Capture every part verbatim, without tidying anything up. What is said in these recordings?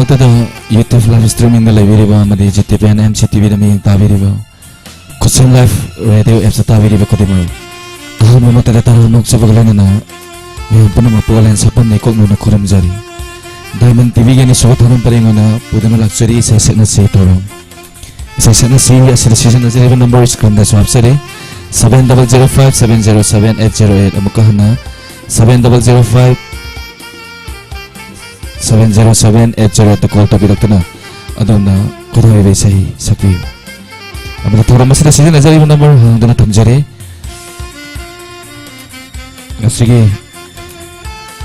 ꯇꯗ YouTube live streamingꯗ ꯂꯩꯕꯤꯔꯤꯕ ꯑꯃꯗꯤ G T V N M C T Vꯗ ꯃꯤꯠꯌꯦꯡ ꯇꯥꯕꯤꯔꯤꯕ, ꯈꯨꯠꯁꯦꯝ Live Radio Appꯁꯇ ꯇꯥꯕꯤꯔꯤꯕ ꯈꯨꯗꯤꯡꯃꯛ, ꯑꯍꯥꯟꯕ ꯃꯛꯇꯗ ꯇꯔꯥꯝꯅ ꯑꯣꯛꯆꯕꯒ ꯂꯣꯏꯅꯅ ꯃꯌꯥꯝ ꯄꯨꯝꯅꯃꯛꯄꯨ ꯑꯣꯂꯥꯏꯟ ꯁꯥꯐꯝꯅ ꯏꯀꯣꯛ ꯅꯧꯅ ꯈꯨꯔꯨꯝꯖꯔꯤ꯫ Diamond TVꯒꯤ ꯑꯅꯤꯁꯨꯕ ꯊꯧꯔꯝ ꯄꯔꯦꯡ ꯑꯣꯏꯅ ꯄꯨꯗꯨꯅ ꯂꯥꯛꯆꯔꯤ ꯏꯁꯩ ꯁꯛꯅꯁꯤ ꯊꯧꯔꯝ꯫ ꯏꯁꯩ ꯁꯛꯅꯁꯤ ꯑꯁꯤꯗ ꯁꯤꯖꯤꯟꯅꯖꯔꯤꯕ number screenꯗꯁꯨ ꯍꯥꯞꯆꯔꯤ, seven double zero five seven zero seven eight zero eight꯫ ꯑꯃꯨꯛꯀ ꯍꯟꯅ, seven double zero five seven zero seven eight zero eightꯇ call ꯇꯧꯕꯤꯔꯛꯇꯨꯅ ꯑꯗꯣꯝꯅ ꯈꯣꯏꯗꯥꯔꯤꯕ ꯏꯁꯩ ꯁꯛꯄꯤꯌꯨ꯫ ꯑꯃꯗꯤ ꯊꯧꯔꯝ ꯑꯁꯤꯗ ꯁꯤꯖꯤꯟꯅꯖꯔꯤꯕ ꯅꯝꯕꯔ ꯍꯥꯡꯗꯨꯅ ꯊꯝꯖꯔꯤ꯫ ꯉꯁꯤꯒꯤ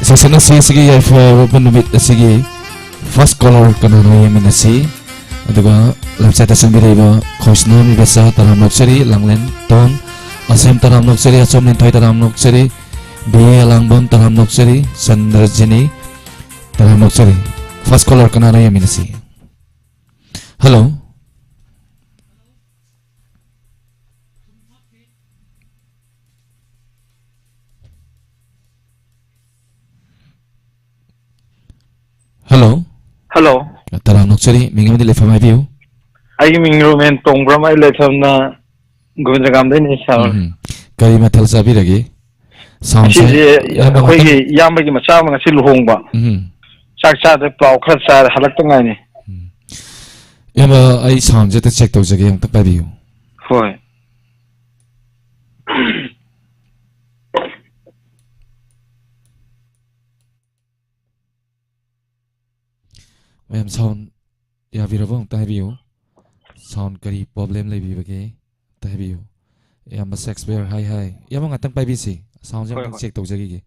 ꯏꯁꯩ ꯁꯛꯅꯁꯤ ꯑꯁꯤꯒꯤ ꯌꯥꯏꯐꯔꯕ ꯅꯨꯃꯤꯠ ꯑꯁꯤꯒꯤ first caller ꯀꯅꯥꯅꯣ ꯌꯦꯡꯃꯤꯟꯅꯁꯤ꯫ ꯑꯗꯨꯒ left sideꯇ ꯆꯪꯕꯤꯔꯛꯏꯕ ꯈꯣꯏꯁꯅꯥꯝ ꯏꯕꯦꯆꯥ ꯇꯔꯥꯝꯅ ꯑꯣꯛꯆꯔꯤ, ꯂꯥꯡꯂꯦꯟ ꯇꯣꯟ ꯑꯁꯦꯝ ꯇꯔꯥꯝꯅ ꯑꯣꯛꯆꯔꯤ, ꯑꯆꯣꯝ ꯂꯤꯟꯊꯣꯏ ꯇꯔꯥꯝꯅ ꯑꯣꯛꯆꯔꯤ, ꯕꯤ ꯑꯦ ꯑꯂꯥꯡꯕꯝ ꯇꯔꯥꯝꯅ ꯑꯣꯛꯆꯔꯤ, ꯆꯟꯗ꯭ꯔꯖꯤꯅꯤ ꯇꯔꯥꯝꯅ ꯑꯣꯛꯆꯔꯤ꯫ First caller ꯀꯅꯥꯅꯣ ꯌꯦꯡꯃꯤꯟꯅꯁꯤ꯫ Hello꯫ Hello꯫ Hello꯫ ꯇꯔꯥꯝꯅ ꯑꯣꯛꯆꯔꯤ, ꯃꯤꯡ ꯑꯃꯗꯤ ꯂꯩꯐꯝ ꯍꯥꯏꯕꯤꯌꯨ꯫ ꯑꯩꯒꯤ ꯃꯤꯡ ꯔꯣꯃꯦꯟ ꯇꯣꯡꯕ꯭ꯔꯝ, ꯑꯩ ꯂꯩꯐꯝꯅ ꯒꯣꯕꯤꯟꯗꯒꯥꯝꯗꯩꯅꯤ, ꯁꯥꯔ꯫ ꯎꯝ꯫ ꯀꯔꯤ ꯃꯊꯦꯜ ꯆꯥꯕꯤꯔꯒꯦ? Soundꯁꯦ ꯉꯁꯤꯁꯦ ꯌꯥꯝꯅ ꯑꯩꯈꯣꯏꯒꯤ ꯉꯥꯛꯇꯪ ꯏꯌꯥꯝꯕꯒꯤ ꯃꯆꯥ ꯑꯃ ꯉꯁꯤ ꯂꯨꯍꯣꯡꯕ꯫ ꯎꯝ꯫ ꯆꯥꯛ ꯆꯥꯗ꯭ꯔꯦ, ꯄ꯭ꯂꯥꯎ ꯈꯔ ꯆꯥꯔꯦ, ꯍꯜꯂꯛꯇ ꯉꯥꯏꯅꯤ꯫ ꯎꯝ꯫ ꯏꯌꯥꯝꯕ, ꯑꯩ soundꯁꯦ ꯑꯝꯇ check ꯇꯧꯖꯒꯦ, ꯑꯃꯨꯛꯇꯪ ꯄꯥꯏꯕꯤꯌꯨ꯫ ꯍꯣꯏ꯫ ꯃꯌꯥꯝ, sound ꯌꯥꯕꯤꯔꯕ? ꯑꯃꯨꯛꯇ ꯍꯥꯏꯕꯤꯌꯨ꯫ Sound ꯀꯔꯤ problem ꯂꯩꯕꯤꯕꯒꯦ? ꯑꯝꯇ ꯍꯥꯏꯕꯤꯌꯨ꯫ ꯏꯌꯥꯝꯕ ꯁꯦꯛꯁꯄꯤꯌꯔ, ꯍꯥꯏ, ꯍꯥꯏ꯫ ꯏꯌꯥꯝꯕ, ꯉꯥꯛꯇꯪ ꯄꯥꯏꯕꯤꯁꯤ꯫ Soundꯁꯦ ꯍꯣꯏ, ꯑꯃꯨꯛꯇꯪ ꯍꯣꯏ꯫ Check ꯇꯧꯖꯈꯤꯒꯦ꯫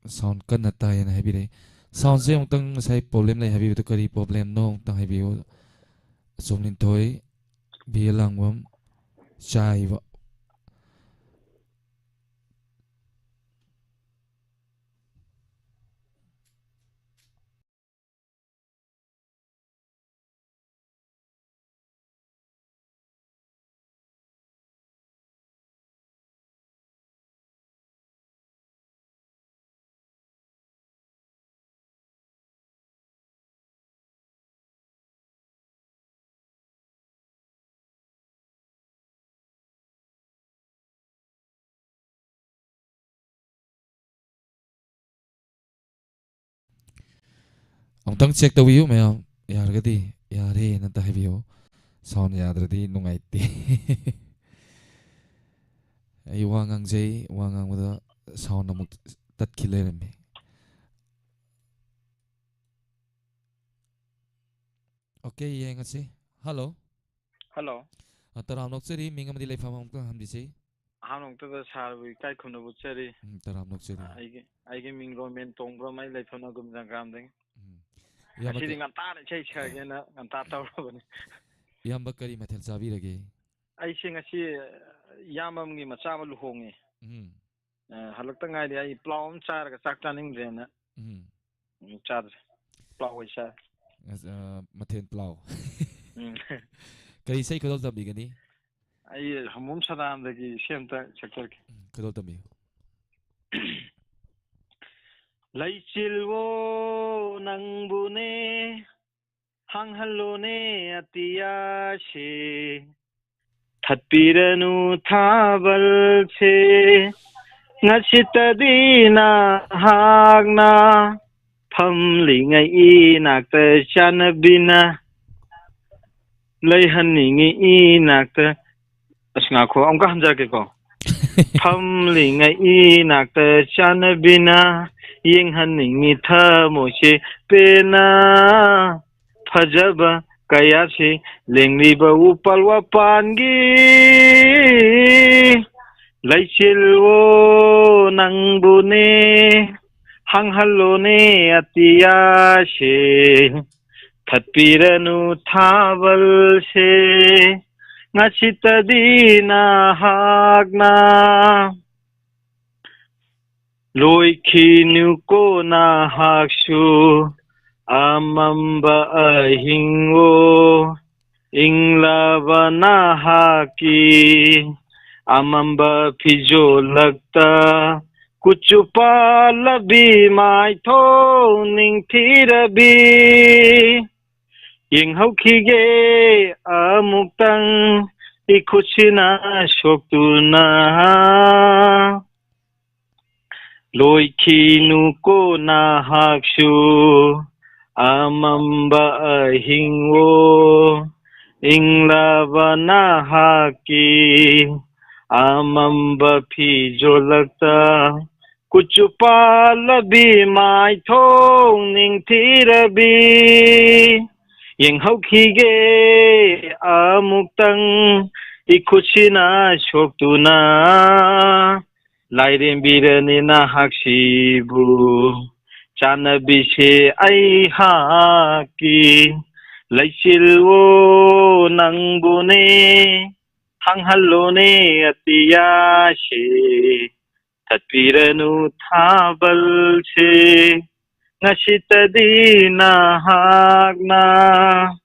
Sound ꯀꯟꯅ ꯇꯥꯏꯌꯦꯅ ꯍꯥꯏꯕꯤꯔꯛꯏ꯫ Soundꯁꯦ ꯑꯃꯨꯛꯇꯪ, ꯉꯁꯥꯏ problem ꯂꯩ ꯍꯥꯏꯕꯤꯕꯗꯣ ꯀꯔꯤ problemꯅꯣ ꯑꯃꯨꯛꯇꯪ ꯍꯥꯏꯕꯤꯌꯨ꯫ ꯑꯆꯣꯝ ꯂꯤꯟꯊꯣꯏ, ꯕꯤ ꯑꯦ ꯂꯥꯡꯕꯝ, ꯆꯥꯏꯕ꯫ ꯑꯃꯨꯛꯇꯪ check ꯇꯧꯕꯤꯌꯨ ꯃꯌꯥꯝ, ꯌꯥꯔꯒꯗꯤ꯫ ꯌꯥꯔꯦꯅ ꯑꯝꯇ ꯍꯥꯏꯕꯤꯌꯨ꯫ Sound ꯌꯥꯗ꯭ꯔꯗꯤ ꯅꯨꯡꯉꯥꯏꯇꯦ꯫ ꯑꯩ ꯋꯥ ꯉꯥꯡꯖꯩ, ꯋꯥ ꯉꯥꯡꯕꯗ sound ꯑꯃꯨꯛ ꯇꯠꯈꯤ ꯂꯩꯔꯝꯃꯤ꯫ Okay, ꯌꯦꯡꯉꯁꯤ꯫ Hello꯫ Hello꯫ ꯑ, ꯇꯔꯥꯝꯅ ꯑꯣꯛꯆꯔꯤ, ꯃꯤꯡ ꯑꯃꯗꯤ ꯂꯩꯐꯝ ꯑꯃꯨꯛꯇꯪ ꯍꯟꯕꯤꯁꯤ꯫ ꯑꯍꯥꯟꯕ ꯃꯛꯇꯗ sirꯕꯨ ꯏꯀꯥꯏ ꯈꯨꯝꯅꯕ ꯎꯠꯆꯔꯤ꯫ ꯎꯝ, ꯇꯔꯥꯝꯅ ꯑꯣꯛꯆꯔꯤ꯫ ꯑ, ꯑꯩꯒꯤ, ꯑꯩꯒꯤ ꯃꯤꯡ ꯔꯣꯃꯦꯟ ꯇꯣꯡꯕ꯭ꯔꯝ, ꯑꯩ ꯂꯩꯐꯝꯅ ꯒꯨꯝꯖꯥꯡꯒ꯭ꯔꯥꯝꯗꯒꯤ꯫ ꯎꯝ꯫ ꯏꯌꯥꯝꯕ ꯉꯁꯤꯗꯤ ꯀ-, ꯉꯟꯇꯥꯅ ꯏꯁꯩ ꯁꯛꯑꯒꯦꯅ ꯉꯟꯇꯥ ꯇꯧꯔꯕꯅꯤ꯫ ꯏꯌꯥꯝꯕ ꯀꯔꯤ ꯃꯊꯦꯜ ꯆꯥꯕꯤꯔꯒꯦ? ꯑꯩꯁꯦ ꯉꯁꯤ, ꯑ, ꯏꯌꯥꯝꯕ ꯑꯃꯒꯤ ꯃꯆꯥ ꯑꯃ ꯂꯨꯍꯣꯡꯉꯦ꯫ ꯎꯝ꯫ ꯑ, ꯍꯜꯂꯛꯇ ꯉꯥꯏꯔꯤ꯫ ꯑꯩ ꯄ꯭ꯂꯥꯎ ꯑꯃ ꯆꯥꯔꯒ ꯆꯥꯛ ꯆꯥꯅꯤꯡꯗ꯭ꯔꯦꯅ꯫ ꯎꯝ꯫ ꯎꯝ, ꯆꯥꯗ꯭ꯔꯦ꯫ ꯄ꯭ꯂꯥꯎ ꯑꯣꯏ ꯆꯥꯔꯦ꯫ ꯑꯁ, ꯑ, ꯃꯊꯦꯜ ꯄ꯭ꯂꯥꯎ꯫ ꯎꯝ꯫ ꯀꯔꯤ ꯏꯁꯩ ꯈꯨꯗꯣꯜ ꯇꯝꯕꯤꯒꯅꯤ? ꯑꯩ ꯍꯝꯕꯨꯝ ꯁꯗꯥꯝꯗꯒꯤ ꯏꯁꯩ ꯑꯝꯇ ꯁꯛꯆꯔꯛꯀꯦ꯫ ꯎꯝ, ꯈꯨꯗꯣꯜ ꯇꯝꯕꯤꯌꯨ꯫ ꯂꯩꯆꯤꯜꯋꯣ ꯅꯪꯕꯨꯅꯦ, ꯍꯥꯡꯍꯜꯂꯣꯅꯦ ꯑꯇꯤꯌꯥꯁꯦ, ꯊꯠꯄꯤꯔꯅꯨ ꯊꯥꯕꯜꯁꯦ, ꯉꯁꯤꯇꯗꯤ ꯅꯍꯥꯛꯅ ꯐꯝꯂꯤꯉꯩ ꯏꯅꯥꯛꯇ ꯆꯥꯟꯅꯕꯤꯅ ꯂꯩꯍꯟꯅꯤꯡꯉꯤ ꯏꯅꯥꯛꯇ꯫ ꯑꯁ, ꯉꯥꯈꯣ, ꯑꯃꯨꯛꯀ ꯍꯟꯖꯔꯛꯀꯦꯀꯣ꯫ ꯐꯝꯂꯤꯉꯩ ꯏꯅꯥꯛꯇ ꯆꯥꯟꯅꯕꯤꯅ ꯌꯦꯡꯍꯟꯅꯤꯡꯉꯤ ꯊꯃꯣꯏꯁꯦ ꯄꯦꯟꯅ꯫ ꯐꯖꯕ ꯀꯌꯥꯁꯤ ꯂꯦꯡꯂꯤꯕ ꯎꯄꯥꯜ ꯋꯥꯄꯥꯟꯒꯤ ꯂꯩꯆꯤꯜꯋꯣ ꯅꯪꯕꯨꯅꯦ, ꯍꯥꯡꯍꯜꯂꯣꯅꯦ ꯑꯇꯤꯌꯥꯁꯦ, ꯊꯠꯄꯤꯔꯅꯨ ꯊꯥꯕꯜꯁꯦ, ꯉꯁꯤꯇꯗꯤ ꯅꯍꯥꯛꯅ ꯂꯣꯏꯈꯤꯅꯨꯀꯣ ꯅꯍꯥꯛꯁꯨ ꯑꯃꯝꯕ ꯑꯍꯤꯡꯉꯣ, ꯏꯪꯂꯕ ꯅꯍꯥꯛꯀꯤ ꯑꯃꯝꯕ ꯐꯤꯖꯣꯜꯂꯛꯇ ꯀꯨꯆꯨ ꯄꯥꯜꯂꯕꯤ ꯃꯥꯏꯊꯣꯡ ꯅꯤꯡꯊꯤꯔꯕꯤ꯫ ꯌꯦꯡꯍꯧꯈꯤꯒꯦ ꯑꯃꯨꯛꯇꯪ ꯏꯈꯨꯠꯁꯤꯅ ꯁꯣꯛꯇꯨꯅ꯫ ꯂꯣꯏꯈꯤꯅꯨꯀꯣ ꯅꯍꯥꯛꯁꯨ ꯑꯃꯝꯕ ꯑꯍꯤꯡꯋꯣ, ꯏꯪꯂꯕ ꯅꯍꯥꯛꯀꯤ ꯑꯃꯝꯕ ꯐꯤꯖꯣꯜꯂꯛꯇ, ꯀꯨꯆꯨ ꯄꯥꯜꯂꯕꯤ ꯃꯥꯏꯊꯣꯡ ꯅꯤꯡꯊꯤꯔꯕꯤ, ꯌꯦꯡꯍꯧꯈꯤꯒꯦ ꯑꯃꯨꯛꯇꯪ, ꯏꯈꯨꯠꯁꯤꯅ ꯁꯣꯛꯇꯨꯅ꯫ ꯂꯥꯏꯔꯦꯝꯕꯤꯔꯅꯤ ꯅꯍꯥꯛꯁꯤꯕꯨ, ꯆꯥꯟꯅꯕꯤꯁꯦ ꯑꯩꯍꯥꯛꯀꯤ꯫ ꯂꯩꯆꯤꯜꯋꯣ ꯅꯪꯕꯨꯅꯦ, ꯊꯥꯡꯍꯜꯂꯣꯅꯦ ꯑꯇꯤꯌꯥꯁꯦ, ꯊꯠꯄꯤꯔꯅꯨ ꯊꯥꯕꯜꯁꯦ, ꯉꯁꯤꯇꯗꯤ ꯅꯍꯥꯛꯅ꯫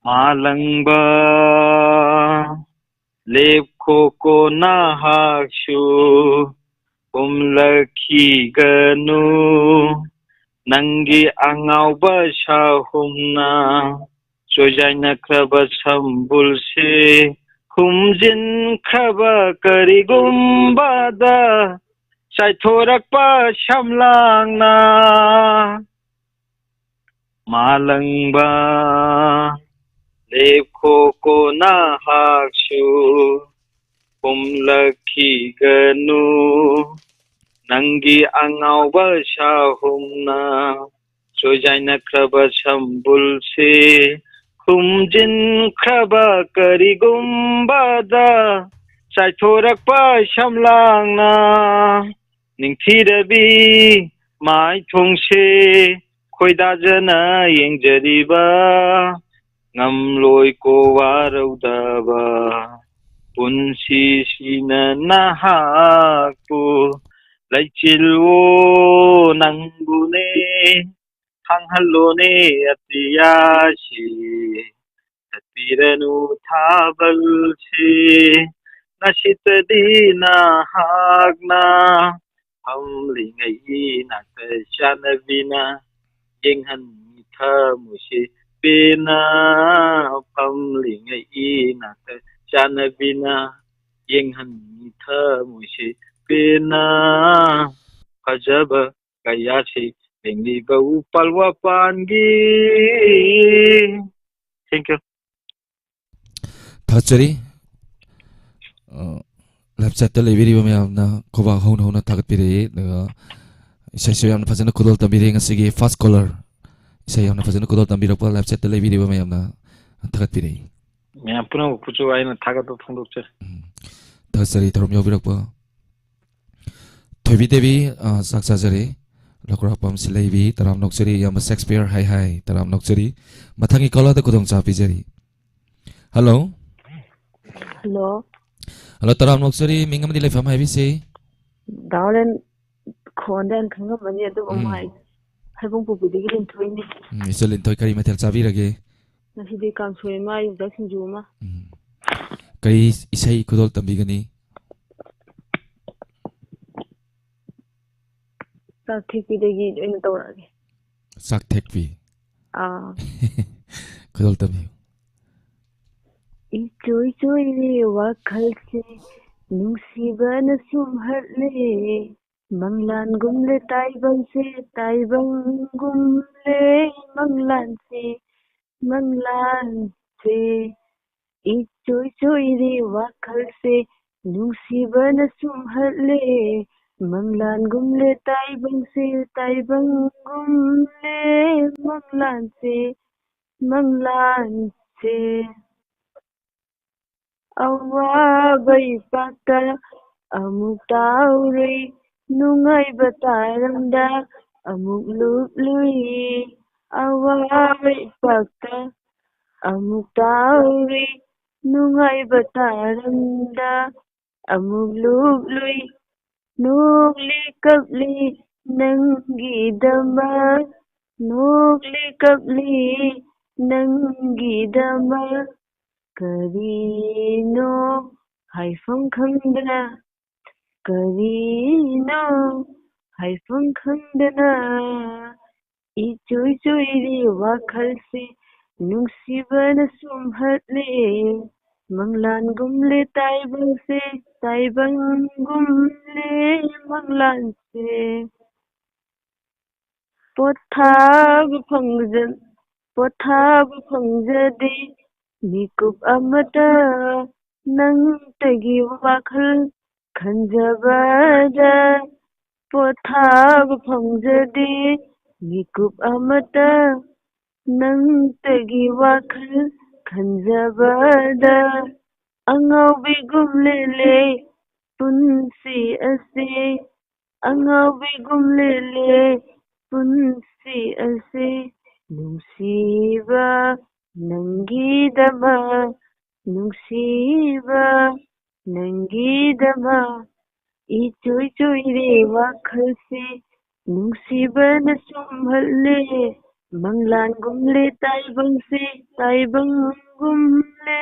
ꯃꯥꯂꯪꯕ, ꯂꯦꯞꯈꯣꯀꯣ ꯅꯍꯥꯛꯁꯨ, ꯍꯨꯝꯂꯛꯈꯤꯒꯅꯨ꯫ ꯅꯪꯒꯤ ꯑꯉꯥꯎꯕ ꯁꯥꯍꯨꯝꯅ ꯆꯣꯏꯖꯥꯏꯅꯈ꯭ꯔꯕ ꯁꯝꯕꯨꯜꯁꯦ, ꯈꯨꯝꯖꯤꯟꯈ꯭ꯔꯕ ꯀꯔꯤꯒꯨꯝꯕꯗ ꯆꯥꯏꯊꯣꯔꯛꯄ ꯁꯝꯂꯥꯡꯅ꯫ ꯃꯥꯂꯪꯕ, ꯂꯦꯞꯈꯣꯀꯣ ꯅꯍꯥꯛꯁꯨ, ꯍꯨꯝꯂꯛꯈꯤꯒꯅꯨ꯫ ꯅꯪꯒꯤ ꯑꯉꯥꯎꯕ ꯁꯥꯍꯨꯝꯅ ꯆꯣꯏꯖꯥꯏꯅꯈ꯭ꯔꯕ ꯁꯝꯕꯨꯜꯁꯦ, ꯈꯨꯝꯖꯤꯟꯈ꯭ꯔꯕ ꯀꯔꯤꯒꯨꯝꯕꯗ ꯆꯥꯏꯊꯣꯔꯛꯄ ꯁꯝꯂꯥꯡꯅ꯫ ꯅꯤꯡꯊꯤꯔꯕꯤ ꯃꯥꯏꯊꯣꯡꯁꯦ ꯈꯣꯏꯗꯥꯖꯅ ꯌꯦꯡꯖꯔꯤꯕ, ꯉꯝꯂꯣꯏꯀꯣ ꯋꯥꯔꯧꯗꯕ ꯄꯨꯟꯁꯤꯁꯤꯅ ꯅꯍꯥꯛꯄꯨ꯫ ꯂꯩꯆꯤꯜꯋꯣ ꯅꯪꯕꯨꯅꯦ, ꯈꯪꯍꯜꯂꯣꯅꯦ ꯑꯇꯤꯌꯥꯁꯤ, ꯊꯠꯄꯤꯔꯅꯨ ꯊꯥꯕꯜꯁꯤ, ꯉꯁꯤꯇꯗꯤ ꯅꯍꯥꯛꯅ꯫ ꯐꯝꯂꯤꯉꯩ ꯏꯅꯥꯛꯇ ꯆꯥꯟꯅꯕꯤꯅ, ꯌꯦꯡꯍꯟꯅꯤꯡꯉꯤ ꯊꯃꯣꯏꯁꯤ ꯄꯦꯟꯅ꯫ ꯐꯝꯂꯤꯉꯩ ꯏꯅꯥꯛꯇ ꯆꯥꯟꯅꯕꯤꯅ, ꯌꯦꯡꯍꯟꯅꯤꯡꯉꯤ ꯊꯃꯣꯏꯁꯤ ꯄꯦꯟꯅ꯫ ꯐꯖꯕ ꯀꯌꯥꯁꯤ ꯂꯦꯡꯂꯤꯕ ꯎꯄꯥꯜ ꯋꯥꯄꯥꯟꯒꯤ꯫ Thank you. ꯊꯥꯒꯠꯆꯔꯤ꯫ ꯑ, live chat ꯇ ꯂꯩꯕꯤꯔꯤꯕ ꯃꯌꯥꯝꯅ ꯈꯨꯕꯥꯛ ꯍꯧꯅ ꯍꯧꯅ ꯊꯥꯒꯠꯄꯤꯔꯛꯏ꯫ ꯑꯗꯨꯒ ꯏꯁꯩꯁꯨ ꯌꯥꯝꯅ ꯐꯖꯅ ꯈꯨꯗꯣꯜ ꯇꯝꯕꯤꯔꯦ ꯉꯁꯤꯒꯤ first caller꯫ ꯏꯁꯩ ꯌꯥꯝꯅ ꯐꯖꯅ ꯈꯨꯗꯣꯜ ꯇꯝꯕꯤꯔꯛꯄ live chat ꯇ ꯂꯩꯕꯤꯔꯤꯕ ꯃꯌꯥꯝꯅ ꯊꯥꯒꯠꯄꯤꯔꯛꯏ꯫ ꯃꯌꯥꯝ ꯄꯨꯝꯅꯃꯛꯄꯨꯁꯨ ꯑꯩꯅ ꯊꯥꯒꯠꯄ ꯐꯣꯡꯗꯣꯛꯆꯔꯤ꯫ ꯎꯝ꯫ ꯊꯥꯒꯠꯆꯔꯤ ꯊꯧꯔꯝ ꯌꯥꯎꯕꯤꯔꯛꯄ꯫ ꯊꯣꯏꯕꯤ ꯗꯦꯕꯤ, ꯑ, ꯆꯥꯛ ꯆꯥꯖꯔꯦ꯫ ꯂꯧꯀ꯭ꯔꯥꯛꯄꯝ ꯁꯤꯂꯩꯕꯤ, ꯇꯔꯥꯝ ꯅꯣꯛꯆꯔꯤ꯫ ꯏꯌꯥꯝꯕ ꯁꯦꯛꯁꯄꯤꯌꯔ, ꯍꯥꯏ ꯍꯥꯏ, ꯇꯔꯥꯝ ꯅꯣꯛꯆꯔꯤ꯫ ꯃꯊꯪꯒꯤ caller ꯗ ꯈꯨꯗꯣꯡꯆꯥꯕ ꯄꯤꯖꯔꯤ꯫ Hello꯫ Hello꯫ Hello, ꯇꯔꯥꯝ ꯅꯣꯛꯆꯔꯤ꯫ ꯃꯤꯡ ꯑꯃꯗꯤ ꯂꯩꯐꯝ ꯍꯥꯏꯕꯤꯁꯤ꯫ ꯗꯥ ꯍꯣꯂꯦꯟ ꯈꯣꯟꯗ ꯍꯥꯟꯅ ꯈꯪꯉꯝꯃꯅꯤ, ꯑꯗꯨꯕꯨ ꯎꯝ꯫ ꯑꯃꯨꯛ ꯍꯥꯏ-, ꯍꯩꯕꯨꯡ ꯄꯣꯛꯄꯤꯗꯒꯤ ꯂꯤꯟꯊꯣꯏꯅꯤ꯫ ꯎꯝ, ꯏꯆꯦ ꯂꯤꯟꯊꯣꯏ, ꯀꯔꯤ ꯃꯊꯦꯜ ꯆꯥꯕꯤꯔꯒꯦ? ꯉꯁꯤꯗꯤ ꯀꯥꯡꯁꯣꯏ ꯑꯃ, ꯌꯣꯡꯆꯥꯛ ꯁꯤꯡꯖꯨ ꯑꯃ꯫ ꯎꯝ꯫ ꯀꯔꯤ ꯏꯁꯩ ꯈꯨꯗꯣꯜ ꯇꯝꯕꯤꯒꯅꯤ? ꯆꯥꯛ ꯊꯦꯛꯄꯤꯗꯒꯤ ꯑꯣꯏꯅ ꯇꯧꯔꯛꯑꯒꯦ꯫ ꯆꯥꯛ ꯊꯦꯛꯄꯤ꯫ ꯑꯥ꯫ ꯈꯨꯗꯣꯜ ꯇꯝꯕꯤꯌꯨ꯫ ꯏꯆꯣꯏ ꯆꯣꯏꯔꯦ ꯋꯥꯈꯜꯁꯦ, ꯅꯨꯡꯁꯤꯕꯅ ꯁꯨꯝ ꯍꯠꯂꯦ꯫ ꯃꯪꯂꯥꯟꯒꯨꯝꯂꯦ ꯇꯥꯏꯕꯪꯁꯦ, ꯇꯥꯏꯕꯪꯒꯨꯝꯂꯦ ꯃꯪꯂꯥꯟꯁꯦ, ꯃꯪꯂꯥꯟꯁꯦ꯫ ꯏꯆꯣꯏ ꯆꯣꯏꯔꯦ ꯋꯥꯈꯜꯁꯦ, ꯅꯨꯡꯁꯤꯕꯅ ꯁꯨꯝ ꯍꯠꯂꯦ꯫ ꯃꯪꯂꯥꯟꯒꯨꯝꯂꯦ ꯇꯥꯏꯕꯪꯁꯦ, ꯇꯥꯏꯕꯪꯒꯨꯝꯂꯦ ꯃꯪꯂꯥꯟꯁꯦ, ꯃꯪꯂꯥꯟꯁꯦ꯫ ꯑꯋꯥꯕ ꯏꯄꯥꯛꯇ ꯑꯃꯨꯛ ꯇꯥꯎꯔꯨꯏ, ꯅꯨꯡꯉꯥꯏꯕ ꯇꯥꯔꯝꯗ ꯑꯃꯨꯛ ꯂꯨꯞꯂꯨꯏ꯫ ꯑꯋꯥꯕ ꯏꯄꯥꯛꯇ ꯑꯃꯨꯛ ꯇꯥꯎꯔꯨꯏ, ꯅꯨꯡꯉꯥꯏꯕ ꯇꯥꯔꯝꯗ ꯑꯃꯨꯛ ꯂꯨꯞꯂꯨꯏ꯫ ꯅꯣꯛꯂꯤ ꯀꯞꯂꯤ ꯅꯪꯒꯤꯗꯃꯛ, ꯅꯣꯛꯂꯤ ꯀꯞꯂꯤ ꯅꯪꯒꯤꯗꯃꯛ꯫ ꯀꯔꯤꯅꯣ ꯍꯥꯏꯐꯝ ꯈꯪꯗꯅ, ꯀꯔꯤꯅꯣ ꯍꯥꯏꯐꯝ ꯈꯪꯗꯅ꯫ ꯏꯆꯣꯏ ꯆꯣꯏꯔꯤ ꯋꯥꯈꯜꯁꯦ, ꯅꯨꯡꯁꯤꯕꯅ ꯁꯨꯝ ꯍꯠꯂꯦ꯫ ꯃꯪꯂꯥꯟꯒꯨꯝꯂꯦ ꯇꯥꯏꯕꯪꯁꯦ, ꯇꯥꯏꯕꯪꯒꯨꯝꯂꯦ ꯃꯪꯂꯥꯟꯁꯦ꯫ ꯄꯣꯊꯥꯕ ꯐꯪꯖ-, ꯄꯣꯊꯥꯕ ꯐꯪꯖꯗꯦ ꯃꯤꯀꯨꯞ ꯑꯃꯇ ꯅꯪꯇꯒꯤ ꯋꯥꯈꯜ ꯈꯟꯖꯕꯗ꯫ ꯄꯣꯊꯥꯕ ꯐꯪꯖꯗꯦ ꯃꯤꯀꯨꯞ ꯑꯃꯇ ꯅꯪꯇꯒꯤ ꯋꯥꯈꯜ ꯈꯟꯖꯕꯗ꯫ ꯑꯉꯥꯎꯕꯤꯒꯨꯝ ꯂꯦꯜꯂꯦ ꯄꯨꯟꯁꯤ ꯑꯁꯤ, ꯑꯉꯥꯎꯕꯤꯒꯨꯝ ꯂꯦꯜꯂꯦ ꯄꯨꯟꯁꯤ ꯑꯁꯤ꯫ ꯅꯨꯡꯁꯤꯕ ꯅꯪꯒꯤꯗꯃꯛ, ꯅꯨꯡꯁꯤꯕ ꯅꯪꯒꯤꯗꯃꯛ꯫ ꯏꯆꯣꯏ ꯆꯣꯏꯔꯦ ꯋꯥꯈꯜꯁꯦ, ꯅꯨꯡꯁꯤꯕꯅ ꯁꯨꯝꯍꯠꯂꯦ ꯃꯪꯂꯥꯟꯒꯨꯝꯂꯦ ꯇꯥꯏꯕꯪꯁꯦ, ꯇꯥꯏꯕꯪꯒꯨꯝꯂꯦ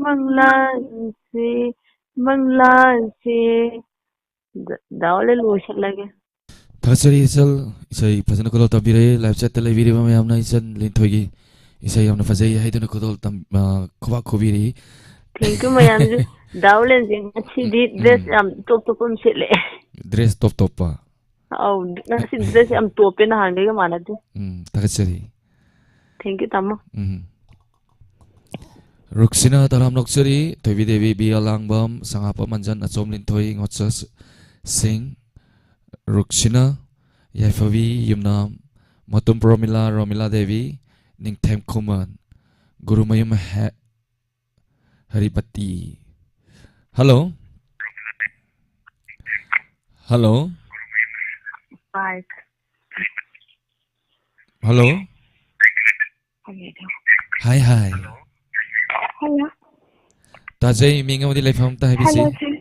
ꯃꯪꯂꯥꯟꯁꯦ, ꯃꯪꯂꯥꯟꯁꯦ꯫ ꯗ-, ꯗꯥ ꯍꯣꯂꯦꯟ ꯂꯣꯏꯁꯤꯜꯂꯒꯦ꯫ ꯊꯥꯒꯠꯆꯔꯤ ꯏꯆꯜ, ꯏꯁꯩ ꯐꯖꯅ ꯈꯨꯗꯣꯜ ꯇꯝꯕꯤꯔꯛꯏ꯫ Live chat ꯇ ꯂꯩꯕꯤꯔꯤꯕ ꯃꯌꯥꯝꯅ ꯏꯆꯟ ꯂꯤꯟꯊꯣꯏꯒꯤ ꯏꯁꯩ ꯌꯥꯝꯅ ꯐꯖꯩ ꯍꯥꯏꯗꯨꯅ ꯈꯨꯗꯣꯜ ꯇꯝ-, ꯑ, ꯈꯨꯕꯥꯛ ꯈꯨꯕꯤꯔꯤ꯫ Thank you ꯃꯌꯥꯝꯁꯦ꯫ ꯗꯥ ꯍꯣꯂꯦꯟꯁꯦ ꯉꯁꯤꯗꯤ ꯎꯝ, dress ꯎꯝ꯫ ꯌꯥꯝ ꯇꯣꯞ ꯇꯣꯞꯄ ꯑꯃ ꯁꯦꯠꯂꯦ꯫ Dress ꯇꯣꯞ ꯇꯣꯞꯄ꯫ ꯑꯧ, ꯉꯁꯤ dress ꯌꯥꯝ ꯇꯣꯞꯄꯦ, ꯅꯍꯥꯟꯈꯩꯒ ꯃꯥꯟꯅꯗꯦ꯫ ꯎꯝ, ꯊꯥꯒꯠꯆꯔꯤ꯫ Thank you, ꯇꯥꯃꯣ꯫ ꯎꯝ꯫ ꯔꯨꯛꯁꯤꯅꯥ ꯇꯔꯥꯝ ꯅꯣꯛꯆꯔꯤ, ꯊꯣꯏꯕꯤ ꯗꯦꯕꯤ, ꯕꯤ ꯑꯂꯥꯡꯕꯝ, ꯁꯉꯥꯄꯝ ꯃꯟꯖꯟ, ꯑꯆꯣꯝ ꯂꯤꯟꯊꯣꯏ, ꯉꯣꯆꯁ ꯁꯤꯡ, ꯔꯨꯛꯁꯤꯅꯥ, ꯌꯥꯏꯐꯕꯤ ꯌꯨꯝꯅꯥꯝ, ꯃꯇꯨꯝ ꯄ꯭ꯔꯣꯃꯤꯂꯥ, ꯔꯣꯃꯤꯂꯥ ꯗꯦꯕꯤ, ꯅꯤꯡꯊꯦꯝ ꯈꯨꯃꯟ, ꯒꯨꯔꯨꯃꯌꯨꯝ ꯍꯦ-, ꯍꯔꯤꯄꯇꯤ꯫ Hello? Hello? Five. Hello? Hi, hi. Hello. ꯇꯥꯖꯩ, ꯃꯤꯡ ꯑꯃꯗꯤ ꯂꯩꯐꯝ ꯑꯝꯇ ꯍꯥꯏꯕꯤꯁꯤ꯫ Hello, sir.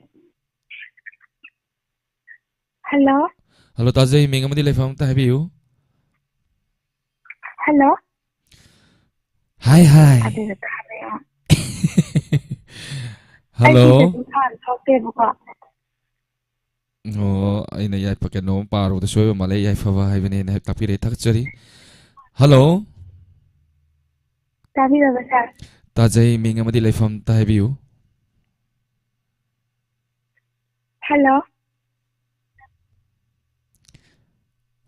Hello. Hello, ꯇꯥꯖꯩ, ꯃꯤꯡ ꯑꯃꯗꯤ ꯂꯩꯐꯝ ꯑꯝꯇ ꯍꯥꯏꯕꯤꯌꯨ꯫ Hello. Hi, hi. ꯑꯗꯨꯗ ꯊꯥꯕ ꯌꯥ-, Hello. ꯑꯩꯒꯤꯗꯗꯤ ꯐꯣꯟ ꯊꯣꯛꯇꯦꯕꯀꯣ꯫ ꯑꯣ, ꯑꯩꯅ ꯌꯥꯏꯐ-, ꯀꯩꯅꯣꯝ ꯄꯥꯔꯨꯕꯗ ꯁꯣꯏꯕ ꯃꯥꯜꯂꯦ, ꯌꯥꯏꯐꯕ ꯍꯥꯏꯕꯅꯦꯅ ꯍꯦꯛ ꯇꯥꯛꯄꯤꯔꯛꯑꯦ, ꯊꯥꯒꯠꯆꯔꯤ꯫ Hello. ꯇꯥꯕꯤꯔꯕ, sir? ꯇꯥꯖꯩ, ꯃꯤꯡ ꯑꯃꯗꯤ ꯂꯩꯐꯝ ꯑꯝꯇ ꯍꯥꯏꯕꯤꯌꯨ꯫ Hello.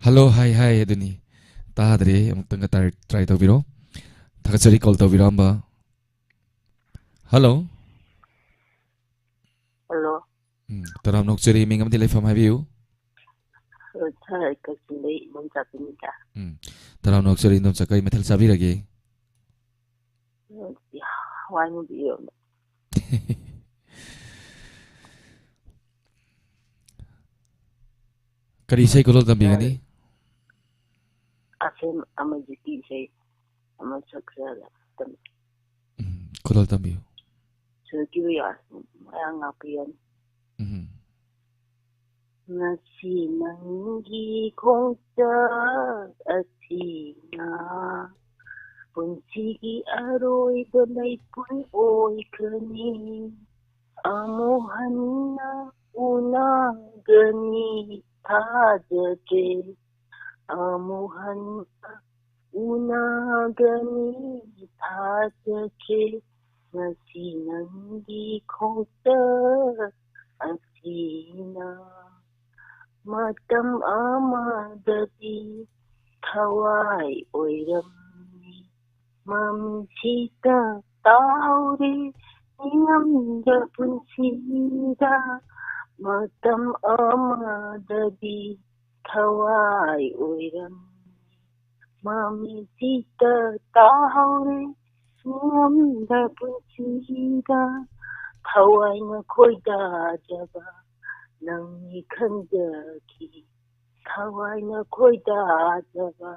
ꯍꯜꯂꯣ, ꯍꯥꯏ, ꯍꯥꯏ, ꯑꯗꯨꯅꯤ꯫ ꯇꯥꯗ꯭ꯔꯦ, ꯑꯃꯨꯛꯇꯪꯒ ꯇꯥꯔ-, try ꯇꯧꯕꯤꯔꯣ꯫ ꯊꯥꯒꯠꯆꯔꯤ call ꯇꯧꯕꯤꯔꯛꯑꯝꯕ꯫ ꯍꯜꯂꯣ꯫ ꯍꯜꯂꯣ꯫ ꯎꯝ, ꯇꯔꯥꯝꯅ ꯑꯣꯛꯆꯔꯤ, ꯃꯤꯡ ꯑꯃꯗꯤ ꯂꯩꯐꯝ ꯍꯥꯏꯕꯤꯌꯨ꯫ ꯑ, ꯁꯥꯔ, ꯑꯩ ꯀꯛꯆꯤꯡꯗꯩ ꯏꯕꯣꯝꯆꯥ ꯄꯤꯅꯤꯇꯥ꯫ ꯎꯝ, ꯇꯔꯥꯝꯅ ꯑꯣꯛꯆꯔꯤ, ꯏꯟꯗꯣꯝꯆꯥ, ꯀꯔꯤ ꯃꯊꯦꯜ ꯆꯥꯕꯤꯔꯒꯦ? ꯑ, ꯍꯋꯥꯏ ꯃꯨꯕꯤ ꯏꯔꯣꯟꯕ꯫ ꯀꯔꯤ ꯏꯁꯩ ꯈꯨꯗꯣꯜ ꯇꯝꯕꯤꯒꯅꯤ? ꯑꯁꯦꯝ ꯑꯃꯔꯖꯤꯠꯀꯤ ꯏꯁꯩ ꯑꯃ ꯁꯛꯆꯔꯒ ꯇꯝ-, ꯎꯝ, ꯈꯨꯗꯣꯜ ꯇꯝꯕꯤꯌꯨ꯫ ꯁꯨꯔ ꯀꯤꯔꯣꯌꯥ, ꯃꯣꯏꯔꯥꯡ ꯉꯥꯛꯄꯤꯔꯅꯤ꯫ ꯎꯝ꯫ ꯉꯁꯤ ꯅꯪꯒꯤ ꯈꯣꯡꯆꯠ ꯑꯁꯤꯅ ꯄꯨꯟꯁꯤꯒꯤ ꯑꯔꯣꯏꯕ ꯂꯩꯄꯨꯟ ꯑꯣꯏꯈ꯭ꯔꯅꯤ꯫ ꯑꯃꯨꯛ ꯍꯟꯅ ꯎꯅꯒꯅꯤ ꯊꯥꯖꯒꯦ꯫ ꯑꯃꯨꯛ ꯍꯟꯅ ꯎꯅꯒꯅꯤ ꯊꯥꯖꯒꯦ꯫ ꯉꯁꯤ ꯅꯪꯒꯤ ꯈꯣꯡꯆꯠ ꯑꯁꯤꯅ ꯃꯇꯝ ꯑꯃꯗꯗꯤ ꯊꯋꯥꯏ ꯑꯣꯏꯔꯝꯃꯤ꯫ ꯃꯃꯤꯡꯁꯤꯗ ꯇꯥꯍꯧꯔꯦ ꯃꯤꯉꯝꯗ ꯄꯨꯟꯁꯤꯗ꯫ ꯃꯇꯝ ꯑꯃꯗꯗꯤ ꯊꯋꯥꯏ ꯑꯣꯏꯔꯝꯃꯤ꯫ ꯃꯃꯤꯡꯁꯤꯗ ꯇꯥꯍꯧꯔꯦ ꯃꯤꯉꯝꯗ ꯄꯨꯟꯁꯤꯗ꯫ ꯊꯋꯥꯏꯅ ꯈꯣꯏꯗꯥꯖꯕ ꯅꯪꯅꯤ ꯈꯟꯖꯈꯤ꯫ ꯊꯋꯥꯏꯅ ꯈꯣꯏꯗꯥꯖꯕ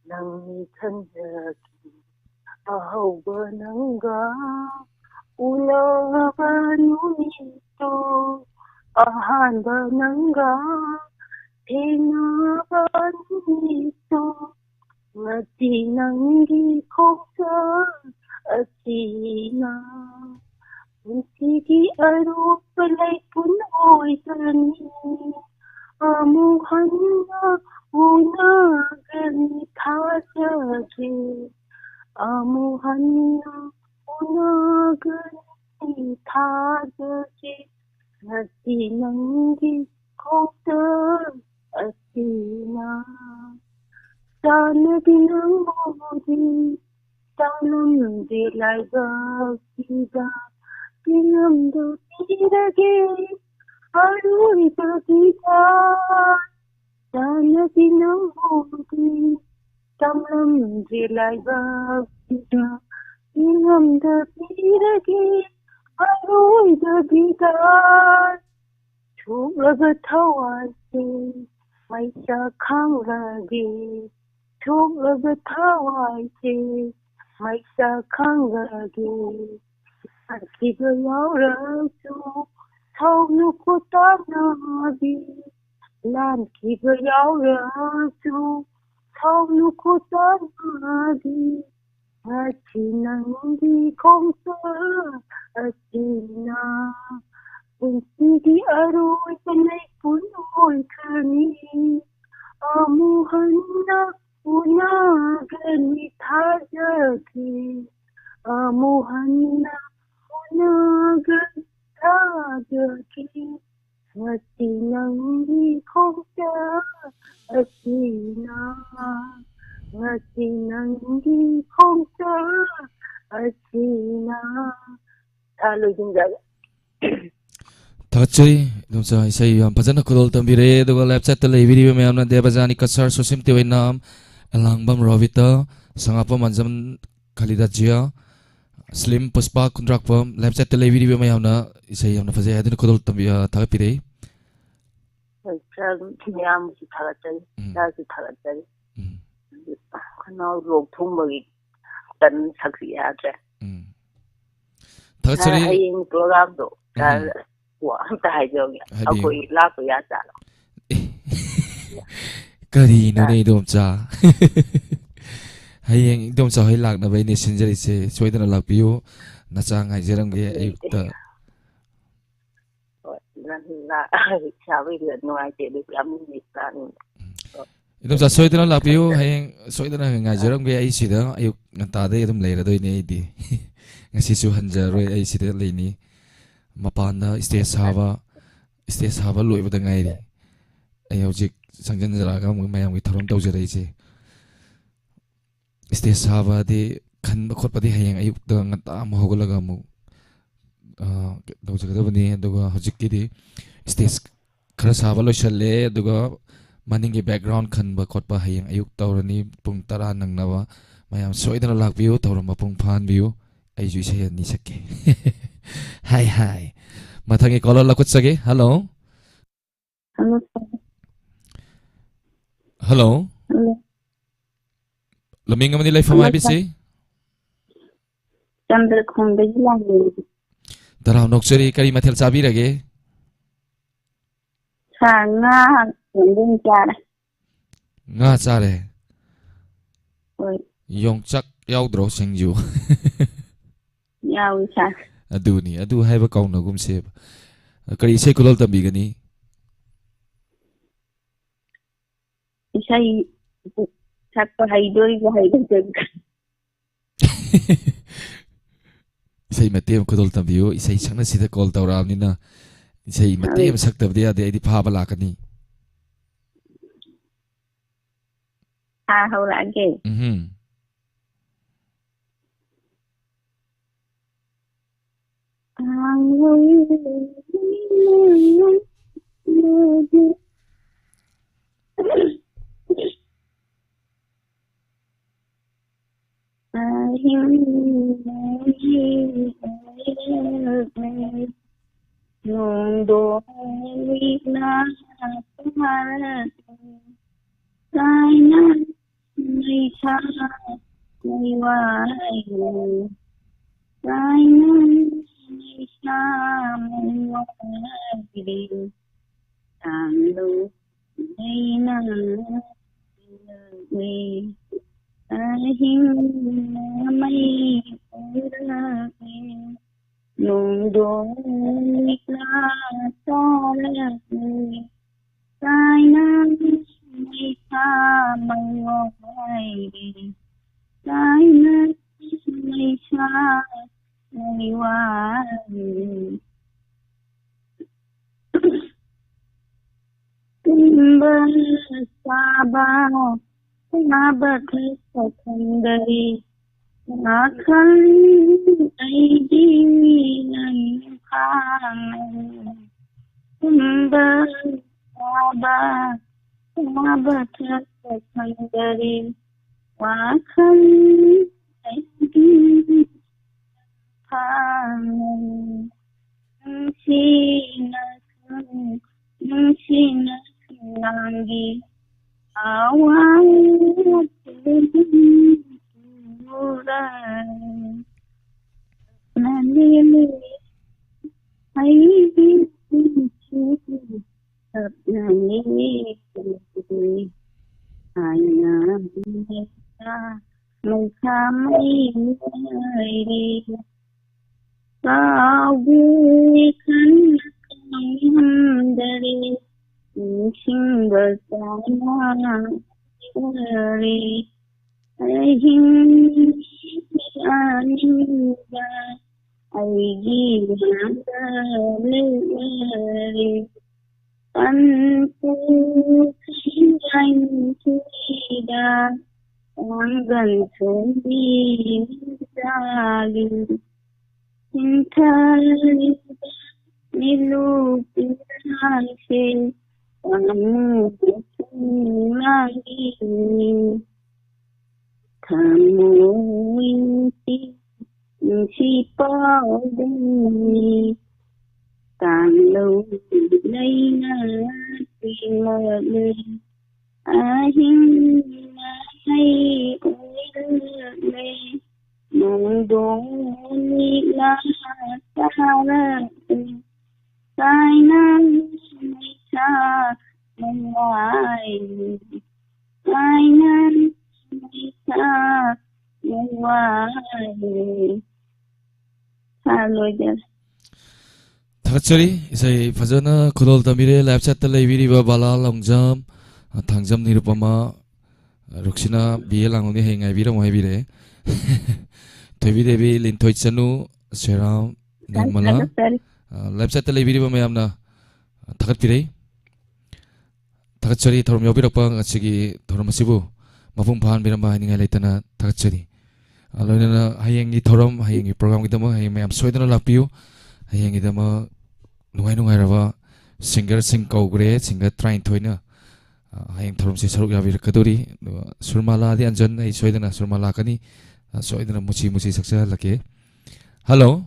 ꯅꯪꯅꯤ ꯈꯟꯖꯈꯤ꯫ ꯑꯍꯧꯕ ꯅꯪꯒ ꯎꯅꯕ ꯅꯨꯃꯤꯠꯇꯣ, ꯑꯍꯥꯟꯕ ꯅꯪꯒ ꯊꯦꯡꯅꯕ ꯅꯨꯃꯤꯠꯇꯣ, ꯉꯁꯤ ꯅꯪꯒꯤ ꯈꯣꯡꯆꯠ ꯑꯁꯤꯅ ꯄꯨꯟꯁꯤꯒꯤ ꯑꯔꯣꯞꯄ ꯂꯩꯄꯨꯟ ꯑꯣꯏꯒꯅꯤ꯫ ꯑꯃꯨꯛ ꯍꯟꯅ ꯎꯅꯒꯅꯤ ꯊꯥꯖꯒꯦ꯫ ꯑꯃꯨꯛ ꯍꯟꯅ ꯎꯅꯒꯅꯤ ꯊꯥꯖꯒꯦ꯫ ꯉꯁꯤ ꯅꯪꯒꯤ ꯈꯣꯡꯆꯠ ꯑꯁꯤ ꯉꯁꯤꯅ ꯆꯥꯟꯅꯕꯤ ꯅꯪꯕꯨꯗꯤ ꯇꯥꯡꯂꯝꯗꯦ ꯂꯥꯏꯕꯛꯁꯤꯗ꯫ ꯄꯤꯡꯂꯝꯗ ꯄꯤꯔꯒꯦ ꯑꯔꯣꯏꯕꯒꯤꯗ꯫ ꯆꯥꯟꯅꯕꯤ ꯅꯪꯕꯨꯗꯤ ꯇꯥꯡꯂꯝꯗꯦ ꯂꯥꯏꯕꯛꯁꯤꯗ꯫ ꯄꯤꯡꯂꯝꯗ ꯄꯤꯔꯒꯦ ꯑꯔꯣꯏꯕꯒꯤꯗ꯫ ꯁꯣꯛꯂꯕ ꯊꯋꯥꯏꯁꯦ ꯃꯩꯁꯥ ꯈꯥꯡꯂꯒꯦ꯫ ꯁꯣꯛꯂꯕ ꯊꯋꯥꯏꯁꯦ ꯃꯩꯁꯥ ꯈꯥꯡꯂꯒꯦ꯫ ꯂꯥꯟꯈꯤꯕ ꯌꯥꯎꯔꯁꯨ ꯁꯥꯎꯅꯨꯀꯣ ꯇꯥꯟꯅꯕꯤ꯫ ꯂꯥꯟꯈꯤꯕ ꯌꯥꯎꯔꯁꯨ ꯁꯥꯎꯅꯨꯀꯣ ꯇꯥꯟꯅꯕꯤ꯫ ꯉꯁꯤ ꯅꯪꯒꯤ ꯈꯣꯡꯆꯠ ꯑꯁꯤꯅ ꯄꯨꯟꯁꯤꯒꯤ ꯑꯔꯣꯏꯕ ꯂꯩꯄꯨꯟ ꯑꯣꯏꯈ꯭ꯔꯅꯤ꯫ ꯑꯃꯨꯛ ꯍꯟꯅ ꯎꯅꯒꯅꯤ ꯊꯥꯖꯒꯦ꯫ ꯑꯃꯨꯛ ꯍꯟꯅ ꯎꯅꯒꯅꯤ ꯊꯥꯖꯒꯦ꯫ ꯉꯁꯤ ꯅꯪꯒꯤ ꯈꯣꯡꯆꯠ ꯑꯁꯤꯅ, ꯉꯁꯤ ꯅꯪꯒꯤ ꯈꯣꯡꯆꯠ ꯑꯁꯤꯅ꯫ ꯁꯥꯔ, ꯂꯣꯏꯁꯤꯟꯖꯔꯒꯦ꯫ ꯊꯥꯒꯠꯆꯔꯤ ꯏꯗꯣꯝꯆꯥ, ꯏꯁꯩ ꯌꯥꯝ ꯐꯖꯅ ꯈꯨꯗꯣꯜ ꯇꯝꯕꯤꯔꯛꯑꯦ꯫ ꯑꯗꯨꯒ live chat ꯇ ꯂꯩꯕꯤꯔꯤꯕ ꯃꯌꯥꯝꯅ ꯗꯦꯕꯖꯥꯅꯤ ꯀꯁꯥꯔ, ꯁꯣꯁꯤꯝ ꯇꯦꯋꯦꯅꯥꯝ, ꯑꯦꯂꯥꯡꯕꯝ ꯔꯣꯕꯤꯇꯥ, ꯁꯉꯥꯄꯝ ꯑꯟꯖꯝ, ꯈꯂꯤꯗꯥ ꯖꯤꯌꯥ, ꯁ꯭ꯂꯤꯝ, ꯄꯨꯁꯄꯥ ꯈꯨꯟꯗ꯭ꯔꯥꯛꯄꯝ, live chat ꯇ ꯂꯩꯕꯤꯔꯤꯕ ꯃꯌꯥꯝꯅ ꯏꯁꯩ ꯌꯥꯝꯅ ꯐꯖꯩ ꯍꯥꯏꯗꯨꯅ ꯈꯨꯗꯣꯜ ꯇꯝꯕꯤ-, ꯑ, ꯊꯥꯒꯠꯄꯤꯔꯛꯏ꯫ ꯍꯣꯏ, ꯁꯥꯔ ꯃꯌꯥꯝꯁꯨ ꯊꯥꯒꯠꯆꯔꯤ, ꯎꯝ꯫ ꯁꯥꯔꯁꯨ ꯊꯥꯒꯠꯆꯔꯤ꯫ ꯎꯝ꯫ ꯈꯅꯥꯎ ꯂꯣꯛ ꯊꯨꯡꯕꯒꯤ ꯀꯟꯅ ꯁꯛꯁꯤ ꯌꯥꯗ꯭ꯔꯦ꯫ ꯎꯝ꯫ ꯁꯥꯔ, ꯊꯥꯒꯠꯆꯔꯤ꯫ ꯍꯌꯦꯡ program ꯗꯣ, ꯁꯥꯔ, ꯎꯝ꯫ ꯋꯥ ꯑꯝꯇ ꯍꯥꯏꯖꯍꯧꯒꯦ꯫ ꯍꯥꯏꯕꯤꯌꯨ꯫ ꯑꯩꯈꯣꯏ ꯂꯥꯛꯄ ꯌꯥꯖꯥꯠꯂꯣ? ꯀꯔꯤꯅꯣꯅꯦ ꯏꯗꯣꯝꯆꯥ? ꯍꯌꯦꯡ ꯏꯗꯣꯝꯆꯥ ꯍꯣꯏ ꯂꯥꯛꯅꯕ ꯑꯩꯅ ꯁꯤꯟꯖꯔꯤꯁꯦ, ꯁꯣꯏꯗꯅ ꯂꯥꯛꯄꯤꯌꯨ꯫ ꯅꯆꯥ ꯉꯥꯏꯖꯔꯝꯒꯦ ꯑꯌꯨꯛꯇ꯫ ꯍꯣꯏ, ꯅꯪ ꯂꯥꯛ-, ꯏꯁꯥꯕꯨꯗꯤ ꯅꯨꯡꯉꯥꯏꯇꯦ, ꯑꯗꯨ ꯌꯥꯝ ꯅꯨꯡꯉꯥꯏ ꯂꯥꯛꯅꯤꯡꯕ꯫ ꯏꯗꯣꯝꯆꯥ ꯁꯣꯏꯗꯅ ꯂꯥꯛꯄꯤꯌꯨ꯫ ꯍꯌꯦꯡ ꯁꯣꯏꯗꯅ ꯉꯥꯏꯖꯔꯝꯒꯦ ꯑꯩ ꯁꯤꯗ꯫ ꯑꯌꯨꯛ ꯉꯟꯇꯥꯗꯩ ꯑꯗꯨꯝ ꯂꯩꯔꯗꯣꯏꯅꯦ ꯑꯩꯗꯤ꯫ ꯉꯁꯤꯁꯨ ꯍꯟꯖꯔꯣꯏ, ꯑꯩ ꯁꯤꯗ ꯂꯩꯅꯤ꯫ ꯃꯄꯥꯟꯗ stage ꯁꯥꯕ, stage ꯁꯥꯕ ꯂꯣꯏꯕꯗ ꯉꯥꯏꯔꯤ꯫ ꯑꯩ ꯍꯧꯖꯤꯛ ꯆꯪꯁꯤꯟꯖꯔꯛꯑꯒ ꯑꯃꯨꯛ ꯃꯌꯥꯝꯒꯤ ꯊꯧꯔꯝ ꯇꯧꯖꯔꯛꯏꯁꯦ꯫ ꯁ꯭ꯇꯦꯖ ꯁꯥꯕꯗꯤ, ꯈꯟꯕ ꯈꯣꯠꯄꯗꯤ ꯍꯌꯦꯡ ꯑꯌꯨꯛꯇ ꯉꯟꯇꯥ ꯑꯃꯨꯛ ꯍꯧꯒꯠꯂꯒ ꯑꯃꯨꯛ, ꯑ, ꯇꯧꯖꯒꯗꯕꯅꯤ꯫ ꯑꯗꯨꯒ ꯍꯧꯖꯤꯛꯀꯤꯗꯤ ꯁ꯭ꯇꯦꯖ ꯈꯔ ꯁꯥꯕ ꯂꯣꯏꯁꯜꯂꯦ, ꯑꯗꯨꯒ ꯃꯅꯤꯡꯒꯤ ꯕꯦꯛꯒ꯭ꯔꯥꯎꯟ ꯈꯟꯕ ꯈꯣꯠꯄ ꯍꯌꯦꯡ ꯑꯌꯨꯛ ꯇꯧꯔꯅꯤ꯫ ꯄꯨꯡ ꯇꯔꯥ ꯅꯪꯅꯕ ꯃꯌꯥꯝ ꯁꯣꯏꯗꯅ ꯂꯥꯛꯄꯤꯌꯨ, ꯊꯧꯔꯝ ꯃꯄꯨꯡ ꯐꯥꯍꯟꯕꯤꯌꯨ꯫ ꯑꯩꯁꯨ ꯏꯁꯩ ꯑꯅꯤ ꯁꯛꯀꯦ꯫ ꯍꯥꯏ ꯍꯥꯏ꯫ ꯃꯊꯪꯒꯤ ꯀꯣꯂꯔ ꯂꯧꯈꯠꯆꯒꯦ꯫ ꯍꯜꯂꯣ꯫ ꯍꯜꯂꯣ, ꯁꯥꯔ꯫ ꯍꯜꯂꯣ꯫ ꯍꯜꯂꯣ꯫ ꯂꯃꯤꯡ ꯑꯃꯗꯤ ꯂꯩꯐꯝ ꯍꯜꯂꯣ, ꯍꯥꯏꯕꯤꯁꯤ? ꯁꯥꯔ꯫ ꯆꯟꯗ꯭ꯔꯈꯣꯡꯗꯒꯤ ꯂꯥꯛꯂꯤ꯫ ꯇꯔꯥꯝ ꯅꯣꯛꯆꯔꯤ꯫ ꯀꯔꯤ ꯃꯊꯦꯜ ꯆꯥꯕꯤꯔꯒꯦ? ꯁꯥꯔ, ꯉꯥ ꯊꯣꯡꯕ ꯑꯣꯏꯅ ꯆꯥꯔꯦ꯫ ꯉꯥ ꯆꯥꯔꯦ? ꯍꯣꯏ꯫ ꯌꯣꯡꯆꯥꯛ ꯌꯥꯎꯗ꯭ꯔꯣ ꯁꯤꯡꯖꯨ? ꯌꯥꯎꯏ, ꯁꯥꯔ꯫ ꯑꯗꯨꯅꯤ, ꯑꯗꯨ ꯍꯥꯏꯕ ꯀꯥꯎꯅꯒꯨꯝꯁꯦꯕ꯫ ꯀꯔꯤ ꯏꯁꯩ ꯈꯨꯗꯣꯜ ꯇꯝꯕꯤꯒꯅꯤ? ꯏꯁꯩ ꯁꯛꯄ ꯍꯩꯗꯣꯔꯤꯕ ꯍꯩꯔꯣꯏꯗꯣꯔꯤꯕ? ꯏꯁꯩ ꯃꯇꯦꯛ ꯑꯃ ꯈꯨꯗꯣꯜ ꯇꯝꯕꯤꯌꯨ꯫ ꯏꯁꯩ ꯁꯛꯅꯁꯤꯗ ꯀꯣꯜ ꯇꯧꯔꯛꯑꯕꯅꯤꯅ ꯏꯁꯩ ꯃꯇꯦꯛ ꯍꯣꯏ꯫ ꯑꯃ ꯁꯛꯇꯕꯗꯤ ꯌꯥꯗꯦ, ꯑꯩꯗꯤ ꯐꯥꯕ ꯂꯥꯛꯀꯅꯤ꯫ ꯁꯥꯔ, ꯍꯧꯔꯛꯑꯒꯦ꯫ ꯎꯝꯍꯨꯝ꯫ ꯅꯣꯡꯗꯣꯡ ꯂꯤꯛꯂꯥ ꯇꯥꯔꯛꯂꯦ꯫ ꯀꯥꯏꯅ ꯃꯩꯁꯥ ꯃꯩꯋꯥꯏꯔꯦ꯫ ꯀꯥꯏꯅ ꯃꯩꯁꯥ ꯃꯩꯋꯥꯏꯔꯦ꯫ ꯇꯥꯡꯂꯨ ꯂꯩꯅ ꯂꯩ꯫ ꯑꯍꯤꯡꯅ ꯃꯩ ꯑꯣꯏꯔꯛꯂꯦ꯫ ꯅꯣꯡꯗꯣꯡ ꯂꯤꯛꯂꯥ ꯇꯥꯔꯛꯂꯦ꯫ ꯀꯥꯏꯅ ꯃꯩꯁꯥ ꯃꯩꯋꯥꯏꯔꯦ꯫ ꯀꯥꯏꯅ ꯃꯩꯁꯥ ꯃꯩꯋꯥꯏꯔꯦ꯫ ꯇꯨꯝꯕ ꯆꯥꯕ, ꯆꯥꯕ ꯊꯛꯄ ꯈꯪꯗꯔꯦ꯫ ꯋꯥꯈꯜ ꯑꯩꯒꯤ ꯅꯪ ꯈꯥꯡꯅ꯫ ꯇꯨꯝꯕ ꯆꯥꯕ, ꯆꯥꯕ ꯊꯛꯄ ꯈꯪꯗꯔꯦ꯫ ꯋꯥꯈꯜ ꯑꯩꯒꯤ ꯐꯥꯅ ꯅꯨꯡꯁꯤꯅ ꯈꯪ-, ꯅꯨꯡꯁꯤꯅ ꯈꯪꯂꯥꯡꯒꯤ ꯑꯋꯥꯡꯕ ꯎꯔꯥ꯫ ꯅꯪꯅꯤꯂꯦ ꯑꯩꯒꯤ ꯄꯨꯟꯁꯤ ꯁꯛꯅꯅꯤ ꯍꯥꯏꯅ ꯃꯩꯁꯥ ꯃꯩ ꯉꯥꯏꯔꯤ꯫ ꯀꯥꯎꯒꯦ ꯈꯟꯅ ꯀꯥꯎꯉꯝꯗꯔꯦ, ꯅꯤꯡꯁꯤꯡꯕ ꯆꯥꯅꯔꯦ꯫ ꯑꯍꯤꯡ ꯑꯅꯤꯗ ꯑꯩꯒꯤ ꯃꯥꯡꯗ ꯂꯩꯔꯦ꯫ ꯄꯟꯊꯨꯡ ꯈꯪꯂꯪꯁꯤꯗ ꯄꯥꯡꯒꯜ ꯁꯣꯟꯕꯤ ꯃꯤꯖꯥꯂꯤ꯫ ꯆꯤꯟꯊꯔꯤꯕ ꯃꯤꯠꯂꯨ ꯄꯤꯔꯥꯡꯁꯦ ꯄꯥꯝꯃꯨꯕ ꯈꯣꯡꯂꯥꯡꯒꯤꯅꯤ꯫ ꯊꯃꯣꯏ ꯅꯨꯡꯁꯤ ꯅꯨꯡꯁꯤ ꯄꯥꯎꯗꯝꯅꯤ꯫ ꯇꯥꯡꯂꯧ ꯂꯩꯅ ꯄꯦꯡꯂꯛꯂꯦ꯫ ꯑꯍꯤꯡ ꯃꯍꯩ ꯑꯣꯏꯔꯛꯂꯦ꯫ ꯅꯣꯡꯗꯣꯡ ꯂꯤꯛꯂꯥ ꯇꯥꯔꯛꯂꯦ꯫ ꯀꯥꯏꯅ ꯃꯩꯁꯥ ꯃꯃꯥꯏ꯫ ꯀꯥꯏꯅ ꯃꯩꯁꯥ ꯃꯃꯥꯏ꯫ ꯁꯥꯔ, ꯂꯣꯏꯖꯔꯦ꯫ ꯊꯥꯒꯠꯆꯔꯤ꯫ ꯏꯁꯩ ꯐꯖꯅ ꯈꯨꯗꯣꯜ ꯇꯝꯕꯤꯔꯦ꯫ ꯂꯥꯏꯐ ꯆꯥꯠꯇ ꯂꯩꯕꯤꯔꯤꯕ ꯕꯂꯥ ꯂꯣꯡꯖꯥꯝ, ꯊꯥꯡꯖꯝ ꯅꯤꯔꯨꯄꯃꯥ, ꯔꯨꯛꯁꯤꯅꯥ ꯕꯤ ꯑꯦ ꯂꯥꯡꯂꯣꯡꯅꯤ꯫ ꯍꯌꯦꯡ ꯉꯥꯏꯕꯤꯔꯝꯃꯨ ꯍꯥꯏꯕꯤꯔꯛꯑꯦ꯫ ꯊꯣꯏꯕꯤ ꯗꯦꯕꯤ, ꯂꯤꯟꯊꯣꯏ ꯆꯅꯨ, ꯁꯦꯔꯥꯝ, ꯅꯤꯔꯃꯂꯥ, ꯊꯥꯒꯠꯆꯔꯤ꯫ ꯑ, ꯂꯥꯏꯐ ꯆꯥꯠꯇ ꯂꯩꯕꯤꯔꯤꯕ ꯃꯌꯥꯝꯅ ꯊꯥꯒꯠꯄꯤꯔꯛꯏ꯫ ꯊꯥꯒꯠꯆꯔꯤ, ꯊꯧꯔꯝ ꯌꯥꯎꯕꯤꯔꯛꯄ ꯉꯁꯤꯒꯤ ꯊꯧꯔꯝ ꯑꯁꯤꯕꯨ ꯃꯄꯨꯡ ꯐꯥꯍꯟꯕꯤꯔꯝꯕ ꯍꯥꯏꯅꯤꯡꯉꯥꯏ ꯂꯩꯇꯅ ꯊꯥꯒꯠꯆꯔꯤ꯫ ꯑ, ꯂꯣꯏꯅꯅ ꯍꯌꯦꯡꯒꯤ ꯊꯧꯔꯝ, ꯍꯌꯦꯡꯒꯤ programꯒꯤꯗꯃꯛ ꯍꯌꯦꯡ ꯃꯌꯥꯝ ꯁꯣꯏꯗꯅ ꯂꯥꯛꯄꯤꯌꯨ꯫ ꯍꯌꯦꯡꯒꯤꯗꯃꯛ ꯅꯨꯡꯉꯥꯏ ꯅꯨꯡꯉꯥꯏꯔꯕ singerꯁꯤꯡ ꯀꯧꯈ꯭ꯔꯦ, singer ꯇꯔꯥꯅꯤꯊꯣꯏꯅ, ꯑ, ꯍꯌꯦꯡ ꯊꯧꯔꯝꯁꯤ ꯁꯔꯨꯛ ꯌꯥꯕꯤꯔꯛꯀꯗꯧꯔꯤ꯫ ꯑꯗꯨꯒ ꯁꯨꯔꯃꯥꯂꯥꯗꯤ ꯑꯟꯖꯟ, ꯑꯩ ꯁꯣꯏꯗꯅ ꯁꯨꯔꯃꯥ ꯂꯥꯛꯀꯅꯤ꯫ ꯑ, ꯁꯣꯏꯗꯅ ꯃꯨꯁꯤ ꯃꯨꯁꯤ ꯁꯛꯆꯍꯜꯂꯛꯀꯦ꯫ Hello꯫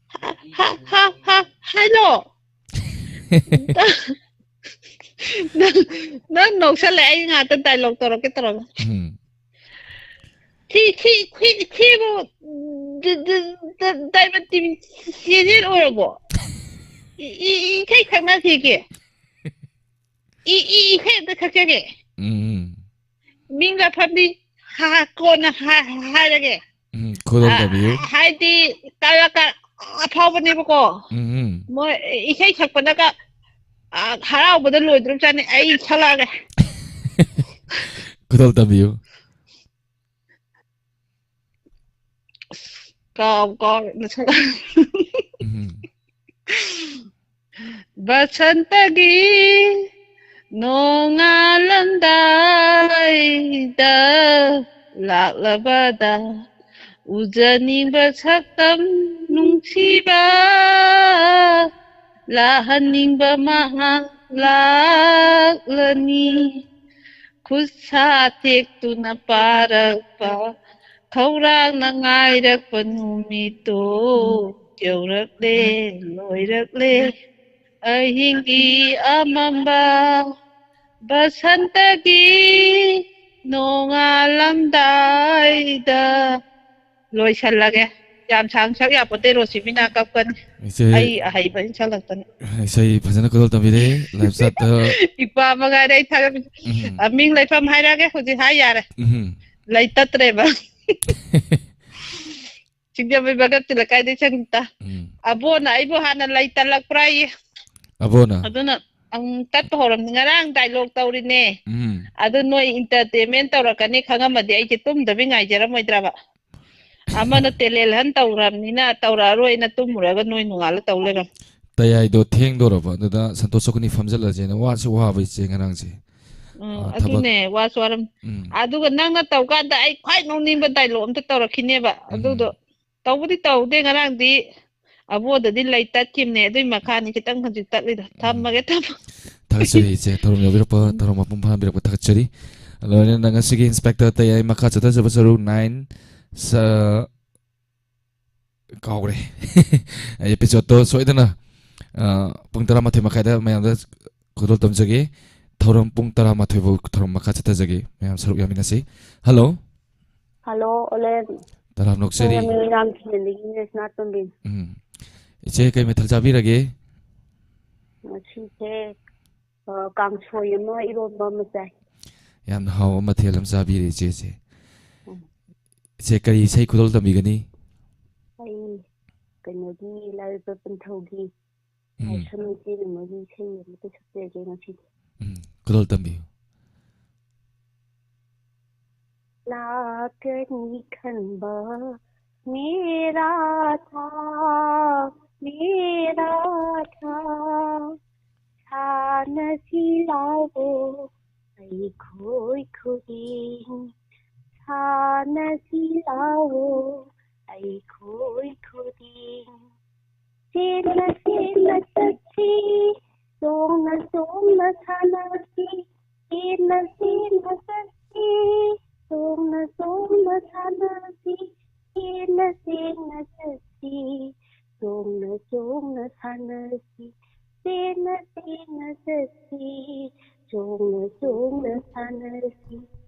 ꯍ-, ꯍ-, ꯍ-, ꯍ-, hello꯫ ꯅꯪ, ꯅꯪ ꯅꯣꯛꯁꯜꯂꯦ, ꯑꯩ ꯉꯥꯛꯇ dialogue ꯇꯧꯔꯛꯀꯦ ꯇꯧꯔꯒ꯫ ꯎꯝ꯫ ꯁꯤ, ꯁꯤ, ꯁꯤ, ꯁꯤꯕꯨ ꯗ-, ꯗ-, ꯗ-, Diamond ꯇꯤ ꯚꯤ channel ꯑꯣꯏꯔꯕꯣ? ꯏ-, ꯏ-, ꯏꯁꯩ ꯁꯛꯅꯁꯤꯒꯦ꯫ ꯏ-, ꯏ-, ꯏꯁꯩ ꯑꯝꯇ ꯁꯛꯆꯒꯦ꯫ ꯎꯝ꯫ ꯃꯤꯡꯒ ꯐꯝꯕꯤ ꯍꯥ-, ꯀꯣꯟꯅ ꯍꯥ-, ꯍꯥꯏꯔꯒꯦ꯫ ꯎꯝ, ꯈꯨꯗꯣꯜ ꯑ, ꯇꯝꯕꯤꯌꯨ꯫ ꯍꯥꯏꯗꯤ ꯀꯂꯥꯀꯥꯔ ꯑꯐꯥꯎꯕꯅꯦꯕꯀꯣ꯫ ꯎꯝ, ꯎꯝ꯫ ꯃꯣꯏ ꯏꯁꯩ ꯁꯛꯄꯗꯒ, ꯑ, ꯍꯔꯥꯎꯕꯗ ꯂꯣꯏꯗ꯭ꯔꯕꯖꯥꯠꯅꯤ꯫ ꯑꯩ ꯁꯛꯂꯛꯑꯒꯦ꯫ ꯈꯨꯗꯣꯜ ꯇꯝꯕꯤꯌꯨ꯫ ꯑꯁ, ꯀꯥꯎ, ꯀꯥꯎ, ꯅꯁꯛ-, ꯎꯝ꯫ ꯕꯁꯟꯇꯒꯤ ꯅꯣꯡꯉꯥꯜꯂꯝꯗꯥꯏꯗ ꯂꯥꯛꯂꯕꯗ ꯎꯖꯅꯤꯡꯕ ꯁꯛꯇꯝ ꯅꯨꯡꯁꯤꯕ, ꯂꯥꯛꯍꯟꯅꯤꯡꯕ ꯃꯍꯥꯛ ꯂꯥꯛꯂꯅꯤ꯫ ꯈꯨꯠ ꯁꯥ ꯊꯦꯛꯇꯨꯅ ꯄꯥꯔꯛꯄ, ꯈꯧꯔꯥꯡꯅ ꯉꯥꯏꯔꯛꯄ ꯅꯨꯃꯤꯠꯇꯣ ꯌꯧꯔꯛꯂꯦ, ꯂꯣꯏꯔꯛꯂꯦ꯫ ꯑꯍꯤꯡꯒꯤ ꯑꯃꯝꯕ ꯕꯁꯟꯇꯒꯤ ꯅꯣꯡꯉꯥꯜꯂꯝꯗꯥꯏꯗ꯫ ꯂꯣꯏꯁꯜꯂꯒꯦ꯫ ꯌꯥꯝ ꯁꯥꯡ ꯁꯛ ꯌꯥꯄꯣꯠꯇꯦ, ꯔꯣꯁꯤꯕꯤꯅꯥ ꯀꯞꯀꯅꯤ꯫ ꯏꯆꯦ, ꯑꯩ ꯑꯍꯩꯕ ꯏꯟꯁꯜꯂꯛꯇꯅ꯫ ꯏꯁꯩ ꯐꯖꯅ ꯈꯨꯗꯣꯜ ꯇꯝꯕꯤꯔꯦ꯫ Live chatꯇ ꯏꯄꯥ ꯃꯉꯥꯏꯔꯦ ꯑꯩ ꯊꯥꯒꯠꯄꯤꯁꯦ꯫ ꯎꯝ꯫ ꯑ, ꯃꯤꯡ ꯂꯩꯐꯝ ꯍꯥꯏꯔꯛꯑꯒꯦ ꯍꯧꯖꯤꯛ ꯍꯥꯏ ꯌꯥꯔꯦ꯫ ꯎꯝ꯫ ꯂꯩꯇꯠꯇ꯭ꯔꯦꯕ꯫ ꯁꯤꯡꯖꯃꯩ ꯚꯒꯠꯀꯤ ꯂꯩꯀꯥꯏꯗꯩ ꯁꯪꯒꯤꯇꯥ꯫ ꯎꯝ꯫ ꯑꯕꯣꯅ ꯑꯩꯕꯨ ꯍꯥꯟꯅ ꯂꯩ ꯇꯠꯂꯛꯄ꯭ꯔꯥꯌꯦ꯫ ꯑꯕꯣꯅ? ꯑꯗꯨꯅ ꯑꯃꯨꯛ ꯇꯠꯄ ꯍꯧꯔꯝꯅꯤ꯫ ꯉꯔꯥꯡ dialogue ꯇꯧꯔꯤꯅꯦ꯫ ꯎꯝ꯫ ꯑꯗꯨ ꯅꯣꯏ entertainment ꯇꯧꯔꯛꯀꯅꯤ ꯈꯪꯉꯝꯃꯗꯤ ꯑꯩꯁꯦ ꯇꯨꯝꯗꯕꯤ ꯉꯥꯏꯖꯔꯝꯃꯣꯏꯗ꯭ꯔꯕ? ꯑꯃꯅ talent hunt ꯇꯧꯈ꯭ꯔꯕꯅꯤꯅ ꯇꯧꯔꯛꯑꯔꯣꯏꯅ ꯇꯨꯝꯃꯨꯔꯒ ꯅꯣꯏ ꯅꯣꯡꯉꯥꯜꯂ ꯇꯧ ꯂꯩꯔꯝꯃꯦ꯫ ꯇꯌꯥꯏꯗꯣ ꯊꯦꯡꯗꯣꯔꯕ, ꯑꯗꯨꯗ ꯁꯟꯇꯣꯁ ꯑꯩꯈꯣꯏꯅꯤ ꯐꯝꯖꯜꯂꯁꯦꯅ꯫ ꯋꯥꯁꯨ ꯋꯥꯕ ꯏꯆꯦ ꯉꯔꯥꯡꯁꯦ꯫ ꯎꯝ ꯑꯥ, ꯊꯕꯛ- ꯑꯗꯨꯅꯦ, ꯋꯥꯁꯨ ꯋꯥꯔꯝ ꯎꯝ ꯑꯗꯨꯒ ꯅꯪꯅ ꯇꯧꯀꯥꯟꯗ ꯑꯩ ꯈ꯭ꯋꯥꯏ ꯅꯣꯛꯅꯤꯡꯕ ꯗꯥꯏꯂꯣꯛ ꯑꯝꯇ ꯇꯧꯔꯛꯈꯤꯅꯦꯕ꯫ ꯎꯝ ꯑꯗꯨꯗꯣ ꯇꯧꯕꯗꯤ ꯇꯧꯗꯦ, ꯉꯔꯥꯡꯗꯤ ꯑꯕꯣꯗꯗꯤ ꯂꯩ ꯇꯠꯈꯤꯕꯅꯦ꯫ ꯑꯗꯨꯏ ꯃꯈꯥꯅꯤ ꯈꯤꯇꯪ ꯍꯧꯖꯤꯛ ꯇꯠꯂꯤꯗꯣ꯫ ꯊꯝꯃꯒꯦ, ꯊꯝꯃꯣ꯫ ꯊꯥꯒꯠꯆꯔꯤ ꯏꯆꯦ, ꯊꯧꯔꯝ ꯌꯥꯎꯕꯤꯔꯛꯄ, ꯊꯧꯔꯝ ꯃꯄꯨꯡ ꯐꯥꯍꯟꯕꯤꯔꯛꯄ ꯊꯥꯒꯠꯆꯔꯤ꯫ ꯂꯣꯏꯅꯅ ꯉꯁꯤꯒꯤ ꯏꯟꯁꯄꯦꯛꯇꯔ ꯇꯌꯥꯏ ꯃꯈꯥ ꯆꯠꯊꯖꯕ ꯁꯔꯨꯛ ꯅꯥꯏꯟ ꯁ-, ꯀꯥꯎꯈ꯭ꯔꯦ꯫ ꯑꯦꯄꯤꯁꯣꯗꯇꯣ ꯁꯣꯏꯗꯅ, ꯑ, ꯄꯨꯡ ꯇꯔꯥꯃꯥꯊꯣꯏ ꯃꯈꯥꯏꯗ ꯃꯌꯥꯝꯗ ꯈꯨꯗꯣꯜ ꯇꯝꯖꯒꯦ꯫ ꯊꯧꯔꯝ ꯄꯨꯡ ꯇꯔꯥꯃꯥꯊꯣꯏ ꯐꯥꯎ ꯊꯧꯔꯝ ꯃꯈꯥ ꯆꯠꯊꯖꯒꯦ꯫ ꯃꯌꯥꯝ ꯁꯔꯨꯛ ꯌꯥꯃꯤꯟꯅꯁꯤ꯫ ꯍꯜꯂꯣ꯫ ꯍꯜꯂꯣ, ꯑꯣꯂꯦꯟ꯫ ꯇꯔꯥꯝꯅ ꯑꯣꯛꯆꯔꯤ꯫ ꯁꯣꯝꯅ ꯃꯤꯔꯥꯝ ꯊꯤꯅꯗꯒꯤꯅꯦ, ꯁꯅꯥꯇꯣꯝꯕꯤ꯫ ꯎꯝ꯫ ꯏꯆꯦ, ꯀꯩ ꯃꯊꯦꯜ ꯆꯥꯕꯤꯔꯒꯦ? ꯉꯁꯤꯁꯦ, ꯑ, ꯀꯥꯡꯁꯣꯏ ꯑꯃ, ꯏꯔꯣꯝꯕ ꯑꯃ ꯆꯥꯏ꯫ ꯌꯥꯝꯅ ꯍꯥꯎꯕ ꯃꯊꯦꯜ ꯑꯃ ꯆꯥꯕꯤꯔꯦ ꯏꯆꯦꯁꯦ꯫ ꯎꯝ꯫ ꯏꯆꯦ, ꯀꯔꯤ ꯏꯁꯩ ꯈꯨꯗꯣꯜ ꯇꯝꯕꯤꯒꯅꯤ? ꯑꯩ ꯀꯩꯅꯣꯒꯤ, ꯂꯥꯏꯔꯦꯝꯕꯝ ꯄꯟꯊꯧꯒꯤ ꯎꯝ꯫ ꯂꯥꯏꯁ꯭ꯔꯝ ꯏꯆꯦ ꯅꯨꯡꯃꯣꯏꯒꯤ ꯏꯁꯩ ꯑꯃꯇ ꯁꯛꯆꯒꯦ ꯉꯁꯤꯗꯤ꯫ ꯎꯝ, ꯈꯨꯗꯣꯜ ꯇꯝꯕꯤꯌꯨ꯫ ꯂꯥꯛꯀꯅꯤ ꯈꯟꯕ ꯃꯦꯔꯥ ꯊꯥ, ꯃꯦꯔꯥ ꯊꯥ, ꯁꯥꯟꯅꯁꯤ ꯂꯥꯛꯑꯣ ꯑꯩꯈꯣꯏ ꯈꯨꯗꯤꯡ, ꯁꯥꯟꯅꯁꯤ ꯂꯥꯛꯑꯣ ꯑꯩꯈꯣꯏ ꯈꯨꯗꯤꯡ꯫ ꯆꯦꯟꯅ ꯆꯦꯟꯅ ꯆꯠꯁꯤ, ꯆꯣꯡꯅ ꯆꯣꯡꯅ ꯁꯥꯟꯅꯁꯤ, ꯆꯦꯟꯅ ꯆꯦꯟꯅ ꯆꯠꯁꯤ, ꯆꯣꯡꯅ ꯆꯣꯡꯅ ꯁꯥꯟꯅꯁꯤ, ꯆꯦꯟꯅ ꯆꯦꯟꯅ ꯆꯠꯁꯤ, ꯆꯣꯡꯅ ꯆꯣꯡꯅ ꯁꯥꯟꯅꯁꯤ, ꯆꯦꯟꯅ ꯆꯦꯟꯅ ꯆꯠꯁꯤ, ꯆꯣꯡꯅ ꯆꯣꯡꯅ ꯁꯥꯟꯅꯁꯤ꯫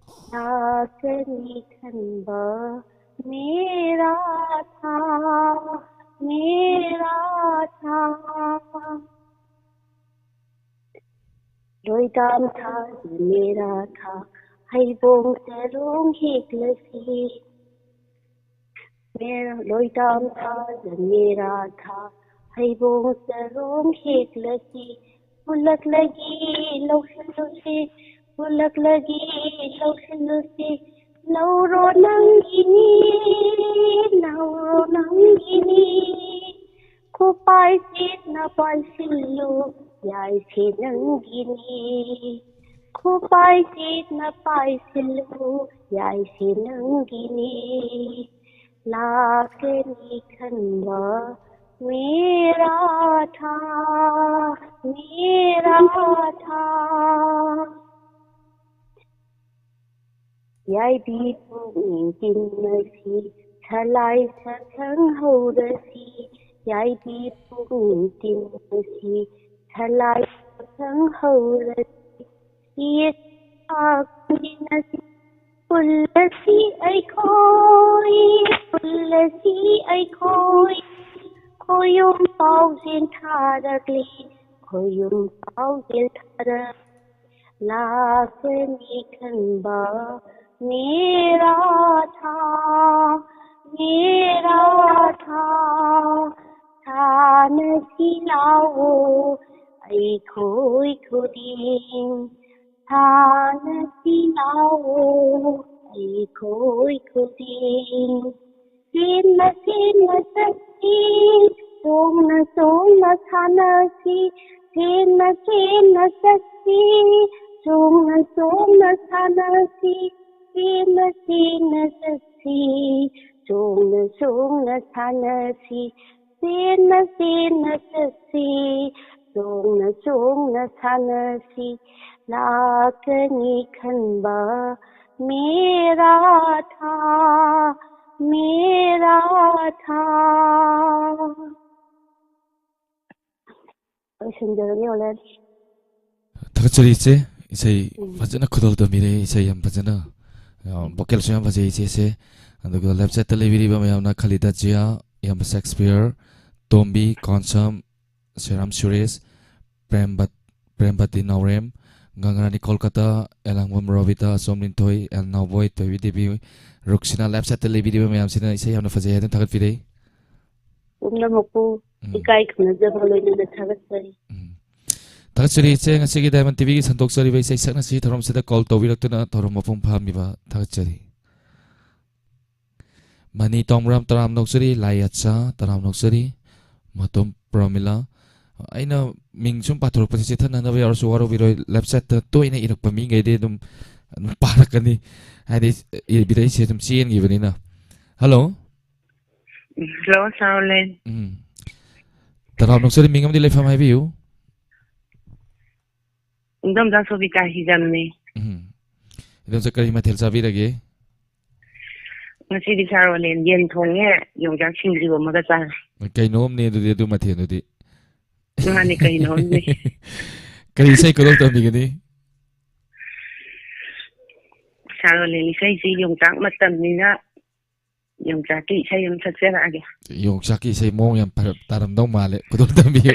ꯂꯥꯛꯀꯅꯤ ꯈꯟꯕ ꯃꯦꯔꯥ ꯊꯥ, ꯃꯦꯔꯥ ꯊꯥ꯫ ꯂꯣꯏꯗꯥꯝ ꯊꯥ, ꯃꯦꯔꯥ ꯊꯥ, ꯍꯩꯕꯣꯡ ꯆꯔꯣꯡ ꯍꯦꯛꯂꯁꯤ꯫ ꯃꯦꯔꯥ, ꯂꯣꯏꯗꯥꯝ ꯊꯥ, ꯃꯦꯔꯥ ꯊꯥ, ꯍꯩꯕꯣꯡ ꯆꯔꯣꯡ ꯍꯦꯛꯂꯁꯤ꯫ ꯄꯨꯜꯂꯛꯂꯒꯦ ꯂꯧꯁꯤꯜꯂꯨꯁꯤ, ꯄꯨꯜꯂꯛꯂꯒꯦ ꯂꯧꯁꯤꯜꯂꯨꯁꯤ꯫ ꯂꯧꯔꯣ ꯅꯪꯒꯤꯅꯤ, ꯂꯧꯔꯣ ꯅꯪꯒꯤꯅꯤ꯫ ꯈꯨꯄꯥꯏ ꯈꯨꯄꯥꯏꯁꯤꯅ ꯄꯥꯏꯁꯤꯜꯂꯨ, ꯌꯥꯏꯁꯦ ꯅꯪꯒꯤꯅꯤ꯫ ꯈꯨꯄꯥꯏꯁꯤꯅ ꯄꯥꯏꯁꯤꯜꯂꯨ, ꯌꯥꯏꯁꯦ ꯅꯪꯒꯤꯅꯤ꯫ ꯂꯥꯛꯀꯅꯤ ꯈꯟꯕ ꯃꯦꯔꯥ ꯊꯥ, ꯃꯦꯔꯥ ꯊꯥ꯫ ꯌꯥꯏꯕꯤ ꯄꯨꯛꯅꯤꯡ ꯇꯤꯟꯅꯁꯤ, ꯁꯂꯥꯏ ꯁꯊꯪ ꯍꯧꯔꯁꯤ꯫ ꯌꯥꯏꯕꯤ ꯄꯨꯛꯅꯤꯡ ꯇꯤꯟꯅꯁꯤ, ꯁꯂꯥꯏ ꯁꯊꯪ ꯍꯧꯔꯁꯤ꯫ ꯁꯤꯌꯦ ꯁꯥꯈꯨꯝꯖꯤꯟꯅꯁꯤ, ꯄꯨꯜꯂꯁꯤ ꯑꯩꯈꯣꯏ, ꯄꯨꯜꯂꯁꯤ ꯑꯩꯈꯣꯏ꯫ ꯈꯣꯌꯨꯝ ꯄꯥꯎꯖꯦꯜ ꯊꯥꯔꯛꯂꯤ, ꯈꯣꯌꯨꯝ ꯄꯥꯎꯖꯦꯜ ꯊꯥꯔꯛꯂꯤ꯫ ꯂꯥꯛꯀꯅꯤ ꯈꯟꯕ ꯃꯦꯔꯥ ꯊꯥ, ꯃꯦꯔꯥ ꯊꯥ꯫ ꯁꯥꯟꯅꯁꯤ ꯂꯥꯛꯑꯣ ꯑꯩꯈꯣꯏ ꯈꯨꯗꯤꯡ, ꯁꯥꯟꯅꯁꯤ ꯂꯥꯛꯑꯣ ꯑꯩꯈꯣꯏ ꯈꯨꯗꯤꯡ꯫ ꯆꯦꯟꯅ ꯆꯦꯟꯅ ꯆꯠꯁꯤ, ꯆꯣꯡꯅ ꯆꯣꯡꯅ ꯁꯥꯟꯅꯁꯤ꯫ ꯆꯦꯟꯅ ꯆꯦꯟꯅ ꯆꯠꯁꯤ, ꯆꯣꯡꯅ ꯆꯣꯡꯅ ꯁꯥꯟꯅꯁꯤ꯫ ꯆꯦꯟꯅ ꯆꯦꯟꯅ ꯆꯠꯁꯤ, ꯆꯣꯡꯅ ꯆꯣꯡꯅ ꯁꯥꯟꯅꯁꯤ꯫ ꯆꯦꯟꯅ ꯆꯦꯟꯅ ꯆꯠꯁꯤ, ꯆꯣꯡꯅ ꯆꯣꯡꯅ ꯁꯥꯟꯅꯁꯤ꯫ ꯂꯥꯛꯀꯅꯤ ꯈꯟꯕ ꯃꯦꯔꯥ ꯊꯥ, ꯃꯦꯔꯥ ꯊꯥ꯫ ꯂꯣꯏꯁꯤꯟꯖꯔꯒꯦ, ꯑꯣꯂꯦꯟ꯫ ꯊꯥꯒꯠꯆꯔꯤ ꯏꯆꯦ, ꯏꯁꯩ ꯎꯝ꯫ ꯐꯖꯅ ꯈꯨꯗꯣꯜ ꯇꯝꯕꯤꯔꯦ, ꯏꯁꯩ ꯌꯥꯝ ꯐꯖꯅ, ꯑ, vocalꯁꯨ ꯌꯥꯝ ꯐꯖꯩ ꯏꯆꯦꯁꯦ꯫ ꯑꯗꯨꯒ live chatꯇ ꯂꯩꯕꯤꯔꯤꯕ ꯃꯌꯥꯝꯅ ꯈꯂꯤꯗꯥ ꯖꯤꯌꯥ, ꯏꯌꯥꯝꯕ ꯁꯦꯛꯁꯄꯤꯌꯔ, ꯇꯣꯝꯕꯤ, ꯀꯣꯟꯁꯝ, ꯁꯦꯔꯥꯝ ꯁꯨꯔꯦꯁ, ꯄ꯭ꯔꯦꯝꯕꯠ-, ꯄ꯭ꯔꯦꯝꯕꯇꯤ ꯅꯥꯎꯔꯦꯝ, ꯒꯪꯒꯔꯥꯅꯤ ꯀꯣꯜꯀꯇꯥ, ꯑꯦꯂꯥꯡꯕꯝ ꯔꯣꯕꯤꯇꯥ, ꯑꯆꯣꯝ ꯂꯤꯟꯊꯣꯏ, ꯑꯦꯜ ꯅꯥꯎꯕꯣꯏ, ꯊꯣꯏꯕꯤ ꯗꯦꯕꯤ, ꯔꯨꯛꯁꯤꯅꯥ꯫ Live chatꯇ ꯂꯩꯕꯤꯔꯤꯕ ꯃꯌꯥꯝꯁꯤꯅ ꯏꯁꯩ ꯌꯥꯝꯅ ꯐꯖꯩ ꯍꯥꯏꯗꯨꯅ ꯊꯥꯒꯠꯄꯤꯔꯛꯏ꯫ ꯄꯨꯝꯅꯃꯛꯄꯨ ꯎꯝ꯫ ꯏꯀꯥꯏ ꯈꯨꯝꯅꯖꯕ ꯂꯣꯏꯅꯅ ꯊꯥꯒꯠꯆꯔꯤ꯫ ꯎꯝ꯫ ꯊꯥꯒꯠꯆꯔꯤ ꯏꯆꯦ, ꯉꯁꯤꯒꯤ Diamond TVꯒꯤ ꯁꯟꯗꯣꯛꯆꯔꯤꯕ ꯏꯁꯩ ꯁꯛꯅꯁꯤ ꯊꯧꯔꯝꯁꯤꯗ call ꯇꯧꯕꯤꯔꯛꯇꯨꯅ ꯊꯧꯔꯝ ꯃꯄꯨꯡ ꯐꯥꯍꯟꯕꯤꯕ ꯊꯥꯒꯠꯆꯔꯤ꯫ ꯃꯅꯤ ꯇꯣꯡꯕ꯭ꯔꯥꯝ ꯇꯔꯥꯝ ꯅꯣꯛꯆꯔꯤ, ꯂꯥꯏ ꯑꯠꯆꯥ ꯇꯔꯥꯝ ꯅꯣꯛꯆꯔꯤ꯫ ꯃꯇꯣꯝ ꯄ꯭ꯔꯃꯤꯂꯥ꯫ ꯑꯩꯅ ꯃꯤꯡ ꯁꯨꯝ ꯄꯥꯊꯣꯔꯛꯄꯁꯦ ꯆꯤꯊꯅꯅꯕ ꯌꯥꯎꯔꯁꯨ ꯋꯥꯔꯧꯕꯤꯔꯣꯏ꯫ ꯂꯥꯏꯐ ꯆꯦꯠꯇ ꯇꯣꯏꯅ ꯏꯔꯛꯄ ꯃꯤꯈꯩꯗꯤ ꯑꯗꯨꯝ, ꯑꯗꯨꯝ ꯄꯥꯔꯛꯀꯅꯤ꯫ ꯍꯥꯏꯗꯤ ꯏꯕꯤꯔꯛꯏꯁꯦ ꯑꯗꯨꯝ ꯆꯦꯟꯈꯤꯕꯅꯤꯅ꯫ ꯍꯜꯂꯣ꯫ ꯍꯜꯂꯣ, ꯁꯥꯔ ꯑꯣꯂꯦꯟ꯫ ꯎꯝ꯫ ꯇꯔꯥꯝꯅ ꯑꯣꯛꯆꯔꯤ, ꯃꯤꯡ ꯑꯃꯗꯤ ꯂꯩꯐꯝ ꯍꯥꯏꯕꯤꯌꯨ꯫ ꯏꯟꯗꯣꯝꯆꯥ ꯁꯣꯕꯤꯀꯥ ꯍꯤꯖꯝꯅꯤ꯫ ꯎꯝ꯫ ꯏꯟꯗꯣꯝꯆꯥ, ꯀꯔꯤ ꯃꯊꯦꯜ ꯆꯥꯕꯤꯔꯒꯦ? ꯉꯁꯤꯗꯤ ꯁꯥꯔ ꯑꯣꯂꯦꯟ ꯌꯦꯟ ꯊꯣꯡꯉꯦ, ꯌꯣꯡꯆꯥꯛ ꯁꯤꯡꯖꯨ ꯑꯃꯒ ꯆꯥꯔꯦ꯫ ꯀꯩꯅꯣꯝꯅꯦ ꯑꯗꯨꯗꯤ, ꯑꯗꯨ ꯃꯊꯦꯜꯗꯨꯗꯤ꯫ ꯃꯥꯅꯦ, ꯀꯩꯅꯣꯝꯅꯦ꯫ ꯀꯔꯤ ꯏꯁꯩ ꯈꯨꯗꯣꯜ ꯇꯝꯕꯤꯒꯅꯤ? ꯁꯥꯔ ꯑꯣꯂꯦꯟ, ꯏꯁꯩꯁꯤ ꯌꯣꯡꯆꯥꯛ ꯃꯇꯝꯅꯤꯅ ꯌꯣꯡꯆꯥꯛꯀꯤ ꯏꯁꯩ ꯑꯃ ꯁꯛꯆꯔꯛꯑꯒꯦ꯫ ꯌꯣꯡꯆꯥꯛꯀꯤ ꯏꯁꯩ ꯃꯑꯣꯡ ꯌꯥꯝ ꯐꯔ-, ꯇꯥꯔꯝꯗꯧ ꯃꯥꯜꯂꯦ꯫ ꯈꯨꯗꯣꯜ ꯇꯝꯕꯤꯌꯨ꯫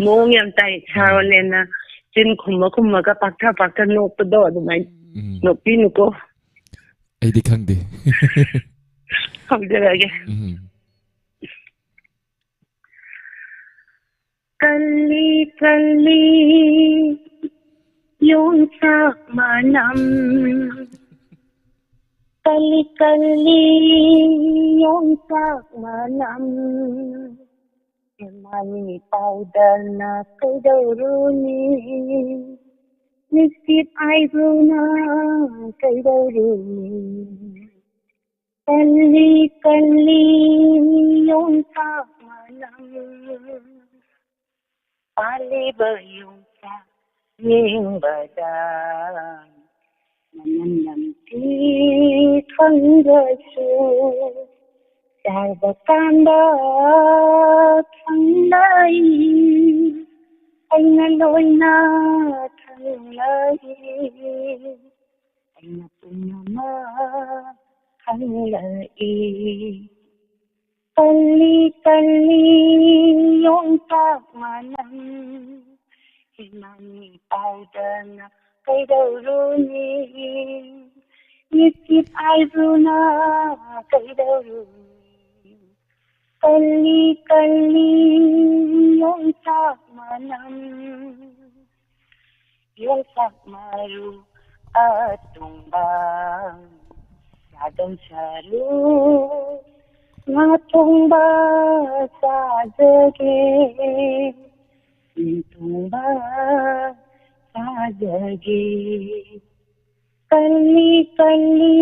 ꯃꯑꯣꯡ ꯌꯥꯝ ꯇꯥꯏ꯫ ꯁꯥꯔ ꯎꯝ꯫ ꯑꯣꯂꯦꯟꯅ ꯆꯤꯟ ꯈꯨꯝꯃ ꯈꯨꯝꯃꯒ ꯄꯥꯛꯊ ꯄꯥꯛꯊ ꯅꯣꯛꯄꯗꯣ ꯑꯗꯨꯃꯥꯏꯅ ꯎꯝ꯫ ꯅꯣꯛꯄꯤꯅꯨꯀꯣ꯫ ꯑꯩꯗꯤ ꯈꯪꯗꯦ꯫ ꯍꯧꯖꯔꯛꯑꯒꯦ꯫ ꯎꯝ꯫ ꯀꯜꯂꯤ ꯀꯜꯂꯤ ꯌꯣꯡꯆꯥꯛ ꯃꯅꯝ, ꯀꯜꯂꯤ ꯀꯜꯂꯤ ꯌꯣꯡꯆꯥꯛ ꯃꯅꯝ, ꯏꯃꯥꯒꯤ ꯄꯥꯎꯗꯅ ꯀꯩꯗꯧꯔꯨꯅꯤ? ꯅꯨꯡꯁꯤꯠ ꯍꯥꯏꯕꯅ ꯀꯩꯗꯧꯔꯨꯅꯤ? ꯀꯜꯂꯤ ꯀꯜꯂꯤ ꯌꯣꯡꯆꯥꯛ ꯃꯅꯝ, ꯄꯥꯜꯂꯤꯕ ꯌꯣꯡꯆꯥꯛ ꯌꯦꯡꯕꯗ ꯃꯅꯝ ꯅꯝꯊꯤ ꯈꯪꯗ꯭ꯔꯁꯨ, ꯆꯥꯕ ꯀꯥꯟꯗ ꯊꯪꯂꯩ ꯑꯩꯅ ꯂꯣꯏꯅ ꯊꯪꯂꯩ꯫ ꯑꯩꯅ ꯄꯨꯝꯅꯃꯛ ꯈꯪꯂꯛꯏ꯫ ꯀꯜꯂꯤ ꯀꯜꯂꯤ ꯌꯣꯡꯆꯥꯛ ꯃꯅꯝ, ꯏꯃꯥꯒꯤ ꯄꯥꯎꯗꯅ ꯀꯩꯗꯧꯔꯨꯅꯤ? ꯅꯨꯡꯁꯤꯠ ꯍꯥꯏꯕꯅ ꯀꯩꯗꯧꯔꯨꯅꯤ? ꯀꯜꯂꯤ ꯀꯜꯂꯤ ꯌꯣꯡꯆꯥꯛ ꯃꯅꯝ, ꯌꯣꯡꯆꯥꯛ ꯃꯔꯨ ꯑꯇꯣꯡꯕ, ꯆꯥꯗꯧ ꯁꯔꯨꯛ ꯉꯥ ꯊꯣꯡꯕ ꯆꯥꯖꯒꯦ, ꯌꯦꯟ ꯊꯣꯡꯕ ꯆꯥꯖꯒꯦ꯫ ꯀꯜꯂꯤ ꯀꯜꯂꯤ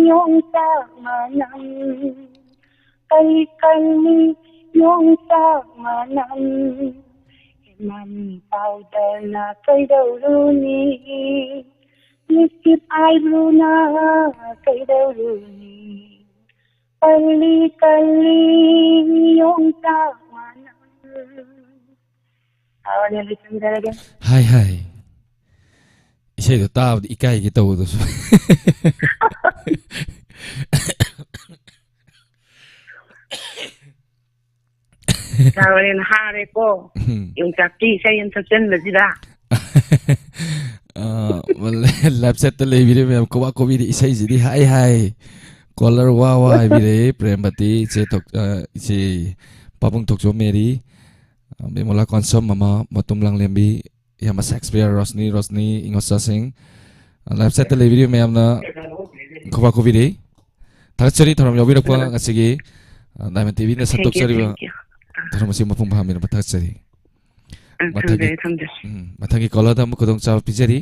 ꯌꯣꯡꯆꯥꯛ ꯃꯅꯝ, ꯀꯜꯂꯤ ꯀꯜꯂꯤ ꯌꯣꯡꯆꯥꯛ ꯃꯅꯝ꯫ ꯍꯦꯃꯟ ꯄꯥꯎꯗꯔꯅ ꯀꯩꯗꯧꯔꯨꯅꯤ? ꯂꯤꯞꯁꯇꯤꯛ ꯑꯥꯏꯕ꯭ꯔꯨꯅ ꯀꯩꯗꯧꯔꯨꯅꯤ? ꯀꯜꯂꯤ ꯀꯜꯂꯤ ꯌꯣꯡꯆꯥꯛ ꯃꯅꯝ꯫ ꯍꯥꯎꯔꯅꯤ, ꯂꯣꯏꯁꯤꯟꯖꯔꯒꯦ꯫ ꯍꯥꯏ, ꯍꯥꯏ꯫ ꯏꯁꯩꯗꯣ ꯇꯥꯕꯗ ꯏꯀꯥꯏꯒꯦ ꯇꯧꯕꯗꯨꯁꯨ꯫ ꯇꯥꯕꯅꯤꯅ ꯍꯥꯔꯦꯀꯣ꯫ ꯎꯝ꯫ ꯌꯣꯡꯆꯥꯛꯀꯤ ꯏꯁꯩ ꯑꯃ ꯁꯛꯆꯟꯕꯁꯤꯗ꯫ ꯑ, ꯂꯥꯏꯞ ꯆꯦꯠꯇ ꯂꯩꯕꯤꯔꯦ ꯃꯌꯥꯝ, ꯀꯣꯕꯥ ꯀꯣꯕꯤꯗꯤ ꯏꯁꯩꯁꯤꯗꯤ ꯍꯥꯏ ꯍꯥꯏ꯫ ꯀꯣꯂꯔ ꯋꯥ ꯋꯥ ꯍꯥꯏꯕꯤꯔꯛꯏ, ꯄ꯭ꯔꯦꯝꯕꯇꯤ, ꯏꯆꯦ ꯊꯣꯛ-, ꯑ, ꯏꯆꯦ ꯄꯥꯕꯨꯡ ꯊꯣꯛꯆꯣꯝ ꯃꯦꯔꯤ, ꯑ, ꯕꯤꯃꯣꯂꯥ ꯀꯣꯟꯁꯝ ꯃꯃꯥ, ꯃꯇꯨꯝ ꯂꯥꯡꯂꯦꯝꯕꯤ, ꯏꯌꯥꯝꯕ ꯁꯦꯛꯁꯄꯤꯌꯔ, ꯔꯣꯁꯅꯤ, ꯔꯣꯁꯅꯤ, ꯏꯉꯣꯆꯥꯁꯤꯡ, ꯑ, ꯂꯥꯏꯞ ꯆꯦꯠꯇ ꯂꯩꯕꯤꯔꯤꯕ ꯃꯌꯥꯝꯅ ꯈꯨꯕꯥꯛ ꯈꯨꯕꯤꯔꯤ꯫ ꯊꯥꯒꯠꯆꯔꯤ ꯊꯧꯔꯝ ꯌꯥꯎꯕꯤꯔꯛꯄ ꯎꯝ꯫ ꯉꯁꯤꯒꯤ, ꯑ, ꯗꯥꯏꯃꯟ ꯇꯤꯚꯤꯅ Thank you, ꯁꯟꯗꯣꯛꯆꯔꯤꯕ thank you꯫ ꯊꯧꯔꯝ ꯑꯁꯤ ꯃꯄꯨꯡ ꯐꯥꯍꯟꯕꯤꯔꯕ ꯊꯥꯒꯠꯆꯔꯤ꯫ ꯎꯝ, ꯃꯊꯪꯒꯤ, ꯊꯝꯖꯔꯦ, ꯊꯝꯖꯔꯦ꯫ ꯎꯝ, ꯃꯊꯪꯒꯤ ꯀꯣꯂꯔꯗ ꯑꯃꯨꯛ ꯈꯨꯗꯣꯡꯆꯥꯕ ꯄꯤꯖꯔꯤ꯫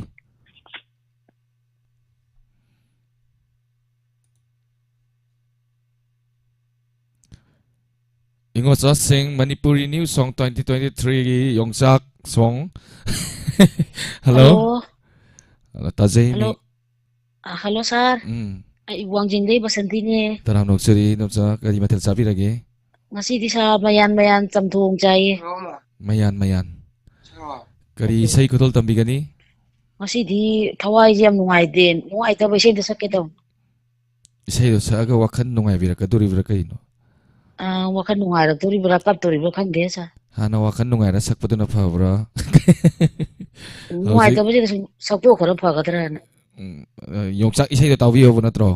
ꯏꯉꯣꯆꯥꯁꯤꯡ, Manipuri new song twenty twenty-three ꯒꯤ ꯌꯣꯡꯆꯥꯛ song꯫ ꯍꯜꯂꯣ꯫ ꯍꯜꯂꯣ꯫ ꯍꯜꯂꯣ, ꯇꯥꯖꯩ ꯃꯤ꯫ ꯍꯜꯂꯣ꯫ ꯑ, ꯍꯜꯂꯣ, ꯁꯥꯔ꯫ ꯎꯝ꯫ ꯑꯩ ꯋꯥꯡꯖꯤꯡꯗꯩ ꯕꯁꯟꯇꯤꯅꯦ꯫ ꯇꯔꯥꯝꯅ ꯑꯣꯛꯆꯔꯤ, ꯏꯗꯣꯝꯆꯥ꯫ ꯀꯔꯤ ꯃꯊꯦꯜ ꯆꯥꯕꯤꯔꯒꯦ? ꯉꯁꯤꯗꯤ, ꯁꯥꯔ, ꯃꯌꯥꯟ ꯃꯌꯥꯟ ꯆꯝꯊꯣꯡ ꯆꯥꯏꯌꯦ꯫ ꯃꯌꯥꯟ ꯃꯌꯥꯟ꯫ ꯀꯔꯤ ꯏꯁꯩ ꯈꯨꯗꯣꯜ ꯇꯝꯕꯤꯒꯅꯤ? ꯉꯁꯤꯗꯤ ꯊꯋꯥꯏꯁꯦ ꯌꯥꯝ ꯅꯨꯡꯉꯥꯏꯇꯦ꯫ ꯅꯨꯡꯉꯥꯏꯇꯕ ꯏꯁꯩ ꯑꯝꯇ ꯁꯛꯀꯦ ꯇꯧꯅꯤ꯫ ꯏꯁꯩꯗꯣ ꯁꯛꯑꯒ ꯋꯥꯈꯜ ꯅꯨꯡꯉꯥꯏꯕꯤꯔꯛꯀꯗꯣꯔꯤꯕ꯭ꯔꯥ ꯀꯩꯅꯣ? ꯑ, ꯋꯥꯈꯜ ꯅꯨꯡꯉꯥꯏꯔꯛꯇꯣꯔꯤꯕ꯭ꯔꯥ ꯀꯞꯇꯣꯔꯤꯕ꯭ꯔꯥ ꯈꯪꯗꯦ, ꯁꯥꯔ꯫ ꯍꯥꯟꯅ ꯋꯥꯈꯜ ꯅꯨꯡꯉꯥꯏꯔ ꯁꯛꯄꯗꯨꯅ ꯐꯕ꯭ꯔꯥ? ꯎꯝ, ꯍꯧꯖꯤꯛ ꯅꯨꯡꯉꯥꯏꯇꯕꯁꯦ ꯁꯨꯝ ꯁꯛꯇꯣꯛꯈ꯭ꯔ ꯐꯒꯗ꯭ꯔꯥꯅ꯫ ꯎꯝ, ꯑ, ꯌꯣꯡꯆꯥꯛ ꯏꯁꯩꯗꯣ ꯇꯥꯕꯤꯌꯣꯕ ꯅꯠꯇ꯭ꯔꯣ?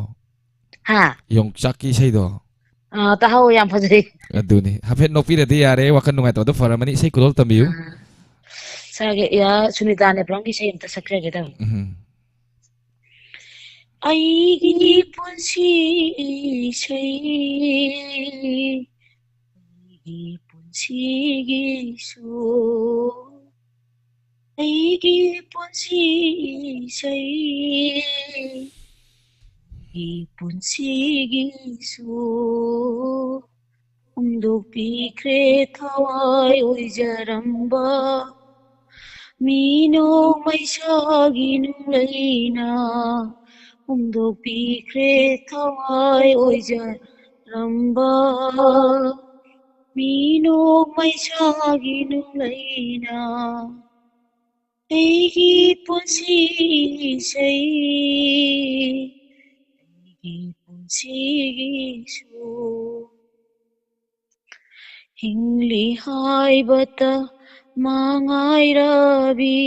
ꯍꯥ? ꯌꯣꯡꯆꯥꯛꯀꯤ ꯏꯁꯩꯗꯣ꯫ ꯑ, ꯇꯥꯍꯧ, ꯌꯥꯝ ꯐꯖꯩ꯫ ꯑꯗꯨꯅꯤ꯫ ꯍꯥꯏꯐꯦꯠ ꯅꯣꯛꯄꯤꯔꯗꯤ ꯌꯥꯔꯦ, ꯋꯥꯈꯜ ꯅꯨꯡꯉꯥꯏꯇꯕꯗꯣ ꯐꯔꯝꯃꯅꯤ꯫ ꯏꯁꯩ ꯈꯨꯗꯣꯜ ꯇꯝꯕꯤꯌꯨ꯫ ꯑ, ꯁꯥꯔꯒꯤ, ꯌꯥ, ꯁꯨꯅꯤꯇꯥ ꯅꯦꯄ꯭ꯔꯝꯒꯤ ꯏꯁꯩ ꯑꯝꯇ ꯁꯛꯆꯒꯦ ꯇꯧꯅꯤ꯫ ꯎꯝ꯫ ꯑꯩꯒꯤ ꯄꯨꯟꯁꯤ ꯏꯁꯩ, ꯑꯩꯒꯤ ꯄꯨꯟꯁꯤꯒꯤꯁꯨ, ꯑꯩꯒꯤ ꯄꯨꯟꯁꯤ ꯏꯁꯩ, ꯑꯩꯒꯤ ꯄꯨꯟꯁꯤꯒꯤꯁꯨ ꯍꯨꯝꯗꯣꯛꯄꯤꯈ꯭ꯔꯦ ꯊꯋꯥꯏ ꯑꯣꯏꯖꯔꯝꯕ ꯃꯤꯅꯣꯛ ꯃꯩꯁꯥꯒꯤ ꯅꯨꯡꯂꯩꯅ, ꯍꯨꯝꯗꯣꯛꯄꯤꯈ꯭ꯔꯦ ꯊꯋꯥꯏ ꯑꯣꯏꯖꯔꯝꯕ ꯃꯤꯅꯣꯛ ꯃꯩꯁꯥꯒꯤ ꯅꯨꯡꯂꯩꯅ꯫ ꯑꯩꯒꯤ ꯄꯨꯟꯁꯤ ꯏꯁꯩ, ꯑꯩꯒꯤ ꯄꯨꯟꯁꯤꯒꯤꯁꯨ꯫ ꯍꯤꯡꯂꯤ ꯍꯥꯏꯕꯇ ꯃꯉꯥꯏꯔꯕꯤ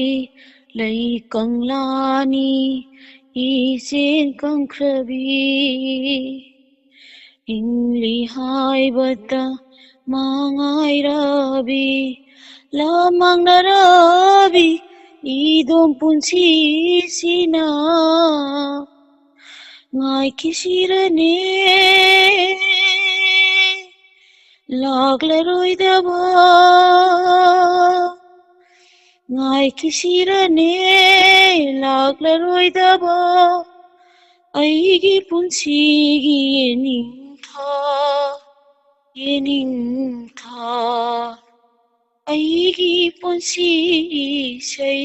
ꯂꯩ ꯀꯪꯂꯥꯅꯤ ꯏꯆꯦꯜ ꯀꯪꯈ꯭ꯔꯕꯤ꯫ ꯍꯤꯡꯂꯤ ꯍꯥꯏꯕꯇ ꯃꯉꯥꯏꯔꯕꯤ ꯂꯃꯥꯡꯅꯔꯕꯤ ꯏꯗꯣꯝ ꯄꯨꯟꯁꯤꯁꯤꯅ ꯉꯥꯏꯈꯤꯁꯤꯔꯅꯦ ꯂꯥꯛꯂꯔꯣꯏꯗꯕ, ꯉꯥꯏꯈꯤꯁꯤꯔꯅꯦ ꯂꯥꯛꯂꯔꯣꯏꯗꯕ ꯑꯩꯒꯤ ꯄꯨꯟꯁꯤꯒꯤ ꯌꯦꯅꯤꯡꯊꯥ, ꯌꯦꯅꯤꯡꯊꯥ꯫ ꯑꯩꯒꯤ ꯄꯨꯟꯁꯤ ꯏꯁꯩ,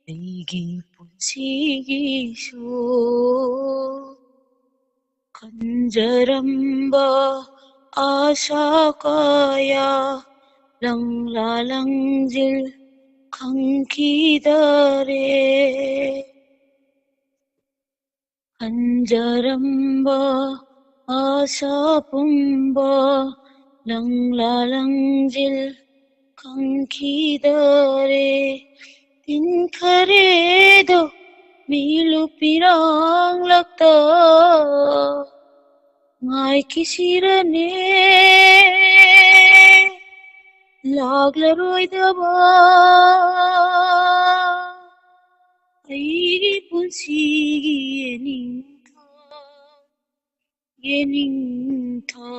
ꯑꯩꯒꯤ ꯄꯨꯟꯁꯤꯒꯤꯁꯨ ꯈꯟꯖꯔꯝꯕ ꯑꯥꯁꯥ ꯀꯌꯥ ꯂꯪꯂꯥ ꯂꯪꯖꯤꯜ ꯈꯪꯈꯤꯗꯔꯦ꯫ ꯈꯟꯖꯔꯝꯕ ꯑꯥꯁꯥ ꯄꯨꯝꯕ ꯂꯪꯂꯥ ꯂꯪꯖꯤꯜ ꯈꯪꯈꯤꯗꯔꯦ꯫ ꯇꯤꯟꯈꯔꯦꯗꯣ ꯃꯤꯂꯨ ꯄꯤꯔꯥꯡꯂꯛꯇ ꯉꯥꯏꯈꯤꯁꯤꯔꯅꯦ ꯂꯥꯛꯂꯔꯣꯏꯗꯕ ꯑꯩ ꯑꯩꯒꯤ ꯄꯨꯟꯁꯤꯒꯤ ꯌꯦꯅꯤꯡꯊꯥ, ꯌꯦꯅꯤꯡꯊꯥ,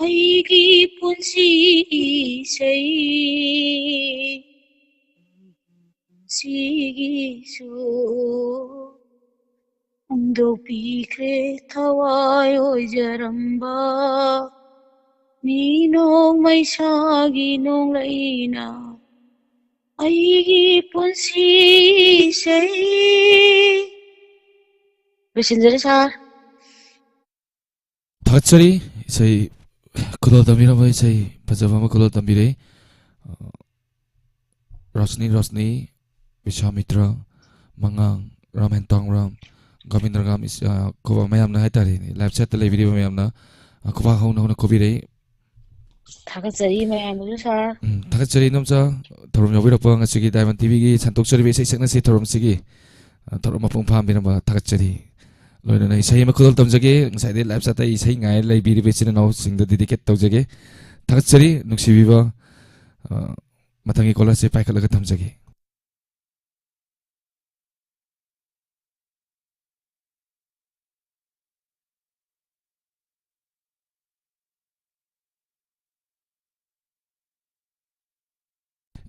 ꯑꯩꯒꯤ ꯄꯨꯟꯁꯤ ꯏꯁꯩ, ꯄꯨꯟꯁꯤꯒꯤꯁꯨ ꯍꯣꯡꯗꯣꯛꯄꯤꯈ꯭ꯔꯦ ꯊꯋꯥꯏ ꯑꯣꯏꯖꯔꯝꯕ ꯃꯤ ꯅꯣꯡꯃꯩꯁꯥꯒꯤ ꯅꯣꯡꯂꯩꯅ ꯑꯩꯒꯤ ꯄꯨꯟꯁꯤ ꯏꯁꯩ꯫ ꯂꯣꯏꯁꯤꯟꯖꯔꯦ ꯁꯥꯔ꯫ ꯊꯥꯒꯠꯆꯔꯤ꯫ ꯏꯁꯩ ꯈꯨꯗꯣꯜ ꯇꯝꯕꯤꯔꯝꯕ, ꯏꯁꯩ ꯐꯖꯕ ꯑꯃ ꯈꯨꯗꯣꯜ ꯇꯝꯕꯤꯔꯛꯏ꯫ ꯔꯣꯁꯅꯤ, ꯔꯣꯁꯅꯤ, ꯕꯤꯁ꯭ꯋꯥꯃꯤꯇ꯭ꯔ, ꯃꯉꯥꯡ, ꯔꯥꯝ ꯑꯦꯟ ꯇꯥꯡꯔꯥꯝ, ꯒꯣꯕꯤꯟꯗ ꯔꯥꯝ, ꯏꯁ-, ꯑ, ꯀꯣꯕ ꯃꯌꯥꯝꯅ ꯍꯥꯏꯇꯥꯔꯦꯅꯦ, ꯂꯥꯏꯚ ꯆꯦꯠꯇ ꯂꯩꯕꯤꯔꯤꯕ ꯃꯌꯥꯝꯅ, ꯑ, ꯈꯨꯕꯥꯛ ꯍꯧꯅ ꯍꯧꯅ ꯈꯨꯕꯤꯔꯛꯏ꯫ ꯊꯥꯒꯠꯆꯔꯤ ꯃꯌꯥꯝꯕꯨꯁꯨ ꯁꯥꯔ꯫ ꯎꯝ, ꯊꯥꯒꯠꯆꯔꯤ ꯏꯅꯣꯝꯆꯥ, ꯊꯧꯔꯝ ꯌꯥꯎꯕꯤꯔꯛꯄ, ꯉꯁꯤꯒꯤ ꯗꯥꯏꯃꯟ ꯇꯤꯚꯤꯒꯤ ꯁꯟꯗꯣꯛꯆꯔꯤꯕ ꯏꯁꯩ ꯁꯛꯅꯁꯤ ꯊꯧꯔꯝꯁꯤꯒꯤ, ꯑ, ꯊꯧꯔꯝ ꯃꯄꯨꯡ ꯐꯥꯍꯟꯕꯤꯔꯝꯕ ꯊꯥꯒꯠꯆꯔꯤ꯫ ꯂꯣꯏꯅꯅ ꯏꯁꯩ ꯑꯃ ꯈꯨꯗꯣꯜ ꯇꯝꯖꯒꯦ꯫ ꯉꯁꯥꯏꯗꯩ ꯂꯥꯏꯚ ꯆꯦꯠꯇ ꯏꯁꯩ ꯉꯥꯏ ꯂꯩꯕꯤꯔꯤꯕ ꯏꯆꯤꯟ ꯏꯅꯥꯎꯁꯤꯡꯗ ꯗꯤꯗꯤꯀꯦꯠ ꯇꯧꯖꯒꯦ꯫ ꯊꯥꯒꯠꯆꯔꯤ, ꯅꯨꯡꯁꯤꯕꯤꯕ, ꯑ, ꯃꯊꯪꯒꯤ ꯀꯣꯂꯔꯁꯦ ꯄꯥꯏꯈꯠꯂꯒ ꯊꯝꯖꯒꯦ꯫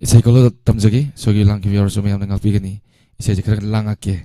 ꯏꯁꯩ ꯈꯨꯗꯣꯜ ꯇꯝꯖꯒꯦ꯫ ꯁꯣꯏꯈꯤꯕ ꯂꯥꯟꯈꯤꯕ ꯌꯥꯎꯔꯁꯨ ꯃꯌꯥꯝꯅ ꯉꯥꯛꯄꯤꯒꯅꯤ꯫ ꯏꯁꯩꯁꯦ ꯈꯔ ꯂꯥꯡꯉꯛꯀꯦ꯫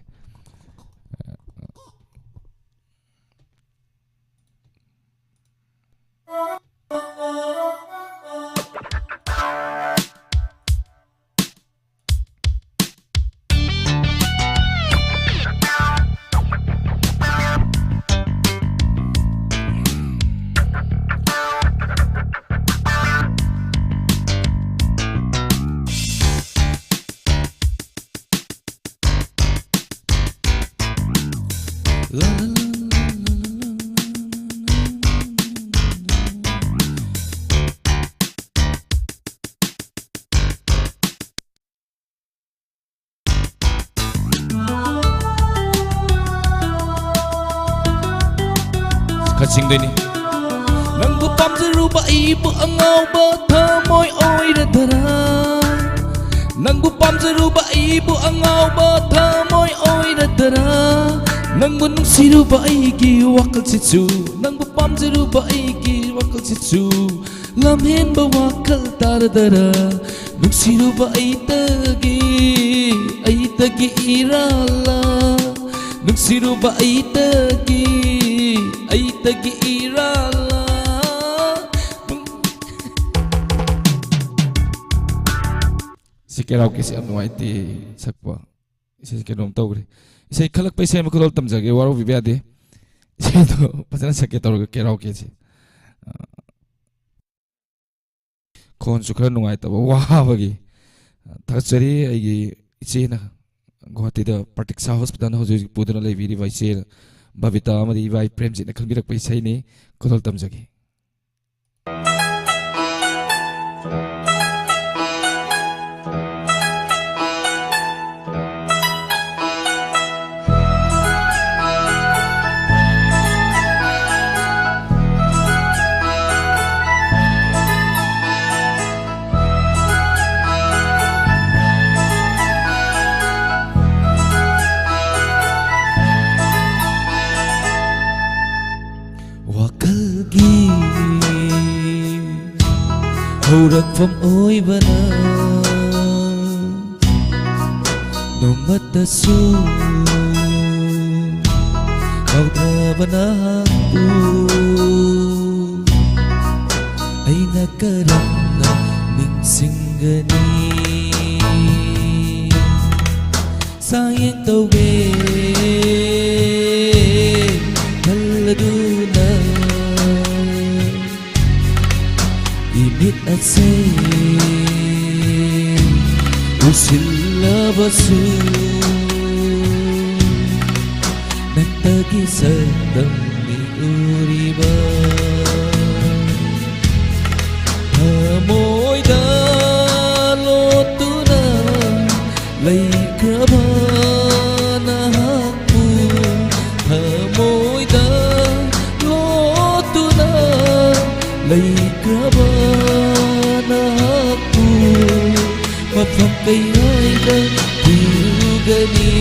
ꯈꯔ ꯆꯤꯡꯗꯣꯏꯅꯤ꯫ ꯅꯪꯕꯨ ꯄꯥꯝꯖꯔꯨꯕ ꯑꯩꯕꯨ ꯑꯉꯥꯎꯕ ꯊꯃꯣꯏ ꯑꯣꯏꯔꯗꯔꯥ? ꯅꯪꯕꯨ ꯄꯥꯝꯖꯔꯨꯕ ꯑꯩꯕꯨ ꯑꯉꯥꯎꯕ ꯊꯃꯣꯏ ꯑꯣꯏꯔꯗꯔꯥ? ꯅꯪꯕꯨ ꯅꯨꯡꯁꯤꯔꯨꯕ ꯑꯩꯒꯤ ꯋꯥꯈꯜꯁꯤꯁꯨ, ꯅꯪꯕꯨ ꯄꯥꯝꯖꯔꯨꯕ ꯑꯩꯒꯤ ꯋꯥꯈꯜꯁꯤꯁꯨ ꯂꯝꯍꯦꯟꯕ ꯋꯥꯈꯜ ꯇꯥꯔꯗꯔꯥ? ꯅꯨꯡꯁꯤꯔꯨꯕ ꯑꯩꯇꯒꯤ, ꯑꯩꯇꯒꯤ ꯏꯔꯥꯜꯂꯥ? ꯅꯨꯡꯁꯤꯔꯨꯕ ꯑꯩꯇꯒꯤ, ꯑꯩꯇꯒꯤ ꯏꯔꯥꯜꯂꯥ? ꯁꯤ ꯀꯦꯔꯥꯎꯀꯦꯁꯤ ꯌꯥꯝ ꯅꯨꯡꯉꯥꯏꯇꯦ ꯁꯛꯄ꯫ ꯏꯁꯩꯁꯤ ꯀꯩꯅꯣꯝ ꯇꯧꯈ꯭ꯔꯦ꯫ ꯏꯁꯩ ꯈꯜꯂꯛꯄ ꯏꯁꯩ ꯑꯃ ꯈꯨꯗꯣꯜ ꯇꯝꯖꯒꯦ, ꯋꯥꯔꯧꯕꯤꯕ ꯌꯥꯗꯦ꯫ ꯏꯁꯩꯗꯣ ꯐꯖꯅ ꯁꯛꯀꯦ ꯇꯧꯔꯒ ꯀꯦꯔꯥꯎꯀꯦꯁꯤ꯫ ꯈꯣꯟꯁꯨ ꯈꯔ ꯅꯨꯡꯉꯥꯏꯇꯕ, ꯋꯥꯕꯒꯤ꯫ ꯊꯥꯒꯠꯆꯔꯤ ꯑꯩꯒꯤ ꯏꯆꯦꯅ ꯒꯨꯋꯥꯍꯥꯇꯤꯗ ꯄ꯭ꯔꯇꯤꯛꯁꯥ ꯍꯣꯁꯄꯤꯇꯥꯜꯗ ꯍꯧꯖꯤꯛ ꯍꯧꯖꯤꯛ ꯄꯨꯗꯨꯅ ꯂꯩꯕꯤꯔꯤꯕ ꯏꯆꯦ ꯕꯕꯤꯇꯥ ꯑꯃꯗꯤ ꯏꯕꯥꯏ ꯄ꯭ꯔꯦꯝꯖꯤꯠꯅ ꯈꯟꯕꯤꯔꯛꯄ ꯏꯁꯩꯅꯤ꯫ ꯈꯨꯗꯣꯜ ꯇꯝꯖꯒꯦ꯫ ꯋꯥꯈꯜꯒꯤ ꯍꯧꯔꯛꯐꯝ ꯑꯣꯏꯕꯅ ꯅꯣꯡꯃꯇꯁꯨ ꯀꯥꯎꯊꯕ ꯅꯍꯥꯛꯄꯨ ꯑꯩꯅ ꯀꯔꯝꯅ ꯅꯤꯡꯁꯤꯡꯒꯅꯤ? ꯆꯥꯡꯌꯦꯡ ꯇꯧꯒꯦ ꯈꯜꯂꯗꯨꯅ ꯏꯃꯤꯠ ꯑꯁꯤ ꯎꯁꯤꯜꯂꯕꯁꯨ ꯅꯪꯇꯒꯤ ꯁꯛꯇꯝꯅꯤ ꯎꯔꯤꯕ꯫ ꯊꯃꯣꯏꯗ ꯂꯣꯠꯇꯨꯅ ꯂꯩꯈ꯭ꯔꯕ ꯅꯍꯥꯛꯄꯨ ꯊꯃꯣꯏꯗ ꯂꯣꯠꯇꯨꯅ ꯂꯩꯈ꯭ꯔꯕ ꯅꯍꯥꯛꯄꯨ ꯃꯐꯝ ꯀꯩꯔꯣꯏꯗ ꯄꯤꯔꯨꯒꯅꯤ꯫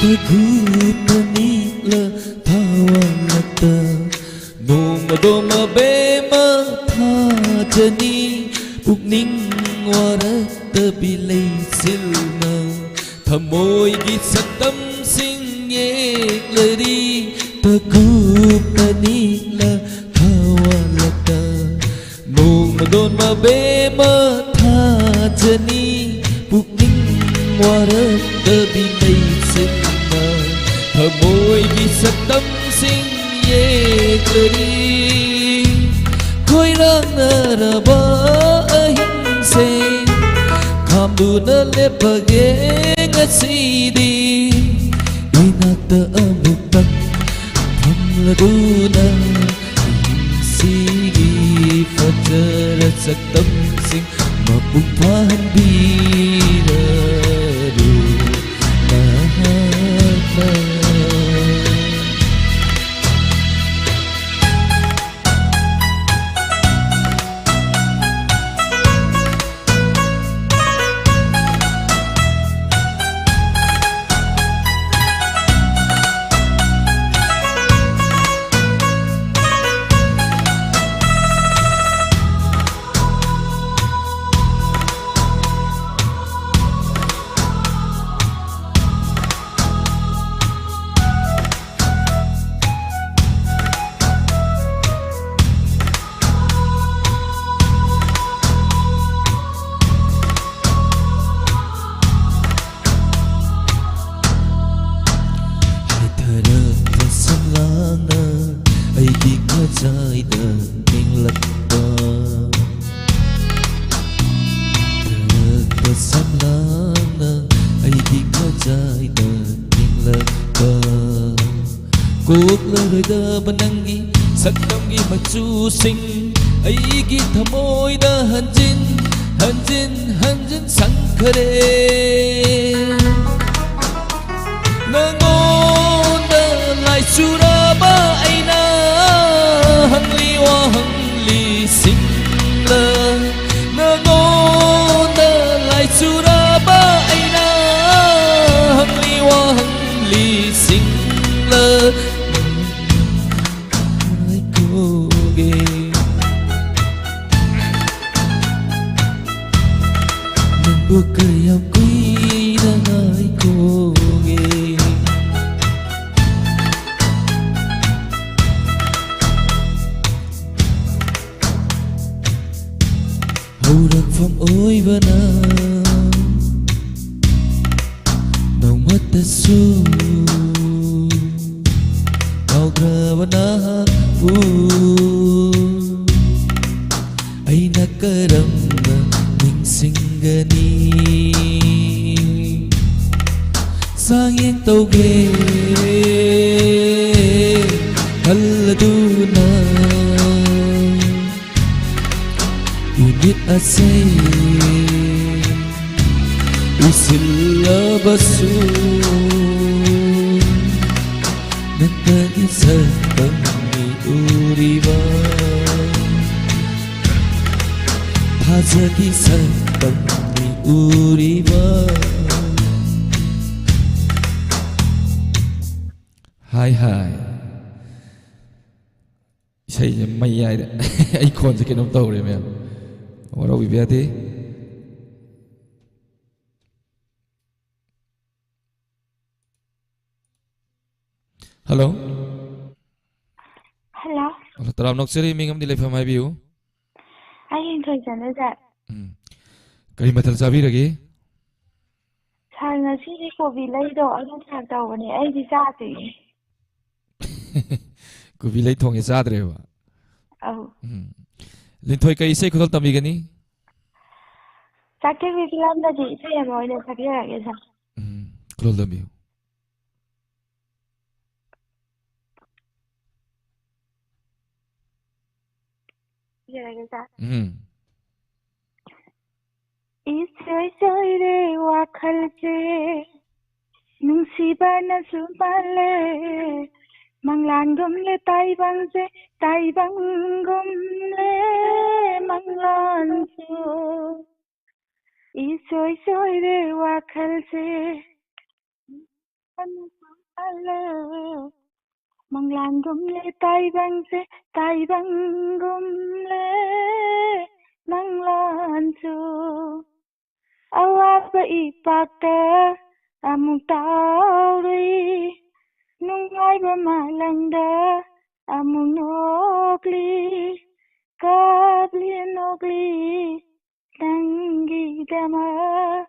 ꯇꯒꯨ ꯇꯅꯤꯛꯂ ꯊꯋꯥꯟꯂꯛꯇ ꯅꯣꯡꯃꯗꯣ ꯃꯕꯦꯝꯃ ꯊꯥꯖꯅꯤ꯫ ꯄꯨꯛꯅꯤꯡ ꯋꯥꯔꯛꯇꯕꯤ ꯂꯩꯆꯤꯜꯅ ꯊꯃꯣꯏꯒꯤ ꯁꯛꯇꯝꯁꯤꯡ ꯌꯦꯛꯂꯔꯤ꯫ ꯇꯒꯨ ꯇꯅꯤꯛꯂ ꯊꯋꯥꯟꯂꯛꯇ ꯅꯣꯡꯃꯗꯣꯟ ꯃꯕꯦꯝꯃ ꯊꯥꯖꯅꯤ꯫ ꯄꯨꯛꯅꯤꯡ ꯋꯥꯔꯛꯇꯕꯤ ꯂꯩꯆꯤꯟꯅ ꯊꯃꯣꯏꯒꯤ ꯁꯛꯇꯝꯁꯤꯡ ꯌꯦꯛꯂꯔꯤ꯫ ꯈꯣꯏꯔꯥꯡꯅꯔꯕ ꯑꯍꯤꯡꯁꯦ ꯈꯥꯝꯗꯨꯅ ꯂꯦꯞꯄꯒꯦ ꯉꯁꯤꯗꯤ꯫ ꯏꯅꯥꯛꯇ ꯑꯃꯨꯛꯇꯪ ꯐꯝꯂꯗꯨꯅ ꯑꯍꯤꯡꯁꯤꯒꯤ ꯐꯖꯔ ꯁꯛꯇꯝꯁꯤꯡ ꯃꯄꯨꯡ ꯐꯥꯍꯟꯕꯤꯔꯔꯨ ꯅꯍꯥꯛꯅ꯫ ꯊꯣꯛꯂꯔꯣꯏꯗꯕ ꯅꯪꯒꯤ ꯁꯛꯇꯝꯒꯤ ꯃꯆꯨꯁꯤꯡ ꯑꯩꯒꯤ ꯊꯃꯣꯏꯗ ꯍꯟꯖꯤꯟ ꯍꯟꯖꯤꯟ ꯍꯟꯖꯤꯟ ꯁꯪꯈꯔꯦ꯫ ꯅꯉꯣꯟꯗ ꯂꯥꯏꯆꯨꯔꯕ ꯑꯩꯅ ꯍꯪꯂꯤ ꯋꯥꯍꯪꯂꯤꯁꯤꯡꯗ, ꯅꯉꯣꯟꯗ ꯂꯥꯏꯆꯨꯔꯕ ꯑꯩꯅ ꯍꯪꯂꯤ ꯋꯥꯍꯪꯂꯤꯁꯤꯡꯗ ꯉꯥꯏꯈꯣꯒꯦ꯫ ꯅꯪꯕꯨ ꯀꯌꯥꯝ ꯀꯨꯏꯅ ꯉꯥꯏꯈꯣꯒꯦ? ꯍꯧꯔꯛꯐꯝ ꯑꯣꯏꯕꯅ ꯅꯣꯡꯃꯇꯁꯨ ꯀꯥꯎꯈ꯭ꯔꯕ ꯅꯍꯥꯛꯄꯨ ꯑꯩꯅ ꯀꯔꯝꯅ ꯅꯤꯡꯁꯤꯡꯒꯅꯤ? ꯆꯥꯡꯌꯦꯡ ꯇꯧꯒꯦ ꯈꯜꯂꯗꯨꯅ ꯏꯃꯤꯠ ꯑꯁꯤ ꯎꯏꯁꯤꯜꯂꯕꯁꯨ ꯅꯪꯇꯒꯤ ꯁꯛꯇꯝꯅꯤ ꯎꯔꯤꯕ, ꯊꯥꯖꯒꯤ ꯁꯛꯇꯝꯅꯤ ꯎꯔꯤꯕ꯫ ꯍꯥꯏ ꯍꯥꯏ꯫ ꯏꯁꯩꯁꯦ ꯃꯩ ꯌꯥꯏꯔꯦ꯫ ꯑꯩ ꯈꯣꯟꯁꯦ ꯀꯩꯅꯣꯝ ꯇꯧꯔꯦ ꯃꯌꯥꯝ꯫ ꯋꯥꯔꯧꯕꯤꯕ ꯌꯥꯗꯦ꯫ ꯍꯜꯂꯣ꯫ ꯍꯜꯂꯣ꯫ ꯍꯜꯂꯣ, ꯇꯔꯥꯝꯅ ꯑꯣꯛꯆꯔꯤ, ꯃꯤꯡ ꯑꯃꯗꯤ ꯂꯩꯐꯝ ꯍꯥꯏꯕꯤꯌꯨ꯫ ꯑꯩ ꯂꯤꯟꯊꯣꯏ ꯆꯅꯨ, ꯁꯥꯔ꯫ ꯎꯝ꯫ ꯀꯔꯤ ꯃꯊꯦꯜ ꯆꯥꯕꯤꯔꯒꯦ? ꯁꯥꯔ, ꯉꯁꯤꯗꯤ ꯀꯣꯕꯤ ꯂꯩꯗꯣ ꯑꯗꯨ ꯁꯥꯔ ꯇꯧꯕꯅꯦ, ꯑꯩꯗꯤ ꯆꯥꯗ꯭ꯔꯤꯌꯦ꯫ ꯀꯣꯕꯤ ꯂꯩ ꯊꯣꯡꯉꯦ ꯆꯥꯗ꯭ꯔꯦꯕ? ꯑꯧ꯫ ꯎꯝ꯫ ꯂꯤꯟꯊꯣꯏ ꯀꯩ ꯏꯁꯩ ꯈꯨꯗꯣꯜ ꯇꯝꯕꯤꯒꯅꯤ? ꯆꯥꯛꯊꯦꯛꯄꯤ ꯐꯤꯂꯝꯗꯒꯤ ꯏꯁꯩ ꯑꯃ ꯑꯣꯏꯅ ꯁꯛꯆꯔꯛꯑꯒꯦ, ꯁꯥꯔ꯫ ꯎꯝ, ꯈꯨꯗꯣꯜ ꯇꯝꯕꯤꯌꯨ꯫ ꯁꯤꯟꯖꯔꯒꯦ ꯁꯥꯔ꯫ ꯎꯝ꯫ ꯏꯁꯣꯏ ꯁꯣꯏꯔꯦ ꯋꯥꯈꯜꯁꯦ, ꯅꯨꯡꯁꯤꯕꯅꯁꯨ ꯃꯥꯜꯂꯦ, ꯃꯪꯂꯥꯟꯒꯨꯝꯂꯦ ꯇꯥꯏꯕꯪꯁꯦ, ꯇꯥꯏꯕꯪꯒꯨꯝꯂꯦ ꯃꯪꯂꯥꯟꯁꯨ꯫ ꯏꯁꯣꯏ ꯁꯣꯏꯔꯦ ꯋꯥꯈꯜꯁꯦ, ꯃꯪꯂꯥꯟꯒꯨꯝꯂꯦ ꯇꯥꯏꯕꯪꯁꯦ, ꯇꯥꯏꯕꯪꯒꯨꯝꯂꯦ ꯃꯪꯂꯥꯟꯁꯨ꯫ ꯑꯋꯥꯕ ꯏꯄꯥꯛꯇ ꯑꯃꯨꯛ ꯇꯥꯎꯔꯤ, ꯅꯨꯡꯉꯥꯏꯕ ꯃꯥꯂꯪꯗ ꯑꯃꯨꯛ ꯅꯣꯛꯂꯤ, ꯀꯞꯂꯤ ꯅꯣꯛꯂꯤ ꯅꯪꯒꯤꯗꯃꯛ,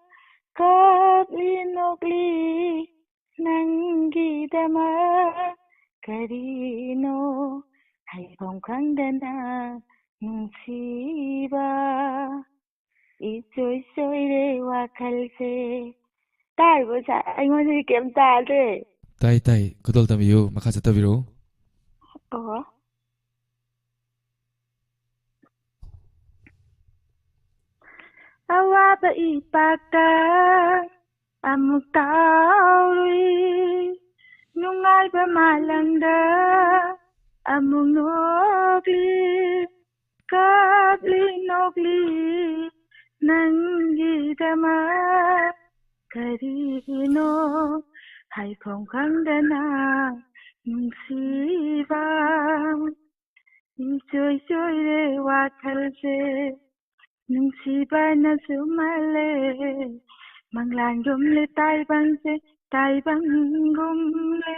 ꯀꯞꯂꯤ ꯅꯣꯛꯂꯤ ꯅꯪꯒꯤꯗꯃꯛ꯫ ꯀꯔꯤꯅꯣ ꯍꯥꯏꯐꯝ ꯈꯪꯗꯅ ꯅꯨꯡꯁꯤꯕ, ꯏꯁꯣꯏ ꯁꯣꯏꯔꯦ ꯋꯥꯈꯜꯁꯦ꯫ ꯇꯥꯔꯤꯕꯣ ꯁꯥꯔ? ꯑꯩꯉꯣꯟꯗꯗꯤ ꯀꯩꯝ ꯇꯥꯗ꯭ꯔꯦ꯫ ꯇꯥꯏ, ꯇꯥꯏ꯫ ꯈꯨꯗꯣꯜ ꯇꯝꯕꯤꯌꯨ꯫ ꯃꯈꯥ ꯆꯠꯊꯕꯤꯔꯛꯎ꯫ ꯑꯣ꯫ ꯑꯋꯥꯕ ꯏꯄꯥꯛꯇ ꯑꯃꯨꯛ ꯇꯥꯎꯔꯤ, ꯅꯨꯡꯉꯥꯏꯕ ꯃꯥꯂꯪꯗ ꯑꯃꯨꯛ ꯅꯣꯛꯂꯤ, ꯀꯞꯂꯤ ꯅꯣꯛꯂꯤ ꯅꯪꯒꯤꯗꯃꯛ꯫ ꯀꯔꯤꯒꯤꯅꯣ ꯍꯥꯏꯐꯝ ꯈꯪꯗꯅ ꯅꯨꯡꯁꯤꯕ, ꯏꯆꯣꯏ ꯆꯣꯏꯔꯦ ꯋꯥꯈꯜꯁꯦ, ꯅꯨꯡꯁꯤꯕꯅꯁꯨ ꯃꯥꯜꯂꯦ, ꯃꯪꯂꯥꯟꯒꯨꯝꯂꯦ ꯇꯥꯏꯕꯪꯁꯦ, ꯇꯥꯏꯕꯪꯒꯨꯝꯂꯦ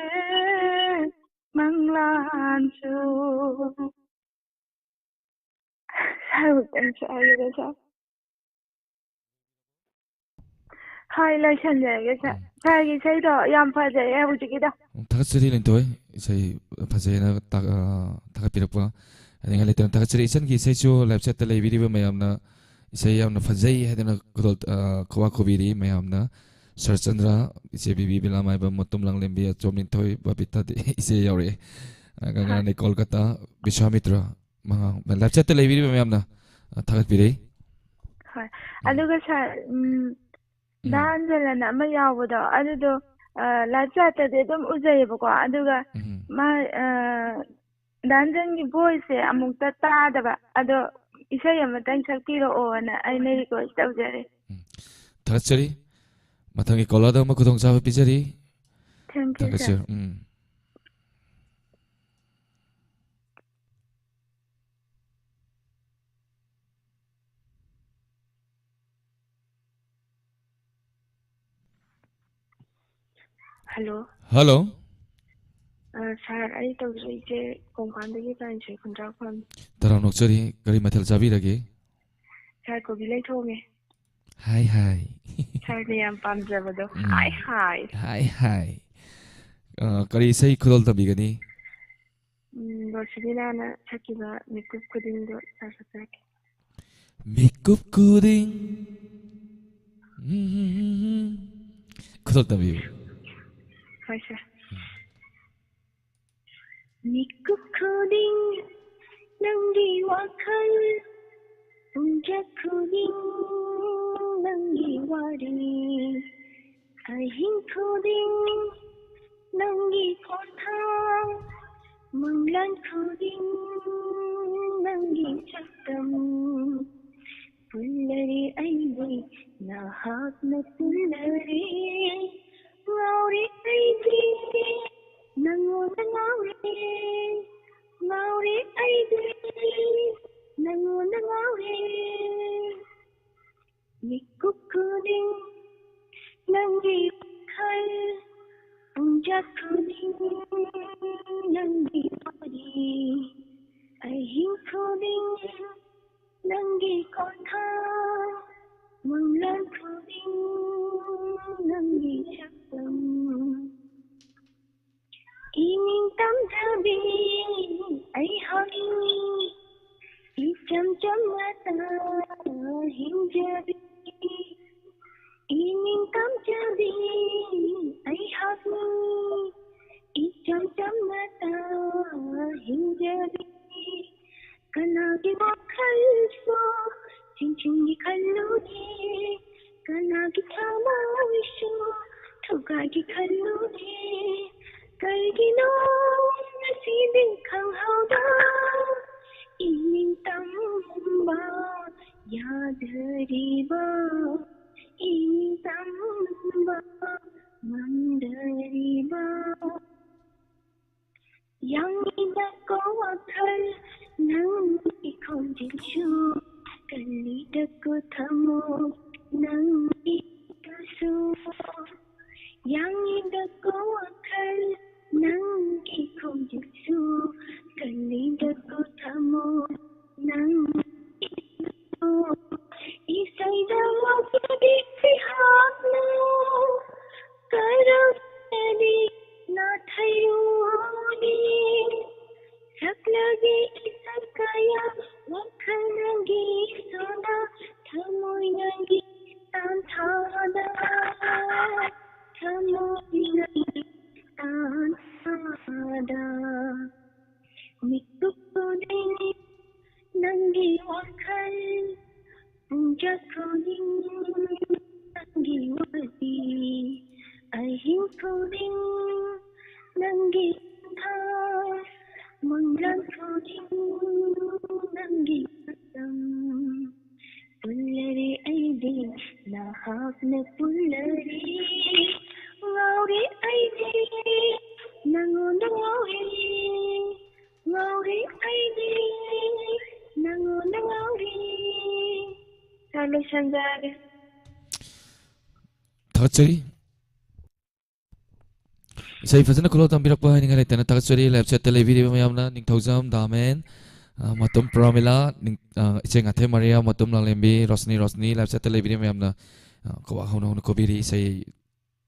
ꯃꯪꯂꯥꯟꯁꯨ꯫ ꯁꯥꯔ, ꯑꯃꯨꯛꯇꯪ ꯁꯛꯑꯒꯦꯗ, ꯁꯥꯔ꯫ ꯍꯣꯏ, ꯂꯣꯏꯁꯟꯖꯔꯒꯦ, ꯁꯥꯔ꯫ ꯎꯝ꯫ ꯁꯥꯔꯒꯤ ꯏꯁꯩꯗꯣ ꯌꯥꯝ ꯐꯖꯩꯌꯦ ꯍꯧꯖꯤꯛꯀꯤꯗꯣ꯫ ꯎꯝ, ꯊꯥꯒꯠꯆꯔꯤ, ꯂꯤꯟꯊꯣꯏ꯫ ꯏꯁꯩ ꯐꯖꯩꯅ ꯇꯥ-, ꯑ, ꯊꯥꯒꯠꯄꯤꯔꯛꯄ꯫ ꯍꯥꯏꯅꯤꯡꯉꯥꯏ ꯂꯩꯇꯅ ꯊꯥꯒꯠꯆꯔꯤ꯫ ꯏꯆꯟꯒꯤ ꯏꯁꯩꯁꯨ live chat ꯇ ꯂꯩꯕꯤꯔꯤꯕ ꯃꯌꯥꯝꯅ ꯏꯁꯩ ꯌꯥꯝꯅ ꯐꯖꯩ ꯍꯥꯏꯗꯅ ꯈꯨꯗꯣꯜ-, ꯑ, ꯈꯨꯋꯥ ꯈꯨꯕꯤꯔꯤ ꯃꯌꯥꯝꯅ꯫ ꯁꯔꯆꯟꯗ꯭ꯔ, ꯏꯆꯦ ꯕꯤꯕꯤ, ꯕꯤꯂꯥꯃꯥꯏꯕꯝ, ꯃꯇꯨꯝ ꯂꯥꯡꯂꯦꯝꯕꯤ, ꯑꯆꯣꯝ ꯂꯤꯟꯊꯣꯏ, ꯕꯕꯤꯇꯥꯗꯤ ꯏꯆꯦ ꯌꯥꯎꯔꯛꯑꯦ꯫ ꯑ, ꯒꯪꯒꯥꯅꯤ ꯀꯣꯜꯀꯇꯥ, ꯕꯤꯁ꯭ꯋꯥꯃꯤꯇ꯭ꯔ, ꯃꯉꯥ꯫ ꯂꯥꯏꯐ ꯆꯥꯠꯇ ꯂꯩꯕꯤꯔꯤꯕ ꯃꯌꯥꯝꯅ, ꯑ, ꯊꯥꯒꯠꯄꯤꯔꯛꯏ꯫ ꯍꯣꯏ꯫ ꯎꯝ꯫ ꯑꯗꯨꯒ ꯁꯥꯔ, ꯎꯝ, ꯎꯝ꯫ ꯗꯥ ꯑꯟꯖꯂꯟ ꯑꯃ ꯌꯥꯎꯕꯗꯣ, ꯑꯗꯨꯗꯣ, ꯑ, ꯂꯥꯏꯐ ꯆꯥꯠꯇꯗꯤ ꯑꯗꯨꯝ ꯎꯖꯩꯌꯦꯕꯀꯣ, ꯑꯗꯨꯒ ꯎꯝ꯫ ꯃꯥ, ꯑ, ꯗꯥ ꯑꯟꯖꯂꯟꯒꯤ ꯚꯣꯏꯁꯁꯦ ꯑꯃꯨꯛꯇ ꯇꯥꯗꯕ, ꯑꯗꯣ ꯏꯁꯩ ꯑꯃꯇꯪ ꯁꯛꯄꯤꯔꯛꯑꯣꯅ ꯑꯩꯅ ꯔꯤꯀ꯭ꯋꯦꯁ ꯇꯧꯖꯔꯤ꯫ ꯎꯝ꯫ ꯊꯥꯒꯠꯆꯔꯤ꯫ ꯃꯊꯪꯒꯤ ꯀꯣꯂꯔꯗ ꯑꯃꯨꯛ ꯈꯨꯗꯣꯡꯆꯥꯕ ꯄꯤꯖꯔꯤ꯫ Thank you, ꯊꯥꯒꯠꯆꯔꯤ꯫ ꯁꯥꯔ꯫ ꯎꯝ꯫ ꯍꯜꯂꯣ꯫ ꯍꯜꯂꯣ꯫ ꯑ, ꯁꯥꯔ, ꯑꯩ ꯇꯧꯖꯔꯛꯏꯁꯦ ꯀꯣꯡꯄꯥꯟꯗꯒꯤ ꯄꯥꯏꯟꯁꯦ ꯈꯨꯟꯗ꯭ꯔꯥꯛꯄꯝ꯫ ꯇꯔꯥꯝꯅ ꯑꯣꯛꯆꯔꯤ꯫ ꯀꯔꯤ ꯃꯊꯦꯜ ꯆꯥꯕꯤꯔꯒꯦ? ꯁꯥꯔ, ꯀꯣꯕꯤ ꯂꯩ ꯊꯣꯡꯉꯦ꯫ ꯍꯥꯏ ꯍꯥꯏ꯫ ꯁꯥꯔꯅ ꯌꯥꯝ ꯄꯥꯝꯖꯕꯗꯣ꯫ ꯎꯝ꯫ ꯍꯥꯏ ꯍꯥꯏ꯫ ꯍꯥꯏ ꯍꯥꯏ꯫ ꯑ, ꯀꯔꯤ ꯏꯁꯩ ꯈꯨꯗꯣꯜ ꯇꯝꯕꯤꯒꯅꯤ? ꯎꯝ, ꯔꯣꯁꯤꯕꯤꯅꯥꯅ ꯁꯛꯈꯤꯕ ꯃꯤꯀꯨꯞ ꯈꯨꯗꯤꯡꯗꯣ ꯁꯥꯔ ꯁꯛꯆꯔꯛꯀꯦ꯫ ꯃꯤꯀꯨꯞ ꯈꯨꯗꯤꯡ꯫ ꯎꯝ, ꯎꯝ, ꯎꯝ, ꯎꯝ꯫ ꯈꯨꯗꯣꯜ ꯇꯝꯕꯤꯌꯨ꯫ ꯍꯣꯏ, ꯁꯥꯔ꯫ ꯎꯝ꯫ ꯃꯤꯀꯨꯞ ꯈꯨꯗꯤꯡ ꯅꯪꯒꯤ ꯋꯥꯈꯜ, ꯄꯨꯡꯖꯥ ꯈꯨꯗꯤꯡ ꯅꯪꯒꯤ ꯋꯥꯔꯤ, ꯑꯍꯤꯡ ꯈꯨꯗꯤꯡ ꯅꯪꯒꯤ ꯈꯣꯟꯊꯥꯡ, ꯃꯪꯂꯥꯟ ꯈꯨꯗꯤꯡ ꯅꯪꯒꯤ ꯁꯛꯇꯝ꯫ ꯄꯨꯜꯂꯔꯦ ꯑꯩꯗꯤ ꯅꯍꯥꯛꯅ ꯄꯨꯜꯂꯔꯦ, ꯉꯥꯎꯔꯦ ꯑꯩꯗꯤ ꯅꯪꯉꯣꯟꯗ ꯉꯥꯎꯔꯦ, ꯉꯥꯎꯔꯦ ꯑꯩꯗꯤ ꯅꯪꯉꯣꯟꯗ ꯉꯥꯎꯔꯦ꯫ ꯃꯤꯀꯨꯞ ꯈꯨꯗꯤꯡ ꯅꯪꯒꯤ ꯋꯥꯈꯜ, ꯄꯨꯡꯖꯥ ꯈꯨꯗꯤꯡ ꯅꯪꯒꯤ ꯋꯥꯔꯤ, ꯑꯍꯤꯡ ꯈꯨꯗꯤꯡ ꯅꯪꯒꯤ ꯈꯣꯟꯊꯥꯡ, ꯃꯪꯂꯥꯟ ꯈꯨꯗꯤꯡ ꯅꯪꯒꯤ ꯁꯛꯇꯝ꯫ ꯏꯅꯤꯡ ꯇꯝꯖꯕꯤ ꯑꯩꯍꯥꯛꯅꯤ, ꯏꯆꯝ ꯆꯝꯅ ꯍꯤꯡꯖꯕꯤ꯫ ꯏꯅꯤꯡ ꯇꯝꯖꯕꯤ ꯑꯩꯍꯥꯛꯅꯤ, ꯏꯆꯝ ꯆꯝꯅ ꯍꯤꯡꯖꯕꯤ꯫ ꯆꯤꯡꯒꯤ ꯈꯜꯂꯨꯗꯦ, ꯀꯅꯥꯒꯤ ꯊꯃꯣꯏꯁꯨ ꯊꯧꯒꯥꯏꯒꯦ ꯈꯜꯂꯨꯗꯦ꯫ ꯀꯔꯤꯒꯤꯅꯣ ꯉꯁꯤꯗꯤ ꯈꯪꯍꯧꯗ ꯏꯅꯤꯡ ꯇꯝꯕ ꯌꯥꯗꯔꯤꯕ, ꯏꯅꯤꯡ ꯇꯝꯕ ꯉꯝꯗꯔꯤꯕ꯫ ꯌꯥꯡꯂꯤꯗꯀꯣ ꯋꯥꯈꯜ ꯅꯪꯒꯤ ꯈꯣꯟꯖꯦꯜꯁꯨ, ꯀꯜꯂꯤꯗꯀꯣ ꯊꯃꯣꯏ ꯅꯪꯒꯤ ꯏꯁꯨ꯫ ꯌꯥꯡꯂꯤꯗꯀꯣ ꯋꯥꯈꯜ ꯅꯪꯒꯤ ꯈꯣꯟꯖꯦꯜꯁꯨ, ꯀꯜꯂꯤꯗꯀꯣ ꯊꯃꯣꯏ ꯅꯪꯒꯤ ꯏꯁꯨ꯫ ꯏꯁꯩꯗ ꯋꯥꯐꯝꯗꯤ ꯁꯤꯍꯥꯛꯅ ꯀꯔꯝꯅꯗꯤ ꯅꯥꯊꯩꯔꯨꯅꯤ? ꯁꯛꯂꯒꯦ ꯏꯁꯛ ꯀꯌꯥ ꯋꯥꯈꯜꯒꯤ ꯁꯣꯗ, ꯊꯃꯣꯏꯅꯒꯤ ꯇꯥꯟꯊꯥꯗ, ꯊꯃꯣꯏꯅꯒꯤ ꯇꯥꯟꯊꯥꯗ꯫ ꯃꯤꯀꯨꯞ ꯈꯨꯗꯤꯡ ꯅꯪꯒꯤ ꯋꯥꯈꯜ, ꯄꯨꯡꯖꯥ ꯈꯨꯗꯤꯡ ꯅꯪꯒꯤ ꯋꯥꯔꯤ, ꯑꯍꯤꯡ ꯈꯨꯗꯤꯡ ꯅꯪꯒꯤ ꯈꯣꯟꯊꯥ, ꯃꯪꯂꯥꯟ ꯈꯨꯗꯤꯡ ꯅꯪꯒꯤ ꯃꯇꯝ꯫ ꯄꯨꯜꯂꯔꯦ ꯑꯩꯗꯤ ꯅꯍꯥꯛꯅ ꯄꯨꯜꯂꯔꯦ, ꯉꯥꯎꯔꯦ ꯑꯩꯗꯤ ꯅꯉꯣꯟꯗ ꯉꯥꯎꯔꯦ, ꯉꯥꯎꯔꯦ ꯑꯩꯗꯤ ꯅꯉꯣꯟꯗ ꯉꯥꯎꯔꯦ꯫ ꯁꯥꯔ, ꯂꯣꯏꯁꯟꯖꯔꯒꯦ꯫ ꯊꯥꯒꯠꯆꯔꯤ꯫ ꯏꯁꯩ ꯐꯖꯅ ꯈꯨꯗꯣꯜ ꯇꯝꯕꯤꯔꯛꯄ ꯍꯥꯏꯅꯤꯡꯉꯥꯏ ꯂꯩꯇꯅ ꯊꯥꯒꯠꯆꯔꯤ꯫ ꯂꯥꯏꯞ ꯆꯦꯠꯇ ꯂꯩꯕꯤꯔꯤꯕ ꯃꯌꯥꯝꯅ, ꯅꯤꯡꯊꯧꯖꯝ, ꯗꯥꯃꯦꯟ, ꯑ, ꯃꯇꯨꯝ ꯄ꯭ꯔꯃꯤꯂꯥ, ꯅꯤꯡ-, ꯑ, ꯏꯆꯦ ꯉꯥꯊꯦꯝ ꯃꯔꯤꯌꯥ, ꯃꯇꯨꯝ ꯂꯥꯡꯂꯦꯝꯕꯤ, ꯔꯣꯁꯅꯤ, ꯔꯣꯁꯅꯤ, ꯂꯥꯏꯞ ꯆꯦꯠꯇ ꯂꯩꯕꯤꯔꯤꯕ ꯃꯌꯥꯝꯅ, ꯑ, ꯀꯋꯥ ꯍꯧꯅ ꯍꯧꯅ ꯀꯣꯕꯤꯔꯤ, ꯏꯁꯩ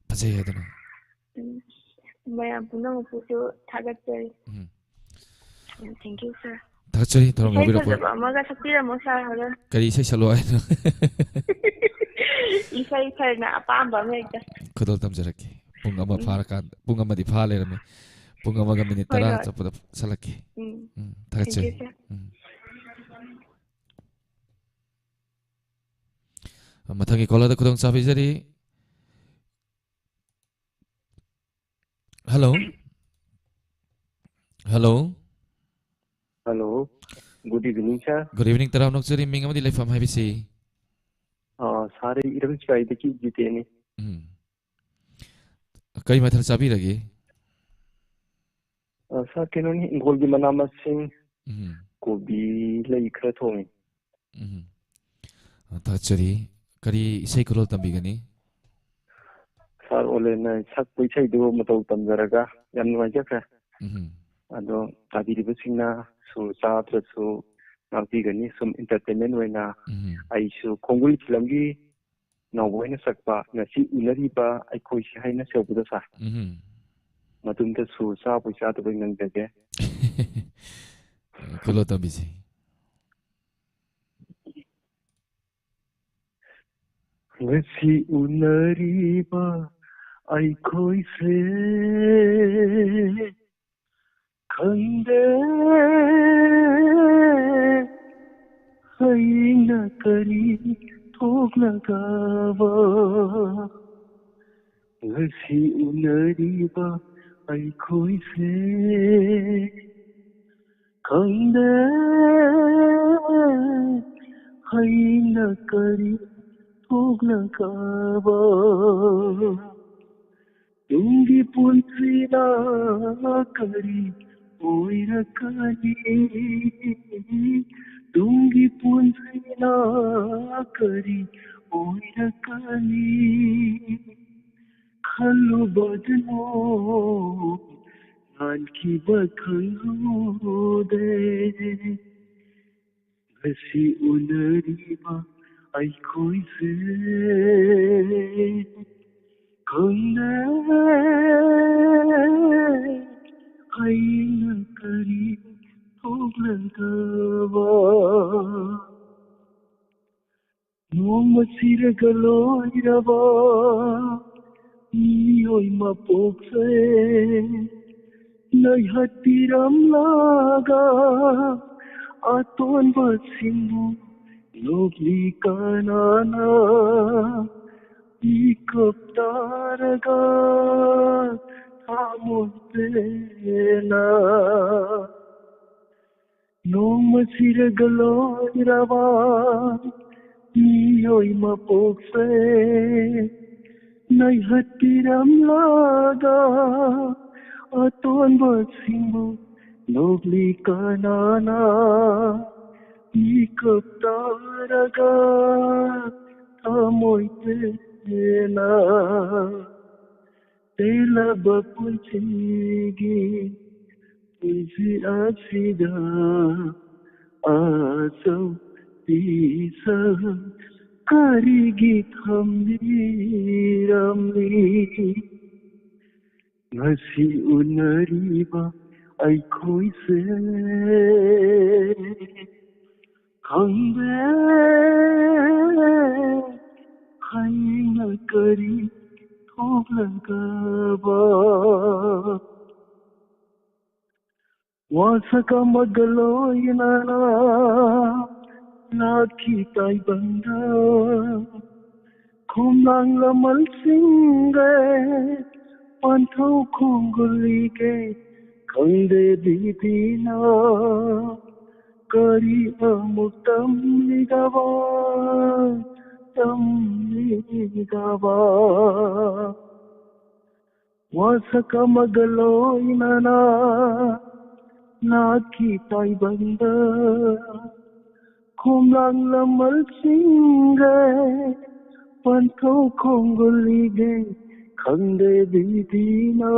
ꯐꯖꯩ ꯍꯥꯏꯗꯅ꯫ ꯎꯝ꯫ ꯃꯌꯥꯝ ꯄꯨꯝꯅꯃꯛꯄꯨꯁꯨ ꯊꯥꯒꯠꯆꯔꯤ꯫ ꯎꯝ꯫ ꯎꯝ, thank you, sir꯫ ꯊꯥꯒꯠꯆꯔꯤ, ꯊꯧꯔꯝ ꯏꯁꯩ ꯌꯥꯎꯕꯤꯔꯛꯄ꯫ ꯐꯖꯕ ꯑꯃꯒ ꯁꯛꯄꯤꯔꯝꯃꯣ, sir, ꯍꯣꯔꯦꯟ꯫ ꯀꯔꯤ ꯏꯁꯩ ꯁꯛꯂꯣ ꯍꯥꯏꯅꯣ? ꯏꯁꯩ ꯁꯥꯔꯅ ꯑꯄꯥꯝꯕ ꯑꯃ ꯍꯦꯛꯇ꯫ ꯈꯨꯗꯣꯜ ꯇꯝꯖꯔꯛꯀꯦ꯫ ꯄꯨꯡ ꯑꯃ ꯎꯝ꯫ ꯐꯥꯔꯀꯥꯟꯗ, ꯄꯨꯡ ꯑꯃꯗꯤ ꯐꯥ ꯂꯩꯔꯝꯃꯦ꯫ ꯄꯨꯡ ꯑꯃꯒ ꯃꯤꯅꯤꯠ ꯍꯣꯏ, ꯇꯔꯥ ꯍꯣꯏ꯫ ꯆꯠꯄꯗ ꯁꯛꯂꯛꯀꯦ꯫ ꯎꯝ꯫ ꯎꯝ, ꯊꯥꯒꯠꯆꯔꯤ꯫ Thank you, sir꯫ ꯎꯝ꯫ ꯃꯊꯪꯒꯤ ꯀꯣꯂꯔꯗ ꯈꯨꯗꯣꯡ ꯆꯥꯕꯤꯖꯔꯤ꯫ Hello. Hello. Hello. Good evening, sir꯫ Good evening, ꯇꯔꯥꯝꯅ ꯑꯣꯛꯆꯔꯤ꯫ ꯃꯤꯡ ꯑꯃꯗꯤ ꯂꯩꯐꯝ ꯍꯥꯏꯕꯤꯁꯤ? ꯑꯥ, sir, ꯑꯩ ꯏꯔꯝꯆꯤꯔꯥꯏꯗꯒꯤ ꯖꯤꯇꯦꯟꯅꯤ꯫ ꯎꯝ꯫ ꯀꯔꯤ ꯃꯊꯦꯜ ꯆꯥꯕꯤꯔꯒꯦ? ꯑ, sir, ꯀꯩꯅꯣꯅꯤ, ꯏꯪꯈꯣꯜꯒꯤ ꯃꯅꯥ ꯃꯁꯤꯡ, ꯎꯝ꯫ ꯀꯣꯕꯤ, ꯂꯩ ꯈꯔ ꯊꯣꯡꯉꯤ꯫ ꯎꯝ꯫ ꯑ, ꯊꯥꯒꯠꯆꯔꯤ꯫ ꯀꯔꯤ ꯏꯁꯩ ꯈꯨꯗꯣꯜ ꯇꯝꯕꯤꯒꯅꯤ? Sir ꯑꯣꯂꯦꯟꯅ ꯁꯛꯄ ꯏꯁꯩꯗꯨ ꯃꯇꯧ ꯇꯝꯖꯔꯒ ꯌꯥꯝ ꯅꯨꯡꯉꯥꯏꯖꯈ꯭ꯔꯦ꯫ ꯎꯝ꯫ ꯑꯗꯣ ꯇꯥꯕꯤꯔꯤꯕꯁꯤꯡꯅ ꯁꯨꯔ ꯆꯥꯗ꯭ꯔꯁꯨ ꯉꯥꯛꯄꯤꯒꯅꯤ, ꯁꯨꯝ entertainment ꯑꯣꯏꯅ꯫ ꯎꯝ꯫ ꯑꯩꯁꯨ ꯈꯣꯡꯒꯨꯜ ꯐꯤꯂꯝꯒꯤ ꯅꯥꯎꯕꯣꯏꯅ ꯁꯛꯄ ꯉꯁꯤ ꯎꯅꯔꯤꯕ ꯑꯩꯈꯣꯏꯁꯦ ꯍꯥꯏꯅ ꯁꯦꯝꯕꯗꯣ, sir꯫ ꯎꯝ꯫ ꯃꯇꯨꯡꯗ ꯁꯨꯔ ꯆꯥꯕꯣꯏ ꯆꯥꯗꯕꯣꯏ ꯉꯪꯖꯒꯦ꯫ ꯈꯨꯗꯣꯜ ꯇꯝꯕꯤꯁꯤ꯫ ꯉꯁꯤ ꯎꯅꯔꯤꯕ ꯑꯩꯈꯣꯏꯁꯦ ꯈꯪꯗꯦ ꯍꯌꯦꯡꯅ ꯀꯔꯤ ꯊꯣꯛꯂꯒꯕ꯫ ꯉꯁꯤ ꯎꯅꯔꯤꯕ ꯑꯩꯈꯣꯏꯁꯦ ꯈꯪꯗꯦ ꯍꯌꯦꯡꯅ ꯀꯔꯤ ꯊꯣꯛꯂꯒꯕ꯫ ꯇꯨꯡꯒꯤ ꯄꯨꯟꯁꯤꯅ ꯀꯔꯤ ꯑꯣꯏꯔꯛꯀꯅꯤ? ꯇꯨꯡꯒꯤ ꯄꯨꯟꯁꯤꯅ ꯀꯔꯤ ꯑꯣꯏꯔꯛꯀꯅꯤ? ꯈꯜꯂꯨꯕꯗ ꯅꯣꯡ ꯉꯥꯟꯈꯤꯕ ꯈꯪꯍꯧꯗꯦ꯫ ꯉꯁꯤ ꯎꯅꯔꯤꯕ ꯑꯩꯈꯣꯏꯁꯦ ꯈꯪꯗꯦ ꯍꯌꯦꯡꯅ ꯀꯔꯤ ꯊꯣꯛꯂꯒꯕ꯫ ꯅꯣꯡꯃ ꯁꯤꯔꯒ ꯂꯣꯏꯔꯕ ꯃꯤꯑꯣꯏ ꯃꯄꯣꯛꯁꯦ ꯅꯩꯍꯠꯄꯤꯔꯝꯂꯒ ꯑꯇꯣꯟꯕꯁꯤꯡꯕꯨ ꯅꯣꯛꯂꯤ ꯀꯅꯥꯅ ꯃꯤꯀꯞ ꯇꯥꯔꯒ ꯊꯃꯣꯏ ꯄꯦꯟꯅ ꯅꯣꯡꯃ ꯁꯤꯔꯒ ꯂꯣꯏꯔꯕ ꯃꯤꯑꯣꯏ ꯃꯄꯣꯛꯁꯦ ꯅꯩꯍꯠꯄꯤꯔꯝꯂꯒ ꯑꯇꯣꯟꯕꯁꯤꯡꯕꯨ ꯅꯣꯛꯂꯤ ꯀꯅꯥꯅ ꯃꯤꯀꯞ ꯇꯥꯔꯒ ꯊꯃꯣꯏ ꯄꯦꯟꯅ ꯇꯦꯜꯂꯕ ꯄꯨꯟꯁꯤꯒꯤ ꯄꯨꯟꯁꯤ ꯑꯁꯤꯗ ꯑꯆꯧ ꯄꯤꯁꯛ ꯀꯔꯤꯒꯤ ꯊꯝꯕꯤꯔꯝꯂꯤ? ꯉꯁꯤ ꯎꯅꯔꯤꯕ ꯑꯩꯈꯣꯏꯁꯦ ꯈꯪꯗꯦ ꯍꯌꯦꯡꯅ ꯀꯔꯤ ꯊꯣꯛꯂꯒꯕ꯫ ꯋꯥꯁꯛ ꯑꯃꯒ ꯂꯣꯏꯅꯅ ꯂꯥꯛꯈꯤ ꯇꯥꯏꯕꯪꯗ꯫ ꯈꯣꯝꯂꯥꯡ ꯂꯃꯜꯁꯤꯡꯒ ꯄꯟꯊꯧ ꯈꯣꯡꯒꯨꯜꯂꯤꯒꯦ ꯈꯪꯗꯦ ꯕꯤꯕꯤꯅ ꯀꯔꯤ ꯑꯃꯨꯛ ꯇꯝꯂꯤꯒꯕ, ꯇꯝꯂꯤꯒꯕ꯫ ꯋꯥꯁꯛ ꯑꯃꯒ ꯂꯣꯏꯅꯅ ꯂꯥꯛꯈꯤ ꯇꯥꯏꯕꯪꯗ꯫ ꯈꯣꯝꯂꯥꯡ ꯂꯃꯜꯁꯤꯡꯒ ꯄꯟꯊꯧ ꯈꯣꯡꯒꯨꯜꯂꯤꯒꯦ ꯈꯪꯗꯦ ꯕꯤꯕꯤꯅ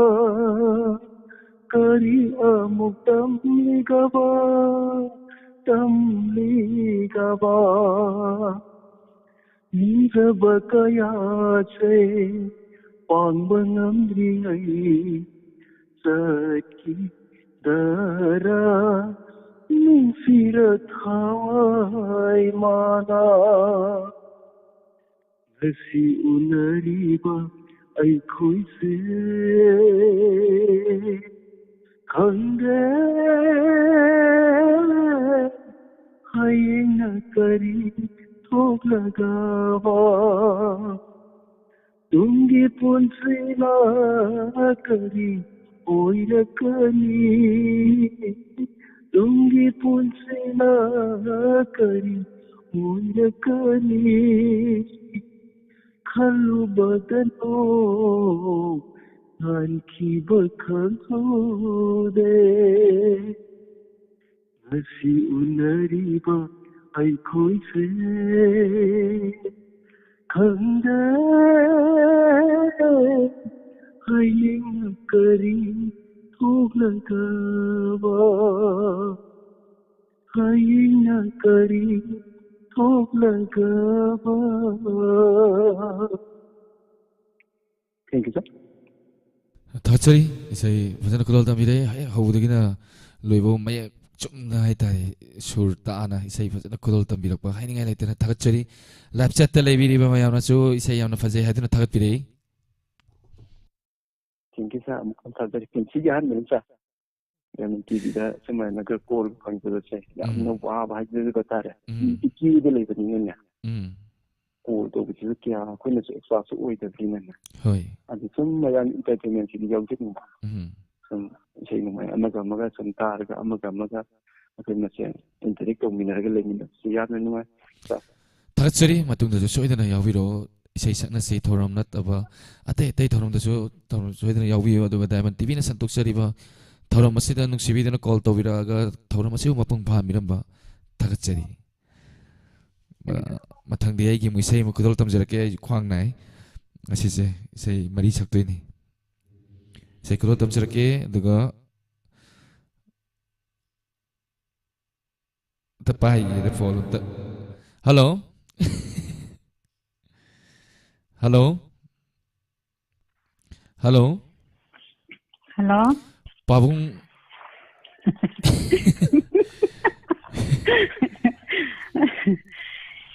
ꯀꯔꯤ ꯑꯃꯨꯛ ꯇꯝꯂꯤꯒꯕ, ꯇꯝꯂꯤꯒꯕ꯫ ꯅꯤꯡꯖꯕ ꯀꯌꯥꯁꯦ ꯄꯥꯡꯕ ꯉꯝꯗ꯭ꯔꯤꯉꯩ ꯆꯠꯈꯤꯗꯔꯥ ꯅꯨꯡꯁꯤꯔ ꯊꯋꯥꯏ ꯃꯥꯅ꯫ ꯉꯁꯤ ꯎꯅꯔꯤꯕ ꯑꯩꯈꯣꯏꯁꯦ ꯈꯪꯗꯦ ꯍꯌꯦꯡꯅ ꯀꯔꯤ ꯊꯣꯛꯂꯒꯕ? ꯇꯨꯡꯒꯤ ꯄꯨꯟꯁꯤꯅ ꯀꯔꯤ ꯑꯣꯏꯔꯛꯀꯅꯤ? ꯇꯨꯡꯒꯤ ꯄꯨꯟꯁꯤꯅ ꯀꯔꯤ ꯑꯣꯏꯔꯛꯀꯅꯤ? ꯈꯜꯂꯨꯕꯗꯅꯣ ꯍꯟꯈꯤꯕ ꯈꯪꯍꯧꯗꯦ꯫ ꯉꯁꯤ ꯎꯅꯔꯤꯕ ꯑꯩꯈꯣꯏꯁꯦ ꯈꯪꯗꯦ ꯍꯌꯦꯡ ꯀꯔꯤ ꯊꯣꯛꯂꯒꯕ, ꯍꯌꯦꯡꯅ ꯀꯔꯤ ꯊꯣꯛꯂꯒꯕ꯫ Thank you, sir. ꯊꯥꯒꯠꯆꯔꯤ꯫ ꯏꯁꯩ ꯐꯖꯅ ꯈꯨꯗꯣꯜ ꯇꯝꯕꯤꯔꯦ꯫ ꯍꯦꯛ ꯍꯧꯕꯗꯒꯤꯅ ꯂꯣꯏꯕ ꯃꯌꯦꯛ ꯆꯨꯝꯅ ꯍꯥꯏꯇꯥꯔꯦ, ꯁꯨꯔ ꯇꯥꯅ ꯏꯁꯩ ꯐꯖꯅ ꯈꯨꯗꯣꯜ ꯇꯝꯕꯤꯔꯛꯄ ꯍꯥꯏꯅꯤꯡꯉꯥꯏ ꯂꯩꯇꯅ ꯊꯥꯒꯠꯆꯔꯤ꯫ Live chat ꯇ ꯂꯩꯕꯤꯔꯤꯕ ꯃꯌꯥꯝꯅꯁꯨ ꯏꯁꯩ ꯌꯥꯝꯅ ꯐꯖꯩ ꯍꯥꯏꯗꯨꯅ ꯊꯥꯒꯠꯄꯤꯔꯛꯏ꯫ Thank you, sir. ꯑꯃꯨꯛ ꯍꯟꯅ ꯊꯥꯒꯠꯆꯔꯤ꯫ ꯄꯨꯟꯁꯤꯒꯤ ꯑꯍꯥꯟꯕꯅꯤ, sir꯫ ꯌꯥꯝꯅ T V ꯗ ꯁꯨꯃꯥꯏꯅꯒ call ꯐꯪꯖꯕꯁꯦ ꯌꯥꯝꯅ ꯎꯝ꯫ ꯋꯥꯕ ꯍꯥꯏꯖꯕ ꯇꯥꯔꯦ꯫ ꯎꯝ꯫ ꯏꯀꯦꯗ ꯂꯩꯕꯅꯤꯅꯅꯦ꯫ ꯎꯝ꯫ Call ꯇꯧꯕꯁꯤꯁꯨ ꯀꯌꯥ ꯑꯩꯈꯣꯏꯅꯁꯨ expertꯁꯨ ꯑꯣꯏꯗꯕꯅꯤꯅꯅꯦ꯫ ꯍꯣꯏ꯫ ꯑꯗꯨ ꯁꯨꯝ ꯃꯌꯥꯝ entertainmentꯁꯤꯗꯤ ꯌꯥꯎꯖꯅꯤꯡꯕ꯫ ꯎꯝ꯫ ꯁꯨꯝ ꯏꯁꯩ ꯅꯣꯡꯃꯥꯏ ꯑꯃꯒ ꯑꯃꯒ ꯁꯨꯝ ꯇꯥꯔꯒ ꯑꯃꯒ ꯑꯃꯒ ꯑꯩꯈꯣꯏ ꯃꯁꯦꯟ interact ꯇꯧꯃꯤꯟꯅꯔꯒ ꯂꯩꯃꯤꯟꯅꯕꯁꯤ ꯌꯥꯝꯅ ꯅꯨꯡꯉꯥꯏ꯫ ꯊꯥꯒꯠꯆꯔꯤ꯫ ꯃꯇꯨꯡꯗꯁꯨ ꯁꯣꯏꯗꯅ ꯌꯥꯎꯕꯤꯔꯛꯑꯣ꯫ ꯏꯁꯩ ꯁꯛꯅꯁꯤ ꯊꯧꯔꯝ ꯅꯠꯇꯕ ꯑꯇꯩ ꯑꯇꯩ ꯊꯧꯔꯝꯗꯁꯨ ꯊꯧꯔꯝ ꯁꯣꯏꯗꯅ ꯌꯥꯎꯕꯤꯌꯨ꯫ ꯑꯗꯨꯒ Diamond T V ꯅ ꯁꯟꯗꯣꯛꯆꯔꯤꯕ ꯊꯧꯔꯝ ꯑꯁꯤꯗ ꯅꯨꯡꯁꯤꯕꯤꯗꯨꯅ call ꯇꯧꯕꯤꯔꯛꯑꯒ ꯊꯧꯔꯝ ꯑꯁꯤꯕꯨ ꯃꯄꯨꯡ ꯐꯥꯍꯟꯕꯤꯔꯝꯕ ꯊꯥꯒꯠꯆꯔꯤ꯫ ꯊꯥꯒꯠꯆꯔꯤ꯫ ꯃꯊꯪꯗꯤ ꯑꯩꯒꯤ ꯑꯃꯨꯛ ꯏꯁꯩ ꯑꯃ ꯈꯨꯗꯣꯜ ꯇꯝꯖꯔꯛꯀꯦ꯫ ꯑꯩ ꯈ꯭ꯋꯥꯡ ꯅꯥꯏ꯫ ꯉꯁꯤꯁꯦ ꯏꯁꯩ ꯃꯔꯤ ꯁꯛꯇꯣꯏꯅꯤ꯫ ꯏꯁꯩ ꯈꯨꯗꯣꯜ ꯇꯝꯖꯔꯛꯀꯦ꯫ ꯑꯗꯨꯒ ꯑꯝꯇ ꯄꯥꯏꯒꯦꯗ phone ꯑꯝꯇ꯫ Hello? Hello? Hello? Hello? ꯄꯥꯕꯨꯡ꯫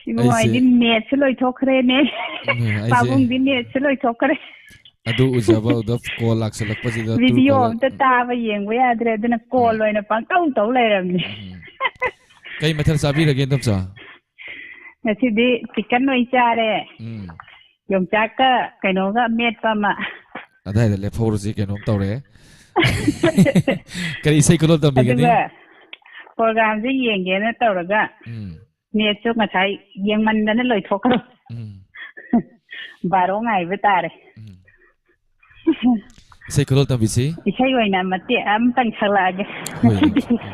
ꯏꯕꯨꯡꯉꯣ, ꯑꯩꯁꯦ ꯑꯩꯗꯤ netꯁꯦ ꯂꯣꯏꯊꯣꯛꯈ꯭ꯔꯦꯅꯦ꯫ ꯎꯝ, ꯑꯩꯁꯦ ꯄꯥꯕꯨꯡꯗꯤ netꯁꯦ ꯂꯣꯏꯊꯣꯛꯈ꯭ꯔꯦ꯫ ꯑꯗꯨ ꯎꯖꯕ, ꯑꯗꯨꯗ call ꯂꯥꯛꯁꯜꯂꯛꯄꯁꯤꯗ ꯇꯨ video call ꯑꯝꯇ ꯇꯥꯕ ꯌꯦꯡꯕ ꯌꯥꯗ꯭ꯔꯦ, ꯑꯗꯨꯅ call ꯎꯝ꯫ ꯑꯣꯏꯅ ꯄꯪꯇꯧ ꯇꯧ ꯂꯩꯔꯕꯅꯦ꯫ ꯎꯝ꯫ ꯀꯩ ꯃꯊꯦꯜ ꯆꯥꯕꯤꯔꯒꯦ, ꯏꯟꯗꯣꯝꯆꯥ? ꯉꯁꯤꯗꯤ ꯆꯤꯛꯀꯟ ꯑꯣꯏꯅ ꯆꯥꯔꯦ꯫ ꯎꯝ꯫ ꯌꯣꯡꯆꯥꯛꯀ ꯀꯩꯅꯣꯒ ꯃꯦꯠꯄ ꯑꯃ꯫ ꯑꯗꯥꯏꯗ ꯂꯦꯞꯍꯧꯔꯁꯤ, ꯀꯩꯅꯣꯝ ꯇꯧꯔꯦ꯫ ꯀꯔꯤ ꯏꯁꯩ ꯈꯨꯗꯣꯜ ꯇꯝꯕꯤꯒꯅꯤ? ꯑꯗꯨꯒ ꯄ꯭ꯔꯣꯒ꯭ꯔꯥꯝꯁꯦ ꯌꯦꯡꯒꯦꯅ ꯇꯧꯔꯒ ꯎꯝ꯫ ꯅꯦꯠꯁꯨ ꯉꯁꯥꯏ ꯌꯦꯡꯃꯟꯗꯅ ꯂꯣꯏꯊꯣꯛꯈ꯭ꯔꯣ꯫ ꯎꯝ꯫ ꯕꯥꯔꯣ ꯉꯥꯏꯕ ꯇꯥꯔꯦ꯫ ꯎꯝ꯫ ꯏꯁꯩ ꯈꯨꯗꯣꯜ ꯇꯝꯕꯤꯁꯤ꯫ ꯏꯁꯩ ꯑꯣꯏꯅ ꯃꯇꯦꯛ ꯑꯃꯇꯪ ꯁꯛꯂꯛꯑꯒꯦ꯫ ꯍꯣꯏ, ꯌꯦꯡꯁꯤ꯫ ꯎꯝ꯫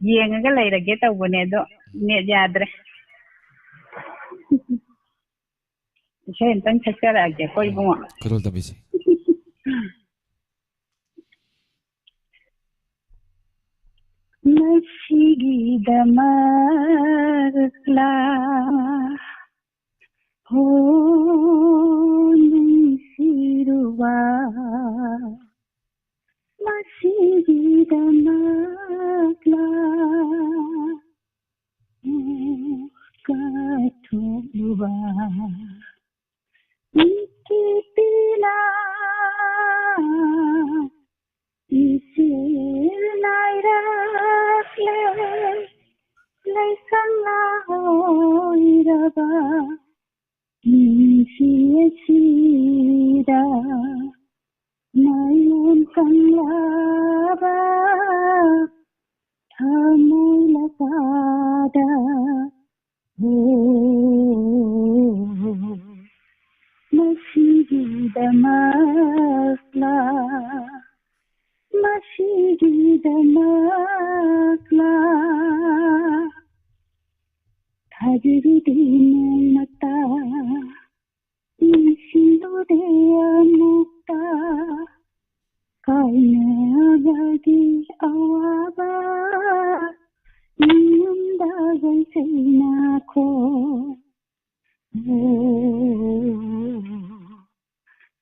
ꯌꯦꯡꯉꯒ ꯂꯩꯔꯒꯦ ꯇꯧꯕꯅꯦ, ꯑꯗꯣ ꯅꯦꯠ ꯌꯥꯗ꯭ꯔꯦ꯫ ꯏꯁꯩ ꯑꯝꯇꯪ ꯁꯛꯆꯔꯛꯑꯒꯦꯀꯣ, ꯎꯝ, ꯏꯕꯨꯡꯉꯣ꯫ ꯈꯨꯗꯣꯜ ꯇꯝꯕꯤꯁꯤ꯫ ꯃꯁꯤꯒꯤꯗꯃꯛꯂꯥ ꯍꯣ ꯅꯨꯡꯁꯤꯔꯨꯕ, ꯃꯁꯤꯒꯤꯗꯃꯛꯂꯥ ꯀꯠꯊꯣꯛꯂꯨꯕ ꯏꯀꯤꯄꯤꯅ ꯏꯆꯦꯜ ꯅꯥꯏꯔꯛꯂꯦ, ꯂꯩꯁꯪ ꯂꯥ ꯑꯣꯏꯔꯕ ꯅꯨꯡꯁꯤ ꯑꯁꯤꯗ ꯃꯥꯏꯌꯣꯟ ꯀꯪꯂꯕ ꯊꯃꯣꯏ ꯂꯄꯥꯗ ꯍꯣ ꯃꯁꯤꯒꯤꯗꯃꯛꯂꯥ, ꯃꯁꯤꯒꯤꯗꯃꯛꯂꯥ ꯊꯥꯖꯔꯨꯗꯦ ꯅꯣꯡꯃꯇ, ꯅꯤꯡꯁꯤꯡꯂꯨꯗꯦ ꯑꯃꯨꯛꯇ ꯀꯥꯏꯅꯕꯒꯤ ꯑꯋꯥꯕ ꯌꯨꯝꯗ ꯆꯩꯅꯈꯣ꯫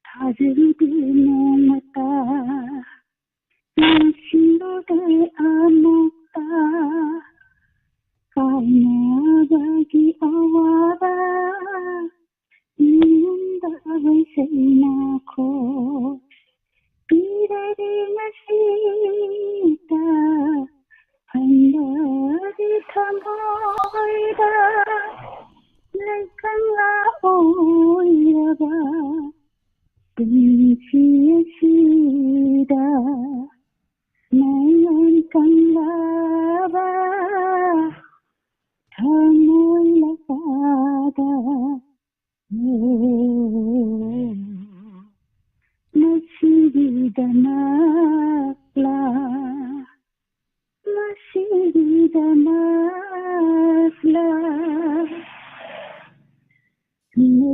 ꯊꯥꯖꯔꯨꯗꯦ ꯅꯣꯡꯃꯇ, ꯅꯤꯡꯁꯤꯡꯂꯨꯗꯦ ꯑꯃꯨꯛꯇ ꯀꯥꯏꯅꯕꯒꯤ ꯑꯋꯥꯕ ꯌꯨꯝꯗ ꯆꯩꯅꯈꯣ꯫ ꯄꯤꯔꯔꯦ ꯉꯁꯤꯇ ꯍꯟꯕꯒꯤ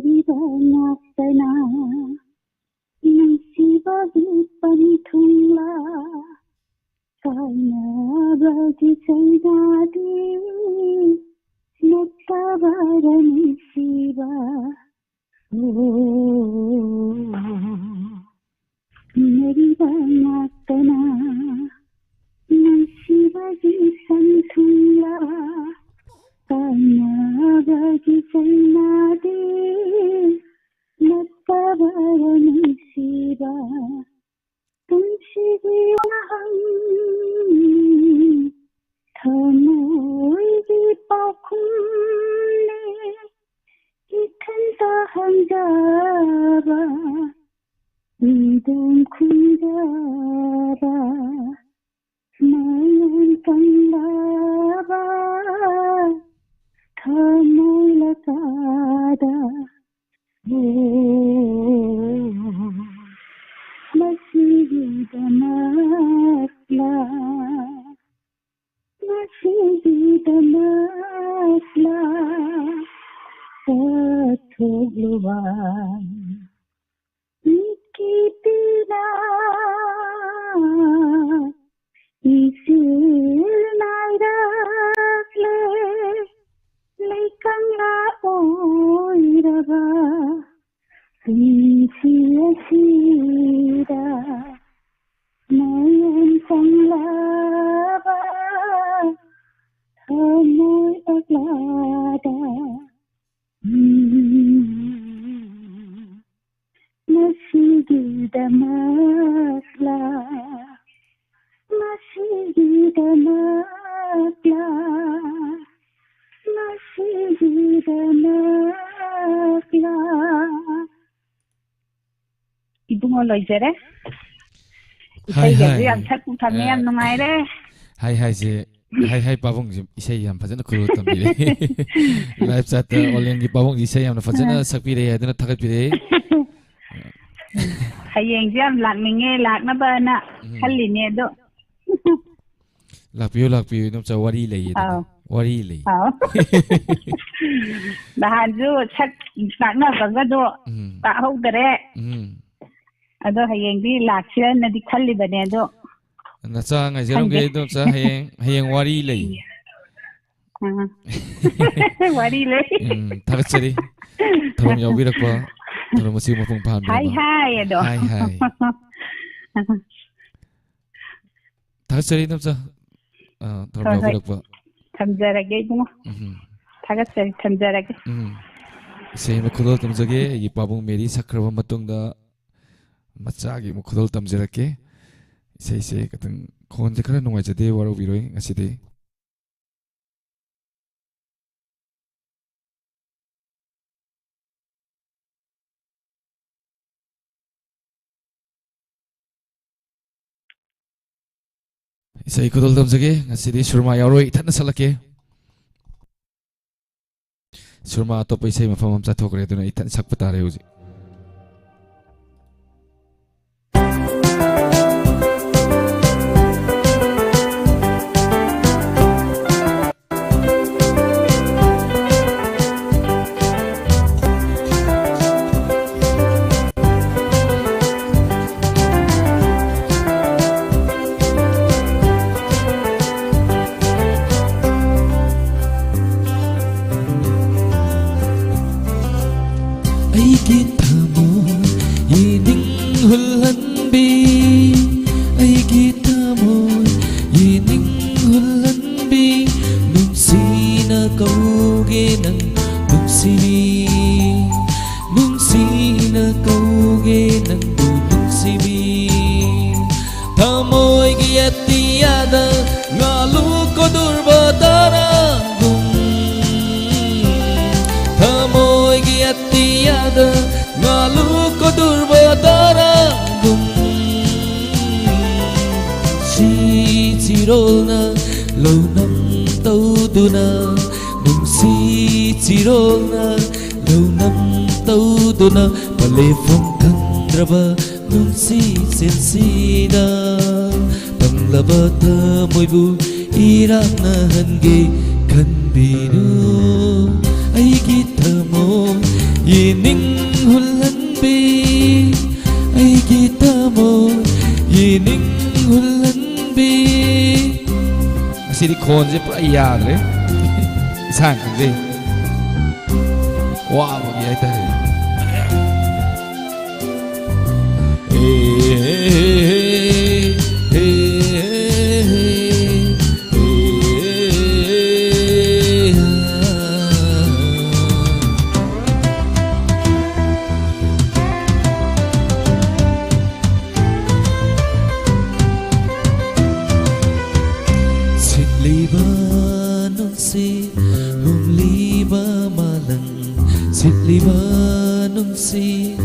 ꯅꯨꯡꯁꯤꯕ ꯉꯥꯛꯇꯅ ꯅꯨꯡꯁꯤꯕꯒꯤ ꯄꯟꯊꯨꯡꯂꯥ ꯀꯥꯏꯅꯕꯒꯤ ꯆꯩꯅꯥꯗꯤ ꯅꯠꯇꯕꯔ ꯅꯨꯡꯁꯤꯕ꯫ ꯑꯣ, ꯅꯨꯡꯁꯤꯕ ꯉꯥꯛꯇꯅ ꯅꯨꯡꯁꯤꯕꯒꯤ ꯁꯟꯊꯨꯡꯂꯥ ꯀꯥꯏꯅꯕꯒꯤ ꯆꯩꯅꯥꯗꯤ ꯅꯠꯇꯕꯔ ꯅꯨꯡꯁꯤꯕ꯫ ꯄꯨꯟꯁꯤꯒꯤ ꯋꯥꯍꯪ ꯊꯃꯣꯏꯒꯤ ꯄꯥꯎꯈꯨꯝꯅꯤ ꯏꯊꯟꯇ ꯍꯪꯖꯕ ꯅꯤꯡꯗꯨꯝ ꯈꯨꯝꯖꯕ ꯃꯌꯥꯝ ꯀꯪꯂꯕ ꯊꯃꯣꯏ ꯂꯀꯥꯗ꯫ ꯃꯁꯤꯒꯤꯗꯃꯛꯂ, ꯃꯁꯤꯒꯤꯗꯃꯛꯂ ꯆꯠꯊꯣꯛꯂꯨꯕ ꯃꯤꯠꯀꯤ ꯄꯤꯔꯥ ꯏꯁꯤꯜ ꯅꯥꯏꯔꯛꯂꯦ ꯂꯩꯀꯪꯂꯥ ꯑꯣꯏꯔꯕ ꯄꯨꯟꯁꯤ ꯑꯁꯤꯗ ꯃꯌꯥꯝ ꯆꯪꯂꯕ ꯊꯃꯣꯏ ꯑꯛꯂꯥꯗ꯫ ꯃꯁꯤꯒꯤꯗꯃꯛꯂ, ꯃꯁꯤꯒꯤꯗꯃꯛꯂ, ꯃꯁꯤꯒꯤꯗꯃꯛꯂ꯫ ꯏꯕꯨꯡꯉꯣ ꯂꯣꯏꯖꯔꯦ꯫ ꯍꯥꯏ, ꯏꯁꯩꯒꯁꯨ ꯍꯥꯏ꯫ ꯌꯥꯝ ꯁꯛꯄ ꯐꯪꯉꯦ, ꯑ, ꯌꯥꯝ ꯅꯨꯡꯉꯥꯏꯔꯦ꯫ ꯍꯥꯏ, ꯍꯥꯏꯁꯦ, ꯍꯥꯏ, ꯍꯥꯏ ꯄꯥꯕꯨꯡꯁꯦ ꯏꯁꯩ ꯌꯥꯝ ꯐꯖꯅ ꯈꯨꯔꯨ ꯇꯝꯕꯤꯔꯦ꯫ Live chat ꯇ ꯑꯣꯂꯦꯟꯒꯤ ꯄꯥꯕꯨꯡꯁꯦ ꯏꯁꯩ ꯌꯥꯝꯅ ꯐꯖꯅ ꯑ꯫ ꯁꯛꯄꯤꯔꯦ ꯍꯥꯏꯗꯨꯅ ꯊꯥꯒꯠꯄꯤꯔꯦ꯫ ꯍꯌꯦꯡꯁꯦ ꯌꯥꯝ ꯂꯥꯛꯅꯤꯡꯉꯦ, ꯂꯥꯛꯅꯕꯅ ꯎꯝ꯫ ꯈꯜꯂꯤꯅꯦ ꯑꯗꯣ꯫ ꯂꯥꯛꯄꯤꯌꯨ, ꯂꯥꯛꯄꯤꯌꯨ, ꯏꯗꯣꯝꯆꯥ, ꯋꯥꯔꯤ ꯂꯩꯌꯦ ꯑꯗꯨꯅ꯫ ꯑꯥꯎ꯫ ꯋꯥꯔꯤ ꯂꯩ꯫ ꯑꯥꯎ꯫ ꯅꯍꯥꯟꯁꯨ ꯁꯛ ꯇꯥꯛꯅꯕꯒꯗꯣ ꯎꯝ꯫ ꯇꯥꯛꯍꯧꯗꯔꯦ꯫ ꯎꯝ꯫ ꯑꯗꯣ ꯍꯌꯦꯡꯗꯤ ꯂꯥꯛꯁꯤꯔꯅꯗꯤ ꯈꯜꯂꯤꯕꯅꯦ, ꯑꯗꯣ ꯅꯆꯥ ꯉꯥꯏꯖꯔꯝꯒꯦ, ꯈꯪꯗꯦ꯫ ꯏꯗꯣꯝꯆꯥ, ꯍꯌꯦꯡ, ꯍꯌꯦꯡ ꯋꯥꯔꯤ ꯂꯩ꯫ ꯑꯥ꯫ ꯋꯥꯔꯤ ꯂꯩ꯫ ꯎꯝ, ꯊꯥꯒꯠꯆꯔꯤ꯫ ꯊꯧꯔꯝ ꯌꯥꯎꯕꯤꯔꯛꯄ, ꯊꯧꯔꯝ ꯑꯁꯤ ꯃꯄꯨꯡ ꯐꯥꯍꯟꯕꯤꯔꯕ꯫ ꯍꯥꯏ ꯍꯥꯏ ꯑꯗꯣ꯫ ꯍꯥꯏ ꯍꯥꯏ꯫ ꯊꯥꯒꯠꯆꯔꯤ, ꯏꯗꯣꯝꯆꯥ꯫ ꯑꯥ, ꯊꯧꯔꯝ ꯍꯣꯏ, ꯍꯣꯏ꯫ ꯌꯥꯎꯕꯤꯔꯛꯄ꯫ ꯊꯝꯖꯔꯒꯦ, ꯏꯕꯨꯡꯉꯣ꯫ ꯎꯝ꯫ ꯊꯥꯒꯠꯆꯔꯤ, ꯊꯝꯖꯔꯒꯦ꯫ ꯎꯝ꯫ ꯏꯁꯩ ꯑꯃ ꯈꯨꯗꯣꯜ ꯇꯝꯖꯒꯦ꯫ ꯑꯩꯒꯤ ꯄꯥꯕꯨꯡ ꯃꯦꯔꯤ ꯁꯛꯈ꯭ꯔꯕ ꯃꯇꯨꯡꯗ ꯃꯆꯥꯒꯤ ꯑꯃꯨꯛ ꯈꯨꯗꯣꯜ ꯇꯝꯖꯔꯛꯀꯦ꯫ ꯏꯁꯩꯁꯦ ꯈꯤꯇꯪ, ꯈꯣꯟꯁꯦ ꯈꯔ ꯅꯨꯡꯉꯥꯏꯖꯗꯦ, ꯋꯥꯔꯧꯕꯤꯔꯣꯏ ꯉꯁꯤꯗꯤ꯫ ꯏꯁꯩ ꯈꯨꯗꯣꯜ ꯇꯝꯖꯒꯦ꯫ ꯉꯁꯤꯗꯤ ꯁꯨꯔꯃꯥ ꯌꯥꯎꯔꯣꯏ, ꯏꯊꯟꯗ ꯁꯛꯂꯛꯀꯦ꯫ ꯁꯨꯔꯃꯥ ꯑꯇꯣꯞꯄ ꯏꯁꯩ ꯃꯐꯝ ꯑꯃ ꯆꯠꯊꯣꯛꯈ꯭ꯔꯦ, ꯑꯗꯨꯅ ꯏꯊꯟ ꯁꯛꯄ ꯇꯥꯔꯦ ꯍꯧꯖꯤꯛ꯫ ꯑꯩꯒꯤ ꯊꯃꯣꯏ ꯌꯦꯅꯤꯡ ꯍꯨꯜꯍꯟꯕꯤ, ꯑꯩꯒꯤ ꯊꯃꯣꯏ ꯌꯦꯅꯤꯡ ꯍꯨꯜꯍꯟꯕꯤ, ꯅꯨꯡꯁꯤꯅ ꯀꯧꯒꯦ ꯅꯪ ꯅꯨꯡꯁꯤꯕꯤ, ꯅꯨꯡꯁꯤꯅ ꯀꯧꯒꯦ ꯅꯪꯕꯨ ꯅꯨꯡꯁꯤꯕꯤ꯫ ꯊꯃꯣꯏꯒꯤ ꯑꯇꯤꯌꯥꯗ ꯉꯥꯂꯨ ꯀꯣꯗꯨꯔꯕ ꯇꯔꯥꯒꯨꯝ, ꯊꯃꯣꯏꯒꯤ ꯑꯇꯤꯌꯥꯗ ꯉꯥꯂꯨ ꯀꯣꯗꯨꯔꯕ ꯇꯔꯥꯒꯨꯝ, ꯁꯤ ꯆꯤꯔꯣꯜꯅ ꯂꯧꯅꯝ ꯇꯧꯗꯨꯅ, ꯅꯨꯡꯁꯤ ꯆꯤꯔꯣꯜꯅ ꯂꯧꯅꯝ ꯇꯧꯗꯨꯅ, ꯄꯂꯦꯐꯝ ꯈꯪꯗ꯭ꯔꯕ ꯅꯨꯡꯁꯤ ꯆꯦꯜꯁꯤꯗ, ꯄꯪꯂꯕ ꯊꯃꯣꯏꯕꯨ ꯏꯔꯥꯛꯅꯍꯟꯒꯦ ꯄꯤꯔꯨ ꯑꯩꯒꯤ ꯊꯃꯣꯏ ꯌꯦꯅꯤꯡ ꯍꯨꯜꯍꯟꯕꯤ, ꯑꯩꯒꯤ ꯊꯃꯣꯏ ꯌꯦꯅꯤꯡ ꯍꯨꯜꯍꯟꯕꯤ꯫ ꯉꯁꯤꯗꯤ ꯈꯣꯟꯁꯦ ꯄꯨꯔꯥ ꯌꯥꯗ꯭ꯔꯦ꯫ ꯏꯁꯥꯅ ꯈꯪꯖꯩ꯫ ꯋꯥꯕꯒꯤ ꯍꯥꯏꯇꯥꯔꯦ꯫ ꯁꯤꯠꯂꯤꯕ ꯅꯨꯡꯁꯤꯠ ꯍꯨꯝꯂꯤꯕ ꯃꯥꯂꯪ, ꯁꯤꯠꯂꯤꯕ ꯅꯨꯡꯁꯤꯠ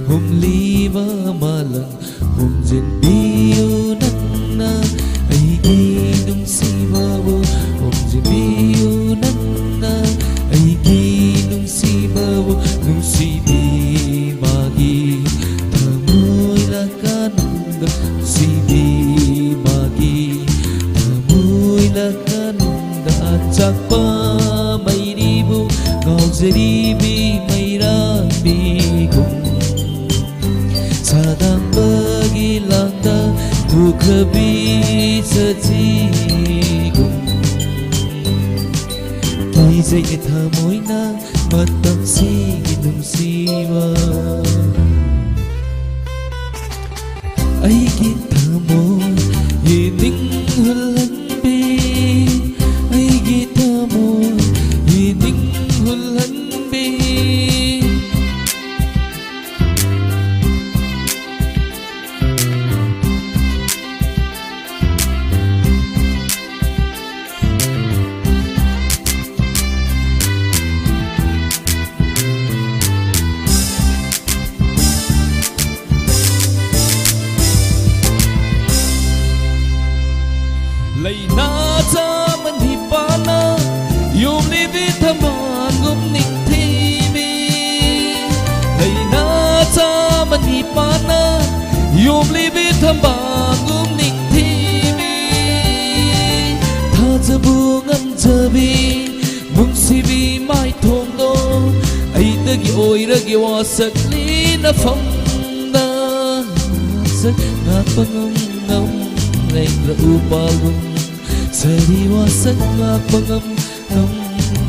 ꯍꯨꯝꯂꯤꯕ ꯃꯥꯂꯪ, ꯍꯨꯝꯖꯤꯟꯕꯤꯌꯨ ꯅꯪꯅ ꯑꯩꯒꯤ ꯅꯨꯡꯁꯤꯕꯕꯨ, ꯍꯨꯝꯖꯤꯟꯕꯤꯌꯨ ꯅꯪꯅ ꯑꯩꯒꯤ ꯅꯨꯡꯁꯤꯕꯕꯨ, ꯅꯨꯡꯁꯤꯕꯤ ꯃꯥꯒꯤ ꯊꯃꯣꯏ ꯂꯥꯀꯥꯅꯨꯡꯗ, ꯅꯨꯡꯁꯤꯕꯤ ꯃꯥꯒꯤ ꯊꯃꯣꯏ ꯂꯥꯀꯥꯅꯨꯡꯗ꯫ ꯑꯆꯥꯛꯄ ꯃꯩꯔꯤꯕꯨ ꯉꯥꯎꯖꯔꯤꯕꯤ ꯃꯩꯔꯥꯕꯤꯒꯨꯝ, ꯁꯥꯗꯥꯟꯕꯒꯤ ꯂꯥꯡꯗ ꯊꯨꯈ꯭ꯔꯕꯤ ꯁꯖꯤꯒꯨꯝ, ꯀꯤꯖꯩꯌꯦ ꯊꯃꯣꯏꯅ ꯃꯇꯝꯁꯤꯒꯤ ꯅꯨꯡꯁꯤꯕ꯫ ꯑꯩꯒꯤ ꯊꯃꯣꯏ ꯌꯦꯅꯤꯡ ꯍꯨꯜꯍꯟꯕꯤ, ꯑꯩꯒꯤ ꯊꯃꯣꯏ ꯌꯦꯅꯤꯡ ꯍꯨꯜꯍꯟꯕꯤ꯫ ꯂꯩꯅꯥ ꯆꯥꯝꯃ ꯅꯤꯄꯥꯟꯅ ꯌꯣꯝꯂꯤꯕꯤ ꯊꯝꯕꯥꯜꯒꯨꯝ ꯅꯤꯡꯊꯤꯕꯤ꯫ ꯂꯩꯅꯥ ꯆꯥꯝꯃ ꯅꯤꯄꯥꯟꯅ ꯌꯣꯝꯂꯤꯕꯤ ꯊꯝꯕꯥꯜꯒꯨꯝ ꯅꯤꯡꯊꯤꯕꯤ꯫ ꯊꯥꯖꯕꯨ ꯉꯝꯖꯕꯤ ꯑꯣꯏꯔꯒꯦ ꯋꯥꯁꯛꯂꯤ ꯅꯐꯝꯗ꯫ ꯋꯥꯁꯛ ꯉꯥꯛꯄ ꯉꯝ ꯉꯝ ꯂꯩꯈ꯭ꯔ ꯎꯄꯥꯜꯒꯨꯝ꯫ ꯁꯥꯔꯤ ꯋꯥꯁꯛ ꯉꯥꯛꯄ ꯉꯝ ꯉꯝ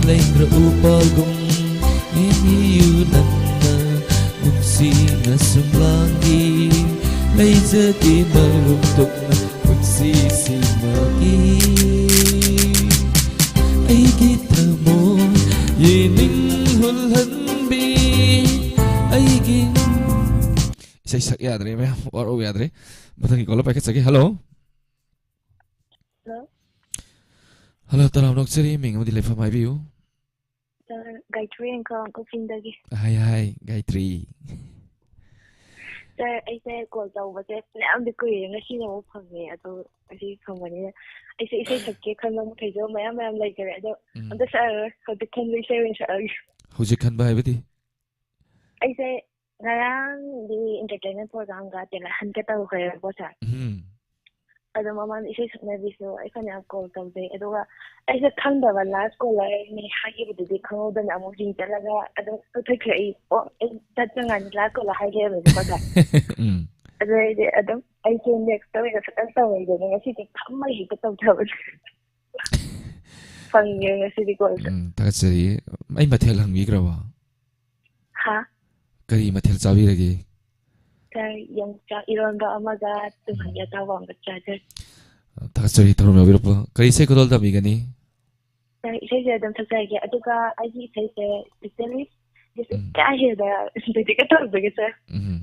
ꯂꯩꯈ꯭ꯔ ꯎꯄꯥꯜꯒꯨꯝ꯫ ꯌꯦꯡꯕꯤꯌꯨ ꯅꯪꯅ ꯅꯨꯡꯁꯤꯅ ꯁꯨꯝ ꯂꯥꯡꯒꯤ꯫ ꯂꯩꯖꯗꯦ ꯃꯔꯨꯝ ꯊꯣꯛꯅ ꯄꯨꯟꯁꯤꯁꯤꯃꯒꯤ꯫ ꯑꯩꯒꯤ ꯊꯃꯣꯏ ꯌꯦꯅꯤꯡ ꯍꯨꯜꯍꯟꯕꯤ꯫ ꯑꯩꯒꯤ ꯏꯁꯩ ꯁꯛ ꯌꯥꯗ꯭ꯔꯦ ꯃꯌꯥꯝ, ꯋꯥꯔꯧ ꯌꯥꯗ꯭ꯔꯦ꯫ ꯃꯊꯪꯒꯤ ꯀꯣꯜ ꯄꯥꯏꯈꯠꯆꯒꯦ꯫ ꯍꯜꯂꯣ꯫ ꯍꯜꯂꯣ꯫ ꯍꯜꯂꯣ, ꯇꯔꯥꯝꯅ ꯑꯣꯛꯆꯔꯤ꯫ ꯃꯤꯡ ꯑꯃꯗꯤ ꯂꯩꯐꯝ ꯍꯥꯏꯕꯤꯌꯨ꯫ ꯁꯥꯔ, ꯒꯥꯌꯇ꯭ꯔꯤ ꯑꯪꯀꯜ ꯀꯛꯆꯤꯡꯗꯒꯤ꯫ ꯍꯥꯏ, ꯍꯥꯏ, ꯒꯥꯌꯇ꯭ꯔꯤ꯫ ꯁꯥꯔ, ꯑꯩꯁꯦ ꯀꯣꯜ ꯇꯧꯕꯁꯦ ꯐꯅꯌꯥꯝꯗꯤ ꯀꯨꯏꯔꯦ, ꯉꯁꯤꯅ ꯑꯃꯨꯛ ꯐꯪꯉꯦ꯫ ꯑꯗꯣ ꯉꯁꯤ ꯐꯪꯕꯅꯤꯅ ꯑꯩꯁꯦ ꯏꯁꯩ ꯁꯛꯀꯦ ꯈꯟꯕ ꯃꯈꯩꯁꯨ ꯃꯌꯥꯝ ꯃꯌꯥꯝ ꯂꯩꯈꯔꯦ꯫ ꯑꯗꯣ ꯎꯝ꯫ ꯑꯝꯇ ꯁꯛꯑꯔꯣꯏ, ꯍꯧꯖꯤꯛ ꯈꯟꯕ ꯏꯁꯩ ꯑꯣꯏꯅ ꯁꯛꯑꯒꯦ꯫ ꯍꯧꯖꯤꯛ ꯈꯟꯕ ꯍꯥꯏꯕꯗꯤ? ꯑꯩꯁꯦ ꯉꯔꯥꯡꯗꯤ entertainment programꯒ talent huntꯀ ꯇꯧꯈ꯭ꯔꯦꯕꯀꯣ, ꯁꯥꯔ꯫ ꯎꯝ꯫ ꯑꯗꯣ ꯃꯃꯥꯡꯗ ꯏꯁꯩ ꯁꯛꯅꯕꯤꯁꯨ ꯑꯩ ꯐꯅꯌꯥꯝ ꯀꯣꯜ ꯇꯧꯖꯩ, ꯑꯗꯨꯒ ꯑꯩꯁꯦ ꯈꯪꯗꯕ last callerꯅꯦ ꯍꯥꯏꯈꯤꯕꯗꯨꯗꯤ ꯈꯪꯍꯧꯗꯅ ꯑꯃꯨꯛ ring ꯆꯠꯂꯒ ꯑꯗꯨꯝ ꯀꯛꯊꯠꯈ꯭ꯔꯦ꯫ ꯑꯩ, ꯑꯣ, ꯑꯩ ꯆꯠꯇ꯭ꯔꯤꯉꯩꯗ last caller ꯍꯥꯏ ꯂꯩꯔꯝꯃꯦꯕꯀꯣ, ꯁꯥꯔ꯫ ꯎꯝ꯫ ꯑꯗꯨꯗꯩꯗꯤ ꯑꯗꯨꯝ ꯑꯩꯁꯦ next ꯑꯣꯏꯅ ꯐꯖꯅ ꯇꯧꯔꯒꯦꯅ ꯉꯁꯤꯗꯤ ꯐꯝꯃ ꯍꯦꯛꯇ ꯇꯧꯊꯕꯅꯦ꯫ ꯐꯪꯉꯦ ꯉꯁꯤꯗꯤ callꯁꯦ꯫ ꯎꯝ, ꯊꯥꯒꯠꯆꯔꯤ꯫ ꯑꯩ ꯃꯊꯦꯜ ꯍꯪꯕꯤꯈ꯭ꯔꯕꯣ? ꯍꯥ? ꯀꯔꯤ ꯃꯊꯦꯜ ꯆꯥꯕꯤꯔꯒꯦ? ꯁꯥꯔ, ꯌꯣꯡꯆꯥꯛ ꯏꯔꯣꯟꯕ ꯑꯃꯒ ꯇꯨꯝꯍꯟꯕꯤ ꯎꯝ꯫ ꯑꯇꯥꯎꯕ ꯑꯃꯒ ꯆꯥꯖꯔꯦ꯫ ꯊꯥꯒꯠꯆꯔꯤ, ꯊꯧꯔꯝ ꯌꯥꯎꯕꯤꯔꯛꯄ꯫ ꯀꯔꯤ ꯏꯁꯩ ꯈꯨꯗꯣꯜ ꯇꯝꯕꯤꯒꯅꯤ? ꯁꯥꯔ, ꯏꯁꯩꯁꯦ ꯑꯗꯨꯝ ꯁꯛꯆꯔꯒꯦ꯫ ꯑꯗꯨꯒ ꯑꯩꯒꯤ ꯏꯁꯩꯁꯦ specially ꯎꯝ꯫ ꯀꯥ ꯍꯦꯟꯅ dedicated ꯇꯧꯖꯒꯦ, ꯁꯥꯔ꯫ ꯎꯝ꯫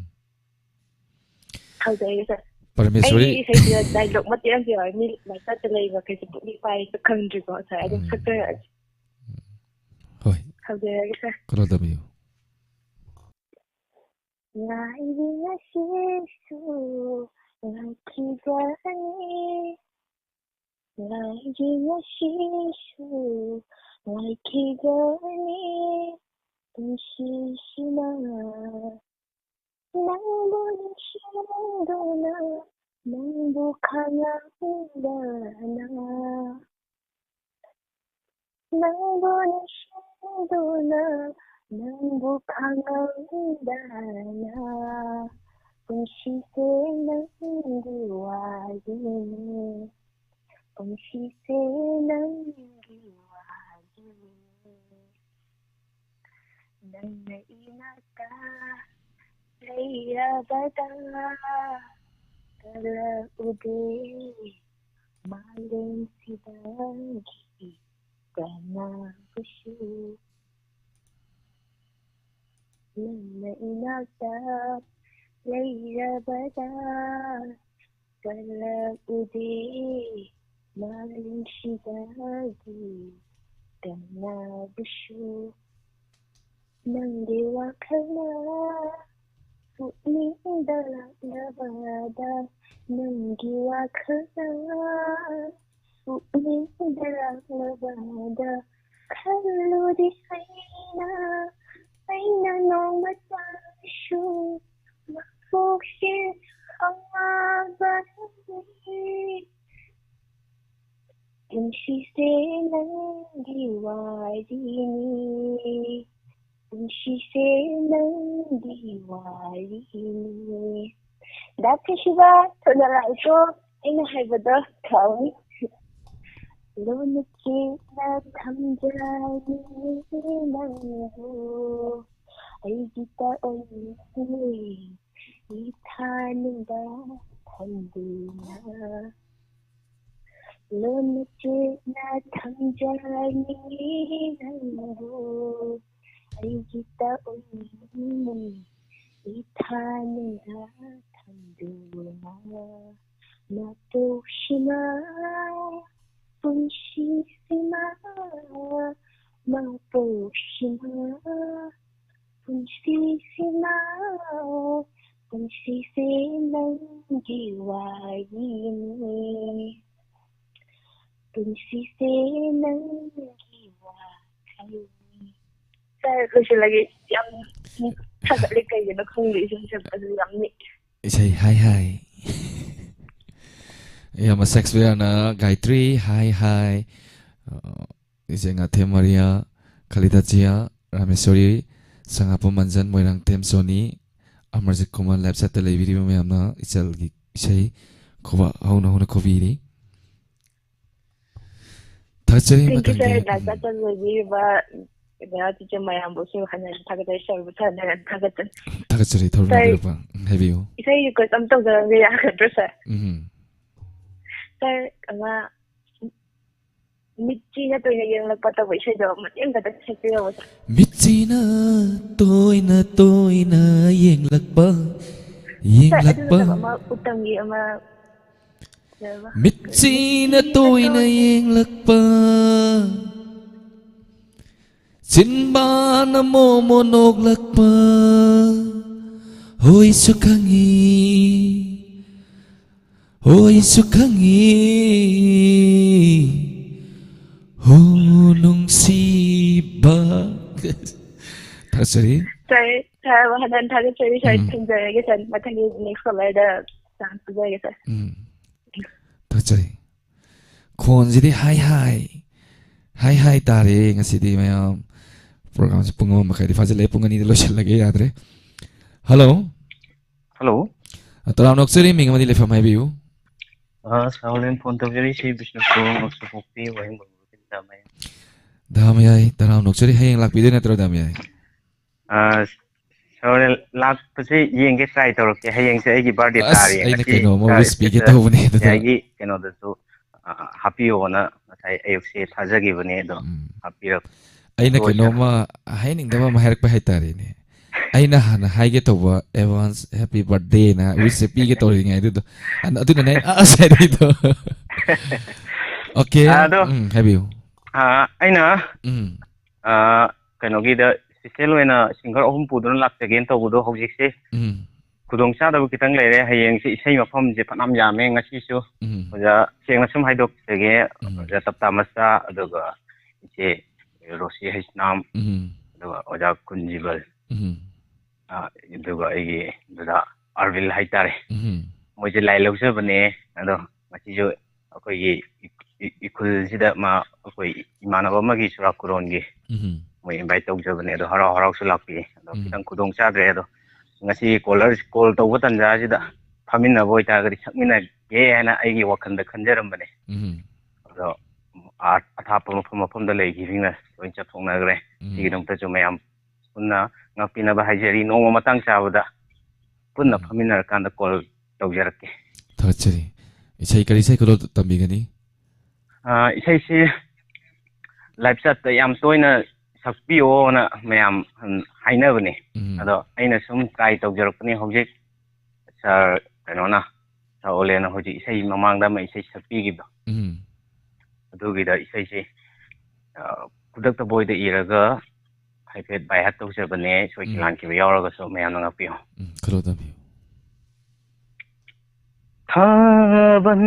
ꯍꯧꯖꯔꯒꯦ, ꯁꯥꯔ꯫ ꯄꯔꯃꯦꯁꯣꯔꯤ꯫ ꯑꯩꯒꯤ ꯏꯁꯩꯁꯤꯗ dialogue ꯃꯇꯦꯛ ꯑꯃꯁꯨ ꯌꯥꯎꯋꯦ꯫ ꯃꯤ ꯂꯥꯏꯔꯤꯛ ꯇꯝꯕ ꯂꯩꯕ ꯀꯩꯁꯨ ꯄꯨꯛꯅꯤꯡ ꯄꯥꯏ ꯈꯪꯗ꯭ꯔꯤꯀꯣ, ꯁꯥꯔ꯫ ꯑꯗꯨꯝ ꯎꯝ꯫ ꯁꯛꯆꯔꯛꯑꯒꯦ꯫ ꯍꯣꯏ꯫ ꯍꯧꯖꯔꯒꯦ, ꯁꯥꯔ꯫ ꯈꯔ ꯇꯝꯕꯤꯌꯨ꯫ ꯉꯥꯏꯔꯤ ꯉꯁꯤꯁꯨ ꯉꯥꯏꯈꯤꯒꯅꯤ, ꯉꯥꯏꯔꯤ ꯉꯁꯤꯁꯨ ꯉꯥꯏꯈꯤꯒꯅꯤ, ꯄꯨꯟꯁꯤꯁꯤꯃ ꯅꯪꯕꯨ ꯅꯤꯡꯁꯤꯡꯗꯨꯅ, ꯅꯪꯕꯨ ꯈꯪꯂꯝꯗꯅ꯫ ꯅꯪꯕꯨ ꯅꯤꯡꯁꯤꯡꯗꯨꯅ ꯅꯪꯕꯨ ꯈꯪꯍꯧꯗꯅ ꯄꯨꯟꯁꯤꯁꯦ ꯅꯪꯒꯤ ꯋꯥꯔꯤꯅꯤ, ꯄꯨꯟꯁꯤꯁꯦ ꯅꯪꯒꯤ ꯋꯥꯔꯤꯅꯤ꯫ ꯅꯪꯅ ꯏꯅꯥꯛꯇ ꯂꯩꯔꯕꯗ ꯀꯜꯂꯛꯎꯗꯦ ꯃꯥꯂꯦꯝꯁꯤꯗꯒꯤ ꯀꯅꯥꯕꯨꯁꯨ꯫ ꯅꯪꯅ ꯏꯅꯥꯛꯇ ꯂꯩꯔꯕꯗ ꯀꯜꯂꯛꯎꯗꯦ ꯃꯥꯂꯦꯝꯁꯤꯗꯒꯤ ꯀꯅꯥꯕꯨꯁꯨ꯫ ꯅꯪꯒꯤ ꯋꯥꯈꯜꯅ ꯄꯨꯛꯅꯤꯡꯗ ꯂꯥꯛꯂꯕꯗ, ꯅꯪꯒꯤ ꯋꯥꯈꯜꯅ ꯄꯨꯛꯅꯤꯡꯗ ꯂꯥꯛꯂꯕꯗ, ꯈꯜꯂꯨꯗꯦ ꯑꯩꯅ, ꯑꯩꯅ ꯅꯣꯡꯃꯇꯁꯨ ꯃꯄꯣꯛꯁꯦ ꯈꯪꯂꯕꯅꯤ꯫ ꯄꯨꯟꯁꯤꯁꯦ ꯅꯪꯒꯤ ꯋꯥꯔꯤꯅꯤ, ꯄꯨꯟꯁꯤꯁꯦ ꯅꯪꯒꯤ ꯋꯥꯔꯤꯅꯤ꯫ ꯗꯥ ꯄ꯭ꯔꯤꯟꯁꯤꯕ, ꯊꯨꯅ ꯂꯥꯛꯎꯀꯣ, ꯑꯩꯅ ꯍꯥꯏꯕꯗꯣ ꯀꯥꯎꯅꯤ꯫ ꯂꯣꯟꯅ ꯆꯦꯠꯅ ꯊꯝꯖꯅꯤꯡꯉꯤ ꯅꯪꯕꯨ, ꯑꯩꯒꯤꯇ ꯑꯣꯏꯅꯤꯡꯉꯤ ꯏꯊꯥꯅꯨꯡꯗ ꯊꯝꯗꯨꯅ꯫ ꯂꯣꯟꯅ ꯆꯦꯠꯅ ꯊꯝꯖꯅꯤꯡꯉꯤ ꯅꯪꯕꯨ, ꯑꯩꯒꯤꯇ ꯑꯣꯏꯅꯤꯡꯉꯤ ꯏꯊꯥꯅꯨꯡꯗ ꯊꯝꯗꯨꯅ꯫ ꯃꯄꯣꯛꯁꯤꯃ ꯄꯨꯟꯁꯤꯁꯤꯃ, ꯃꯄꯣꯛꯁꯤꯃ ꯄꯨꯟꯁꯤꯁꯤꯃ, ꯄꯨꯟꯁꯤꯁꯦ ꯅꯪꯒꯤ ꯋꯥꯔꯤꯅꯤ, ꯄꯨꯟꯁꯤꯁꯦ ꯅꯪꯒꯤ ꯋꯥꯈꯜꯅꯤ꯫ ꯁꯥꯔ, ꯂꯣꯏꯁꯤꯜꯂꯒꯦ꯫ ꯌꯥꯝ ꯊꯥꯒꯠꯂꯦ, ꯀꯩꯒꯤꯅꯣ ꯈꯪꯗꯦ, ꯏꯁꯩ ꯁꯛꯄꯁꯨ ꯌꯥꯝ ꯅꯤꯛꯑꯦ꯫ ꯏꯁꯩ ꯍꯥꯏ ꯍꯥꯏ꯫ ꯏꯌꯥꯝꯕ ꯁꯦꯛꯁꯄꯤꯌꯔꯅ ꯒꯥꯌꯇ꯭ꯔꯤ ꯍꯥꯏ ꯍꯥꯏ꯫ ꯑ, ꯏꯆꯦ ꯉꯥꯊꯦꯝ ꯃꯔꯤꯌꯥ, ꯈꯂꯤꯗꯥ ꯖꯤꯌꯥ, ꯔꯥꯃꯦꯁꯣꯔꯤ, ꯁꯉꯥꯄꯝ ꯃꯟꯖꯟ, ꯃꯣꯏꯔꯥꯡꯊꯦꯝ ꯁꯣꯅꯤ, ꯑꯃꯔꯖꯤꯠ ꯀꯨꯃꯥꯔ ꯂꯦꯞ ꯁꯥꯏꯠꯇ ꯂꯩꯕꯤꯔꯤꯕ ꯃꯌꯥꯝꯅ ꯏꯆꯜꯒꯤ ꯏꯁꯩ ꯈꯨꯕ ꯍꯧꯅ ꯍꯧꯅ ꯈꯨꯕꯤꯔꯤ꯫ ꯊꯥꯒꯠꯆꯔꯤ꯫ ꯊꯦꯡꯀ꯭ꯌꯨ ꯃꯊꯪꯒꯤ, ꯁꯥꯔ, ꯎꯝ꯫ ꯂꯥꯏꯁꯥ ꯆꯟ ꯂꯣꯏꯕꯤꯔꯤꯕ ꯀꯩꯅꯣ ꯇꯤꯆꯔ ꯃꯌꯥꯝꯕꯨꯁꯨ ꯍꯟꯅ ꯍꯟꯅ ꯊꯥꯒꯠꯆꯔꯤ, ꯁꯥꯔꯕꯨ ꯊꯥꯒꯠꯆꯔꯤ꯫ ꯊꯥꯒꯠꯆꯔꯤ, ꯊꯧꯔꯝ ꯁꯥꯔ, ꯌꯥꯕꯤꯔꯛꯄ꯫ ꯎꯝ, ꯍꯥꯏꯕꯤꯌꯨ꯫ ꯏꯁꯩ ꯔꯤꯀ꯭ꯋꯦꯁ ꯑꯃ ꯇꯧꯖꯔꯝꯒꯦ, ꯌꯥꯒꯗ꯭ꯔꯣ ꯁꯥꯔ? ꯎꯝ꯫ ꯁꯥꯔ, ꯑꯃ ꯃꯤꯠꯆꯤꯅ ꯇꯣꯏꯅ ꯌꯦꯡꯂꯛꯄ ꯇꯧꯕ ꯏꯁꯩꯗꯣ ꯃꯇꯦꯛ ꯑꯃꯈꯛꯇꯪ ꯁꯛꯄꯤꯔꯛꯑꯣ ꯁꯥꯔ꯫ ꯃꯤꯠꯆꯤꯅ ꯇꯣꯏꯅ ꯇꯣꯏꯅ ꯌꯦꯡꯂꯛꯄ, ꯁꯥꯔ, ꯑꯗꯨ ꯌꯦꯡꯂꯛꯄ꯫ ꯅꯠꯇꯕ ꯑꯃ ꯎꯇꯝꯒꯤ ꯑꯃ ꯀꯩꯕ? ꯃꯤꯠꯆꯤꯅ ꯇꯣꯏꯅ ꯌꯦꯡꯂꯛꯄ, ꯆꯤꯟꯕꯥꯅ ꯃꯣꯃꯣ ꯅꯣꯛꯂꯛꯄ, ꯍꯣꯏꯁꯨ ꯈꯪꯉꯤ, ꯍꯣꯏꯁꯨ ꯈꯪꯉꯤ, ꯍꯣ ꯅꯨꯡꯁꯤꯕ꯫ ꯊꯥꯒꯠꯆꯔꯤ꯫ ꯁꯥꯔ, ꯁꯥꯔ, ꯍꯟꯅ ꯍꯟꯅ ꯊꯥꯒꯠꯆꯔꯤ, ꯁꯥꯔ꯫ ꯎꯝ꯫ ꯊꯝꯖꯔꯒꯦ, ꯁꯥꯔ꯫ ꯃꯊꯪꯒꯤ ꯅꯦꯛꯁ ꯀꯣꯂꯔꯗ ꯆꯥꯟꯁ ꯄꯤꯖꯔꯒꯦ, ꯁꯥꯔ꯫ ꯎꯝ꯫ ꯊꯥꯒꯠꯆꯔꯤ꯫ ꯈꯣꯟꯁꯤꯗꯤ ꯍꯥꯏ ꯍꯥꯏ, ꯍꯥꯏ ꯍꯥꯏ ꯇꯥꯔꯦ ꯉꯁꯤꯗꯤ ꯃꯌꯥꯝ꯫ ꯄ꯭ꯔꯣꯒ꯭ꯔꯥꯝꯁꯦ ꯄꯨꯡ ꯑꯃ ꯃꯈꯥꯏꯗꯤ ꯐꯥꯖꯤꯜꯂꯛꯑꯦ, ꯄꯨꯡ ꯑꯅꯤꯗ ꯂꯣꯏꯁꯤꯜꯂꯒꯦ, ꯌꯥꯗ꯭ꯔꯦ꯫ ꯍꯜꯂꯣ꯫ ꯍꯜꯂꯣ꯫ ꯑ, ꯇꯔꯥꯝꯅ ꯑꯣꯛꯆꯔꯤ, ꯃꯤꯡ ꯑꯃꯗꯤ ꯂꯩꯐꯝ ꯍꯥꯏꯕꯤꯌꯨ꯫ ꯑ, ꯁꯥꯔ ꯍꯣꯂꯦꯟ ꯐꯣꯟ ꯇꯧꯖꯔꯤꯁꯤ ꯕꯤꯁꯅꯨꯄꯨꯔ ꯉꯛꯁꯨꯄꯣꯛꯄꯤ ꯋꯥꯍꯦꯡꯕꯝ ꯗꯥꯃꯌꯥꯏ꯫ ꯗꯥꯃꯌꯥꯏ, ꯇꯔꯥꯝꯅ ꯑꯣꯛꯆꯔꯤ, ꯍꯌꯦꯡ ꯂꯥꯛꯄꯤꯗꯣꯏ ꯅꯠꯇ꯭ꯔꯣ ꯗꯥꯃꯌꯥꯏ? ꯑ, ꯁꯥꯔ ꯍꯣꯂꯦꯟ ꯂꯥꯛꯄꯁꯦ ꯌꯦꯡꯒꯦ, ꯇ꯭ꯔꯥꯏ ꯇꯧꯔꯛꯀꯦ꯫ ꯍꯌꯦꯡꯁꯦ ꯑꯩꯒꯤ ꯕꯥꯔꯗꯦ ꯑꯁ, ꯇꯥꯔꯤ꯫ ꯑꯩꯅ ꯉꯁꯤ ꯀꯩꯅꯣꯝꯃ ꯁꯥꯔ ꯋꯤꯁ ꯄꯤꯒꯦ ꯁꯤꯁꯇꯔ ꯇꯧꯕꯅꯦ ꯑꯗꯨꯗ꯫ ꯗꯥꯃꯌꯥꯏꯒꯤ ꯀꯩꯅꯣꯗꯁꯨ, ꯑ, ꯍꯥꯞꯄꯤꯌꯣꯅ ꯉꯁꯥꯏ ꯑꯌꯨꯛꯁꯦ ꯊꯥꯖꯈꯤꯕꯅꯦ, ꯑꯗꯣ ꯎꯝ꯫ ꯍꯥꯞꯄꯤꯔꯛ-, ꯑꯩꯅ ꯁꯣꯏꯗꯅ꯫ ꯀꯩꯅꯣꯝꯃ ꯍꯥꯏꯅꯤꯡꯗꯕ ꯑꯃ ꯍꯥꯏꯔꯛꯄ ꯍꯥꯏꯇꯥꯔꯦꯅꯦ꯫ ꯑꯩꯅ ꯍꯥꯟꯅ ꯍꯥꯏꯒꯦ ꯇꯧꯕ advance happy birthday ꯅ ꯋꯤꯁꯁꯦ ꯄꯤꯒꯦ ꯇꯧꯔꯤꯉꯩꯗꯨꯗ, ꯑꯗꯨ-, ꯑꯗꯨꯅꯅꯦ ꯑꯩꯅ ꯑꯁ ꯍꯥꯏꯔꯛꯏꯗꯣ꯫ ꯑꯣꯀꯦ꯫ ꯑꯗꯣ, ꯎꯝ, ꯍꯥꯏꯕꯤꯌꯨ꯫ ꯑ, ꯑꯩꯅ, ꯎꯝ꯫ ꯑ, ꯀꯩꯅꯣꯒꯤꯗ ꯁ꯭ꯄꯤꯁꯦꯜ ꯑꯣꯏꯅ ꯁꯤꯡꯒꯔ ꯑꯍꯨꯝ ꯄꯨꯗꯨꯅ ꯂꯥꯛꯆꯒꯦꯅ ꯇꯧꯕꯗꯣ ꯍꯧꯖꯤꯛꯁꯦ ꯎꯝ꯫ ꯈꯨꯗꯣꯡꯆꯥꯗꯕ ꯈꯤꯇꯪ ꯂꯩꯔꯦ꯫ ꯍꯌꯦꯡꯁꯦ ꯏꯁꯩ ꯃꯐꯝꯁꯦ ꯐꯅꯌꯥꯝ ꯌꯥꯝꯃꯦ ꯉꯁꯤꯁꯨ꯫ ꯎꯝ꯫ ꯑꯣꯖꯥ, ꯁꯦꯡꯅ ꯁꯨꯝ ꯍꯥꯏꯗꯣꯛꯆꯒꯦ, ꯎꯝ꯫ ꯑꯣꯖꯥ ꯇꯞꯇꯥ ꯃꯆꯥ, ꯑꯗꯨꯒ ꯏꯆꯦ ꯔꯣꯁꯤ ꯍꯩꯁꯅꯥꯝ, ꯎꯝ꯫ ꯑꯗꯨꯒ ꯑꯣꯖꯥ ꯀꯨꯟꯖꯤꯕꯜ, ꯎꯝ꯫ ꯑ, ꯑꯗꯨꯒ ꯑꯩꯒꯤ ꯗꯗꯥ ꯑꯥꯔꯕꯤꯜ ꯍꯥꯏꯇꯥꯔꯦ꯫ ꯎꯝ꯫ ꯃꯣꯏꯁꯦ ꯂꯥꯏ ꯂꯧꯖꯕꯅꯦ꯫ ꯑꯗꯣ ꯉꯁꯤꯁꯨ ꯑꯩꯈꯣꯏꯒꯤ ꯏ-, ꯏ-, ꯏꯈꯨꯜꯁꯤꯗ ꯃꯥ, ꯑꯩꯈꯣꯏ ꯏꯃꯥꯟꯅꯕ ꯑꯃꯒꯤ ꯆꯨꯔꯥꯀꯣꯔꯣꯟꯒꯤ ꯎꯝ꯫ ꯃꯣꯏ invite ꯇꯧꯖꯕꯅꯦ꯫ ꯑꯗꯣ ꯍꯔꯥꯎ ꯍꯔꯥꯎꯁꯨ ꯂꯥꯛꯄꯤꯌꯦ꯫ ꯑꯗꯣ ꯎꯝ꯫ ꯈꯤꯇꯪ ꯈꯨꯗꯣꯡ ꯆꯥꯗ꯭ꯔꯦ꯫ ꯑꯗꯣ ꯉꯁꯤ caller call ꯇꯧꯕ ꯇꯥꯟꯖꯥꯁꯤꯗ ꯐꯝꯃꯤꯟꯅꯕ ꯑꯣꯏꯇꯥꯔꯒꯗꯤ ꯁꯛꯃꯤꯟꯅꯒꯦ ꯍꯥꯏꯅ ꯑꯩꯒꯤ ꯋꯥꯈꯜꯗ ꯈꯟꯖꯔꯝꯕꯅꯦ꯫ ꯎꯝ꯫ ꯑꯗꯣ ꯑꯥ-, ꯑꯊꯥꯞꯄ ꯃꯐꯝ ꯃꯐꯝꯗ ꯂꯩꯈꯤꯕꯁꯤꯡꯅ ꯂꯣꯏ ꯆꯠꯊꯣꯛꯅꯈ꯭ꯔꯦ꯫ ꯎꯝ꯫ ꯁꯤꯒꯤꯗꯃꯛꯇꯁꯨ ꯃꯌꯥꯝ ꯄꯨꯟꯅ ꯉꯥꯛꯄꯤꯅꯕ ꯍꯥꯏꯖꯔꯤ꯫ ꯅꯣꯡꯃ ꯃꯇꯥꯡ ꯆꯥꯕꯗ ꯄꯨꯟꯅ ꯎꯝ꯫ ꯐꯝꯃꯤꯟꯅꯔꯀꯥꯟꯗ call ꯇꯧꯖꯔꯛꯀꯦ꯫ ꯊꯥꯒꯠꯆꯔꯤ꯫ ꯏꯁꯩ ꯀꯔꯤ ꯏꯁꯩ ꯈꯨꯗꯣꯜ ꯇꯝꯕꯤꯒꯅꯤ? ꯑꯥ, ꯏꯁꯩꯁꯤ live chatꯇ ꯌꯥꯝ ꯇꯣꯏꯅ ꯁꯛꯄꯤꯌꯣꯅ ꯃꯌꯥꯝ, ꯎꯝ, ꯍꯥꯏꯅꯕꯅꯦ꯫ ꯎꯝ꯫ ꯑꯗꯣ ꯑꯩꯅ ꯁꯨꯝ try ꯇꯧꯖꯔꯛꯄꯅꯤ꯫ ꯍꯧꯖꯤꯛ sir ꯀꯩꯅꯣꯅ, sir ꯑꯣꯂꯦꯅ ꯍꯧꯖꯤꯛ ꯏꯁꯩ ꯃꯃꯥꯡꯗ ꯑꯃ ꯏꯁꯩ ꯁꯛꯄꯤꯈꯤꯕꯗꯣ, ꯎꯝ꯫ ꯑꯗꯨꯒꯤꯗ ꯏꯁꯩꯁꯤ, ꯑ, ꯈꯨꯗꯛꯇ ꯕꯣꯏꯗ ꯏꯔꯒ ꯍꯥꯏꯐꯦꯠ by heart ꯇꯧꯖꯕꯅꯦ꯫ ꯁꯣꯏꯈꯤ ꯎꯝ꯫ ꯂꯥꯟꯈꯤꯕ ꯌꯥꯎꯔꯒꯁꯨ ꯃꯌꯥꯝꯅ ꯉꯥꯛꯄꯤꯌꯨ꯫ ꯎꯝ, ꯈꯨꯗꯣꯜ ꯇꯝꯕꯤꯌꯨ꯫ ꯊꯥꯕꯜ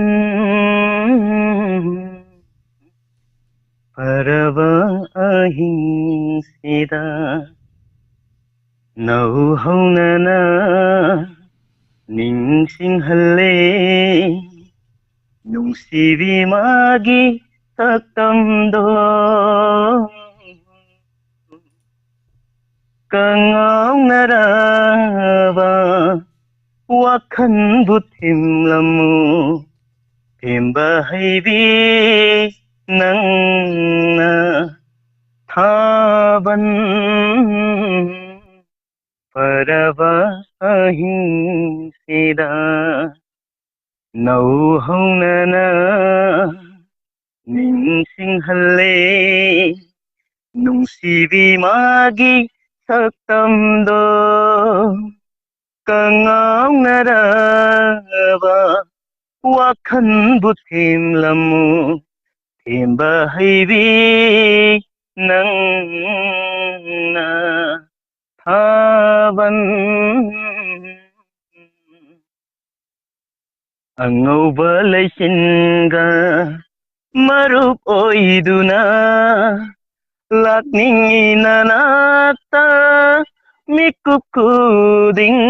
ꯐꯔꯕ ꯑꯍꯤꯡꯁꯤꯗ ꯅꯧꯍꯧꯅꯅ ꯅꯤꯡꯁꯤꯡꯍꯜꯂꯦ ꯅꯨꯡꯁꯤꯕꯤ ꯃꯥꯒꯤ ꯁꯛꯇꯝꯗꯣ꯫ ꯀꯉꯥꯎꯅꯔꯕ ꯋꯥꯈꯟꯕꯨ ꯊꯦꯝꯂꯝꯃꯨ, ꯊꯦꯝꯕ ꯍꯩꯕꯤ ꯅꯪꯅ ꯊꯥꯕꯜ ꯐꯔꯕ ꯑꯍꯤꯡꯁꯤꯗ ꯅꯧꯍꯧꯅꯅ ꯅꯤꯡꯁꯤꯡꯍꯜꯂꯦ ꯅꯨꯡꯁꯤꯕꯤ ꯃꯥꯒꯤ ꯁꯛꯇꯝꯗꯣ꯫ ꯀꯉꯥꯎꯅꯔꯕ ꯋꯥꯈꯟꯕꯨ ꯊꯦꯝꯂꯝꯃꯨ, ꯊꯦꯝꯕ ꯍꯩꯕꯤ ꯅꯪꯅ ꯊꯥꯕꯜ꯫ ꯑꯉꯧꯕ ꯂꯩꯆꯤꯟꯒ ꯃꯔꯨꯞ ꯑꯣꯏꯗꯨꯅ ꯂꯥꯛꯅꯤꯡꯏ ꯅꯅꯥꯛꯇ ꯃꯤꯀꯨꯞ ꯈꯨꯗꯤꯡ꯫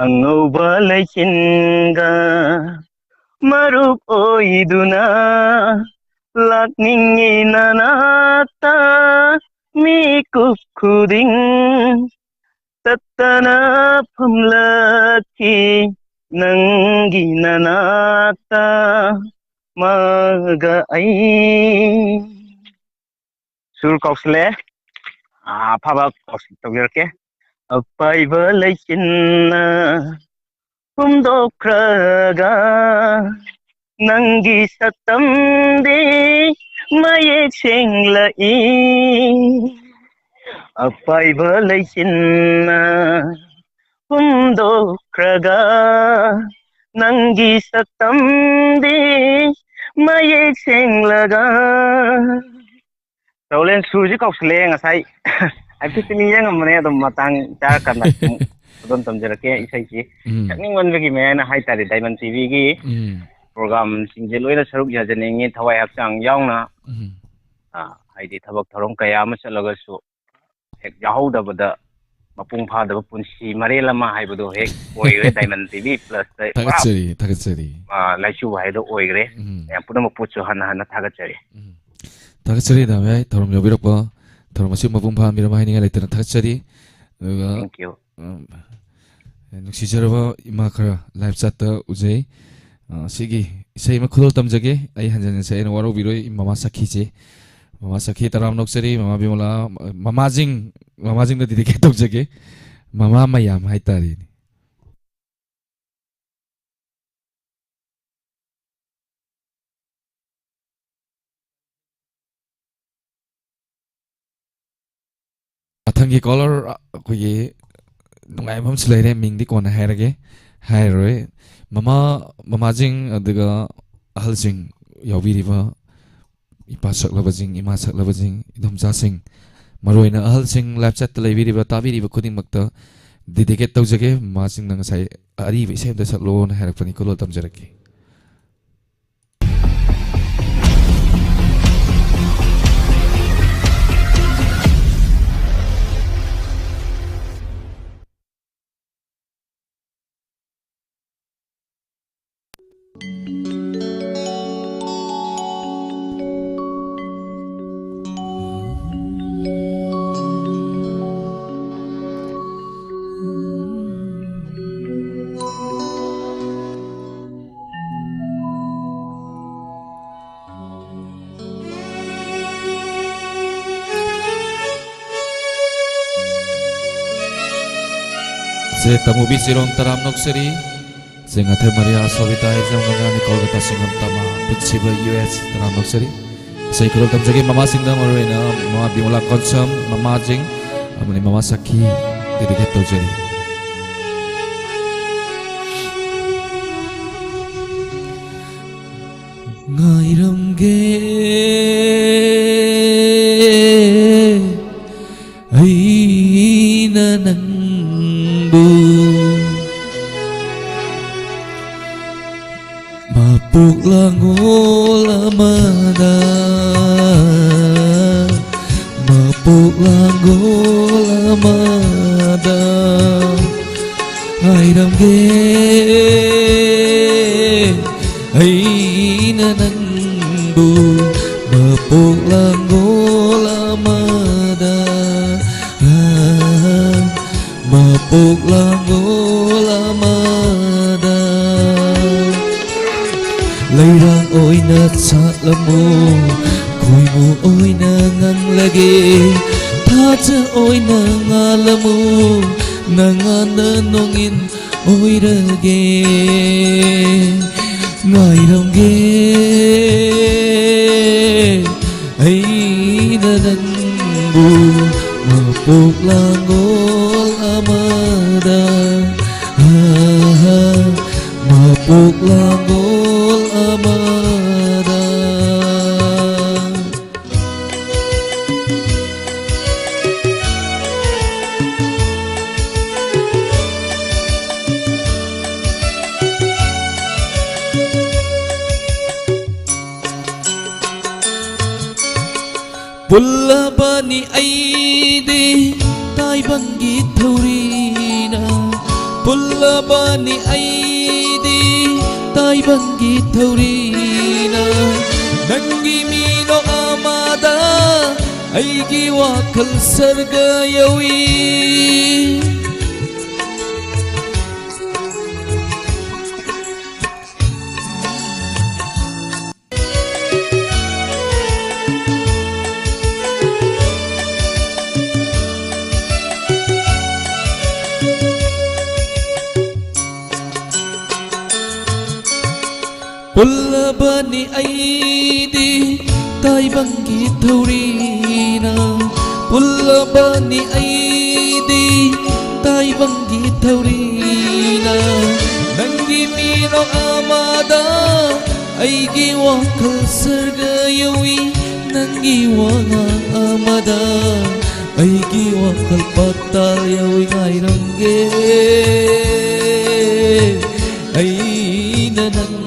ꯑꯉꯧꯕ ꯂꯩꯆꯤꯟꯒ ꯃꯔꯨꯞ ꯑꯣꯏꯗꯨꯅ ꯂꯥꯛꯅꯤꯡꯉꯤ ꯅꯅꯥꯛꯇ, ꯃꯤꯀꯨꯞ ꯈꯨꯗꯤꯡ ꯇꯠꯇꯅ ꯐꯝꯂꯛꯈꯤ ꯅꯪꯒꯤ ꯅꯅꯥꯛꯇ ꯃꯥꯒ ꯑꯩ꯫ ꯁꯨꯔ ꯀꯧꯁꯜꯂꯦ꯫ ꯑꯥ, ꯑꯐꯕ ꯀꯧꯁ-, ꯇꯧꯖꯔꯛꯀꯦ꯫ ꯑꯄꯥꯏꯕ ꯂꯩꯆꯤꯟꯅ ꯍꯨꯝꯗꯣꯛꯈ꯭ꯔꯒ ꯅꯪꯒꯤ ꯁꯛꯇꯝꯗꯤ ꯃꯌꯦꯛ ꯁꯦꯡꯂꯛꯏ꯫ ꯑꯄꯥꯏꯕ ꯂꯩꯆꯤꯟꯅ ꯍꯨꯝꯗꯣꯛꯈ꯭ꯔꯒ ꯅꯪꯒꯤ ꯁꯛꯇꯝꯗꯤ ꯃꯌꯦꯛ ꯁꯦꯡꯂꯒ꯫ ꯔꯣꯂꯦꯟ, ꯁꯨꯔꯁꯤ ꯀꯧꯁꯜꯂꯛꯑꯦ ꯉꯁꯥꯏ꯫ ꯍꯥꯏꯐꯦꯠꯇꯤ ꯅꯤꯡꯁꯤꯡꯉꯝꯕꯅꯦ, ꯑꯗꯨꯝ ꯃꯇꯥꯡ ꯆꯥꯔꯀꯥꯟꯗ ꯑꯃꯨꯛ ꯑꯗꯨꯝ ꯇꯝꯖꯔꯛꯀꯦ꯫ ꯏꯁꯩꯁꯤ ꯎꯝ꯫ ꯁꯛꯅꯤꯡꯃꯟꯕꯒꯤ ꯃꯌꯥꯏꯅ ꯍꯥꯏꯇꯥꯔꯦ, ꯗꯥꯏꯃꯟ ꯇꯤꯚꯤꯒꯤ ꯎꯝ꯫ ꯄ꯭ꯔꯣꯒꯥꯝꯁꯤꯡꯁꯦ ꯂꯣꯏꯅ ꯁꯔꯨꯛ ꯌꯥꯖꯅꯤꯡꯉꯤ, ꯊꯋꯥꯏ ꯍꯛꯆꯥꯡ ꯌꯥꯎꯅ꯫ ꯎꯝ꯫ ꯑ, ꯍꯥꯏꯗꯤ ꯊꯕꯛ ꯊꯧꯔꯝ ꯀꯌꯥ ꯑꯃ ꯆꯠꯂꯒꯁꯨ ꯍꯦꯛ ꯌꯥꯎꯍꯧꯗꯕꯗ ꯃꯄꯨꯡ ꯐꯥꯗꯕ ꯄꯨꯟꯁꯤ ꯃꯔꯦꯜ ꯑꯃ ꯍꯥꯏꯕꯗꯣ ꯍꯦꯛ ꯑꯣꯏꯈ꯭ꯔꯦ ꯗꯥꯏꯃꯟ ꯇꯤꯚꯤ ꯄ꯭ꯂꯁꯇ ꯄꯨꯔꯥ, ꯊꯥꯒꯠꯆꯔꯤ, ꯊꯥꯒꯠꯆꯔꯤ꯫ ꯑ, ꯂꯥꯏꯆꯨꯕ ꯍꯥꯏꯗꯣ ꯑꯣꯏꯈ꯭ꯔꯦ꯫ ꯎꯝ꯫ ꯃꯌꯥꯝ ꯄꯨꯝꯅꯃꯛꯄꯨꯁꯨ ꯍꯟꯅ ꯍꯟꯅ ꯊꯥꯒꯠꯆꯔꯤ꯫ ꯎꯝ꯫ ꯊꯥꯒꯠꯆꯔꯤ ꯗꯥ ꯃꯌꯥꯏ, ꯊꯧꯔꯝ ꯌꯥꯎꯕꯤꯔꯛꯄ, ꯊꯧꯔꯝ ꯑꯁꯤ ꯃꯄꯨꯡ ꯐꯥꯍꯟꯕꯤꯔꯝꯕ ꯍꯥꯏꯅꯤꯡꯉꯥꯏ ꯂꯩꯇꯅ ꯊꯥꯒꯠꯆꯔꯤ꯫ ꯑꯗꯨꯒ, Thank you꯫ ꯎꯝ, ꯅꯨꯡꯁꯤꯖꯔꯕ ꯏꯃꯥ ꯈꯔ ꯂꯥꯏꯚ ꯆꯥꯠꯇ ꯎꯖꯩ꯫ ꯑ, ꯁꯤꯒꯤ ꯏꯁꯩ ꯑꯃ ꯈꯨꯗꯣꯜ ꯇꯝꯖꯒꯦ꯫ ꯑꯩ ꯍꯟꯖꯤꯟ ꯍꯟꯖꯤꯟ ꯁꯛꯑꯦꯅ ꯋꯥꯔꯧꯕꯤꯔꯣꯏ, ꯃꯃꯥ ꯁꯈꯤꯁꯦ꯫ ꯃꯃꯥ ꯁꯈꯤ ꯇꯔꯥꯝ ꯅꯣꯛꯆꯔꯤ, ꯃꯃꯥ ꯕꯤꯃꯣꯂꯥ, ꯃꯃꯥꯁꯤꯡ, ꯃꯃꯥꯁꯤꯡꯗ ꯗꯤꯗꯤꯀꯦꯠ ꯇꯧꯖꯒꯦ꯫ ꯃꯃꯥ ꯃꯌꯥꯝ ꯍꯥꯏꯇꯥꯔꯦꯅꯦ꯫ ꯃꯊꯪꯒꯤ ꯀꯣꯂꯔ ꯑꯩꯈꯣꯏꯒꯤ ꯅꯨꯡꯉꯥꯏꯕ ꯑꯃꯁꯨ ꯂꯩꯔꯦ, ꯃꯤꯡꯗꯤ ꯀꯣꯟꯅ ꯍꯥꯏꯔꯒꯦ, ꯍꯥꯏꯔꯔꯣꯏ꯫ ꯃꯃꯥ, ꯃꯃꯥꯁꯤꯡ, ꯑꯗꯨꯒ ꯑꯍꯜꯁꯤꯡ ꯌꯥꯎꯕꯤꯔꯤꯕ ꯏꯄꯥ ꯁꯛꯂꯕꯁꯤꯡ, ꯏꯃꯥ ꯁꯛꯂꯕꯁꯤꯡ, ꯏꯗꯣꯝꯆꯥꯁꯤꯡ, ꯃꯔꯨꯑꯣꯏꯅ ꯑꯍꯜꯁꯤꯡ, ꯂꯥꯏꯐ ꯆꯠꯇ ꯂꯩꯕꯤꯔꯤꯕ, ꯇꯥꯕꯤꯔꯤꯕ ꯈꯨꯗꯤꯡꯃꯛꯇ ꯗꯤꯗꯤꯀꯦꯠ ꯇꯧꯖꯒꯦ꯫ ꯃꯃꯥꯁꯤꯡꯅ ꯉꯁꯥꯏ ꯑꯔꯤꯕ ꯏꯁꯩ ꯑꯝꯇ ꯁꯛꯂꯛꯑꯣꯅ ꯍꯥꯏꯔꯛꯄꯅꯤ, ꯈꯨꯗꯣꯜ ꯇꯝꯖꯔꯛꯀꯦ꯫ ꯁꯦ ꯇꯃꯨꯕꯤ ꯆꯤꯔꯣꯝ ꯇꯔꯥꯝ ꯅꯣꯛꯆꯔꯤ꯫ ꯁꯦ ꯉꯥꯊꯦꯝ ꯃꯔꯤꯌꯥ ꯁꯣꯕꯤꯇꯥ ꯍꯦꯖꯝ ꯉꯉꯥꯅꯤ ꯀꯣꯜꯀꯇꯥ ꯁꯤꯡꯉꯝ ꯇꯃꯥ ꯄꯨꯟꯁꯤꯕ ꯌꯨ ꯑꯦꯁ ꯇꯔꯥꯝ ꯅꯣꯛꯆꯔꯤ꯫ ꯏꯁꯩ ꯈꯨꯗꯣꯜ ꯇꯝꯖꯒꯦ ꯃꯃꯥꯁꯤꯡꯗ, ꯃꯔꯨꯑꯣꯏꯅ ꯃꯃꯥ ꯕꯤꯃꯂꯥ ꯀꯣꯟꯁꯝ, ꯃꯃꯥꯁꯤꯡ ꯑꯃꯗꯤ ꯃꯃꯥ ꯁꯈꯤ dedicate ꯇꯧꯖꯔꯤ꯫ ꯉꯥꯏꯔꯝꯒꯦ ꯑꯩꯅ ꯅꯪꯕꯨ ꯃꯄꯣꯛ ꯂꯥꯡꯒꯣꯜ ꯑꯃꯗ, ꯃꯄꯣꯛ ꯂꯥꯡꯒꯣꯜ ꯑꯃꯗ ꯉꯥꯏꯔꯝꯒꯦ ꯑꯩꯅ ꯅꯪꯕꯨ ꯃꯄꯣꯛ ꯂꯥꯡꯒꯣꯜ ꯑꯃꯗ, ꯃꯄꯣꯛ ꯂꯥꯡꯒꯣꯜ ꯑꯃꯗ꯫ ꯂꯩꯔꯥꯡ ꯑꯣꯏꯅ ꯁꯥꯠꯂꯝꯃꯨ, ꯈꯣꯏꯃꯨ ꯑꯣꯏꯅ ꯉꯥꯡꯂꯒꯦ, ꯊꯥꯖ ꯑꯣꯏꯅ ꯉꯥꯜꯂꯝꯃꯨ, ꯅꯉꯥꯟꯅ ꯅꯣꯡꯏꯟ ꯑꯣꯏꯔꯒꯦ꯫ ꯉꯥꯏꯔꯝꯒꯦ ꯑꯩꯅ ꯅꯪꯕꯨ ꯃꯄꯣꯛ ꯂꯥꯡꯒꯣꯜ ꯑꯃꯗ, ꯑꯍꯥ, ꯃꯄꯣꯛ ꯂꯥꯡꯒꯣꯜ ꯑꯃꯗ꯫ ꯄꯨꯜꯂꯕꯅꯤ ꯑꯩꯗꯤ ꯇꯥꯏꯕꯪꯒꯤ ꯊꯧꯔꯤꯅ, ꯄꯨꯜꯂꯕꯅꯤ ꯑꯩꯗꯤ ꯇꯥꯏꯕꯪꯒꯤ ꯊꯧꯔꯤꯅ꯫ ꯅꯪꯒꯤ ꯃꯤꯅꯣꯛ ꯑꯃꯗ ꯑꯩꯒꯤ ꯋꯥꯈꯜ ꯁꯔꯒ ꯌꯧꯏ꯫ ꯄꯨꯜꯂꯕꯅꯤ ꯑꯩꯗꯤ ꯇꯥꯏꯕꯪꯒꯤ ꯊꯧꯔꯤꯅ, ꯄꯨꯜꯂꯕꯅꯤ ꯑꯩꯗꯤ ꯇꯥꯏꯕꯪꯒꯤ ꯊꯧꯔꯤꯅ꯫ ꯅꯪꯒꯤ ꯃꯤꯅꯣꯛ ꯑꯃꯗ ꯑꯩꯒꯤ ꯋꯥꯈꯜ ꯁꯔꯒ ꯌꯧꯏ, ꯅꯪꯒꯤ ꯋꯥꯉꯥꯡ ꯑꯃꯗ ꯑꯩꯒꯤ ꯋꯥꯈꯜ ꯄꯇꯥꯜ ꯌꯧꯏ꯫ ꯉꯥꯏꯔꯝꯒꯦ ꯑꯩꯅ ꯅꯪꯕꯨ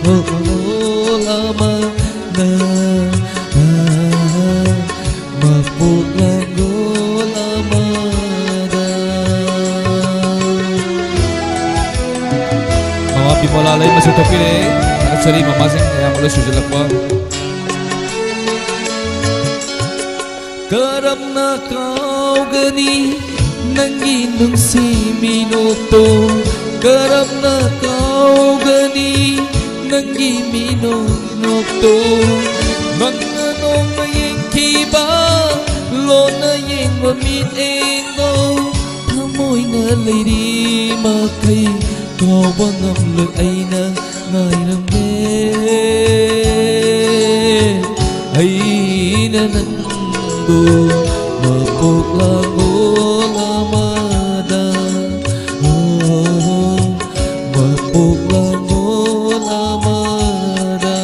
ꯃꯄꯣꯛ ꯂꯥꯡꯒꯣꯜ ꯑꯃꯅ, ꯃꯄꯣꯛ ꯂꯥꯡꯒꯣꯜ ꯑꯃꯗ꯫ ꯃꯃꯥ ꯕꯤꯃꯣꯂꯥ ꯂꯩꯃꯁꯨ ꯊꯣꯛꯄꯤꯔꯦ꯫ ꯊꯥꯒꯠꯆꯔꯤ ꯃꯃꯥꯁꯤꯡ ꯑꯌꯥꯝꯕ ꯂꯣꯏ ꯁꯨꯖꯜꯂꯛꯄ꯫ ꯀꯔꯝꯅ ꯀꯥꯎꯒꯅꯤ ꯅꯪꯒꯤ ꯅꯨꯡꯁꯤ ꯃꯤꯅꯣꯛꯇꯣ? ꯀꯔꯝꯅ ꯀꯥꯎꯒꯅꯤ ꯅꯪꯒꯤ ꯃꯤꯅꯣꯛꯇꯣ? ꯃꯪꯅ ꯅꯣꯡꯅ ꯌꯦꯡꯈꯤꯕ, ꯂꯣꯟꯅ ꯌꯦꯡꯕ ꯃꯤꯠꯌꯦꯡꯗꯣ, ꯊꯃꯣꯏꯅ ꯂꯩꯔꯤ ꯃꯈꯩ ꯀꯥꯎꯕ ꯉꯝꯂꯣꯏ꯫ ꯑꯩꯅ ꯉꯥꯏꯔꯝꯃꯦ ꯑꯩꯅ ꯅꯪꯕꯨ ꯃꯄꯣꯛ ꯂꯥꯡꯒꯣꯜ ꯑꯃꯗ, ꯑꯣ, ꯃꯄꯣꯛ ꯂꯥꯡꯒꯣꯜ ꯑꯃꯗ꯫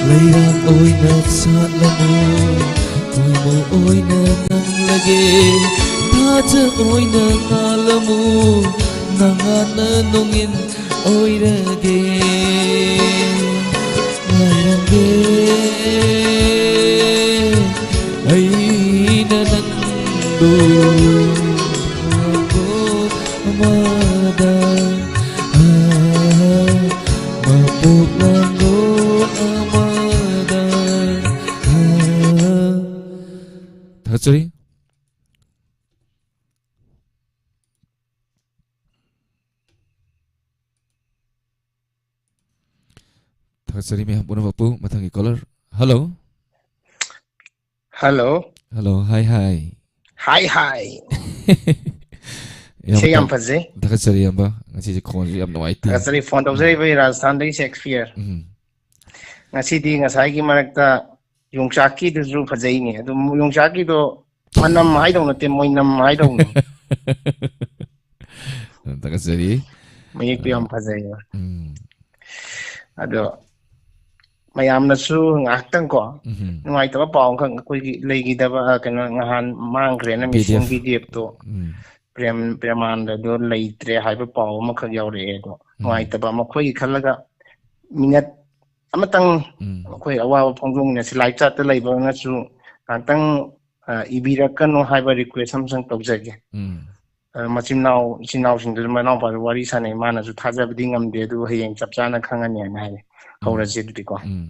ꯂꯩꯔꯥꯛ ꯑꯣꯏꯅ ꯁꯥꯠꯂꯝꯃꯨ, ꯈꯣꯏꯃꯨ ꯑꯣꯏꯅ ꯉꯥꯜꯂꯒꯦ, ꯊꯥꯖ ꯑꯣꯏꯅ ꯉꯥꯜꯂꯝꯃꯨ, ꯅꯉꯥꯟꯅ ꯅꯣꯡꯏꯟ ꯑꯣꯏꯔꯒꯦ꯫ ꯉꯥꯏꯔꯝꯒꯦ ꯑꯩꯅ ꯅꯪꯕꯨ ꯃꯄꯣꯛ ꯑꯃꯗ, ꯃꯄꯣꯛ ꯂꯥꯡꯒꯣꯜ ꯑꯃꯗ꯫ ꯊꯥꯒꯠꯆꯔꯤ꯫ ꯊꯥꯒꯠꯆꯔꯤ ꯃꯌꯥꯝ ꯄꯨꯝꯅꯃꯛꯄꯨ꯫ ꯃꯊꯪꯒꯤ caller꯫ Hello꯫ Hello꯫ Hello, hi, hi꯫ Hi, hi꯫ ꯏꯁꯩ ꯌꯥꯝ ꯐꯖꯩ꯫ ꯊꯥꯒꯠꯆꯔꯤ, ꯏꯌꯥꯝꯕ꯫ ꯉꯁꯤꯁꯦ ꯈꯣꯟꯁꯦ ꯌꯥꯝ ꯅꯨꯡꯉꯥꯏꯇꯦ꯫ ꯊꯥꯒꯠꯆꯔꯤ꯫ ꯐꯣꯟ ꯇꯧꯖꯔꯛꯏꯕ ꯔꯥꯖꯁꯊꯥꯟꯗꯒꯤ ꯁꯦꯛꯁꯄꯤꯌꯔ꯫ ꯎꯝ꯫ ꯉꯁꯤꯗꯤ ꯉꯁꯥꯏꯒꯤ ꯃꯔꯛꯇ ꯌꯣꯡꯆꯥꯛꯀꯤꯗꯨꯁꯨ ꯐꯖꯩꯅꯦ꯫ ꯑꯗꯨ ꯌꯣꯡꯆꯥꯛꯀꯤꯗꯣ ꯃꯅꯝ ꯍꯥꯏꯗꯧ ꯅꯠꯇꯦ, ꯃꯣꯏꯅꯝ ꯍꯥꯏꯗꯧꯅꯤ꯫ ꯊꯥꯒꯠꯆꯔꯤ꯫ ꯃꯌꯦꯛꯇꯨ ꯌꯥꯝ ꯐꯖꯩꯌꯦ꯫ ꯎꯝ꯫ ꯑꯗꯣ ꯃꯌꯥꯝꯅꯁꯨ ꯉꯥꯏꯍꯥꯛꯇꯪ ꯀꯣ, ꯎꯝ꯫ ꯅꯨꯡꯉꯥꯏꯇꯕ ꯄꯥꯎ ꯑꯃꯈꯛ ꯑꯩꯈꯣꯏꯒꯤ ꯂꯩꯈꯤꯗꯕ, ꯑ, ꯀꯩꯅꯣ, ꯅꯍꯥꯟ ꯃꯥꯡꯈ꯭ꯔꯦꯅ, ꯃꯤꯁꯤꯡ B D F. B D ꯑꯦꯐꯇꯣ ꯎꯝ꯫ ꯄ꯭ꯔꯦꯝ, ꯄ꯭ꯔꯦꯃꯥꯅꯟꯗꯗꯣ ꯂꯩꯇ꯭ꯔꯦ ꯍꯥꯏꯕ ꯄꯥꯎ ꯑꯃꯈꯛ ꯌꯥꯎꯔꯛꯑꯦ꯫ ꯑꯗꯣ ꯎꯝ꯫ ꯅꯨꯡꯉꯥꯏꯇꯕ, ꯃꯈꯣꯏꯒꯤ ꯈꯜꯂꯒ ꯃꯤꯅꯠ ꯑꯃꯇꯪ ꯎꯝ꯫ ꯑꯩꯈꯣꯏ ꯑꯋꯥꯕ ꯐꯣꯡꯗꯣꯛꯃꯤꯟꯅꯁꯤ꯫ ꯂꯥꯏꯞ ꯆꯥꯠꯇ ꯂꯩꯕꯅꯁꯨ ꯉꯥꯛꯇꯪ, ꯑ, ꯏꯕꯤꯔꯛꯀꯅꯨ ꯍꯥꯏꯕ ꯔꯤꯀ꯭ꯋꯦꯁ ꯑꯃꯁꯨ ꯇꯧꯖꯒꯦ꯫ ꯎꯝ꯫ ꯑ, ꯃꯆꯤꯟ ꯃꯅꯥꯎ, ꯏꯆꯤꯟ ꯏꯅꯥꯎꯁꯤꯡꯗꯨꯁꯨ ꯃꯅꯥꯎꯄꯥꯗꯨ ꯋꯥꯔꯤ ꯁꯥꯟꯅꯩ, ꯃꯥꯅꯁꯨ ꯊꯥꯖꯕꯗꯤ ꯉꯝꯗꯦ, ꯑꯗꯨꯕꯨ ꯍꯌꯦꯡ ꯆꯞ ꯆꯥꯅ ꯈꯪꯉꯅꯤꯅ ꯍꯥꯏꯔꯦ꯫ ꯎꯝ꯫ ꯍꯧꯔꯁꯤ ꯑꯗꯨꯗꯤꯀꯣ꯫ ꯎꯝ꯫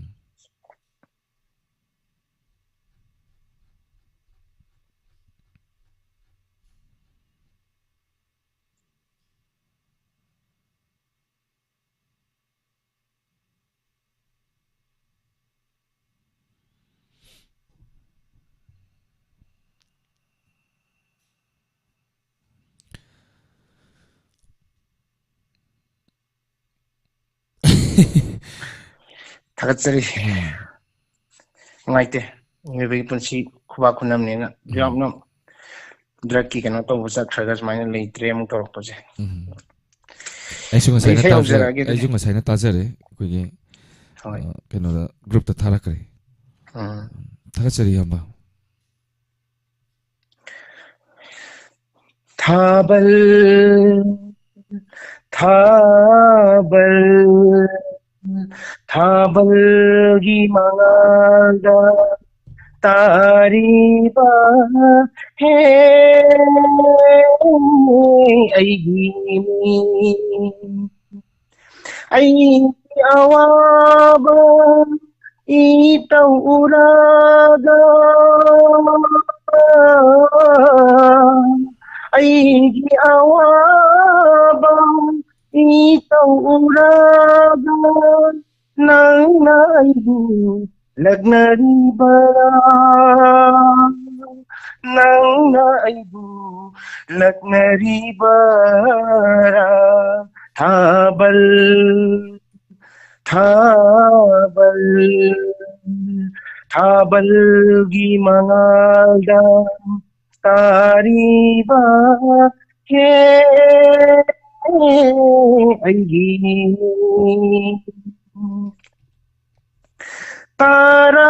ꯊꯥꯒꯠꯆꯔꯤ꯫ ꯎꯝ꯫ ꯅꯨꯡꯉꯥꯏꯇꯦ꯫ ꯃꯤꯑꯣꯏꯕꯒꯤ ꯄꯨꯟꯁꯤ ꯈꯨꯕꯥꯛ ꯈꯨꯅꯝꯅꯦꯅ ꯎꯝ꯫ ꯌꯥꯝꯅ ꯗ꯭ꯔꯒꯀꯤ ꯀꯩꯅꯣ ꯇꯧꯕ ꯆꯠꯈ꯭ꯔꯒ ꯁꯨꯃꯥꯏꯅ ꯂꯩꯇ꯭ꯔꯦ ꯑꯃꯨꯛ ꯇꯧꯔꯛꯄꯁꯦ꯫ ꯎꯝ꯫ ꯑꯩꯁꯨ ꯉꯁꯥꯏꯅ ꯏꯁꯩ ꯇꯥꯖ-, ꯍꯧꯖꯔꯛꯑꯒꯦ ꯑꯗꯨꯗꯤ꯫ ꯑꯩꯁꯨ ꯉꯁꯥꯏꯅ ꯇꯥꯖꯔꯦ꯫ ꯑꯩꯈꯣꯏꯒꯤ, ꯍꯣꯏ꯫ ꯑ, ꯀꯩꯅꯣꯗ, ꯒ꯭ꯔꯨꯞꯇ ꯊꯥꯔꯛꯈ꯭ꯔꯦ꯫ ꯎꯝ꯫ ꯊꯥꯒꯠꯆꯔꯤ, ꯏꯌꯥꯝꯕ꯫ ꯊꯥꯕꯜ, ꯊꯥꯕꯜ, ꯊꯥꯕꯜꯒꯤ ꯃꯉꯥꯜꯗ ꯇꯥꯔꯤꯕ ꯍꯦ ꯑꯩꯒꯤ ꯃꯤ꯫ ꯑꯩꯒꯤ ꯑꯋꯥꯕ ꯏꯇꯧ ꯎꯔꯒ ꯑꯩꯒꯤ ꯑꯋꯥꯕ ꯏꯇꯧ ꯎꯔꯒ ꯅꯪꯅ ꯑꯩꯕꯨ ꯂꯛꯅꯔꯤꯕꯔꯥ? ꯅꯪꯅ ꯑꯩꯕꯨ ꯂꯛꯅꯔꯤꯕꯔꯥ? ꯊꯥꯕꯜ, ꯊꯥꯕꯜ, ꯊꯥꯕꯜꯒꯤ ꯃꯉꯥꯜꯗ ꯇꯥꯔꯤꯕ ꯍꯦ ꯑꯩꯒꯤ ꯇꯔꯥ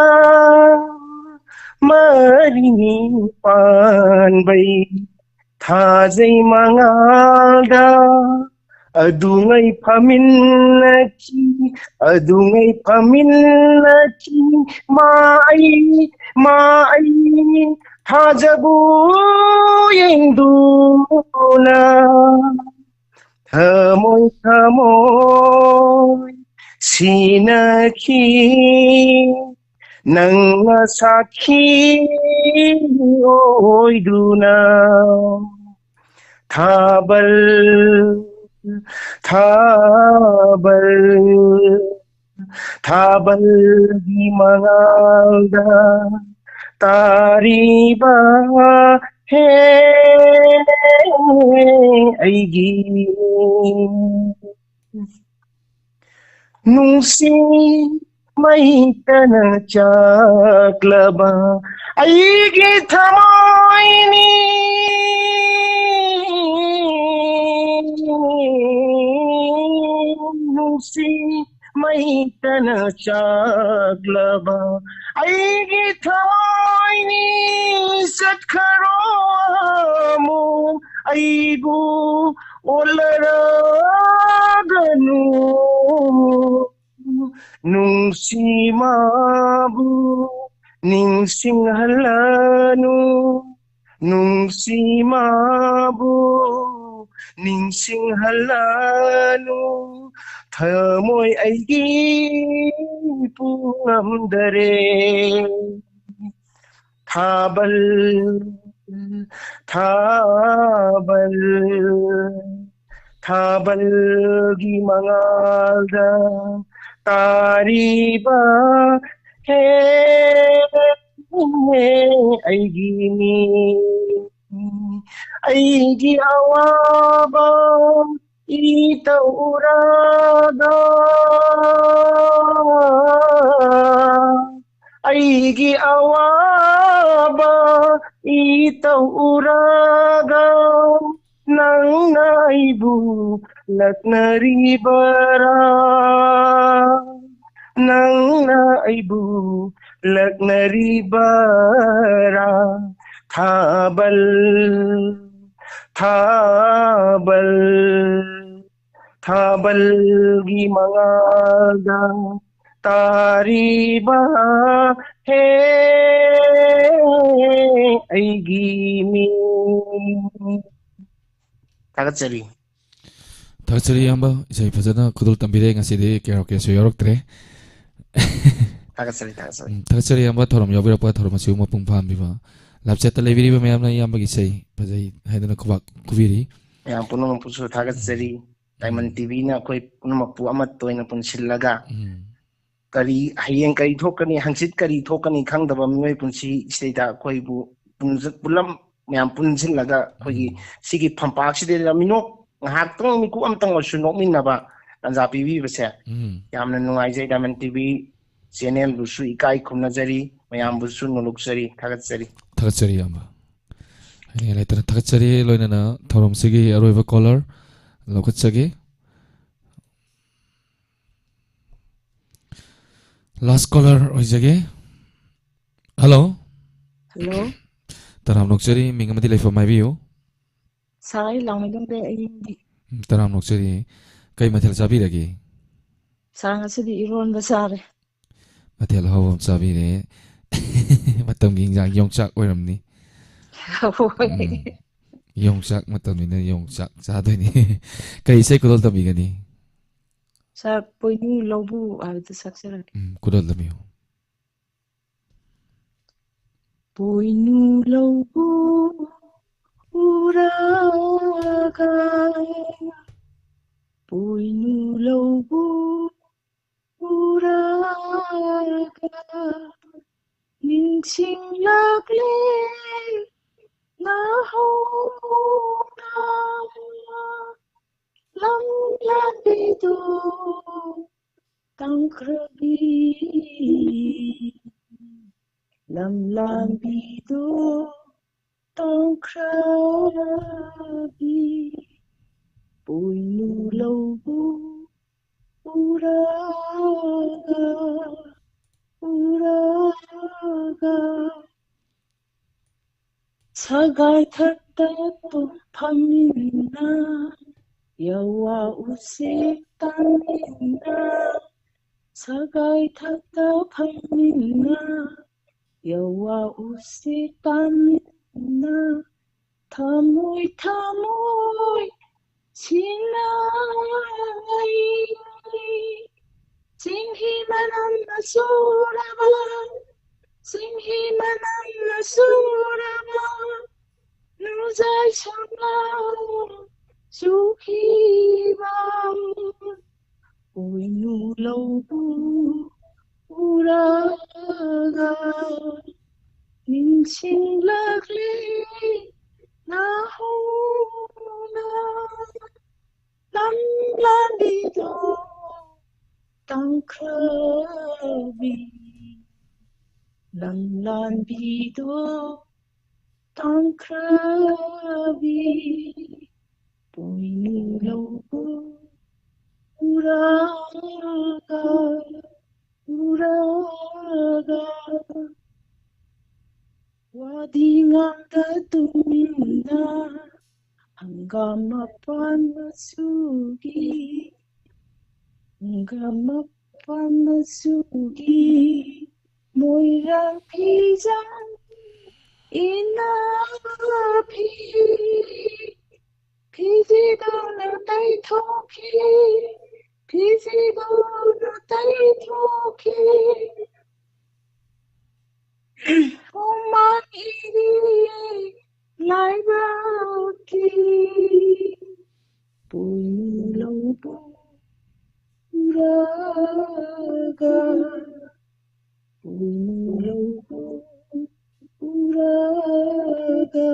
ꯃꯔꯤ ꯄꯥꯟꯕꯩ ꯊꯥꯖꯩ ꯃꯉꯥꯜꯗ ꯑꯗꯨꯉꯩ ꯐꯝꯃꯤꯟꯅꯈꯤ, ꯑꯗꯨꯉꯩ ꯐꯝꯃꯤꯟꯅꯈꯤ꯫ ꯃꯥ ꯑꯩ, ꯃꯥ ꯑꯩ ꯊꯥꯖꯕꯨ ꯌꯦꯡꯗꯨꯅ ꯊꯃꯣꯏ ꯊꯃꯣꯏ ꯁꯤꯅꯈꯤ꯫ ꯅꯪꯅ ꯁꯥꯈꯤ ꯑꯣꯏꯗꯨꯅ ꯊꯥꯕꯜ, ꯊꯥꯕꯜ, ꯊꯥꯕꯜꯒꯤ ꯃꯉꯥꯜꯗ ꯇꯥꯔꯤꯕ ꯍꯦ ꯑꯩꯒꯤ ꯅꯨꯡꯁꯤ ꯃꯩꯇꯅ ꯆꯥꯛꯂꯕ ꯑꯩꯒꯤ ꯊꯃꯣꯏꯅꯤ꯫ ꯅꯨꯡꯁꯤ ꯃꯩꯇꯅ ꯆꯥꯛꯂꯕ ꯑꯩꯒꯤ ꯊꯃꯣꯏꯅꯤ꯫ ꯆꯠꯈ꯭ꯔꯣ ꯑꯃꯨꯛ ꯑꯩꯕꯨ ꯑꯣꯜꯂꯔꯒꯅꯨ꯫ ꯅꯨꯡꯁꯤ ꯃꯥꯕꯨ ꯅꯤꯡꯁꯤꯡꯍꯜꯂꯅꯨ꯫ ꯅꯨꯡꯁꯤ ꯃꯥꯕꯨ ꯅꯤꯡꯁꯤꯡꯍꯜꯂꯅꯨ꯫ ꯊꯃꯣꯏ ꯑꯩꯒꯤ ꯄꯨꯉꯝꯗꯔꯦ꯫ ꯊꯥꯕꯜ, ꯊꯥꯕꯜ, ꯊꯥꯕꯜꯒꯤ ꯃꯉꯥꯜꯗ ꯇꯥꯔꯤꯕ ꯍꯦ ꯑꯩꯒꯤ ꯃꯤ꯫ ꯑꯩꯒꯤ ꯑꯋꯥꯕ ꯏꯇꯧ ꯎꯔꯒ, ꯑꯩꯒꯤ ꯑꯋꯥꯕ ꯏꯇꯧ ꯎꯔꯒ, ꯅꯪꯅ ꯑꯩꯕꯨ ꯂꯛꯅꯔꯤꯕꯔꯥ? ꯅꯪꯅ ꯑꯩꯕꯨ ꯂꯛꯅꯔꯤꯕꯔꯥ? ꯊꯥꯕꯜ, ꯊꯥꯕꯜ, ꯊꯥꯕꯜꯒꯤ ꯃꯉꯥꯜꯗ ꯇꯥꯔꯤꯕ ꯍꯦ ꯑꯩꯒꯤ ꯃꯤꯡ꯫ ꯊꯥꯒꯠꯆꯔꯤ꯫ ꯊꯥꯒꯠꯆꯔꯤ ꯏꯌꯥꯝꯕ, ꯏꯁꯩ ꯐꯖꯅ ꯈꯨꯗꯣꯜ ꯇꯝꯕꯤꯔꯦ꯫ ꯉꯁꯤꯗꯤ ꯀꯦꯔꯣꯀꯦꯁꯨ ꯌꯥꯎꯔꯛꯇ꯭ꯔꯦ꯫ ꯊꯥꯒꯠꯆꯔꯤ, ꯊꯥꯒꯠꯆꯔꯤ꯫ ꯎꯝ, ꯊꯥꯒꯠꯆꯔꯤ ꯏꯌꯥꯝꯕ, ꯊꯧꯔꯝ ꯌꯥꯎꯕꯤꯔꯛꯄ, ꯊꯧꯔꯝ ꯑꯁꯤꯕꯨ ꯃꯄꯨꯡ ꯐꯥꯍꯟꯕꯤꯕ꯫ ꯂꯥꯏꯞ ꯆꯦꯠꯇ ꯂꯩꯕꯤꯔꯤꯕ ꯃꯌꯥꯝꯅ ꯏꯌꯥꯝꯕꯒꯤ ꯏꯁꯩ ꯐꯖꯩ ꯍꯥꯏꯗꯨꯅ ꯈꯨꯕꯥꯛ ꯈꯨꯕꯤꯔꯤ꯫ ꯃꯌꯥꯝ ꯄꯨꯝꯅꯃꯛꯄꯨꯁꯨ ꯊꯥꯒꯠꯆꯔꯤ꯫ ꯗꯥꯏꯃꯟ ꯇꯤꯚꯤꯅ ꯑꯩꯈꯣꯏ ꯄꯨꯝꯅꯃꯛꯄꯨ ꯑꯃꯠꯇ ꯑꯣꯏꯅ ꯄꯨꯟꯁꯤꯜꯂꯒ ꯎꯝ, ꯀꯔꯤ, ꯍꯌꯦꯡ ꯀꯔꯤ ꯊꯣꯛꯀꯅꯤ, ꯍꯪꯆꯤꯠ ꯀꯔꯤ ꯊꯣꯛꯀꯅꯤ ꯈꯪꯗꯕ ꯃꯤꯑꯣꯏ ꯄꯨꯟꯁꯤ ꯁꯤꯗꯩꯗ ꯑꯩꯈꯣꯏꯕꯨ ꯄꯨꯟꯖ-, ꯄꯨꯂꯞ ꯃꯌꯥꯝ ꯄꯨꯟꯁꯤꯜꯂꯒ ꯑꯩꯈꯣꯏꯒꯤ ꯁꯤꯒꯤ ꯐꯝꯄꯥꯛꯁꯤꯗ ꯃꯤꯅꯣꯛ ꯉꯥꯏꯍꯥꯛꯇꯪ ꯃꯤꯀꯨꯞ ꯑꯃꯇꯪ ꯑꯣꯏꯔꯁꯨ ꯅꯣꯛꯃꯤꯟꯅꯕ ꯇꯥꯟꯖꯥ ꯄꯤꯕꯤꯕꯁꯦ ꯎꯝ꯫ ꯌꯥꯝꯅ ꯅꯨꯡꯉꯥꯏꯖꯩ꯫ ꯗꯥꯏꯃꯟ ꯇꯤꯚꯤ ꯆꯦꯅꯦꯜꯕꯨꯁꯨ ꯏꯀꯥꯏ ꯈꯨꯝꯅꯖꯔꯤ, ꯃꯌꯥꯝꯕꯨꯁꯨ ꯅꯣꯂꯨꯛꯆꯔꯤ, ꯊꯥꯒꯠꯆꯔꯤ꯫ ꯊꯥꯒꯠꯆꯔꯤ ꯏꯌꯥꯝꯕ꯫ ꯍꯥꯏꯅꯤꯡꯉꯥꯏ ꯂꯩꯇꯅ ꯊꯥꯒꯠꯆꯔꯤ꯫ ꯂꯣꯏꯅꯅ ꯊꯧꯔꯝꯁꯤꯒꯤ ꯑꯔꯣꯏꯕ ꯀꯣꯂꯔ ꯂꯧꯈꯠꯆꯒꯦ꯫ ꯂꯥꯁ ꯀꯣꯂꯔ ꯑꯣꯏꯖꯒꯦ꯫ ꯍꯜꯂꯣ꯫ ꯍꯜꯂꯣ꯫ ꯇꯔꯥꯝ ꯅꯣꯛꯆꯔꯤ, ꯃꯤꯡ ꯑꯃꯗꯤ ꯂꯩꯐꯝ ꯍꯥꯏꯕꯤꯌꯨ꯫ ꯁꯥꯏ ꯂꯥꯡꯃꯩꯗꯣꯡꯗ ꯑꯩꯗꯤ꯫ ꯎꯝ, ꯇꯔꯥꯝ ꯅꯣꯛꯆꯔꯤ꯫ ꯀꯩ ꯃꯊꯦꯜ ꯆꯥꯕꯤꯔꯒꯦ? ꯁꯥ ꯉꯁꯤꯗꯤ ꯏꯔꯣꯟꯕ ꯆꯥꯔꯦ꯫ ꯃꯊꯦꯜ ꯑꯍꯥꯎꯕ ꯑꯃ ꯆꯥꯕꯤꯔꯦ꯫ ꯃꯇꯝꯒꯤ ꯏꯟꯖꯥꯡ ꯌꯣꯡꯆꯥꯛ ꯑꯣꯏꯔꯝꯅꯤ꯫ ꯍꯣꯏ꯫ ꯎꯝ꯫ ꯌꯣꯡꯆꯥꯛ ꯃꯇꯝꯅꯤꯅ ꯌꯣꯡꯆꯥꯛ ꯆꯥꯗꯣꯏꯅꯤ꯫ ꯀꯩ ꯏꯁꯩ ꯈꯨꯗꯣꯜ ꯇꯝꯕꯤꯒꯅꯤ? ꯁꯥꯔ ꯄꯣꯏꯅꯨ ꯂꯧꯕꯨ ꯍꯥꯏꯕꯗꯨ ꯁꯛꯆꯔꯛꯀꯦ꯫ ꯎꯝ, ꯈꯨꯗꯣꯜ ꯇꯝꯕꯤꯌꯨ꯫ ꯄꯣꯏꯅꯨ ꯂꯧꯕꯨ ꯎꯔꯒ, ꯄꯣꯏꯅꯨ ꯂꯧꯕꯨ ꯎꯔꯒ, ꯅꯤꯡꯁꯤꯡꯂꯛꯂꯦ ꯍꯧꯅ ꯂꯝ ꯂꯥꯟꯕꯤꯗꯨ ꯇꯥꯡꯈ꯭ꯔꯕꯤ, ꯂꯝ ꯂꯥꯟꯕꯤꯗꯨ ꯇꯥꯡꯈ꯭ꯔꯕꯤ, ꯄꯣꯏꯅꯨ ꯂꯧꯕꯨ ꯎꯔꯒ, ꯎꯔꯒ, ꯁꯒꯥꯏ ꯊꯛꯇ ꯐꯝꯃꯤꯟꯅ, ꯌꯋꯥ ꯎꯆꯦꯛ ꯇꯥꯃꯤꯟꯅ, ꯁꯒꯥꯏ ꯊꯛꯇ ꯐꯝꯃꯤꯟꯅ, ꯌꯋꯥ ꯎꯆꯦꯛ ꯇꯥꯃꯤꯟꯅ, ꯊꯃꯣꯏ ꯊꯃꯣꯏ ꯁꯤꯟꯅꯩ꯫ ꯆꯤꯡꯍꯤ ꯃꯅꯝꯅ ꯆꯨꯔꯕ, ꯆꯤꯡꯍꯤ ꯃꯅꯝꯅ ꯆꯨꯔꯕ, ꯅꯨꯡꯖꯥꯏ ꯁꯝꯂꯥꯡ ꯆꯨꯈꯤꯕ, ꯄꯣꯏꯅꯨ ꯂꯧꯕꯨ ꯎꯔꯒ ꯅꯤꯡꯁꯤꯡꯂꯛꯂꯤ ꯅꯍꯧꯅ ꯂꯝ ꯂꯥꯟꯕꯤꯗꯣ ꯇꯥꯡꯈ꯭ꯔꯕꯤ, ꯂꯝ ꯂꯥꯟꯕꯤꯗꯣ ꯇꯥꯡꯈ꯭ꯔꯕꯤ, ꯄꯣꯏꯅꯨ ꯂꯧꯕꯨ ꯎꯔꯒ, ꯎꯔꯒ, ꯋꯥꯗꯤ ꯉꯥꯡꯗ ꯇꯨꯃꯤꯟꯅ ꯍꯪꯒꯥꯝ ꯃꯄꯥꯟ ꯃꯆꯨꯒꯤ, ꯍꯪꯒꯥꯝ ꯃꯄꯥꯟ ꯃꯆꯨꯒꯤ ꯃꯣꯏꯔꯥꯡ ꯐꯤꯖꯪ ꯏꯟꯅꯕꯤ, ꯐꯤꯖꯤꯗꯨꯅ ꯇꯩꯊꯣꯛꯈꯤ, ꯐꯤꯖꯤꯗꯨꯅ ꯇꯩꯊꯣꯛꯈꯤ꯫ ꯍꯨꯃꯥꯡ ꯏꯔꯤ ꯂꯥꯏꯕꯛꯀꯤ, ꯄꯣꯏꯅꯨ ꯂꯧꯕꯨ ꯎꯔꯒ, ꯄꯣꯏꯅꯨ ꯂꯧꯕꯨ ꯎꯔꯒ,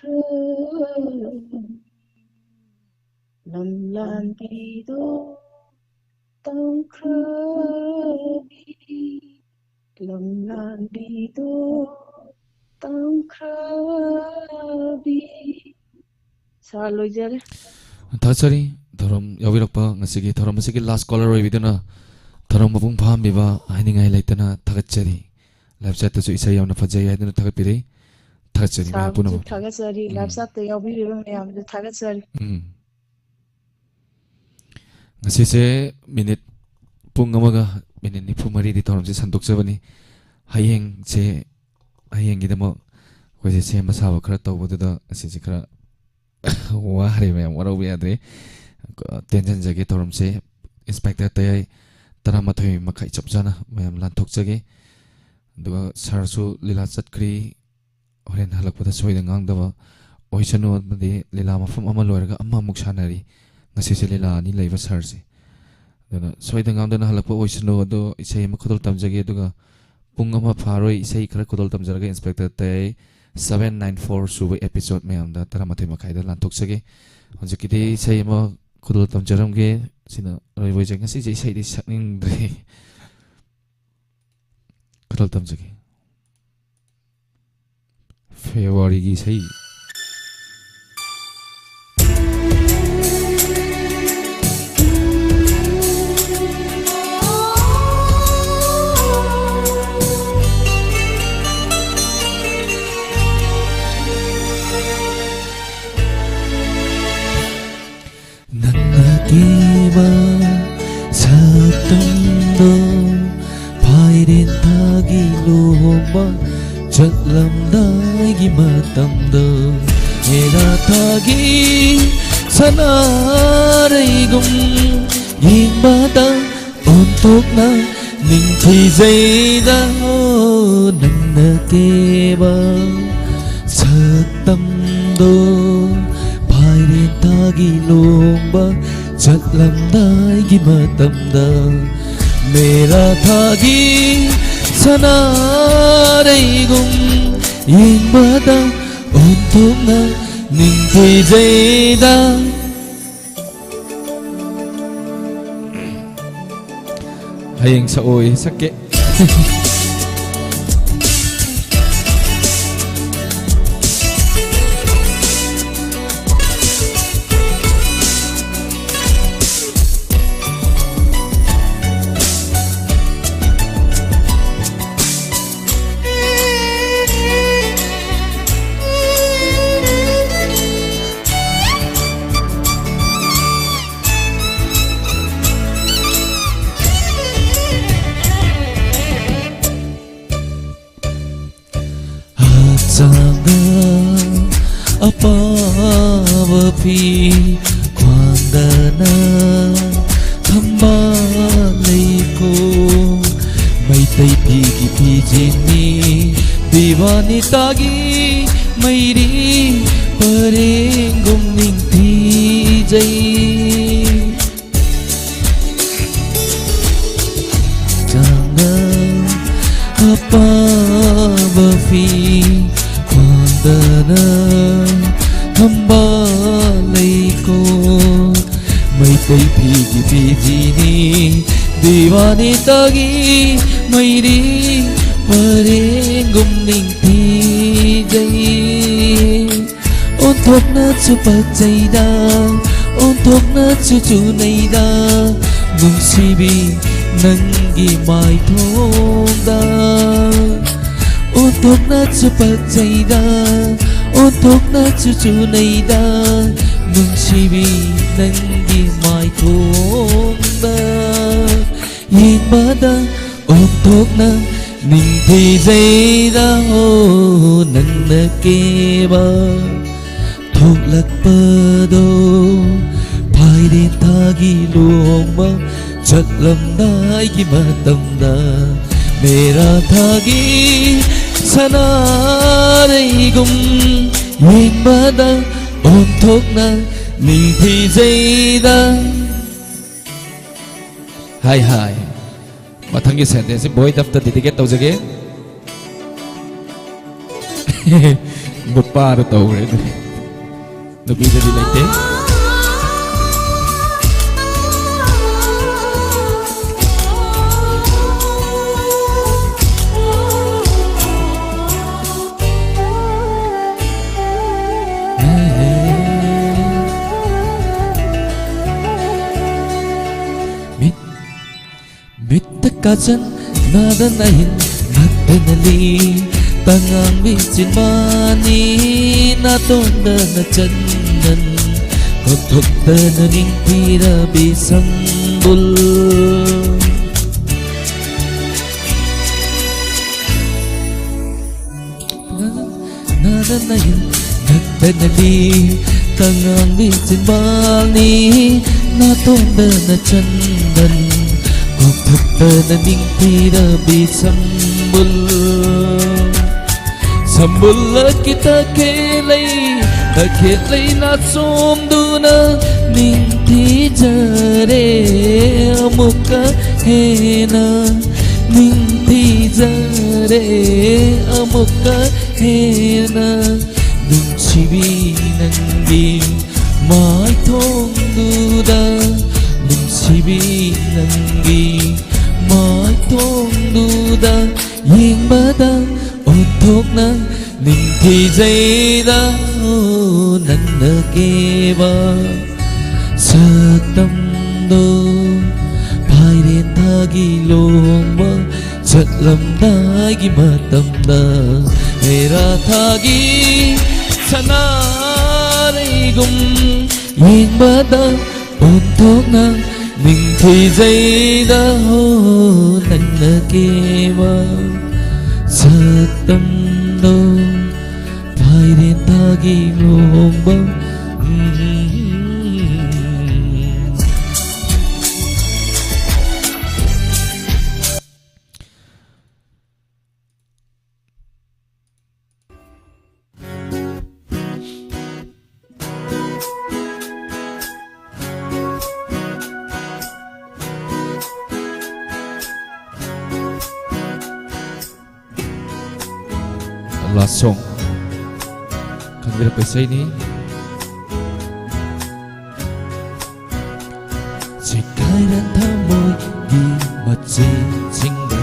ꯇꯝꯈ꯭ꯔꯕꯤ, ꯂꯝꯂꯥꯟꯕꯤꯗꯣ ꯇꯝꯈ꯭ꯔꯕꯤ, ꯂꯝꯂꯥꯟꯕꯤꯗꯣ ꯇꯝꯈ꯭ꯔꯕꯤ꯫ ꯁꯥꯔ, ꯂꯣꯏꯖꯔꯦ꯫ ꯊꯥꯒꯠꯆꯔꯤ ꯊꯧꯔꯝ ꯌꯥꯎꯕꯤꯔꯛꯄ꯫ ꯉꯁꯤꯒꯤ ꯊꯧꯔꯝ ꯑꯁꯤꯒꯤ last caller ꯑꯣꯏꯕꯤꯗꯨꯅ ꯊꯧꯔꯝ ꯃꯄꯨꯡ ꯐꯥꯍꯟꯕꯤꯕ ꯍꯥꯏꯅꯤꯡꯉꯥꯏ ꯂꯩꯇꯅ ꯊꯥꯒꯠꯆꯔꯤ꯫ Live chatꯇꯁꯨ ꯏꯁꯩ ꯌꯥꯝꯅ ꯐꯖꯩ ꯍꯥꯏꯗꯨꯅ ꯊꯥꯒꯠꯄꯤꯔꯛꯏ꯫ ꯊꯥꯒꯠꯆꯔꯤ ꯃꯌꯥꯝ ꯁꯥꯔꯕꯨꯁꯨ ꯄꯨꯝꯅꯃꯛ꯫ ꯊꯥꯒꯠꯆꯔꯤ꯫ ꯎꯝ꯫ Live chatꯇ ꯌꯥꯎꯕꯤꯔꯤꯕ ꯃꯌꯥꯝꯁꯨ ꯊꯥꯒꯠꯆꯔꯤ꯫ ꯎꯝ꯫ ꯉꯁꯤꯁꯦ ꯃꯤꯅꯤꯠ ꯄꯨꯡ ꯑꯃꯒ ꯃꯤꯅꯤꯠ ꯅꯤꯐꯨ ꯃꯔꯤꯗꯤ ꯊꯧꯔꯝꯁꯦ ꯁꯟꯗꯣꯛꯆꯕꯅꯤ꯫ ꯍꯌꯦꯡꯁꯦ, ꯍꯌꯦꯡꯒꯤꯗꯃꯛ ꯑꯩꯈꯣꯏꯁꯦ ꯁꯦꯝꯕ ꯁꯥꯕ ꯈꯔ ꯇꯧꯕꯗꯨꯗ ꯉꯁꯤꯁꯦ ꯈꯔ ꯋꯥꯔꯦ ꯃꯌꯥꯝ, ꯋꯥꯔꯧꯕ ꯌꯥꯗ꯭ꯔꯦ꯫ ꯇꯦꯟꯁꯤꯟꯖꯒꯦ ꯊꯧꯔꯝꯁꯦ꯫ Inspector ꯇꯌꯥꯏ ꯇꯔꯥꯃꯥꯊꯣꯏ ꯃꯈꯥꯏ ꯆꯞ ꯆꯥꯅ ꯃꯌꯥꯝ ꯂꯥꯟꯊꯣꯛꯆꯒꯦ꯫ ꯑꯗꯨꯒ ꯁꯥꯔꯁꯨ ꯂꯤꯂꯥ ꯆꯠꯈ꯭ꯔꯤ꯫ ꯍꯣꯔꯦꯟ ꯍꯜꯂꯛꯄꯗ ꯁꯣꯏꯗ ꯉꯥꯝꯗꯕ ꯑꯣꯏꯁꯅꯨ꯫ ꯑꯃꯗꯤ ꯂꯤꯂꯥ ꯃꯐꯝ ꯑꯃ ꯂꯣꯏꯔꯒ ꯑꯃꯃꯨꯛ ꯁꯥꯟꯅꯔꯤ꯫ ꯉꯁꯤꯁꯦ ꯂꯤꯂꯥ ꯑꯅꯤ ꯂꯩꯕ ꯁꯥꯔꯁꯦ꯫ ꯑꯗꯨꯅ ꯁꯣꯏꯗ ꯉꯥꯝꯗꯅ ꯍꯜꯂꯛꯄ ꯑꯣꯏꯁꯅꯨ꯫ ꯑꯗꯣ ꯏꯁꯩ ꯑꯃ ꯈꯨꯗꯣꯜ ꯇꯝꯖꯒꯦ, ꯑꯗꯨꯒ ꯄꯨꯡ ꯑꯃ ꯐꯥꯔꯣꯏ ꯏꯁꯩ ꯈꯔ ꯈꯨꯗꯣꯜ ꯇꯝꯖꯔꯒ Inspector ꯇꯌꯥꯏ seven nine four ꯁꯨꯕ episode ꯃꯌꯥꯝꯗ ꯇꯔꯥꯃꯥꯊꯣꯏ ꯃꯈꯥꯏꯗ ꯂꯥꯟꯊꯣꯛꯆꯒꯦ꯫ ꯍꯧꯖꯤꯛꯀꯤꯗꯤ ꯏꯁꯩ ꯑꯃ ꯈꯨꯗꯣꯜ ꯇꯝꯖꯔꯝꯒꯦ꯫ ꯁꯤꯅ ꯑꯔꯣꯏꯕ ꯑꯣꯏꯖꯒꯦ꯫ ꯉꯁꯤꯁꯦ ꯏꯁꯩꯗꯤ ꯁꯛꯅꯤꯡꯗ꯭ꯔꯦ꯫ ꯈꯨꯗꯣꯜ ꯇꯝꯖꯒꯦ꯫ ꯐꯦꯕ꯭ꯔꯨꯋꯥꯔꯤꯒꯤ ꯏꯁꯩ꯫ ꯅꯪꯅ ꯀꯦꯕ ꯁꯛꯇꯝꯗꯣ, ꯐꯥꯏꯔꯦꯟ ꯊꯥꯒꯤ ꯂꯨꯍꯣꯡꯕ ꯆꯠꯂꯝꯗꯥꯏꯒꯤ ꯃꯇꯝꯗꯣ, ꯃꯦꯔꯥ ꯊꯥꯒꯤ ꯁꯅꯥꯔꯩꯒꯨꯝ ꯌꯦꯡꯕꯗ ꯑꯣꯟꯊꯣꯛꯅ ꯅꯤꯡꯊꯤꯖꯩꯗ꯫ ꯅꯪꯅ ꯀꯦꯕ ꯁꯛꯇꯝꯗꯣ, ꯐꯥꯏꯔꯦꯟ ꯊꯥꯒꯤ ꯂꯨꯍꯣꯡꯕ ꯆꯠꯂꯝꯗꯥꯏꯒꯤ ꯃꯇꯝꯗ, ꯃꯦꯔꯥ ꯊꯥꯒꯤ ꯁꯅꯥꯔꯩꯒꯨꯝ ꯌꯦꯡꯕꯗ ꯑꯣꯟꯊꯣꯛꯅ ꯅꯤꯡꯊꯤꯖꯩꯗ꯫ ꯍꯌꯦꯡ ꯁꯛꯑꯣꯏ, ꯁꯛꯀꯦ꯫ ꯍꯛꯆꯥꯡꯗ ꯑꯄꯥꯕ ꯐꯤ ꯈ꯭ꯋꯥꯡꯗꯅ ꯊꯝꯕꯥꯜ ꯂꯩꯈꯣꯛ꯫ ꯃꯩꯇꯩ ꯐꯤꯒꯤ ꯐꯤꯖꯤꯟꯅꯤ ꯗꯤꯋꯥꯅꯤꯇꯥꯒꯤ ꯃꯩꯔꯤ ꯄꯔꯦꯡꯒꯨꯝ ꯅꯤꯡꯊꯤꯖꯩ꯫ ꯆꯥꯡꯅ ꯑꯄꯥꯕ ꯐꯤ ꯈ꯭ꯋꯥꯡꯗꯅ ꯊꯝꯕꯥꯜ ꯂꯩꯈꯣꯛ꯫ ꯃꯩꯇꯩ ꯐꯤꯒꯤ ꯐꯤꯖꯤꯅꯤ ꯗꯤꯋꯥꯅꯤꯇꯥꯒꯤ ꯃꯩꯔꯤ ꯄꯔꯦꯡꯒꯨꯝ ꯅꯤꯡꯊꯤꯖꯩ꯫ ꯑꯣꯟꯊꯣꯛꯅꯁꯨ ꯄꯛꯆꯩꯗ, ꯑꯣꯟꯊꯣꯛꯅꯁꯨ ꯆꯨꯅꯩꯗ, ꯅꯨꯡꯁꯤꯕꯤ ꯅꯪꯒꯤ ꯃꯥꯏꯊꯣꯡꯗ꯫ ꯑꯣꯟꯊꯣꯛꯅꯁꯨ ꯄꯛꯆꯩꯗ, ꯑꯣꯟꯊꯣꯛꯅꯁꯨ ꯆꯨꯅꯩꯗ, ꯅꯨꯡꯁꯤꯕꯤ ꯅꯪꯒꯤ ꯃꯥꯏꯊꯣꯡꯗ꯫ ꯌꯦꯡꯕꯗ ꯑꯣꯟꯊꯣꯛꯅ ꯅꯤꯡꯊꯤꯖꯩꯗ, ꯍꯣ, ꯅꯪꯅ ꯀꯦꯕ ꯊꯣꯛꯂꯛꯄꯗꯣ꯫ ꯐꯥꯏꯔꯦꯟ ꯊꯥꯒꯤ ꯂꯨꯍꯣꯡꯕ ꯆꯠꯂꯝꯗꯥꯏꯒꯤ ꯃꯇꯝꯗ, ꯃꯦꯔꯥ ꯊꯥꯒꯤ ꯁꯅꯥꯔꯩꯒꯨꯝ ꯌꯦꯡꯕꯗ ꯑꯣꯟꯊꯣꯛꯅ ꯅꯤꯡꯊꯤꯖꯩꯗ꯫ ꯍꯥꯏ ꯍꯥꯏ꯫ ꯃꯊꯪꯒꯤ sentence ꯁꯤ ꯕꯣꯏ ꯗꯐꯇ dedicate ꯇꯧꯖꯒꯦ꯫ ꯅꯨꯄꯥꯗ ꯇꯧꯈ꯭ꯔꯦ ꯑꯗꯨ꯫ ꯅꯨꯄꯤꯗꯗꯤ ꯂꯩꯇꯦ꯫ ꯃꯤꯠ ꯃꯤꯠꯇ ꯀꯥꯖꯜ, ꯅꯥꯗ ꯅꯥꯍꯤꯟ, ꯅꯛꯇꯅ ꯂꯤ꯫ ꯇꯉꯥꯡꯕꯤ ꯆꯤꯟꯕꯥꯟꯅꯤ, ꯅꯥꯇꯣꯟꯗꯅ ꯆꯟꯗꯟ, ꯀꯣꯛꯊꯣꯛꯇꯅ ꯅꯤꯡꯊꯤꯔꯕꯤ ꯁꯝꯕꯨꯜ꯫ ꯅꯥꯗ ꯅꯥꯍꯤꯟ, ꯅꯛꯇꯅ ꯂꯤ꯫ ꯇꯉꯥꯡꯕꯤ ꯆꯤꯟꯕꯥꯜꯅꯤ, ꯅꯥꯇꯣꯟꯗꯅ ꯆꯟꯗꯟ, ꯀꯣꯛꯊꯛꯇꯅ ꯅꯤꯡꯊꯤꯔꯕꯤ ꯁꯝꯕꯨꯜ꯫ ꯁꯝꯕꯨꯜ ꯑꯀꯤ ꯇꯈꯦꯜꯂꯩ, ꯇꯈꯦꯜꯂꯩ ꯅꯥꯆꯣꯝꯗꯨꯅ ꯅꯤꯡꯊꯤꯖꯔꯦ ꯑꯃꯨꯛꯀ ꯍꯦꯟꯅ, ꯅꯤꯡꯊꯤꯖꯔꯦ ꯑꯃꯨꯛꯀ ꯍꯦꯟꯅ꯫ ꯅꯨꯡꯁꯤꯕꯤ ꯅꯪꯒꯤ ꯃꯥꯏꯊꯣꯡꯗꯨꯗ, ꯅꯨꯡꯁꯤꯕꯤ ꯅꯪꯒꯤ ꯃꯥꯏꯊꯣꯡꯗꯨꯗ ꯌꯦꯡꯕꯗ ꯑꯣꯟꯊꯣꯛꯅ ꯅꯤꯡꯊꯤꯖꯩꯗ, ꯑꯣ, ꯅꯪꯅ ꯀꯦꯕ ꯁꯛꯇꯝꯗꯣ꯫ ꯐꯥꯏꯔꯦꯟ ꯊꯥꯒꯤ ꯂꯣꯡꯕ ꯆꯠꯂꯝꯗꯥꯏꯒꯤ ꯃꯇꯝꯗ, ꯃꯦꯔꯥ ꯊꯥꯒꯤ ꯁꯅꯥꯔꯩꯒꯨꯝ ꯌꯦꯡꯕꯗ ꯑꯣꯟꯊꯣꯛꯅ ꯅꯤꯡꯊꯤꯖꯩꯗ, ꯍꯣ, ꯅꯪꯅ ꯀꯦꯕ ꯁꯛꯇꯝꯗꯣ꯫ ꯐꯥꯏꯔꯦꯟ ꯊꯥꯒꯤ ꯂꯣꯡꯕ꯫ Last song. ꯍꯧꯒꯠꯂꯛꯄ ꯏꯁꯩꯅꯤ꯫ ꯆꯦꯈꯥꯏꯔ ꯊꯃꯣꯏꯒꯤ ꯃꯆꯦꯠꯁꯤꯡꯗ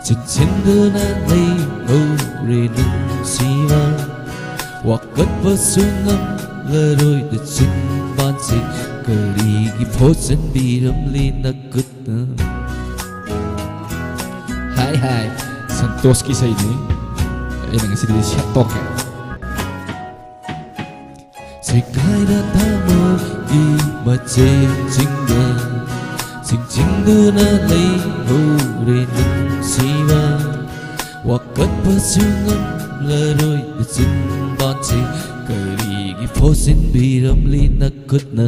ꯆꯤꯡꯁꯤꯟꯗꯨꯅ ꯂꯩꯍꯧꯔꯦ ꯅꯨꯡꯁꯤꯕ꯫ ꯋꯥꯀꯠꯄꯁꯨ ꯉꯝꯂꯔꯣꯏꯗ ꯆꯤꯟꯕꯥꯟꯁꯦ ꯀꯔꯤꯒꯤ ꯐꯣꯠꯆꯤꯟꯕꯤꯔꯝꯂꯤ ꯅꯈꯨꯠꯅ? ꯍꯥꯏ ꯍꯥꯏ, ꯁꯟꯇꯣꯁꯀꯤ ꯏꯁꯩꯅꯤ꯫ ꯑꯩꯅ ꯉꯁꯤꯗꯤ ꯁꯦꯠꯇꯣꯛꯀꯦ꯫ ꯆꯦꯈꯥꯏꯔ ꯊꯃꯣꯏꯒꯤ ꯃꯆꯦꯠꯁꯤꯡꯗ ꯆꯤꯡꯁꯤꯟꯗꯨꯅ ꯂꯩꯍꯧꯔꯦ ꯅꯨꯡꯁꯤꯕ꯫ ꯋꯥꯀꯠꯄꯁꯨ ꯉꯝꯂꯔꯣꯏ ꯆꯤꯟꯕꯥꯟꯁꯦ ꯀꯔꯤꯒꯤ ꯐꯣꯠꯆꯤꯟꯕꯤꯔꯝꯂꯤ ꯅꯈꯨꯠꯅ?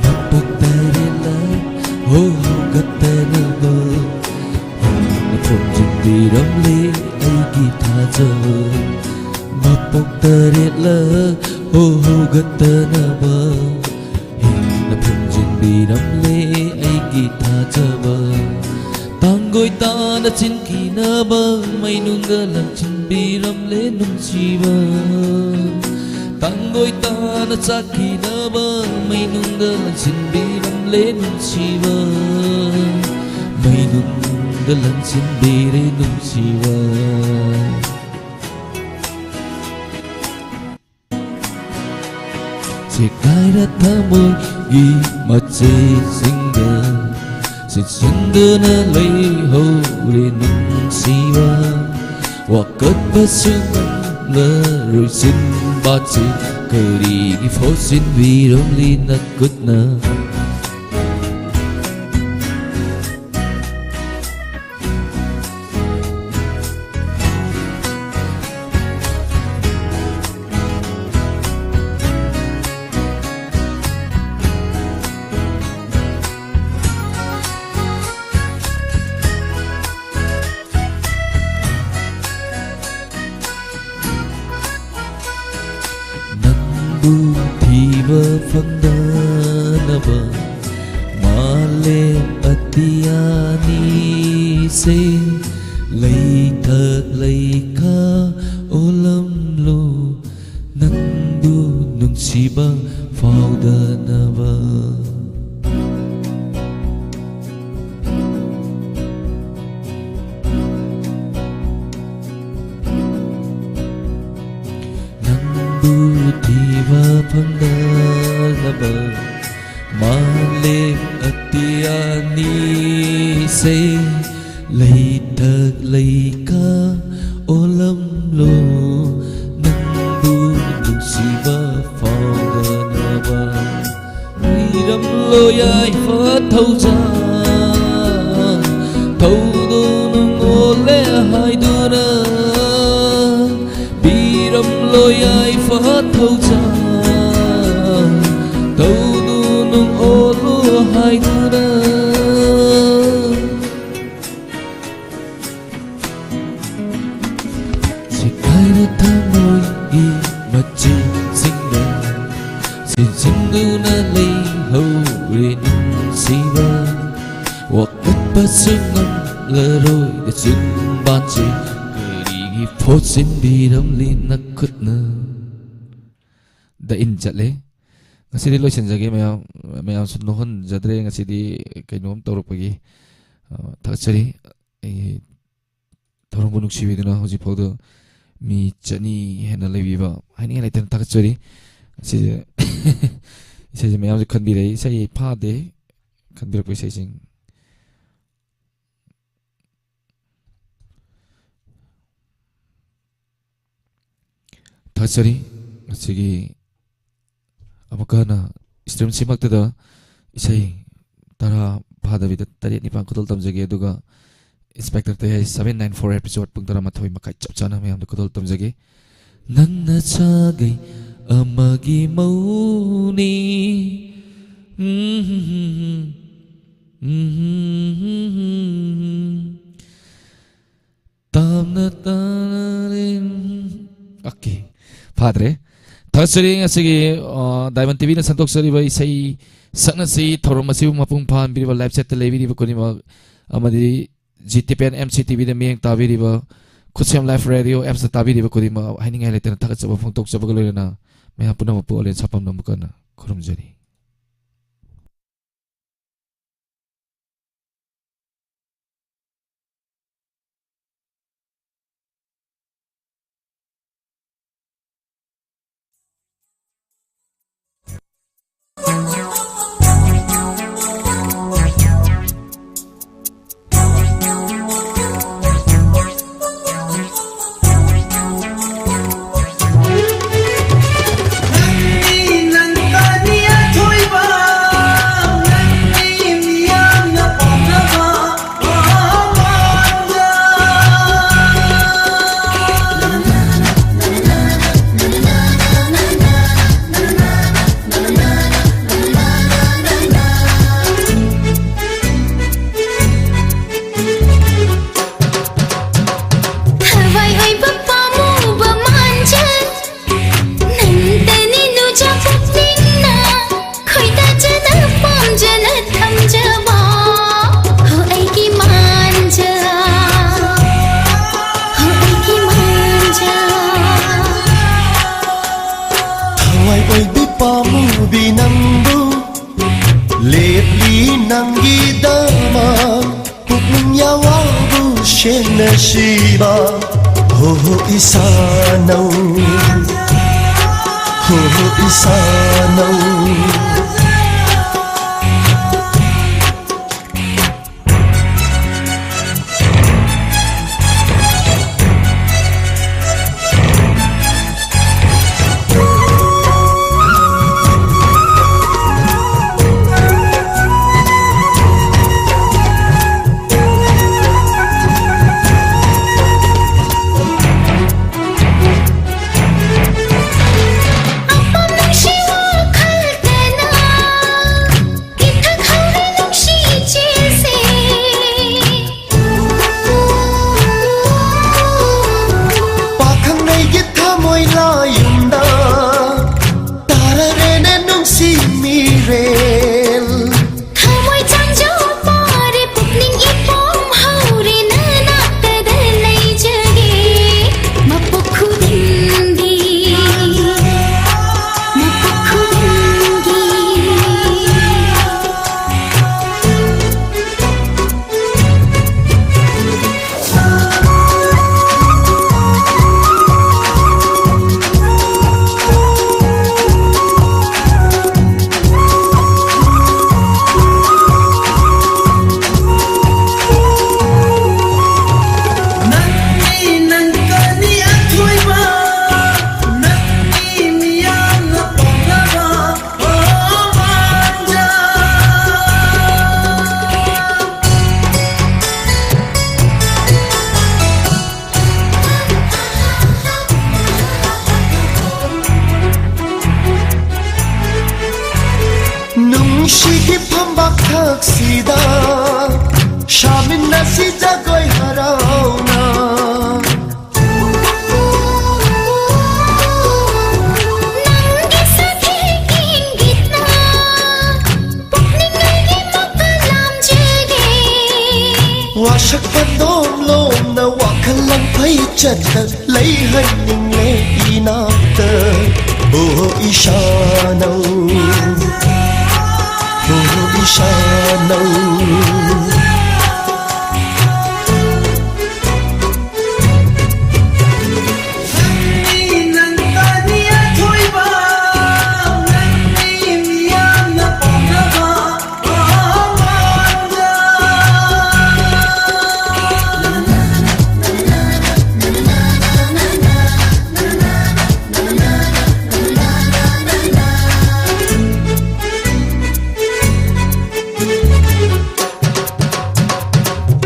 ꯃꯄꯣꯛ ꯇꯔꯦꯠꯂꯛ ꯍꯣ ꯍꯧꯒꯠꯇꯅꯕ ꯍꯤꯡꯅ ꯊꯣꯟꯖꯤꯟꯕꯤꯔꯝꯂꯦ ꯑꯩꯒꯤ ꯊꯥꯖꯕ꯫ ꯃꯄꯣꯛ ꯇꯔꯦꯠꯂꯛ ꯍꯣ ꯍꯧꯒꯠꯇꯅꯕ ꯍꯤꯡꯅ ꯊꯣꯟꯖꯤꯟꯕꯤꯔꯝꯂꯦ ꯑꯩꯒꯤ ꯊꯥꯖꯕ꯫ ꯇꯥꯡꯒꯣꯏ ꯇꯥꯅ ꯆꯤꯟꯈꯤꯅꯕ ꯃꯩꯅꯨꯡꯗ ꯂꯪꯁꯤꯟꯕꯤꯔꯝꯂꯦ ꯅꯨꯡꯁꯤꯕ꯫ ꯇꯥꯡꯒꯣꯏ ꯇꯥꯅ ꯆꯥꯛꯈꯤꯅꯕ ꯃꯩꯅꯨꯡꯗ ꯂꯪꯁꯤꯟꯕꯤꯔꯝꯂꯦ ꯅꯨꯡꯁꯤꯕ꯫ ꯃꯩꯅꯨꯡꯗ ꯂꯪꯁꯤꯟꯕꯤꯔꯦ ꯅꯨꯡꯁꯤꯕ꯫ ꯆꯦꯈꯥꯏꯔ ꯊꯃꯣꯏꯒꯤ ꯃꯆꯦꯠꯁꯤꯡꯗ ꯆꯤꯟꯁꯤꯟꯗꯨꯅ ꯂꯩꯍꯧꯔꯦ ꯅꯨꯡꯁꯤꯕ꯫ ꯋꯥꯀꯠꯄꯁꯨ ꯉꯝꯂꯔꯣꯏ ꯆꯤꯟꯕꯥꯟꯁꯦ ꯀꯔꯤꯒꯤ ꯐꯣꯠꯆꯤꯟꯕꯤꯔꯝꯂꯤ ꯅꯈꯨꯠꯅ? ꯐꯪꯗꯅꯕ ꯃꯥꯂꯦꯝ ꯑꯇꯤꯌꯥꯅꯤꯁꯦ ꯂꯩꯊꯛ ꯂꯩꯈꯥ ꯑꯣꯜꯂꯝꯂꯣ ꯅꯪꯕꯨ ꯅꯨꯡꯁꯤꯕ ꯐꯥꯎꯗꯅꯕ꯫ ꯅꯪꯕꯨ ꯊꯤꯕ ꯐꯪꯗꯅꯕ ꯃꯥꯂꯦꯝ ꯑꯇꯤꯌꯥꯅꯤꯁꯦ ꯂꯩꯊꯛ ꯂꯩꯈꯥ ꯑꯣꯜꯂꯝꯂꯣ ꯅꯪꯕꯨ ꯅꯨꯡꯁꯤꯕ ꯐꯥꯎꯗꯅꯕ꯫ ꯄꯤꯔꯝꯂꯣ ꯌꯥꯏꯐ ꯊꯧꯖꯥꯜ ꯊꯧꯗꯣꯛ ꯅꯨꯡ ꯑꯣꯜꯂꯦ ꯍꯥꯏꯗꯨꯅ꯫ ꯄꯤꯔꯝꯂꯣ ꯌꯥꯏꯐ ꯊꯧꯖꯥꯜ ꯊꯧꯗꯣꯛ ꯅꯨꯡ ꯑꯣꯜꯂꯣ ꯍꯥꯏꯗꯨꯅ꯫ ꯁꯦꯒꯥꯏꯔ ꯊꯃꯣꯏꯒꯤ ꯃꯆꯦꯠꯁꯤꯡꯅ ꯁꯤꯖꯤꯟꯗꯨꯅ ꯂꯩꯍꯧꯔꯦ ꯅꯨꯡꯁꯤꯕ꯫ ꯋꯥꯀꯠꯄꯁꯨ ꯉꯝꯂꯔꯣꯏꯗ ꯆꯤꯟꯕꯥꯟꯁꯦ ꯀꯔꯤꯒꯤ ꯐꯣꯠꯆꯤꯟꯕꯤꯔꯝꯂꯤ ꯅꯈꯨꯠꯅ? ꯗ ꯏꯟ ꯆꯠꯂꯦ꯫ ꯉꯁꯤꯗꯤ ꯂꯣꯏꯁꯤꯟꯖꯒꯦ ꯃꯌꯥꯝ, ꯃꯌꯥꯝꯁꯨ ꯅꯣꯛꯍꯟꯖꯗ꯭ꯔꯦ꯫ ꯉꯁꯤꯗꯤ ꯀꯩꯅꯣꯝ ꯇꯧꯔꯛꯄꯒꯤ, ꯑ, ꯊꯥꯒꯠꯆꯔꯤ꯫ ꯑꯩꯒꯤ ꯊꯧꯔꯝꯕꯨ ꯅꯨꯡꯁꯤꯕꯤꯗꯨꯅ ꯍꯧꯖꯤꯛꯐꯥꯎꯗ ꯃꯤ ꯆꯅꯤ ꯍꯦꯟꯅ ꯂꯩꯕꯤꯕ ꯍꯥꯏꯅꯤꯡꯉꯥꯏ ꯂꯩꯇꯅ ꯊꯥꯒꯠꯆꯔꯤ꯫ ꯁꯤꯁꯦ ꯏꯁꯩꯁꯦ ꯃꯌꯥꯝꯁꯨ ꯈꯟꯕꯤꯔꯛꯏ꯫ ꯏꯁꯩ ꯐꯥꯗꯦ ꯈꯟꯕꯤꯔꯛꯄ ꯏꯁꯩꯁꯤꯡ꯫ ꯊꯥꯒꯠꯆꯔꯤ꯫ ꯉꯁꯤꯒꯤ ꯑꯃꯨꯛꯀ ꯍꯟꯅ stream ꯁꯤꯃꯛꯇꯗ ꯏꯁꯩ ꯇꯔꯥ ꯐꯥꯗꯕꯤꯗ ꯇꯔꯦꯠ ꯅꯤꯄꯥꯟ ꯈꯨꯗꯣꯜ ꯇꯝꯖꯒꯦ꯫ ꯑꯗꯨꯒ Inspector ꯇꯌꯥꯏ seven nine four episode ꯄꯨꯡ ꯇꯔꯥꯃꯥꯊꯣꯏ ꯃꯈꯥꯏ ꯆꯞ ꯆꯥꯅ ꯃꯌꯥꯝꯗ ꯈꯨꯗꯣꯜ ꯇꯝꯖꯒꯦ꯫ ꯅꯪꯅ ꯁꯥꯒꯩ ꯑꯃꯒꯤ ꯃꯧꯅꯤ꯫ ꯇꯥꯝꯅ ꯇꯥꯅꯔꯦ꯫ Okay, ꯐꯥꯗ꯭ꯔꯦ꯫ ꯆꯔꯤ ꯉꯁꯤꯒꯤ, ꯑ, Diamond ꯇꯤꯚꯤꯅ ꯁꯟꯗꯣꯛꯆꯔꯤꯕ ꯏꯁꯩ ꯁꯛꯅꯁꯤ ꯊꯧꯔꯝ ꯑꯁꯤꯕꯨ ꯃꯄꯨꯡ ꯐꯥꯍꯟꯕꯤꯔꯤꯕ, live chatꯇ ꯂꯩꯕꯤꯔꯤꯕ ꯈꯨꯗꯤꯡꯃꯛ ꯑꯃꯗꯤ G T P N M C ꯇꯤꯚꯤꯗ ꯃꯤꯠꯌꯦꯡ ꯇꯥꯕꯤꯔꯤꯕ, ꯈꯨꯠꯁꯦꯝ Live Radio appsꯇ ꯇꯥꯕꯤꯔꯤꯕ ꯈꯨꯗꯤꯡꯃꯛ ꯍꯥꯏꯅꯤꯡꯉꯥꯏ ꯂꯩꯇꯅ ꯊꯥꯒꯠꯆꯕ ꯐꯣꯡꯗꯣꯛꯆꯕꯒ ꯂꯣꯏꯅꯅ ꯃꯌꯥꯝ ꯄꯨꯝꯅꯃꯛꯄꯨ ꯑꯣꯂꯦꯟ ꯁꯥꯄꯝꯅ ꯑꯃꯨꯛꯀ ꯍꯟꯅ ꯈꯨꯔꯨꯝꯖꯔꯤ꯫ ꯊꯋꯥꯏ ꯑꯣꯏꯕ ꯄꯥꯝꯃꯨꯕ ꯃꯥꯟꯖ, ꯅꯪꯇꯅꯤ ꯅꯨꯖ ꯄꯨꯛꯅꯤꯡꯅ ꯈꯣꯏꯗꯥꯖꯅ ꯄꯥꯝꯖꯅ ꯊꯝꯖꯕ꯫ ꯍꯣ ꯑꯩꯒꯤ ꯃꯥꯟꯖ, ꯍꯣ ꯑꯩꯒꯤ ꯃꯥꯟꯖ꯫ ꯊꯋꯥꯏ ꯑꯣꯏꯕꯤ ꯄꯥꯝꯃꯨꯕꯤ ꯅꯪꯕꯨ ꯂꯦꯞꯂꯤ ꯅꯪꯒꯤꯗꯃꯛ꯫ ꯄꯨꯛꯅꯤꯡ ꯌꯥꯋꯥꯕꯨ ꯁꯦꯡꯅ ꯁꯤꯕ꯫ ꯍꯣ ꯍꯣ ꯏꯁꯥꯅꯧ, ꯍꯣ ꯍꯣ ꯏꯁꯥꯅꯧ꯫ ꯁꯤꯗ ꯁꯥꯃꯤꯟꯅꯁꯤ ꯖꯒꯣꯏ ꯍꯔꯥꯎꯅ꯫ ꯅꯪꯒꯤ ꯁꯥꯊꯤ ꯏꯪꯒꯤꯠꯅ ꯄꯨꯛꯅꯤꯡ ꯑꯩꯒꯤ ꯃꯄꯥꯜ ꯂꯥꯝꯖꯒꯦ꯫ ꯋꯥꯁꯛꯄ ꯅꯣꯝ ꯂꯣꯝꯅ ꯋꯥꯈꯜ ꯂꯪꯐꯩ ꯆꯠꯇ ꯂꯩꯍꯟꯅꯤꯡꯂꯦ ꯏꯅꯥꯛꯇ꯫ ꯑꯣ ꯏꯁꯥꯅꯧ, ꯑꯣ ꯏꯁꯥꯅꯧ꯫ ꯅꯪꯅꯤ ꯅꯪꯇꯅꯤ ꯑꯊꯣꯏꯕ, ꯅꯪꯅꯤ ꯃꯤꯌꯥꯝꯅ ꯄꯥꯝꯅꯕ꯫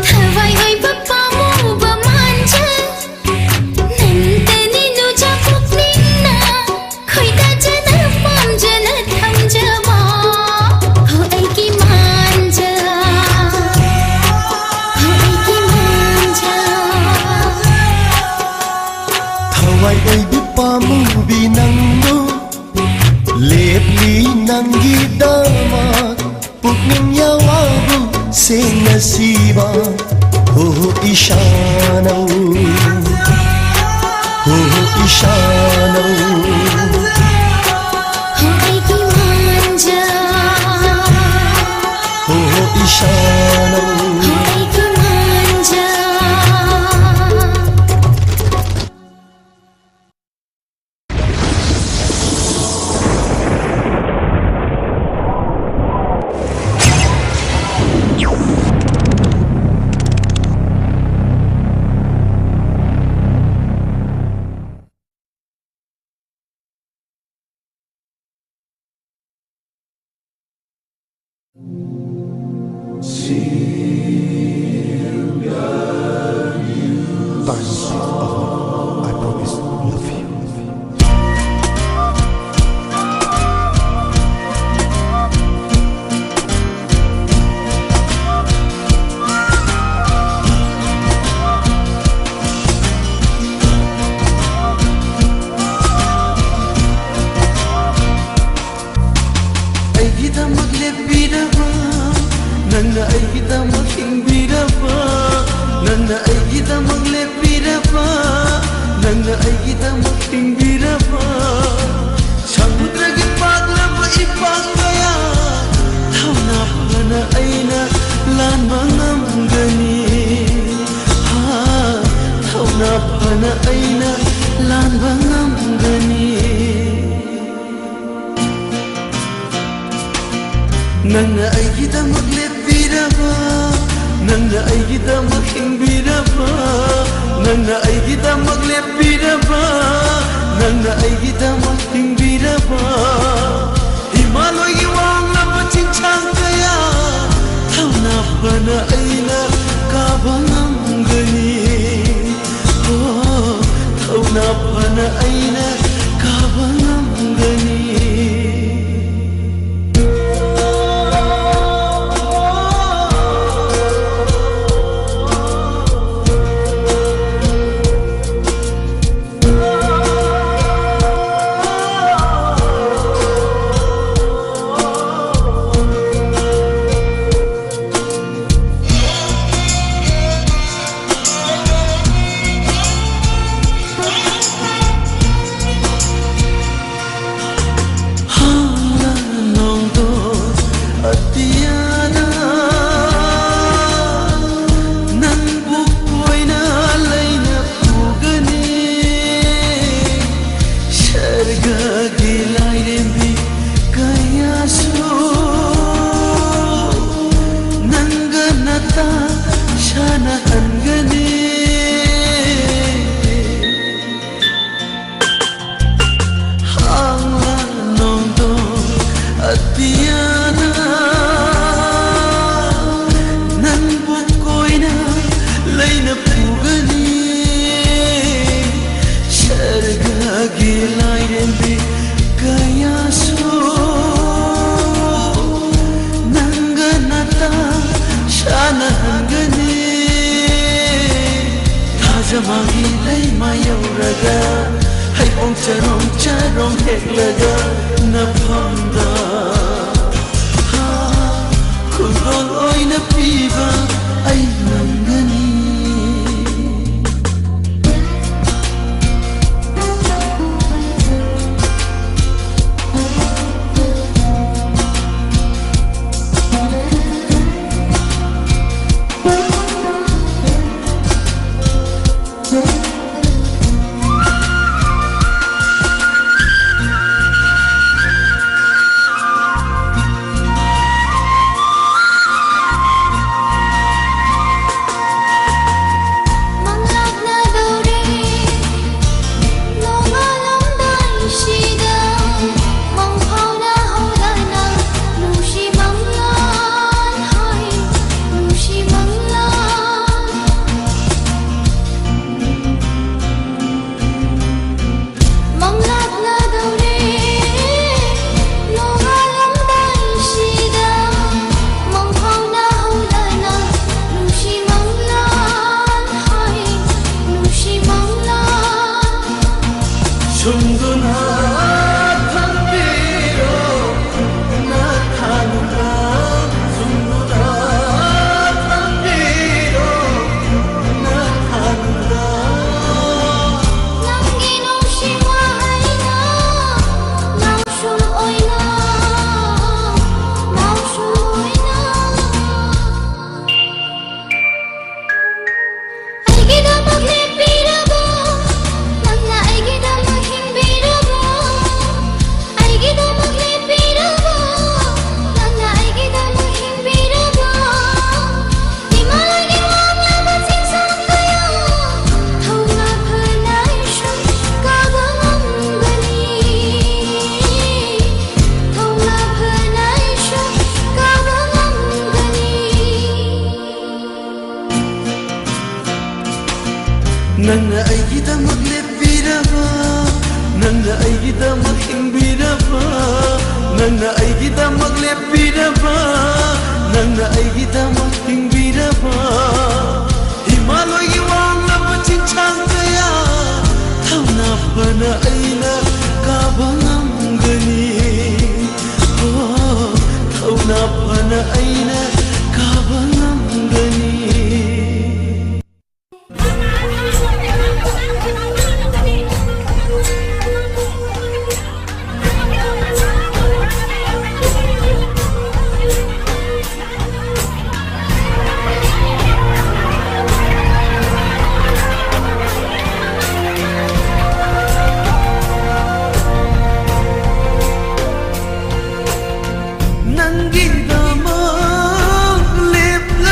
ꯊꯋꯥꯏ ꯑꯣꯏꯕ ꯄꯥꯝꯃꯨꯕ ꯃꯥꯟꯖ, ꯅꯪꯇꯅꯤ ꯅꯨꯖ ꯄꯨꯛꯅꯤꯡꯅ ꯈꯣꯏꯗꯥꯖꯅ ꯄꯥꯝꯖꯅ ꯊꯝꯖꯕ꯫ ꯍꯣ ꯑꯩꯒꯤ ꯃꯥꯟꯖ, ꯍꯣ ꯑꯩꯒꯤ ꯃꯥꯟꯖ꯫ ꯊꯋꯥꯏ ꯑꯣꯏꯕꯤ ꯄꯥꯝꯃꯨꯕꯤ ꯅꯪꯕꯨ ꯂꯦꯞꯂꯤ ꯅꯪꯒꯤꯗꯃꯛ꯫ ꯄꯨꯛꯅꯤꯡ ꯌꯥꯋꯥꯕꯨ ꯁꯦꯡꯅ ꯁꯤꯕ꯫ ꯍꯣ ꯏꯁꯥꯅꯧ, ꯍꯣ ꯏꯁꯥꯅꯧ꯫ ꯍꯣ ꯑꯩꯒꯤ ꯃꯥꯟꯖ, ꯍꯣ ꯏꯁꯥꯅꯧ꯫ ꯍꯣ ꯑꯩꯒꯤ ꯃꯥꯟꯖ꯫ Time is over. I promise, love you. ꯅꯪꯅ ꯑꯩꯒꯤꯗꯃꯛ ꯍꯤꯡꯕꯤꯔꯕ, ꯅꯪꯅ ꯑꯩꯒꯤꯗꯃꯛ ꯂꯦꯞꯄꯤꯔꯕ, ꯅꯪꯅ ꯑꯩꯒꯤꯗꯃꯛ ꯍꯤꯡꯕꯤꯔꯕ꯫ ꯍꯤꯃꯥꯂꯣꯏꯒꯤ ꯋꯥꯡꯂꯕ ꯆꯤꯡꯁꯥꯡ ꯀꯌꯥ ꯊꯧꯅꯥ ꯐꯅ ꯑꯩꯅ ꯀꯥꯕ ꯉꯝꯒꯅꯤ꯫ ꯑꯣ, ꯊꯧꯅꯥ ꯐꯅ ꯑꯩꯅ ꯀꯥꯕ ꯉꯝꯒꯅꯤ꯫ ꯁꯔꯒꯒꯤ ꯂꯥꯏꯔꯦꯝꯕꯤ ꯀꯌꯥꯁꯨ ꯅꯪꯒ ꯅꯇꯥ ꯁꯥꯟꯅꯍꯟꯒꯅꯤ꯫ ꯍꯥꯡꯂ ꯅꯣꯡꯗꯣ ꯑꯇꯤꯌꯥꯅ ꯅꯪꯕꯨ ꯀꯣꯏꯅ ꯂꯩꯅ ꯄꯨꯒꯅꯤ꯫ ꯁꯔꯒꯒꯤ ꯂꯥꯏꯔꯦꯝꯕꯤ ꯀꯌꯥꯁꯨ ꯅꯪꯒ ꯅꯇꯥ ꯁꯥꯟꯅꯍꯟꯒꯅꯤ꯫ ꯊꯥꯖ ꯃꯥꯒꯤ ꯂꯩꯃ ꯌꯧꯔꯒ ꯍꯩꯕꯣꯡ ꯆꯔꯣꯡ ꯆꯔꯣꯡ ꯍꯦꯛꯂꯒ ꯅꯐꯝꯗ ꯈꯨꯗꯣꯜ ꯑꯣꯏꯅ ꯄꯤꯕ ꯑꯩ ꯉꯝꯒꯅꯤ꯫ ꯅꯪꯅ ꯑꯩꯒꯤꯗꯃꯛ ꯂꯦꯞꯄꯤꯔꯕ, ꯅꯪꯅ ꯑꯩꯒꯤꯗꯃꯛ ꯍꯤꯡꯕꯤꯔꯕ, ꯅꯪꯅ ꯑꯩꯒꯤꯗꯃꯛ ꯂꯦꯞꯄꯤꯔꯕ, ꯅꯪꯅ ꯑꯩꯒꯤꯗꯃꯛ ꯍꯤꯡꯕꯤꯔꯕ, ꯍꯤꯃꯥꯂꯣꯏꯒꯤ ꯋꯥꯡꯂꯕ ꯆꯤꯡꯁꯥꯡ ꯀꯌꯥ ꯊꯧꯅꯥ ꯐꯅ ꯑꯩꯅ ꯀꯥꯕ ꯉꯝꯒꯅꯤ꯫ ꯑꯣ, ꯊꯧꯅꯥ ꯐꯅ ꯑꯩꯅ ꯀꯥꯕ ꯉꯝꯒꯅꯤ꯫ ꯅꯪꯒꯤꯗꯃꯛ ꯂꯦꯞꯂ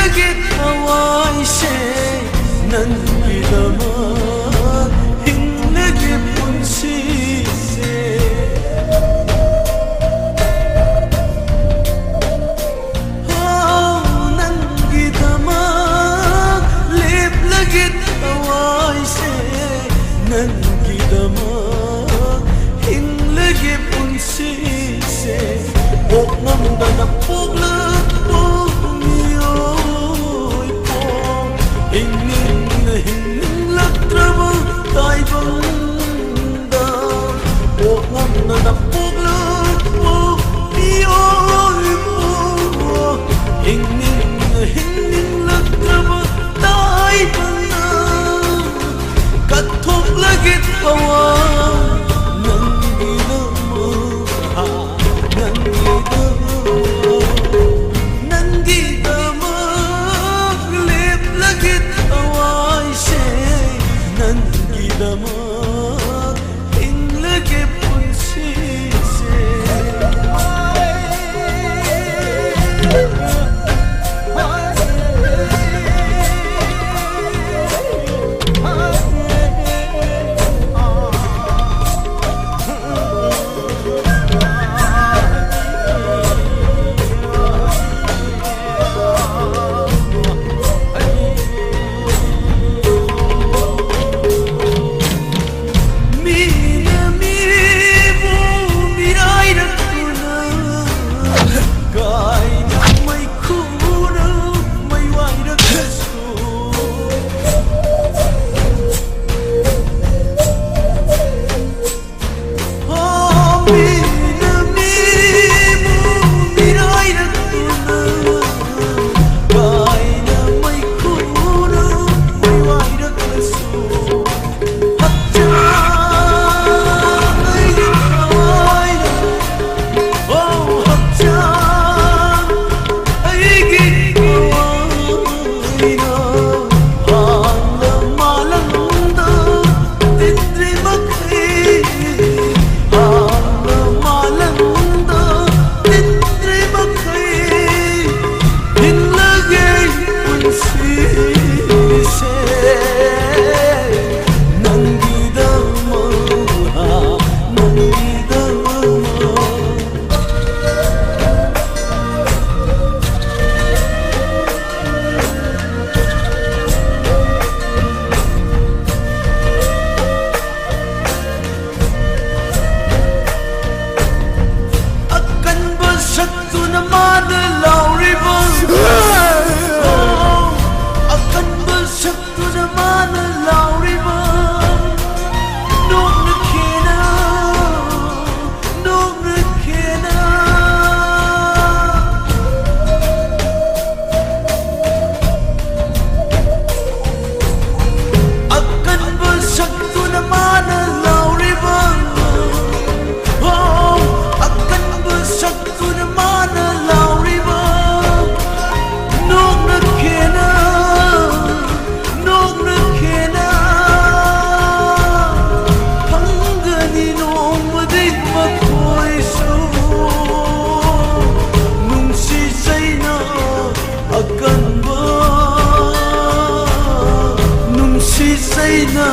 ꯑꯩꯅ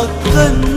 ꯑꯀꯟꯕ꯫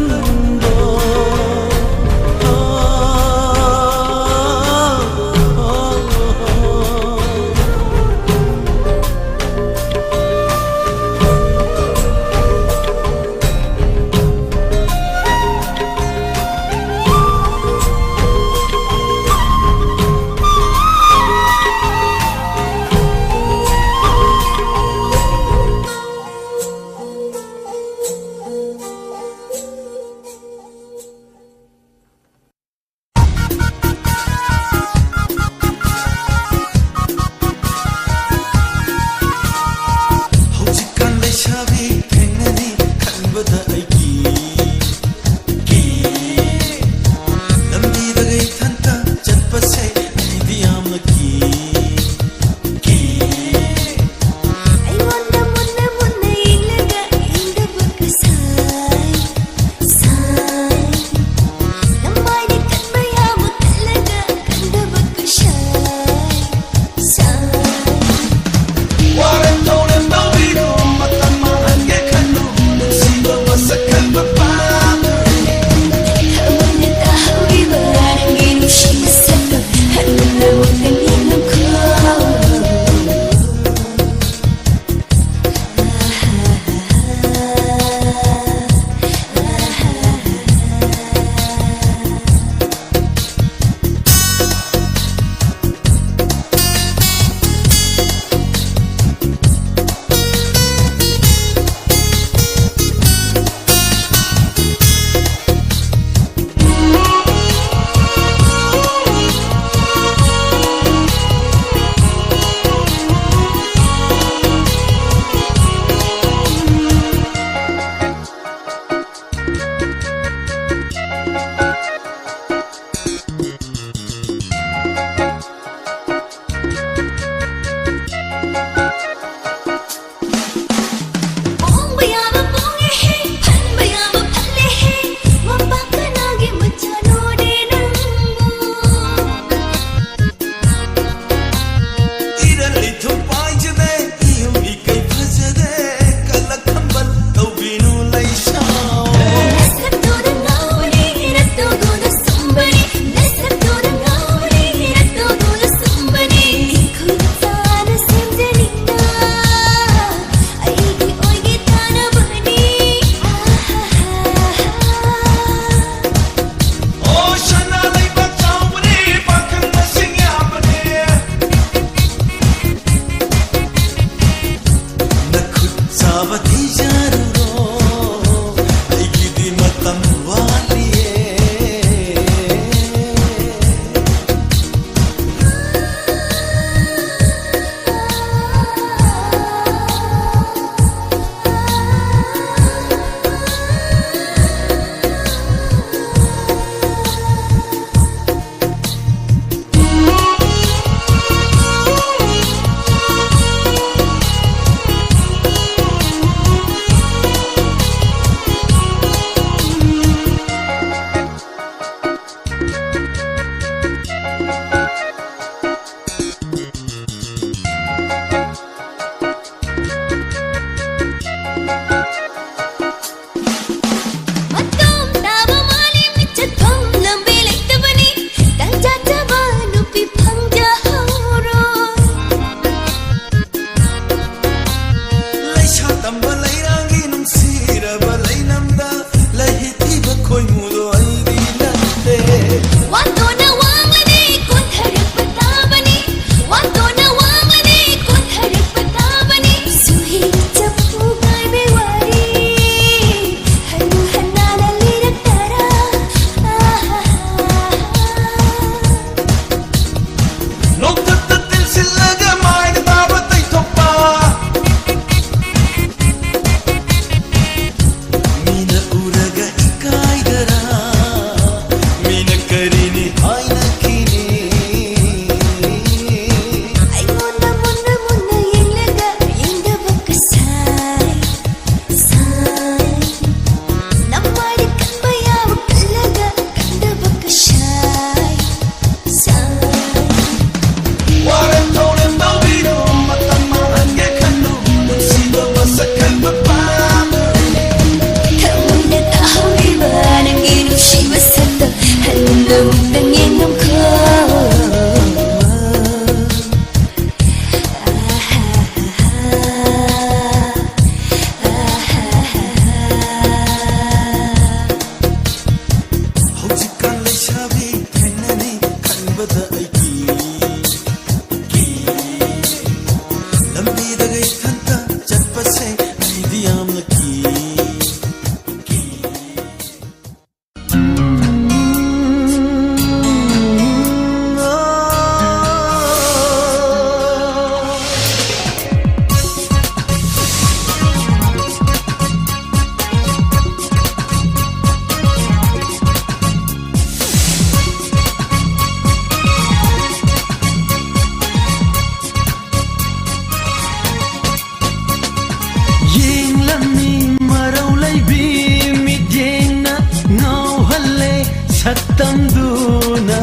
ꯁꯛꯇꯝꯗꯨꯅ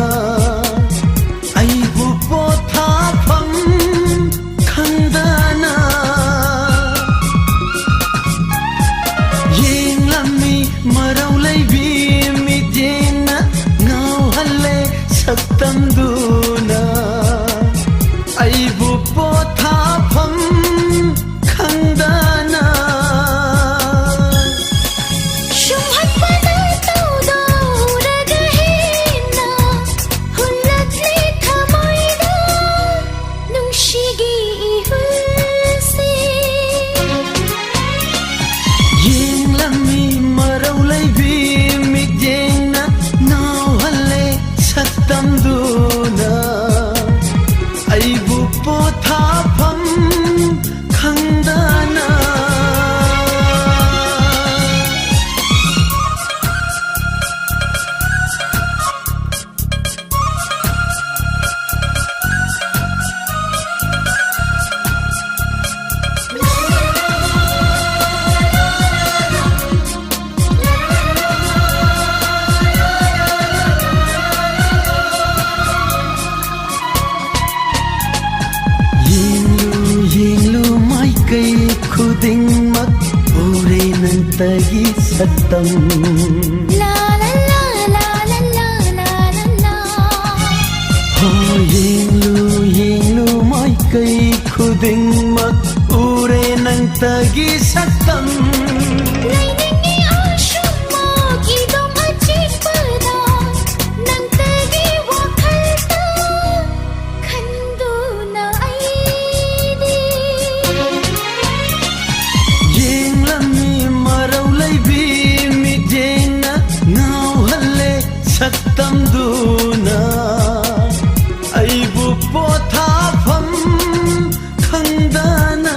ꯑꯩꯕꯨ ꯄꯣꯊꯥꯐꯝ ꯈꯪꯗꯅ ꯌꯦꯡꯂꯝꯃꯤ꯫ ꯃꯔꯧ ꯂꯩꯕꯤ ꯃꯤꯠꯌꯦꯡꯅ ꯉꯥꯎꯍꯜꯂꯦ꯫ ꯁꯛꯇꯝꯗꯨꯅ ꯑꯩꯕꯨ ꯄꯣꯊꯥꯐꯝ ꯈꯪꯗꯅ ꯁꯨꯝꯍꯠꯄꯅ ꯇꯧꯗꯧꯔꯒ ꯍꯦꯟꯅ ꯍꯨꯜꯂꯛꯂꯦ ꯊꯃꯣꯏꯗ ꯅꯨꯡꯁꯤꯒꯤ ꯏꯍꯨꯜꯁꯦ꯫ ꯌꯦꯡꯂꯝꯃꯤ꯫ ꯃꯔꯧ ꯂꯩꯕꯤ ꯃꯤꯠꯌꯦꯡꯅ ꯉꯥꯎꯍꯜꯂꯦ꯫ ꯁꯛꯇꯝꯗꯨꯅ ꯑꯩꯕꯨ ꯄꯣꯊꯥꯐꯝ ꯈꯪꯗꯅ ꯌꯦꯡꯂꯨ, ꯌꯦꯡꯂꯨ ꯃꯥꯏꯀꯩ ꯈꯨꯗꯤꯡꯃꯛ ꯎꯔꯦ ꯅꯪꯇꯒꯤ ꯁꯛꯇꯝ꯫ ꯂꯥ ꯂꯥ ꯂꯥ ꯂꯥ ꯂꯥ ꯂꯥ ꯂꯥ ꯂꯥ꯫ ꯍꯣ, ꯌꯦꯡꯂꯨ, ꯌꯦꯡꯂꯨ ꯃꯥꯏꯀꯩ ꯈꯨꯗꯤꯡꯃꯛ ꯎꯔꯦ ꯅꯪꯇꯒꯤ ꯁꯛꯇꯝ꯫ ꯂꯩꯅꯤꯡꯉꯤ ꯑꯁꯨꯝꯃꯛ ꯏꯗꯣꯝ ꯑꯆꯤꯛꯄꯗ ꯅꯪꯇꯒꯤ ꯋꯥꯈꯜꯇ ꯈꯟꯗꯨꯅ ꯑꯩꯗꯤ ꯌꯦꯡꯂꯝꯃꯤ꯫ ꯃꯔꯧ ꯂꯩꯕꯤ ꯃꯤꯠꯌꯦꯡꯅ ꯉꯥꯎꯍꯜꯂꯦ꯫ ꯁꯛꯇꯝꯗꯨꯅ ꯑꯩꯕꯨ ꯄꯣꯊꯥꯐꯝ ꯈꯪꯗꯅ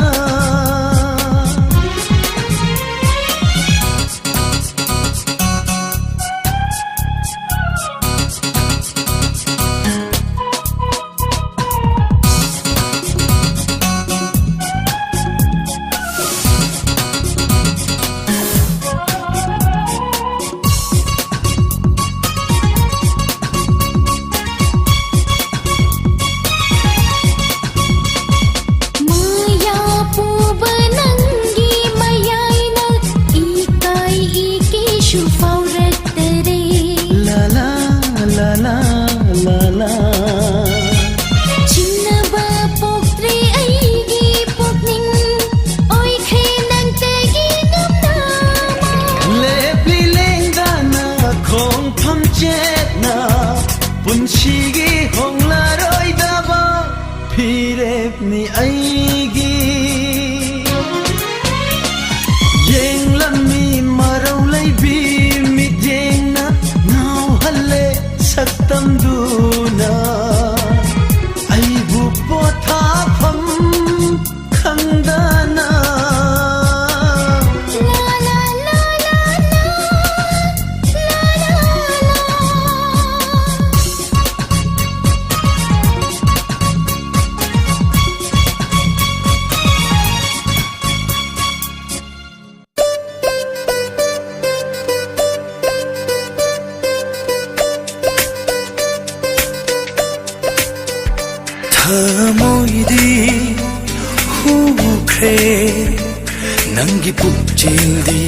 ꯌꯦꯡꯂꯝꯃꯤ ꯃꯔꯧ ꯂꯩꯕꯤ ꯃꯤꯠꯌꯦꯡꯅ ꯉꯥꯎꯍꯜꯂꯦ ꯁꯛꯇꯝꯗꯨꯅ ꯑꯩꯕꯨ ꯄꯣꯊꯥꯐꯝ ꯈꯪꯗꯅ꯫ ꯊꯃꯣꯏꯗꯤ ꯍꯨꯈ꯭ꯔꯦ, ꯅꯪꯒꯤ ꯄꯨꯛꯆꯦꯜꯗꯤ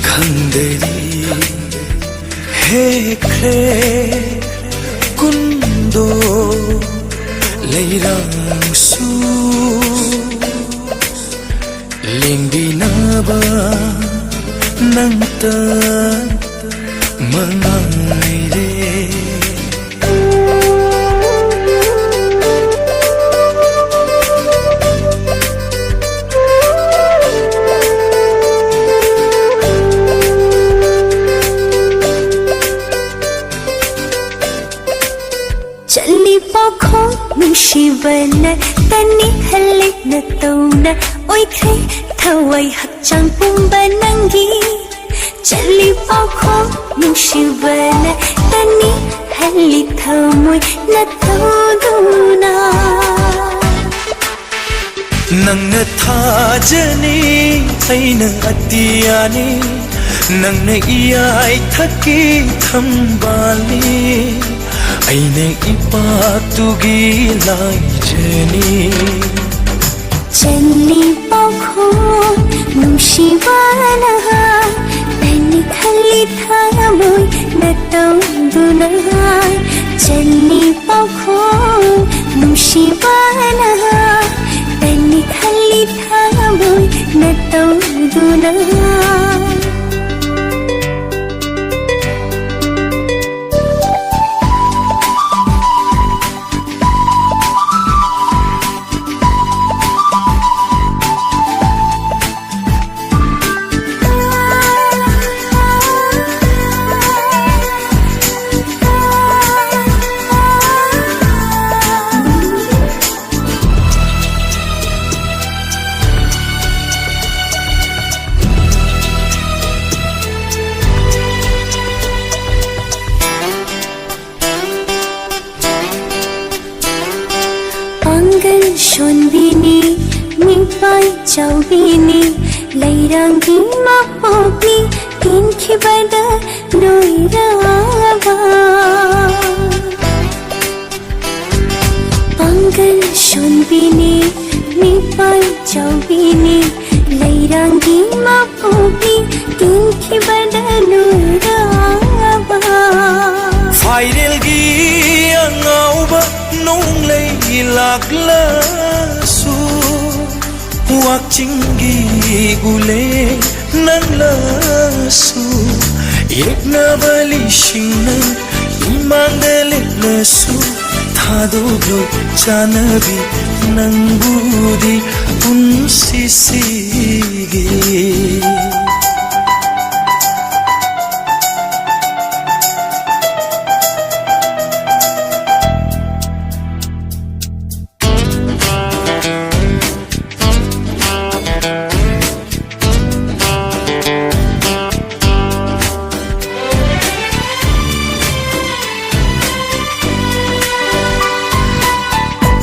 ꯈꯪꯗꯔꯤ꯫ ꯍꯦꯛꯈ꯭ꯔꯦ ꯀꯨꯟꯗꯣ ꯂꯩꯔꯥꯡꯁꯨ, ꯂꯦꯡꯕꯤꯅꯕ ꯅꯪꯇ ꯃꯉꯥꯏꯔꯦ꯫ ꯆꯠꯂꯤ ꯄꯥꯎꯈꯣꯡ ꯅꯨꯡꯁꯤꯕꯅ ꯇꯅꯤ ꯍꯜꯂꯤ ꯅꯇꯧꯅ ꯑꯣꯏꯈ꯭ꯔꯦ ꯊꯋꯥꯏ ꯍꯛꯆꯥꯡ ꯄꯨꯝꯕ ꯅꯪꯒꯤ꯫ ꯆꯠꯂꯤ ꯄꯥꯎꯈꯣꯡ ꯅꯨꯡꯁꯤꯕꯅ ꯇꯅꯤ ꯍꯜꯂꯤ ꯊꯃꯣꯏ ꯅꯇꯧꯗꯨꯅ꯫ ꯅꯪꯅ ꯊꯥꯖꯅꯤ, ꯑꯩꯅ ꯑꯇꯤꯌꯥꯅꯤ, ꯅꯪꯅ ꯏꯌꯥꯏꯊꯛꯀꯤ ꯊꯝꯕꯥꯜꯅꯤ, ꯑꯩꯅ ꯏꯄꯥꯛꯇꯨꯒꯤ ꯂꯥꯏꯖꯅꯤ꯫ ꯆꯠꯂꯤ ꯄꯥꯎꯈꯣꯡ ꯅꯨꯡꯁꯤꯕꯅ ꯍꯥꯏ, ꯇꯅꯤ ꯈꯜꯂꯤ ꯊꯃꯣꯏ ꯅꯇꯧꯗꯨꯅ ꯍꯥꯏ꯫ ꯆꯠꯂꯤ ꯄꯥꯎꯈꯣꯡ ꯅꯨꯡꯁꯤꯕꯅ ꯍꯥꯏ, ꯇꯅꯤ ꯈꯜꯂꯤ ꯊꯃꯣꯏ ꯅꯇꯧꯗꯨꯅ ꯍꯥꯏ꯫ ꯆꯥꯎꯕꯤꯅꯤ, ꯂꯩꯔꯥꯡꯒꯤ ꯃꯄꯣꯛꯅꯤ, ꯇꯤꯟꯈꯤꯕꯗ ꯂꯣꯏꯔꯕ꯫ ꯄꯥꯡꯒꯜ ꯁꯣꯟꯕꯤꯅꯤ, ꯃꯤꯄꯥꯜ ꯆꯥꯎꯕꯤꯅꯤ, ꯂꯩꯔꯥꯡꯒꯤ ꯃꯄꯣꯛꯅꯤ, ꯇꯤꯟꯈꯤꯕꯗ ꯂꯣꯏꯔꯕ꯫ ꯐꯥꯏꯔꯦꯜꯒꯤ ꯑꯉꯥꯎꯕ ꯅꯣꯡꯂꯩ ꯂꯥꯛꯂꯁꯨ, ꯋꯥꯛꯆꯤꯡꯒꯤ ꯒꯨꯂꯦ ꯅꯪꯂꯁꯨ, ꯌꯦꯛꯅꯕ ꯂꯤꯁꯤꯡꯅ ꯏꯃꯥꯡꯗ ꯂꯦꯞꯂꯁꯨ, ꯊꯥꯗꯣꯛꯂꯣꯏ ꯆꯥꯅꯕꯤ ꯅꯪꯕꯨꯗꯤ ꯄꯨꯟꯁꯤꯁꯤꯒꯤ꯫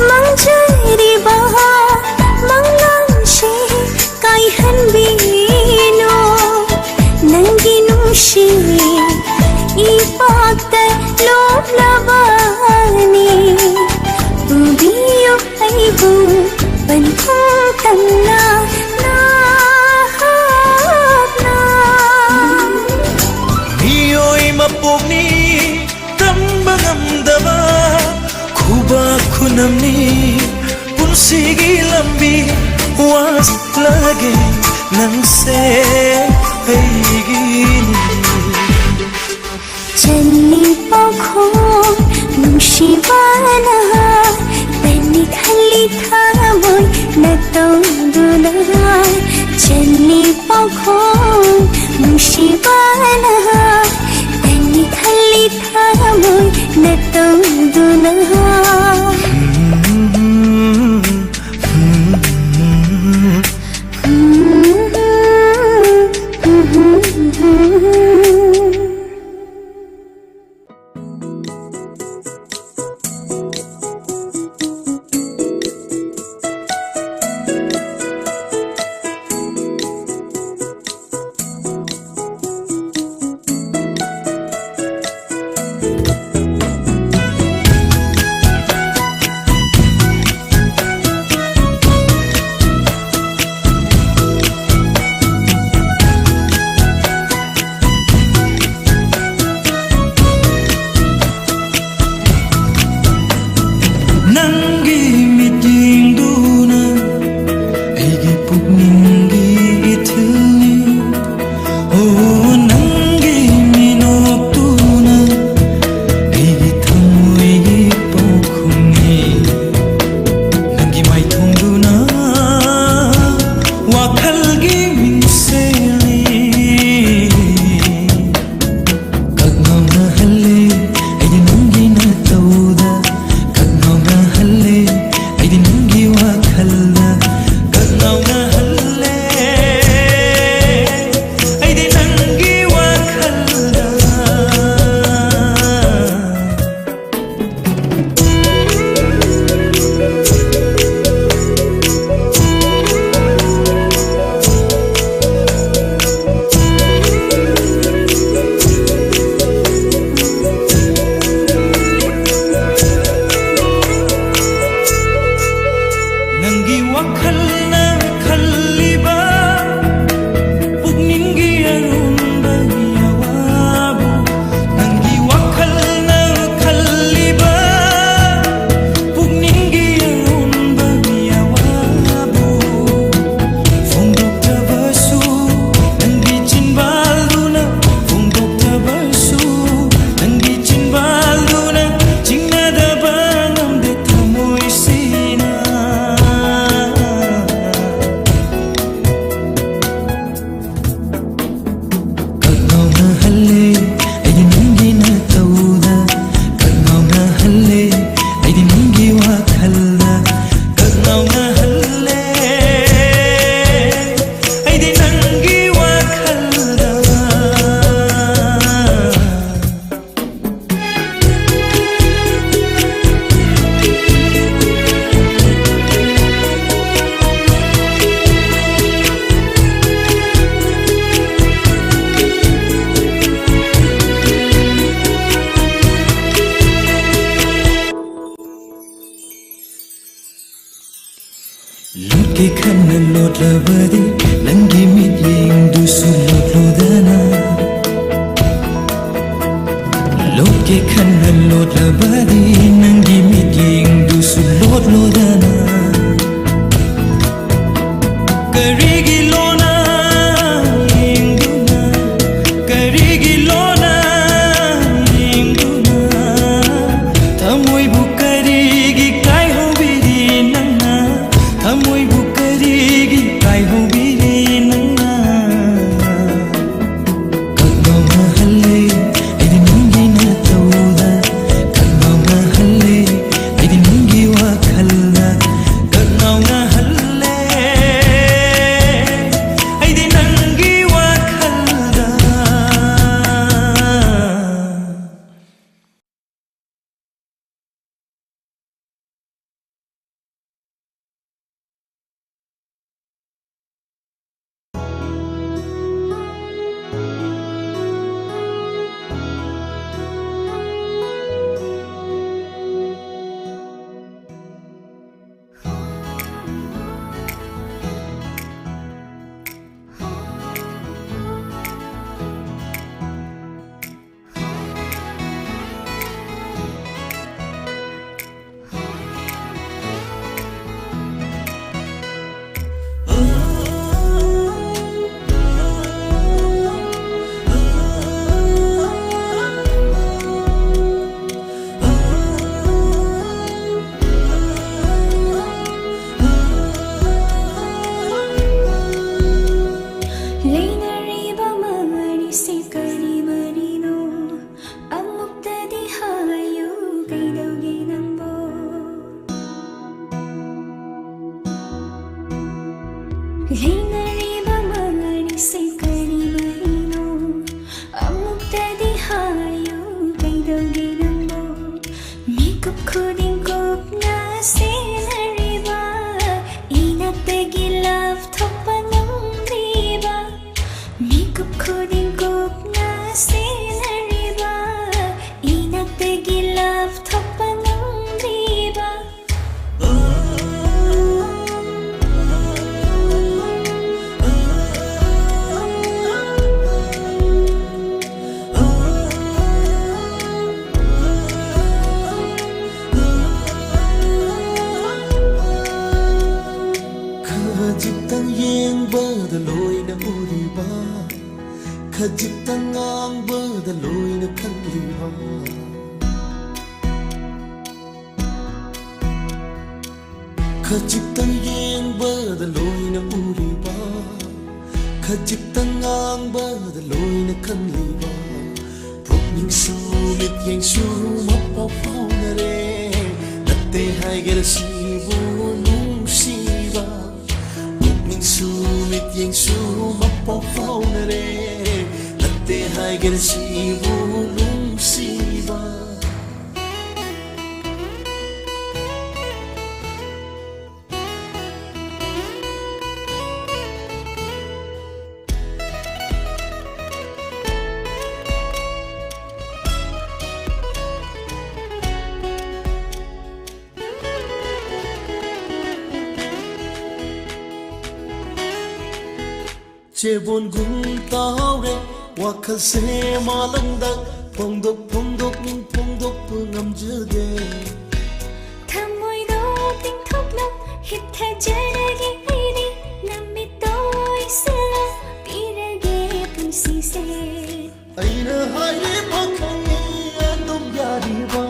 ꯃꯥꯡꯖꯔꯤꯕ ꯃꯪꯂꯥꯟꯁꯦ ꯀꯥꯏꯍꯟꯕꯤꯅꯨ, ꯅꯪꯒꯤ ꯅꯨꯡꯁꯤ ꯏꯄꯥꯛꯇ ꯂꯣꯝꯂꯕꯅꯤ꯫ ꯄꯨꯕꯤꯌꯨ ꯑꯩꯕꯨ ꯄꯟꯊꯨꯡ ꯇꯝꯅ ꯅꯍꯥꯛꯅ꯫ ꯃꯤꯑꯣꯏ ꯃꯄꯣꯛꯅꯤ ꯇꯝꯕ ꯉꯝꯗꯕ ꯈꯨꯕꯥꯛ ꯈꯨꯅꯝꯅꯤ꯫ ꯄꯨꯟꯁꯤꯒꯤ ꯂꯝꯕꯤ ꯋꯥꯁꯂꯒꯦ ꯅꯪꯁꯦ ꯑꯩꯒꯤꯅꯤ꯫ ꯆꯜꯂꯤ ꯄꯥꯎꯈꯣꯡ ꯅꯨꯡꯁꯤꯕꯅ, ꯄꯟꯅꯤ ꯈꯜꯂꯤ ꯊꯃꯣꯏ ꯅꯇꯧꯗꯨꯅ꯫ ꯆꯜꯂꯤ ꯄꯥꯎꯈꯣꯡ ꯅꯨꯡꯁꯤꯕꯅ, ꯄꯟꯅꯤ ꯈꯜꯂꯤ ꯊꯃꯣꯏ ꯅꯇꯧꯗꯨꯅ꯫ ꯂꯣꯠꯀꯦ ꯈꯟꯅ ꯂꯣꯠꯂꯕꯗꯤ ꯅꯪꯒꯤ ꯃꯤꯠꯌꯦꯡꯗꯨꯁꯨ ꯂꯣꯠꯂꯣꯗꯅ꯫ ꯂꯣꯠꯀꯦ ꯈꯟꯅ ꯂꯣꯠꯂꯕꯗꯤ ꯅꯪꯒꯤ ꯃꯤꯠꯌꯦꯡꯗꯨꯁꯨ ꯂꯣꯠꯂꯣꯗꯅ꯫ ꯀꯔꯤꯒꯤ ꯂꯣꯟꯅ ꯌꯦꯡꯗꯨꯅ, ꯀꯔꯤꯒꯤ ꯂꯣꯟꯅ ꯌꯦꯡꯗꯨꯅ, ꯊꯃꯣꯏꯕꯨ ꯀꯔꯤꯒꯤ ꯀꯥꯏꯍꯧꯕꯤꯔꯤ ꯅꯪꯅ? ꯊꯃꯣꯏꯕꯨ ꯀꯔꯤꯒꯤ ꯀꯥꯏꯍꯧꯕꯤꯔꯤ ꯅꯪꯅ? ꯀꯛꯉꯥꯎꯅꯍꯜꯂꯦ ꯑꯩꯗꯤ ꯅꯪꯒꯤ ꯅꯇꯧꯗ, ꯀꯛꯉꯥꯎꯅꯍꯜꯂꯦ ꯑꯩꯗꯤ ꯅꯪꯒꯤ ꯋꯥꯈꯜꯗ, ꯀꯛꯉꯥꯎꯅꯍꯜꯂꯦ ꯑꯩꯗꯤ ꯅꯪꯒꯤ ꯋꯥꯈꯜꯗ꯫ ꯂꯩꯅꯔꯤꯕ ꯃꯔꯤꯁꯦ ꯀꯔꯤ ꯃꯔꯤꯅꯣ? ꯑꯃꯨꯛꯇꯗꯤ ꯍꯥꯏꯌꯨ, ꯀꯩꯗꯧꯒꯦ ꯅꯪꯕꯣ? ꯂꯩꯅꯔꯤꯕ ꯃꯔꯤꯁꯦ ꯀꯔꯤ ꯃꯔꯤꯅꯣ? ꯑꯃꯨꯛꯇꯗꯤ ꯍꯥꯏꯌꯨ, ꯀꯩꯗꯧꯒꯦ ꯅꯪꯕꯣ? ꯃꯤꯀꯨꯞ ꯈꯨꯗꯤꯡ ꯀꯨꯞꯅ ꯁꯦꯟꯅꯔꯤꯕ, ꯏꯅꯥꯛꯇꯒꯤ ꯂꯥꯞꯊꯣꯛꯄ ꯉꯝꯗ꯭ꯔꯤꯕ, ꯃꯤꯀꯨꯞ ꯈꯨꯗꯤꯡ ꯀꯨꯞꯅ ꯁꯦꯟꯅꯔꯤꯕ, ꯏꯅꯥꯛꯇꯒꯤ ꯂꯥꯞꯊꯣꯛꯄ ꯉꯝꯗ꯭ꯔꯤꯕ꯫ ꯈꯖꯤꯛꯇꯪ ꯌꯦꯡꯕꯗ ꯂꯣꯏꯅ ꯎꯔꯤꯕ, ꯈꯖꯤꯛꯇꯪ ꯉꯥꯡꯕꯗ ꯂꯣꯏꯅ ꯈꯪꯂꯤꯕ, ꯈꯖꯤꯛꯇꯪ ꯌꯦꯡꯕꯗ ꯂꯣꯏꯅ ꯎꯔꯤꯕ, ꯈꯖꯤꯛꯇꯪ ꯉꯥꯡꯕꯗ ꯂꯣꯏꯅ ꯈꯪꯂꯤꯕ, ꯄꯨꯛꯅꯤꯡꯁꯨ ꯃꯤꯠꯌꯦꯡꯁꯨ ꯃꯄꯥꯎ ꯐꯥꯎꯅꯔꯦ꯫ ꯅꯠꯇꯦ ꯍꯥꯏꯒꯦꯔꯥ ꯁꯤꯕꯨ ꯅꯨꯡꯁꯤꯕ, ꯄꯨꯛꯅꯤꯡꯁꯨ ꯃꯤꯠꯌꯦꯡꯁꯨ ꯃꯄꯥꯎ ꯐꯥꯎꯅꯔꯦ꯫ ꯅꯠꯇꯦ ꯍꯥꯏꯒꯦꯔꯥ ꯁꯤꯕꯨ ꯅꯨꯡꯁꯤꯕ꯫ ꯆꯦꯕꯣꯟꯒꯨꯝ ꯇꯥꯎꯔꯦ ꯋꯥꯈꯜꯁꯦ ꯃꯥꯂꯪꯗ, ꯐꯣꯡꯗꯣꯛ ꯐꯣꯡꯗꯣꯛꯅꯤꯡ ꯐꯣꯡꯗꯣꯛꯄ ꯉꯝꯖꯗꯦ꯫ ꯊꯃꯣꯏꯗꯣ ꯇꯤꯡꯊꯣꯛꯂꯣ, ꯍꯤꯞꯊꯖꯔꯒꯦ ꯑꯩꯗꯤ, ꯅꯃꯤꯠꯇꯣ ꯎꯏꯁꯤꯜꯂꯣ, ꯄꯤꯔꯒꯦ ꯄꯨꯟꯁꯤꯁꯦ꯫ ꯑꯩꯅ ꯍꯥꯏꯔꯤꯕ ꯈꯪꯉꯤ ꯑꯗꯨꯝ ꯌꯥꯔꯤꯕ,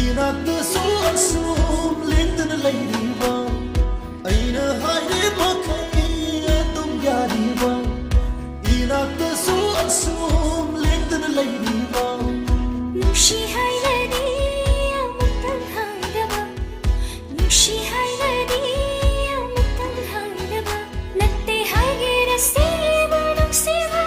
ꯏꯅꯥꯛꯇꯁꯨ ꯑꯁꯨꯝ ꯂꯦꯡꯗꯅ ꯂꯩꯔꯤꯕ꯫ ꯑꯩꯅ ꯍꯥꯏꯔꯤꯕ ꯈꯪꯉꯤ ꯑꯗꯨꯝ ꯌꯥꯔꯤꯕ, ꯏꯅꯥꯛꯇꯁꯨ ꯑꯁꯨꯝ ꯂꯦꯡꯗꯅ ꯂꯩꯔꯤꯕ꯫ ꯅꯨꯡꯁꯤ ꯍꯥꯏꯔꯗꯤ ꯑꯃꯨꯛꯇꯪ ꯍꯥꯏꯗꯕ, ꯅꯨꯡꯁꯤ ꯍꯥꯏꯔꯗꯤ ꯑꯃꯨꯛꯇꯪ ꯍꯥꯏꯗꯕ, ꯅꯠꯇꯦ ꯍꯥꯏꯒꯦꯔꯥ ꯁꯤꯕꯨ ꯅꯨꯡꯁꯤꯕ꯫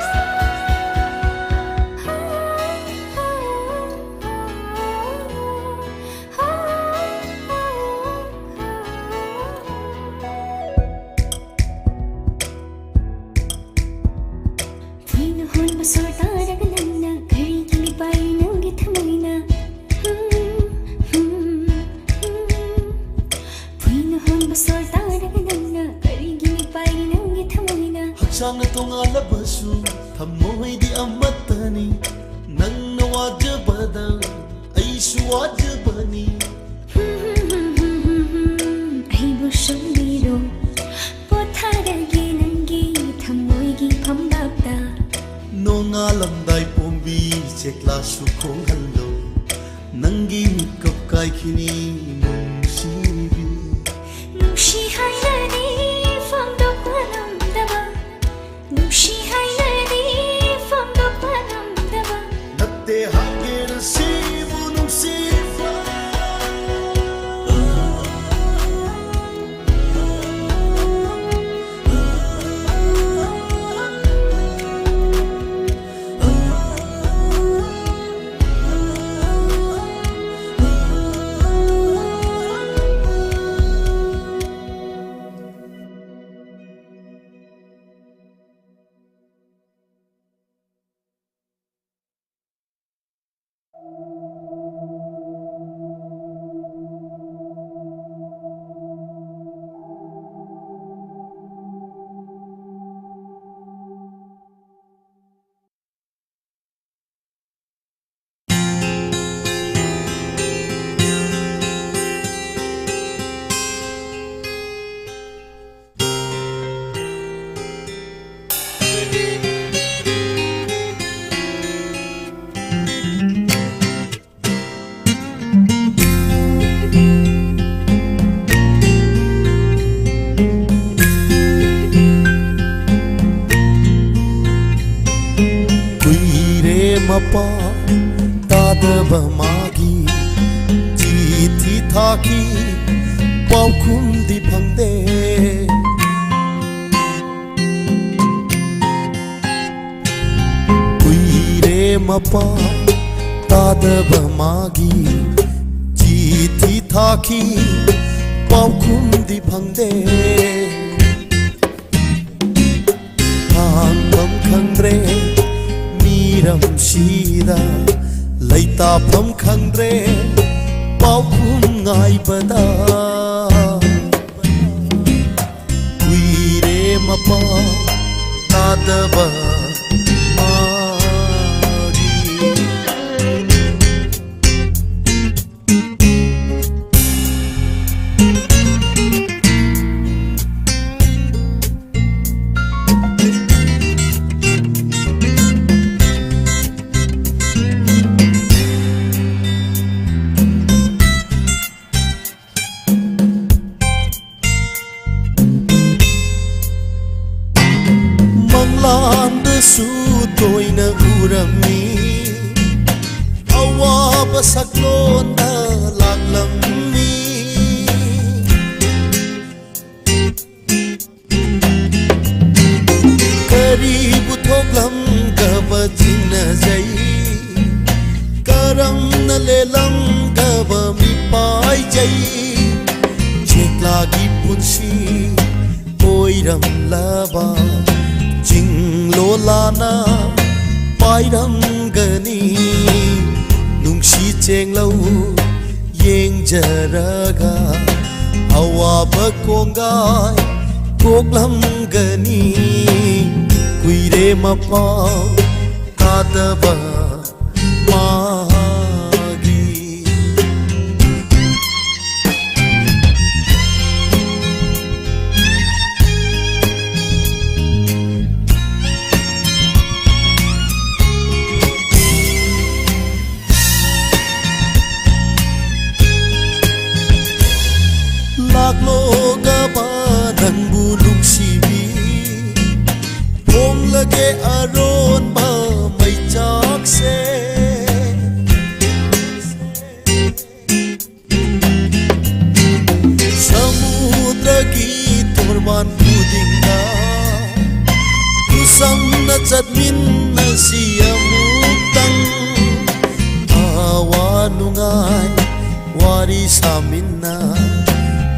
ꯊꯦꯡꯅ ꯍꯣꯟꯕ ꯁꯣꯔ ꯇꯥꯔꯒ ꯅꯪꯅ ꯀꯔꯤꯒꯤ ꯃꯤꯄꯥꯏꯔꯤ ꯅꯪꯒꯤ ꯊꯃꯣꯏꯅ? ꯊꯦꯡꯅ ꯍꯣꯟꯕ ꯁꯣꯔ ꯇꯥꯔꯒ ꯅꯪꯅ ꯀꯔꯤꯒꯤ ꯃꯤꯄꯥꯏꯔꯤ ꯅꯪꯒꯤ ꯊꯃꯣꯏꯅ? ꯍꯛꯆꯥꯡꯅ ꯇꯣꯉꯥꯜꯂꯕꯁꯨ ꯊꯃꯣꯏꯗꯤ ꯑꯃꯠꯇꯅꯤ꯫ ꯅꯪꯅ ꯋꯥꯖꯕꯗ ꯑꯩꯁꯨ ꯋꯥꯖꯕꯅꯤ꯫ ꯑꯩꯕꯨ ꯁꯨꯝꯕꯤꯔꯣ, ꯉꯥꯜꯂꯝꯗꯥꯏ ꯄꯣꯝꯕꯤ ꯆꯦꯛꯂꯥꯁꯨ ꯈꯣꯡꯍꯜꯂꯣ, ꯅꯪꯒꯤ ꯃꯤꯀꯞ ꯀꯥꯏꯈꯤꯅꯤ ꯅꯨꯡꯁꯤꯕꯤ꯫ ꯅꯨꯡꯁꯤ ꯍꯥꯏꯅꯗꯤ ꯐꯣꯡꯗꯣꯛꯄ ꯉꯝꯗꯕ, ꯅꯨꯡꯁꯤ ꯍꯥꯏꯅꯗꯤ ꯐꯣꯡꯗꯣꯛꯄ ꯉꯝꯗꯕ꯫ ꯅꯠꯇꯦ ꯍꯥꯏꯒꯦꯔ ꯁꯤꯕꯨ ꯅꯨꯡꯁꯤꯕ꯫ ꯀꯨꯏꯔꯦ ꯃꯄꯥ ꯇꯥꯗꯕ ꯃꯥꯒꯤ, ꯆꯤꯊꯤ ꯊꯥꯈꯤ ꯄꯥꯎꯈꯨꯝꯗꯤ ꯐꯪꯗꯦ꯫ ꯀꯨꯏꯔꯦ ꯃꯄꯥ ꯇꯥꯗꯕ ꯃꯥꯒꯤ, ꯆꯤꯊꯤ ꯊꯥꯈꯤ ꯄꯥꯎꯈꯨꯝꯗꯤ ꯐꯪꯗꯦ꯫ ꯍꯥꯡꯐꯝ ꯈꯪꯗ꯭ꯔꯦ ꯃꯤꯔꯝꯁꯤꯗ, ꯂꯩꯇꯥꯐꯝ ꯈꯪꯗ꯭ꯔꯦ ꯄꯥꯎꯈꯨꯝ ꯉꯥꯏꯕꯗ꯫ ꯀꯨꯏꯔꯦ ꯃꯄꯥ ꯇꯥꯗꯕ ꯃꯥꯒꯤ꯫ ꯂꯥꯟꯗꯁꯨ ꯇꯣꯏꯅ ꯎꯔꯝꯃꯤ, ꯑꯋꯥꯕ ꯁꯛꯂꯣꯟꯗ ꯂꯥꯛꯂꯝꯃꯤ꯫ ꯀꯔꯤꯕꯨ ꯊꯣꯛꯂꯝꯒꯕ ꯆꯤꯡꯅꯖꯩ, ꯀꯔꯝꯅ ꯂꯦꯜꯂꯝꯒꯕ ꯃꯤꯄꯥꯏꯖꯩ꯫ ꯆꯦꯛꯂꯥꯒꯤ ꯄꯨꯟꯁꯤ ꯑꯣꯏꯔꯝꯂꯕ ꯆꯤꯡꯂꯣꯂꯥꯅ ꯄꯥꯏꯔꯝꯒꯅꯤ꯫ ꯅꯨꯡꯁꯤ ꯆꯦꯡꯂꯧ ꯌꯦꯡꯖꯔꯒ ꯑꯋꯥꯕ ꯀꯣꯡꯒꯥꯏ ꯀꯣꯛꯂꯝꯒꯅꯤ꯫ ꯀꯨꯏꯔꯦ ꯃꯄꯥꯎ ꯇꯥꯗꯕ ꯃꯥꯒꯤ꯫ ꯂꯥꯛꯂꯣꯒꯕ ꯅꯪꯕꯨ ꯅꯨꯡꯁꯤꯕꯤ, ꯐꯣꯡꯂꯒꯦ ꯑꯔꯣꯟꯕ ꯃꯩꯆꯥꯛꯁꯦ꯫ ꯁꯃꯨꯗ꯭ꯔꯒꯤ ꯇꯣꯔꯕꯥꯟ ꯈꯨꯗꯤꯡꯗ ꯈꯨꯁꯝꯅ ꯆꯠꯃꯤꯟꯅꯁꯤ ꯑꯃꯨꯛꯇꯪ꯫ ꯑꯋꯥ ꯅꯨꯡꯉꯥꯏ ꯋꯥꯔꯤ ꯁꯥꯃꯤꯟꯅ,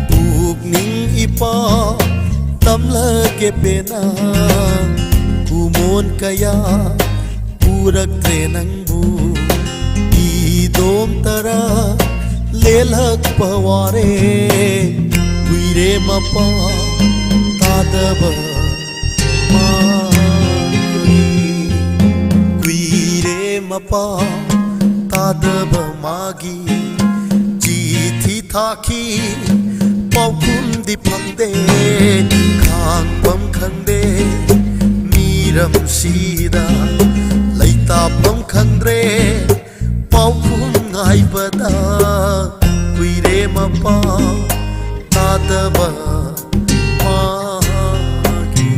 ꯄꯨꯛꯅꯤꯡ ꯏꯄꯥ ꯇꯝꯂꯒꯦ ꯄꯦꯟꯅ꯫ ꯀꯨꯃꯣꯟ ꯀꯌꯥ ꯎꯔꯛꯇ꯭ꯔꯦ ꯅꯪꯕꯨ, ꯏꯗꯣꯝ ꯇꯔꯥ ꯂꯦꯜꯂꯛꯄ ꯋꯥꯔꯦ꯫ ꯀꯨꯏꯔꯦ ꯃꯄꯥ ꯇꯥꯗꯕ ꯃꯥꯒꯤ, ꯀꯨꯏꯔꯦ ꯃꯄꯥ ꯇꯥꯗꯕ ꯃꯥꯒꯤ꯫ ꯆꯤꯊꯤ ꯊꯥꯈꯤ, ꯄꯥꯎꯈꯨꯝꯗꯤ ꯐꯪꯗꯦ꯫ ꯈꯥꯡꯐꯝ ꯈꯪꯗꯦ ꯃꯤꯔꯝꯁꯤꯗ, ꯂꯩꯇꯥꯐꯝ ꯈꯪꯗ꯭ꯔꯦ ꯄꯥꯎꯈꯨꯝ ꯉꯥꯏꯕꯗ꯫ ꯀꯨꯏꯔꯦ ꯃꯄꯥ ꯇꯥꯗꯕ ꯃꯥꯒꯤ꯫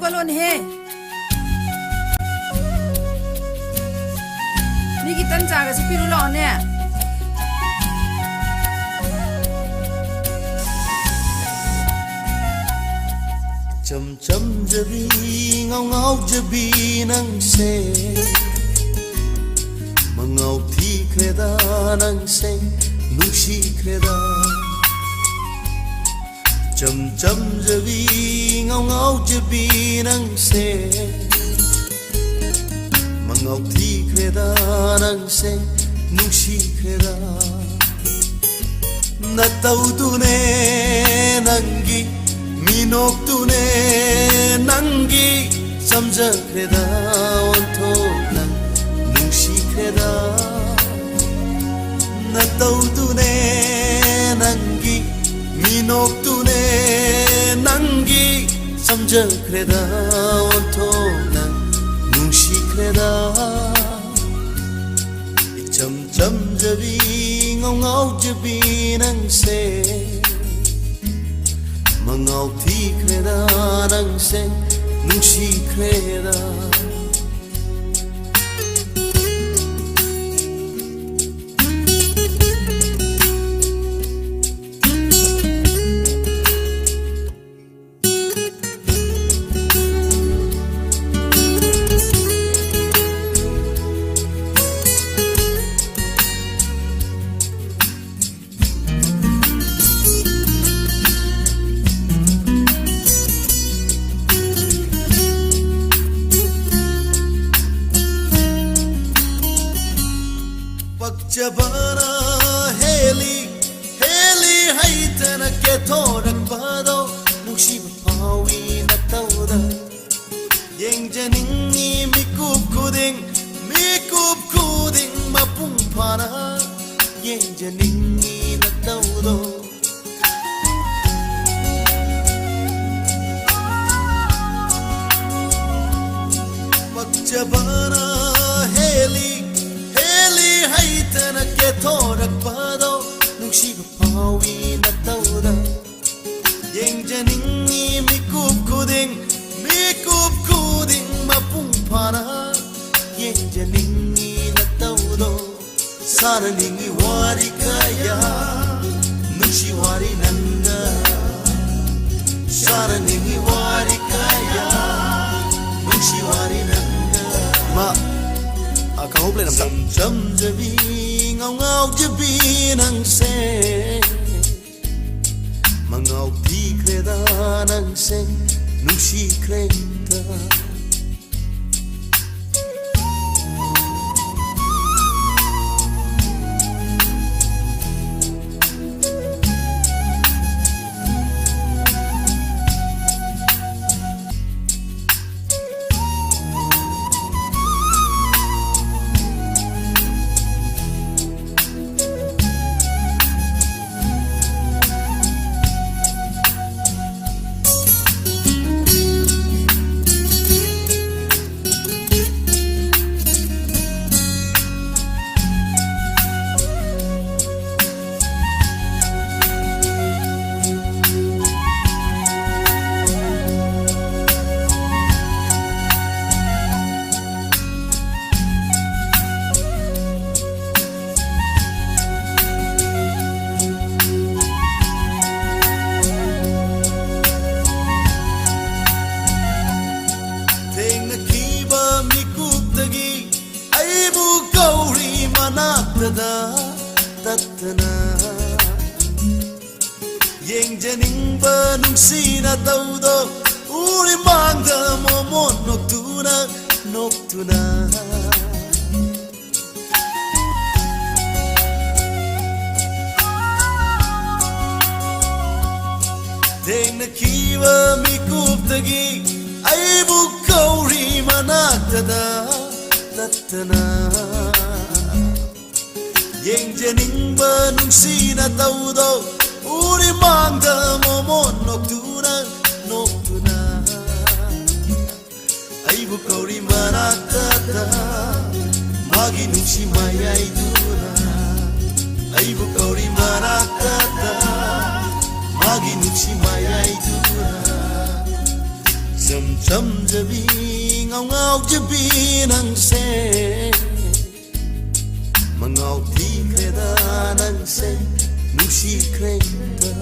ꯆꯠꯂꯣꯅꯦꯍꯦ꯫ ꯃꯤꯒꯤ ꯇꯟ ꯆꯥꯒꯁꯤ ꯄꯤꯔꯨ ꯂꯥꯛꯑꯣꯅꯦ꯫ ꯏꯆꯝ ꯆꯝꯖꯕꯤ, ꯉꯥꯎ ꯉꯥꯎꯖꯕꯤ ꯅꯪꯁꯦ, ꯃꯉꯥꯎ ꯊꯤꯈ꯭ꯔꯦꯗ ꯅꯪꯁꯦ, ꯅꯨꯡꯁꯤꯈ꯭ꯔꯦꯗ꯫ ꯏꯆꯝ ꯆꯝꯖꯕꯤ, ꯉꯥꯎ ꯉꯥꯎꯖꯕꯤ ꯅꯪꯁꯦ, ꯃꯉꯥꯎ ꯊꯤꯈ꯭ꯔꯦꯗ ꯅꯪꯁꯦ, ꯅꯨꯡꯁꯤꯈ꯭ꯔꯦꯗ꯫ ꯅꯇꯧꯗꯨꯅꯦ ꯅꯪꯒꯤ, ꯃꯤꯅꯣꯛꯇꯨꯅꯦ ꯅꯪꯒꯤ, ꯆꯝꯖꯈ꯭ꯔꯦꯗ ꯑꯣꯟꯊꯣꯛꯅ ꯅꯨꯡꯁꯤꯈ꯭ꯔꯦꯗ꯫ ꯅꯇꯧꯗꯨꯅꯦ ꯅꯪꯒꯤ, ꯃꯤꯅꯣꯛꯇꯨꯅꯦ ꯅꯪꯒꯤ, ꯆꯝꯖꯈ꯭ꯔꯦꯗ ꯑꯣꯟꯊꯣꯛꯅ ꯅꯨꯡꯁꯤꯈ꯭ꯔꯦꯗ꯫ ꯏꯆꯝ ꯆꯝꯖꯕꯤ, ꯉꯥꯎ ꯉꯥꯎꯖꯕꯤ ꯅꯪꯁꯦ, ꯃꯉꯥꯎ ꯊꯤꯈ꯭ꯔꯦꯗ ꯅꯪꯁꯦ, ꯅꯨꯡꯁꯤꯈ꯭ꯔꯦꯗ꯫ ꯄꯛꯆꯕꯅ ꯍꯦꯜꯂꯤ, ꯍꯦꯜꯂꯤ ꯍꯩꯇꯅ ꯀꯦꯊꯣꯔꯛꯄꯗꯣ, ꯅꯨꯡꯁꯤꯕ ꯐꯥꯎꯏ ꯅꯇꯧꯗ꯫ ꯌꯦꯡꯖꯅꯤꯡꯉꯤ ꯃꯤꯀꯨꯞ ꯈꯨꯗꯤꯡ, ꯃꯤꯀꯨꯞ ꯈꯨꯗꯤꯡ ꯃꯄꯨꯡ ꯐꯥꯅ ꯌꯦꯡꯖꯅꯤꯡꯉꯤ ꯅꯇꯧꯗꯣ꯫ ꯄꯛꯆꯕꯅ ꯍꯦꯜꯂꯤ, ꯍꯦꯜꯂꯤ ꯍꯩꯇꯅ ꯀꯦꯊꯣꯔꯛꯄꯗꯣ, ꯅꯨꯡꯁꯤꯕ ꯐꯥꯎꯏ ꯅꯇꯧꯗ꯫ ꯌꯦꯡꯖꯅꯤꯡꯉꯤ ꯃꯤꯀꯨꯞ ꯈꯨꯗꯤꯡ, ꯃꯤꯀꯨꯞ ꯃꯥꯅ ꯌꯦꯡꯖꯅꯤꯡꯉꯤ ꯅꯇꯧꯗꯣ, ꯁꯥꯟꯅꯅꯤꯡꯉꯤ ꯋꯥꯔꯤ ꯀꯌꯥ, ꯅꯨꯡꯁꯤ ꯋꯥꯔꯤ ꯅꯪꯒ꯫ ꯁꯥꯟꯅꯅꯤꯡꯉꯤ ꯋꯥꯔꯤ ꯀꯌꯥ, ꯅꯨꯡꯁꯤ ꯋꯥꯔꯤ ꯅꯪꯒ꯫ ꯏꯃꯥ, ꯑ, ꯈꯪꯍꯧꯕ ꯂꯩꯔꯝꯗ꯫ ꯏꯆꯝ ꯆꯝꯖꯕꯤ, ꯉꯥꯎ ꯉꯥꯎꯖꯕꯤ ꯅꯪꯁꯦ꯫ ꯃꯉꯥꯎ ꯊꯤꯈ꯭ꯔꯦꯗ ꯅꯪꯁꯦ, ꯅꯨꯡꯁꯤꯈ꯭ꯔꯦꯗ꯫ ꯊꯦꯡꯅꯈꯤꯕ ꯃꯤꯀꯨꯞꯇꯒꯤ ꯑꯩꯕꯨ ꯀꯧꯔꯤ ꯃꯅꯥꯛꯇꯗ ꯇꯠꯇꯅ꯫ ꯌꯦꯡꯖꯅꯤꯡꯕ ꯅꯨꯡꯁꯤ ꯅꯇꯧꯗꯣ ꯎꯔꯤ ꯃꯥꯡꯗ ꯃꯣꯃꯣꯟ ꯅꯣꯛꯇꯨꯅ, ꯅꯣꯛꯇꯨꯅ꯫ ꯊꯦꯡꯅꯈꯤꯕ ꯃꯤꯀꯨꯞꯇꯒꯤ ꯑꯩꯕꯨ ꯀꯧꯔꯤ ꯃꯅꯥꯛꯇꯗ ꯅꯠꯇꯅ꯫ ꯌꯦꯡꯖꯅꯤꯡꯕ ꯅꯨꯡꯁꯤ ꯅꯇꯧꯗꯣ ꯎꯔꯤ ꯃꯥꯡꯗ ꯃꯣꯃꯣꯟ ꯅꯣꯛꯇꯨꯅ, ꯅꯣꯛꯇꯨꯅ꯫ ꯑꯩꯕꯨ ꯀꯧꯔꯤ ꯃꯅꯥꯛꯇꯗ ꯃꯥꯒꯤ ꯅꯨꯡꯁꯤ ꯃꯌꯥꯏꯗꯨꯅ꯫ ꯑꯩꯕꯨ ꯀꯧꯔꯤ ꯃꯅꯥꯛꯇꯗ ꯃꯥꯒꯤ ꯅꯨꯡꯁꯤ ꯃꯌꯥꯏꯗꯨꯅ꯫ ꯏꯆꯝ ꯆꯝꯖꯕꯤ ꯉꯥꯎꯖꯕꯤ ꯅꯪꯁꯦ, ꯃꯉꯥꯎ ꯊꯤꯈ꯭ꯔꯦꯗ ꯅꯪꯁꯦ, ꯅꯨꯡꯁꯤꯈ꯭ꯔꯦꯗ꯫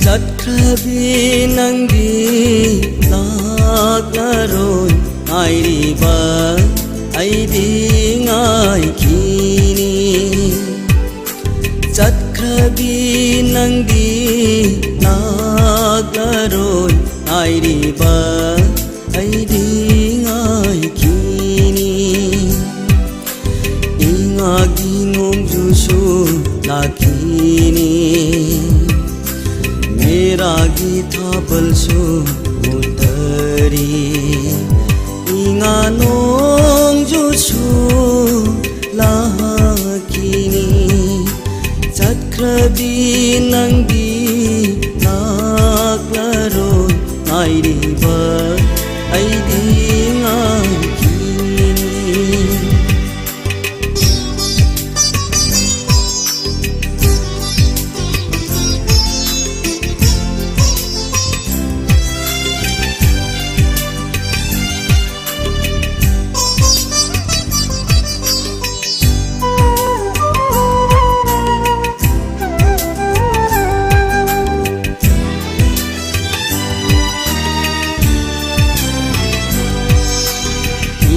ꯆꯠꯈ꯭ꯔꯕꯤ ꯅꯪꯗꯤ ꯂꯥꯛꯂꯔꯣꯏ, ꯉꯥꯏꯔꯤꯕ ꯑꯩꯗꯤ ꯉꯥꯏꯈꯤꯅꯤ꯫ ꯆꯠꯈ꯭ꯔꯕꯤ ꯅꯪꯗꯤ ꯂꯥꯛꯂꯔꯣꯏ, ꯉꯥꯏꯔꯤꯕ ꯑꯩꯗꯤ ꯉꯥꯏꯈꯤꯅꯤ꯫ ꯏꯉꯥꯒꯤ ꯅꯣꯡꯖꯨꯁꯨ ꯂꯥꯛꯈꯤꯅꯤ, ꯃꯦꯔꯥꯒꯤ ꯊꯥꯕꯜꯁꯨ ꯃꯨꯠꯇꯔꯤ꯫ ꯏꯉꯥ ꯅꯣꯡꯖꯨꯁꯨ ꯂꯥꯛ ꯅꯪꯗꯤ ꯂꯥꯛꯂꯔꯣꯏ ꯉꯥꯏꯔꯤꯕ ꯑꯩꯗꯤ ꯉꯥꯏꯈꯤꯅꯤ꯫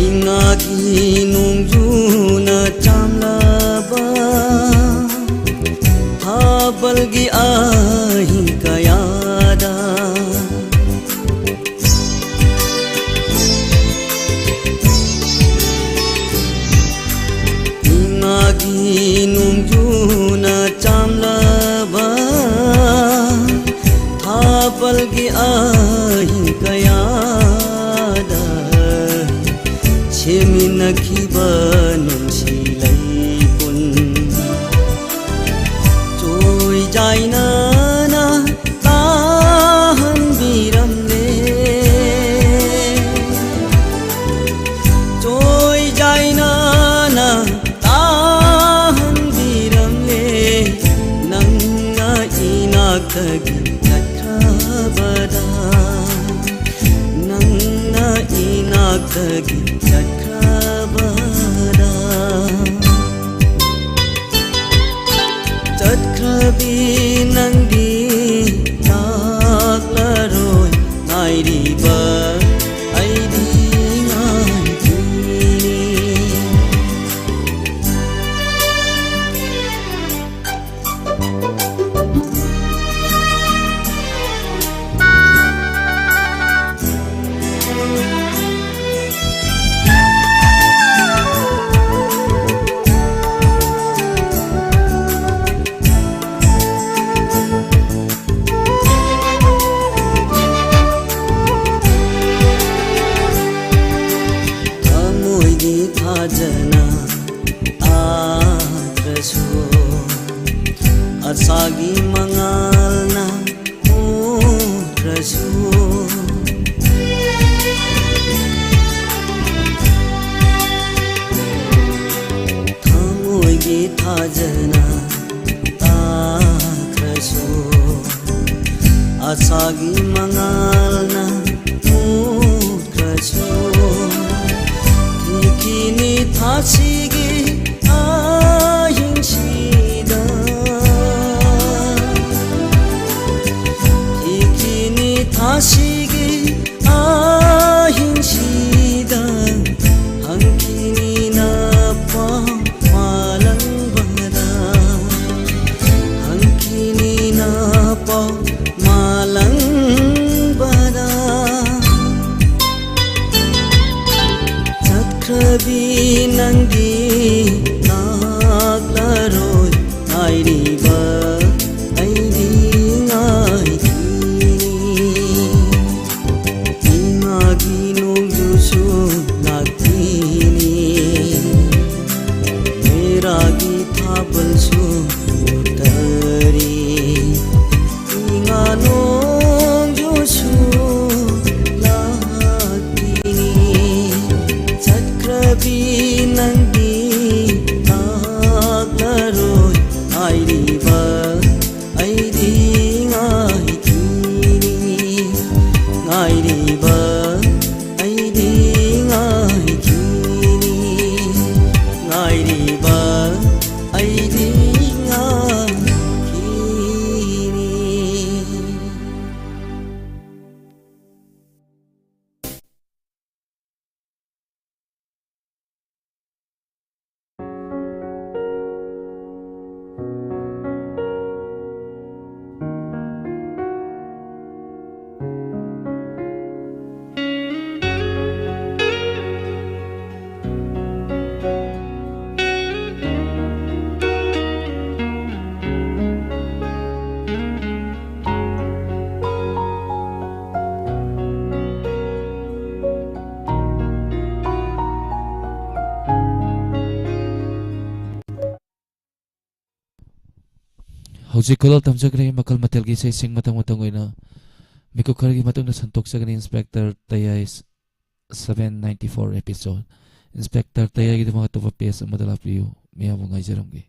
ꯏꯉꯥꯒꯤ ꯅꯣꯡꯖꯨꯅ ꯆꯥꯝꯂꯕ ꯊꯥꯕꯜꯒꯤ ꯑꯍꯤꯡ ꯀꯌꯥꯗ ꯏꯉꯥꯒꯤ ꯅꯣꯡꯖꯨꯅ ꯆꯥꯝꯂꯕ ꯊꯥꯕꯜꯒꯤ ꯑꯍꯤꯡ ꯀꯌꯥꯗ ꯁꯦꯝꯃꯤꯟꯅꯈꯤꯕ ꯅꯨꯡꯁꯤ ꯂꯩꯄꯨꯟ ꯆꯣꯏꯖꯥꯏꯅꯅ ꯇꯥꯍꯟꯕꯤꯔꯝꯂꯦ꯫ ꯆꯣꯏꯖꯥꯏꯅꯅ ꯇꯥꯍꯟꯕꯤꯔꯝꯂꯦ꯫ ꯅꯪꯅ ꯏꯅꯥꯛꯇꯒꯤ ꯆꯠꯈ꯭ꯔꯕꯗ, ꯅꯪꯅ ꯏꯅꯥꯛꯇꯒꯤ ꯆꯠꯈ꯭ꯔꯕꯗ, ꯆꯠꯈ꯭ꯔꯕꯤ ꯅꯪꯗꯤ ꯂꯥꯛꯂꯔꯣꯏ ꯉꯥꯏꯔꯤꯕ ꯑꯩꯗꯤ ꯉꯥꯏꯈꯤꯅꯤ꯫ ꯊꯃꯣꯏꯒꯤ ꯊꯥꯖꯅ ꯇꯥꯗ꯭ꯔꯁꯨ ꯑꯁꯥꯒꯤ ꯃꯉꯥꯜꯅ ꯃꯨꯠꯈ꯭ꯔꯁꯨ, ꯊꯃꯣꯏꯒꯤ ꯊꯥꯖꯅ ꯇꯥꯈ꯭ꯔꯁꯨ, ꯑꯁꯥꯒꯤ ꯃꯉꯥꯜꯅ ꯃꯨꯠꯈ꯭ꯔꯁꯨ, ꯊꯤꯈꯤꯅꯤ ꯊꯥꯁꯤꯒꯤ ꯑꯍꯤꯡꯁꯤꯗ꯫ ꯊꯤꯈꯤꯅꯤ ꯊꯥꯁꯤꯒꯤ ꯑꯍꯤꯡꯁꯤꯗ, ꯍꯪꯈꯤꯅꯤ ꯅꯄꯥꯎ ꯃꯥꯂꯪꯕꯗ, ꯍꯪꯈꯤꯅꯤ ꯅꯄꯥꯎ ꯃꯥꯂꯪꯕꯗ꯫ ꯆꯠꯈ꯭ꯔꯕꯤ ꯅꯪꯗꯤ ꯂꯥꯛꯂꯔꯣꯏ ꯍꯥꯏꯔꯤꯕ ꯑꯩꯗꯤ ꯉꯥꯏꯈꯤꯅꯤ꯫ ꯏꯃꯥꯒꯤ ꯅꯣꯡꯖꯨꯁꯨ ꯂꯥꯛꯈꯤꯅꯤ, ꯃꯦꯔꯥꯒꯤ ꯊꯥꯕꯜꯁꯨ ꯃꯨꯠꯇꯔꯤ꯫ ꯏꯃꯥ ꯅꯣꯡꯖꯨꯁꯨ ꯂꯥꯛꯈꯤꯅꯤ, ꯆꯠꯈ꯭ꯔꯕꯤ ꯅꯪꯗꯤ ꯂꯥꯛꯂꯔꯣꯏ ꯍꯥꯏꯔꯤꯕ ꯑꯩꯗꯤ ꯉꯥꯏꯈꯤꯅꯤ, ꯉꯥꯏꯔꯤꯕ ꯑꯩꯗꯤ ꯉꯥꯏꯈꯤꯅꯤ, ꯉꯥꯏꯔꯤꯕ ꯑꯩꯗꯤ ꯉꯥꯏꯈꯤꯅꯤ꯫ ꯍꯧꯖꯤꯛ ꯈꯨꯗꯣꯜ ꯇꯝꯖꯈ꯭ꯔꯦ ꯃꯈꯜ ꯃꯊꯦꯜꯒꯤ ꯏꯁꯩꯁꯤꯡ꯫ ꯃꯊꯪ ꯃꯊꯪ ꯑꯣꯏꯅ ꯃꯤꯀꯨꯞ ꯈꯔꯒꯤ ꯃꯇꯨꯡꯗ ꯁꯟꯗꯣꯛꯆꯒꯅꯤ inspector Tayai seven ninety four episode. Inspector ꯇꯌꯥꯏꯒꯤꯗꯃꯛ ꯑꯇꯣꯞꯄ page ꯑꯃꯗ ꯂꯥꯛꯄꯤꯌꯨ꯫ ꯃꯌꯥꯝꯕꯨ ꯉꯥꯏꯖꯔꯝꯒꯦ꯫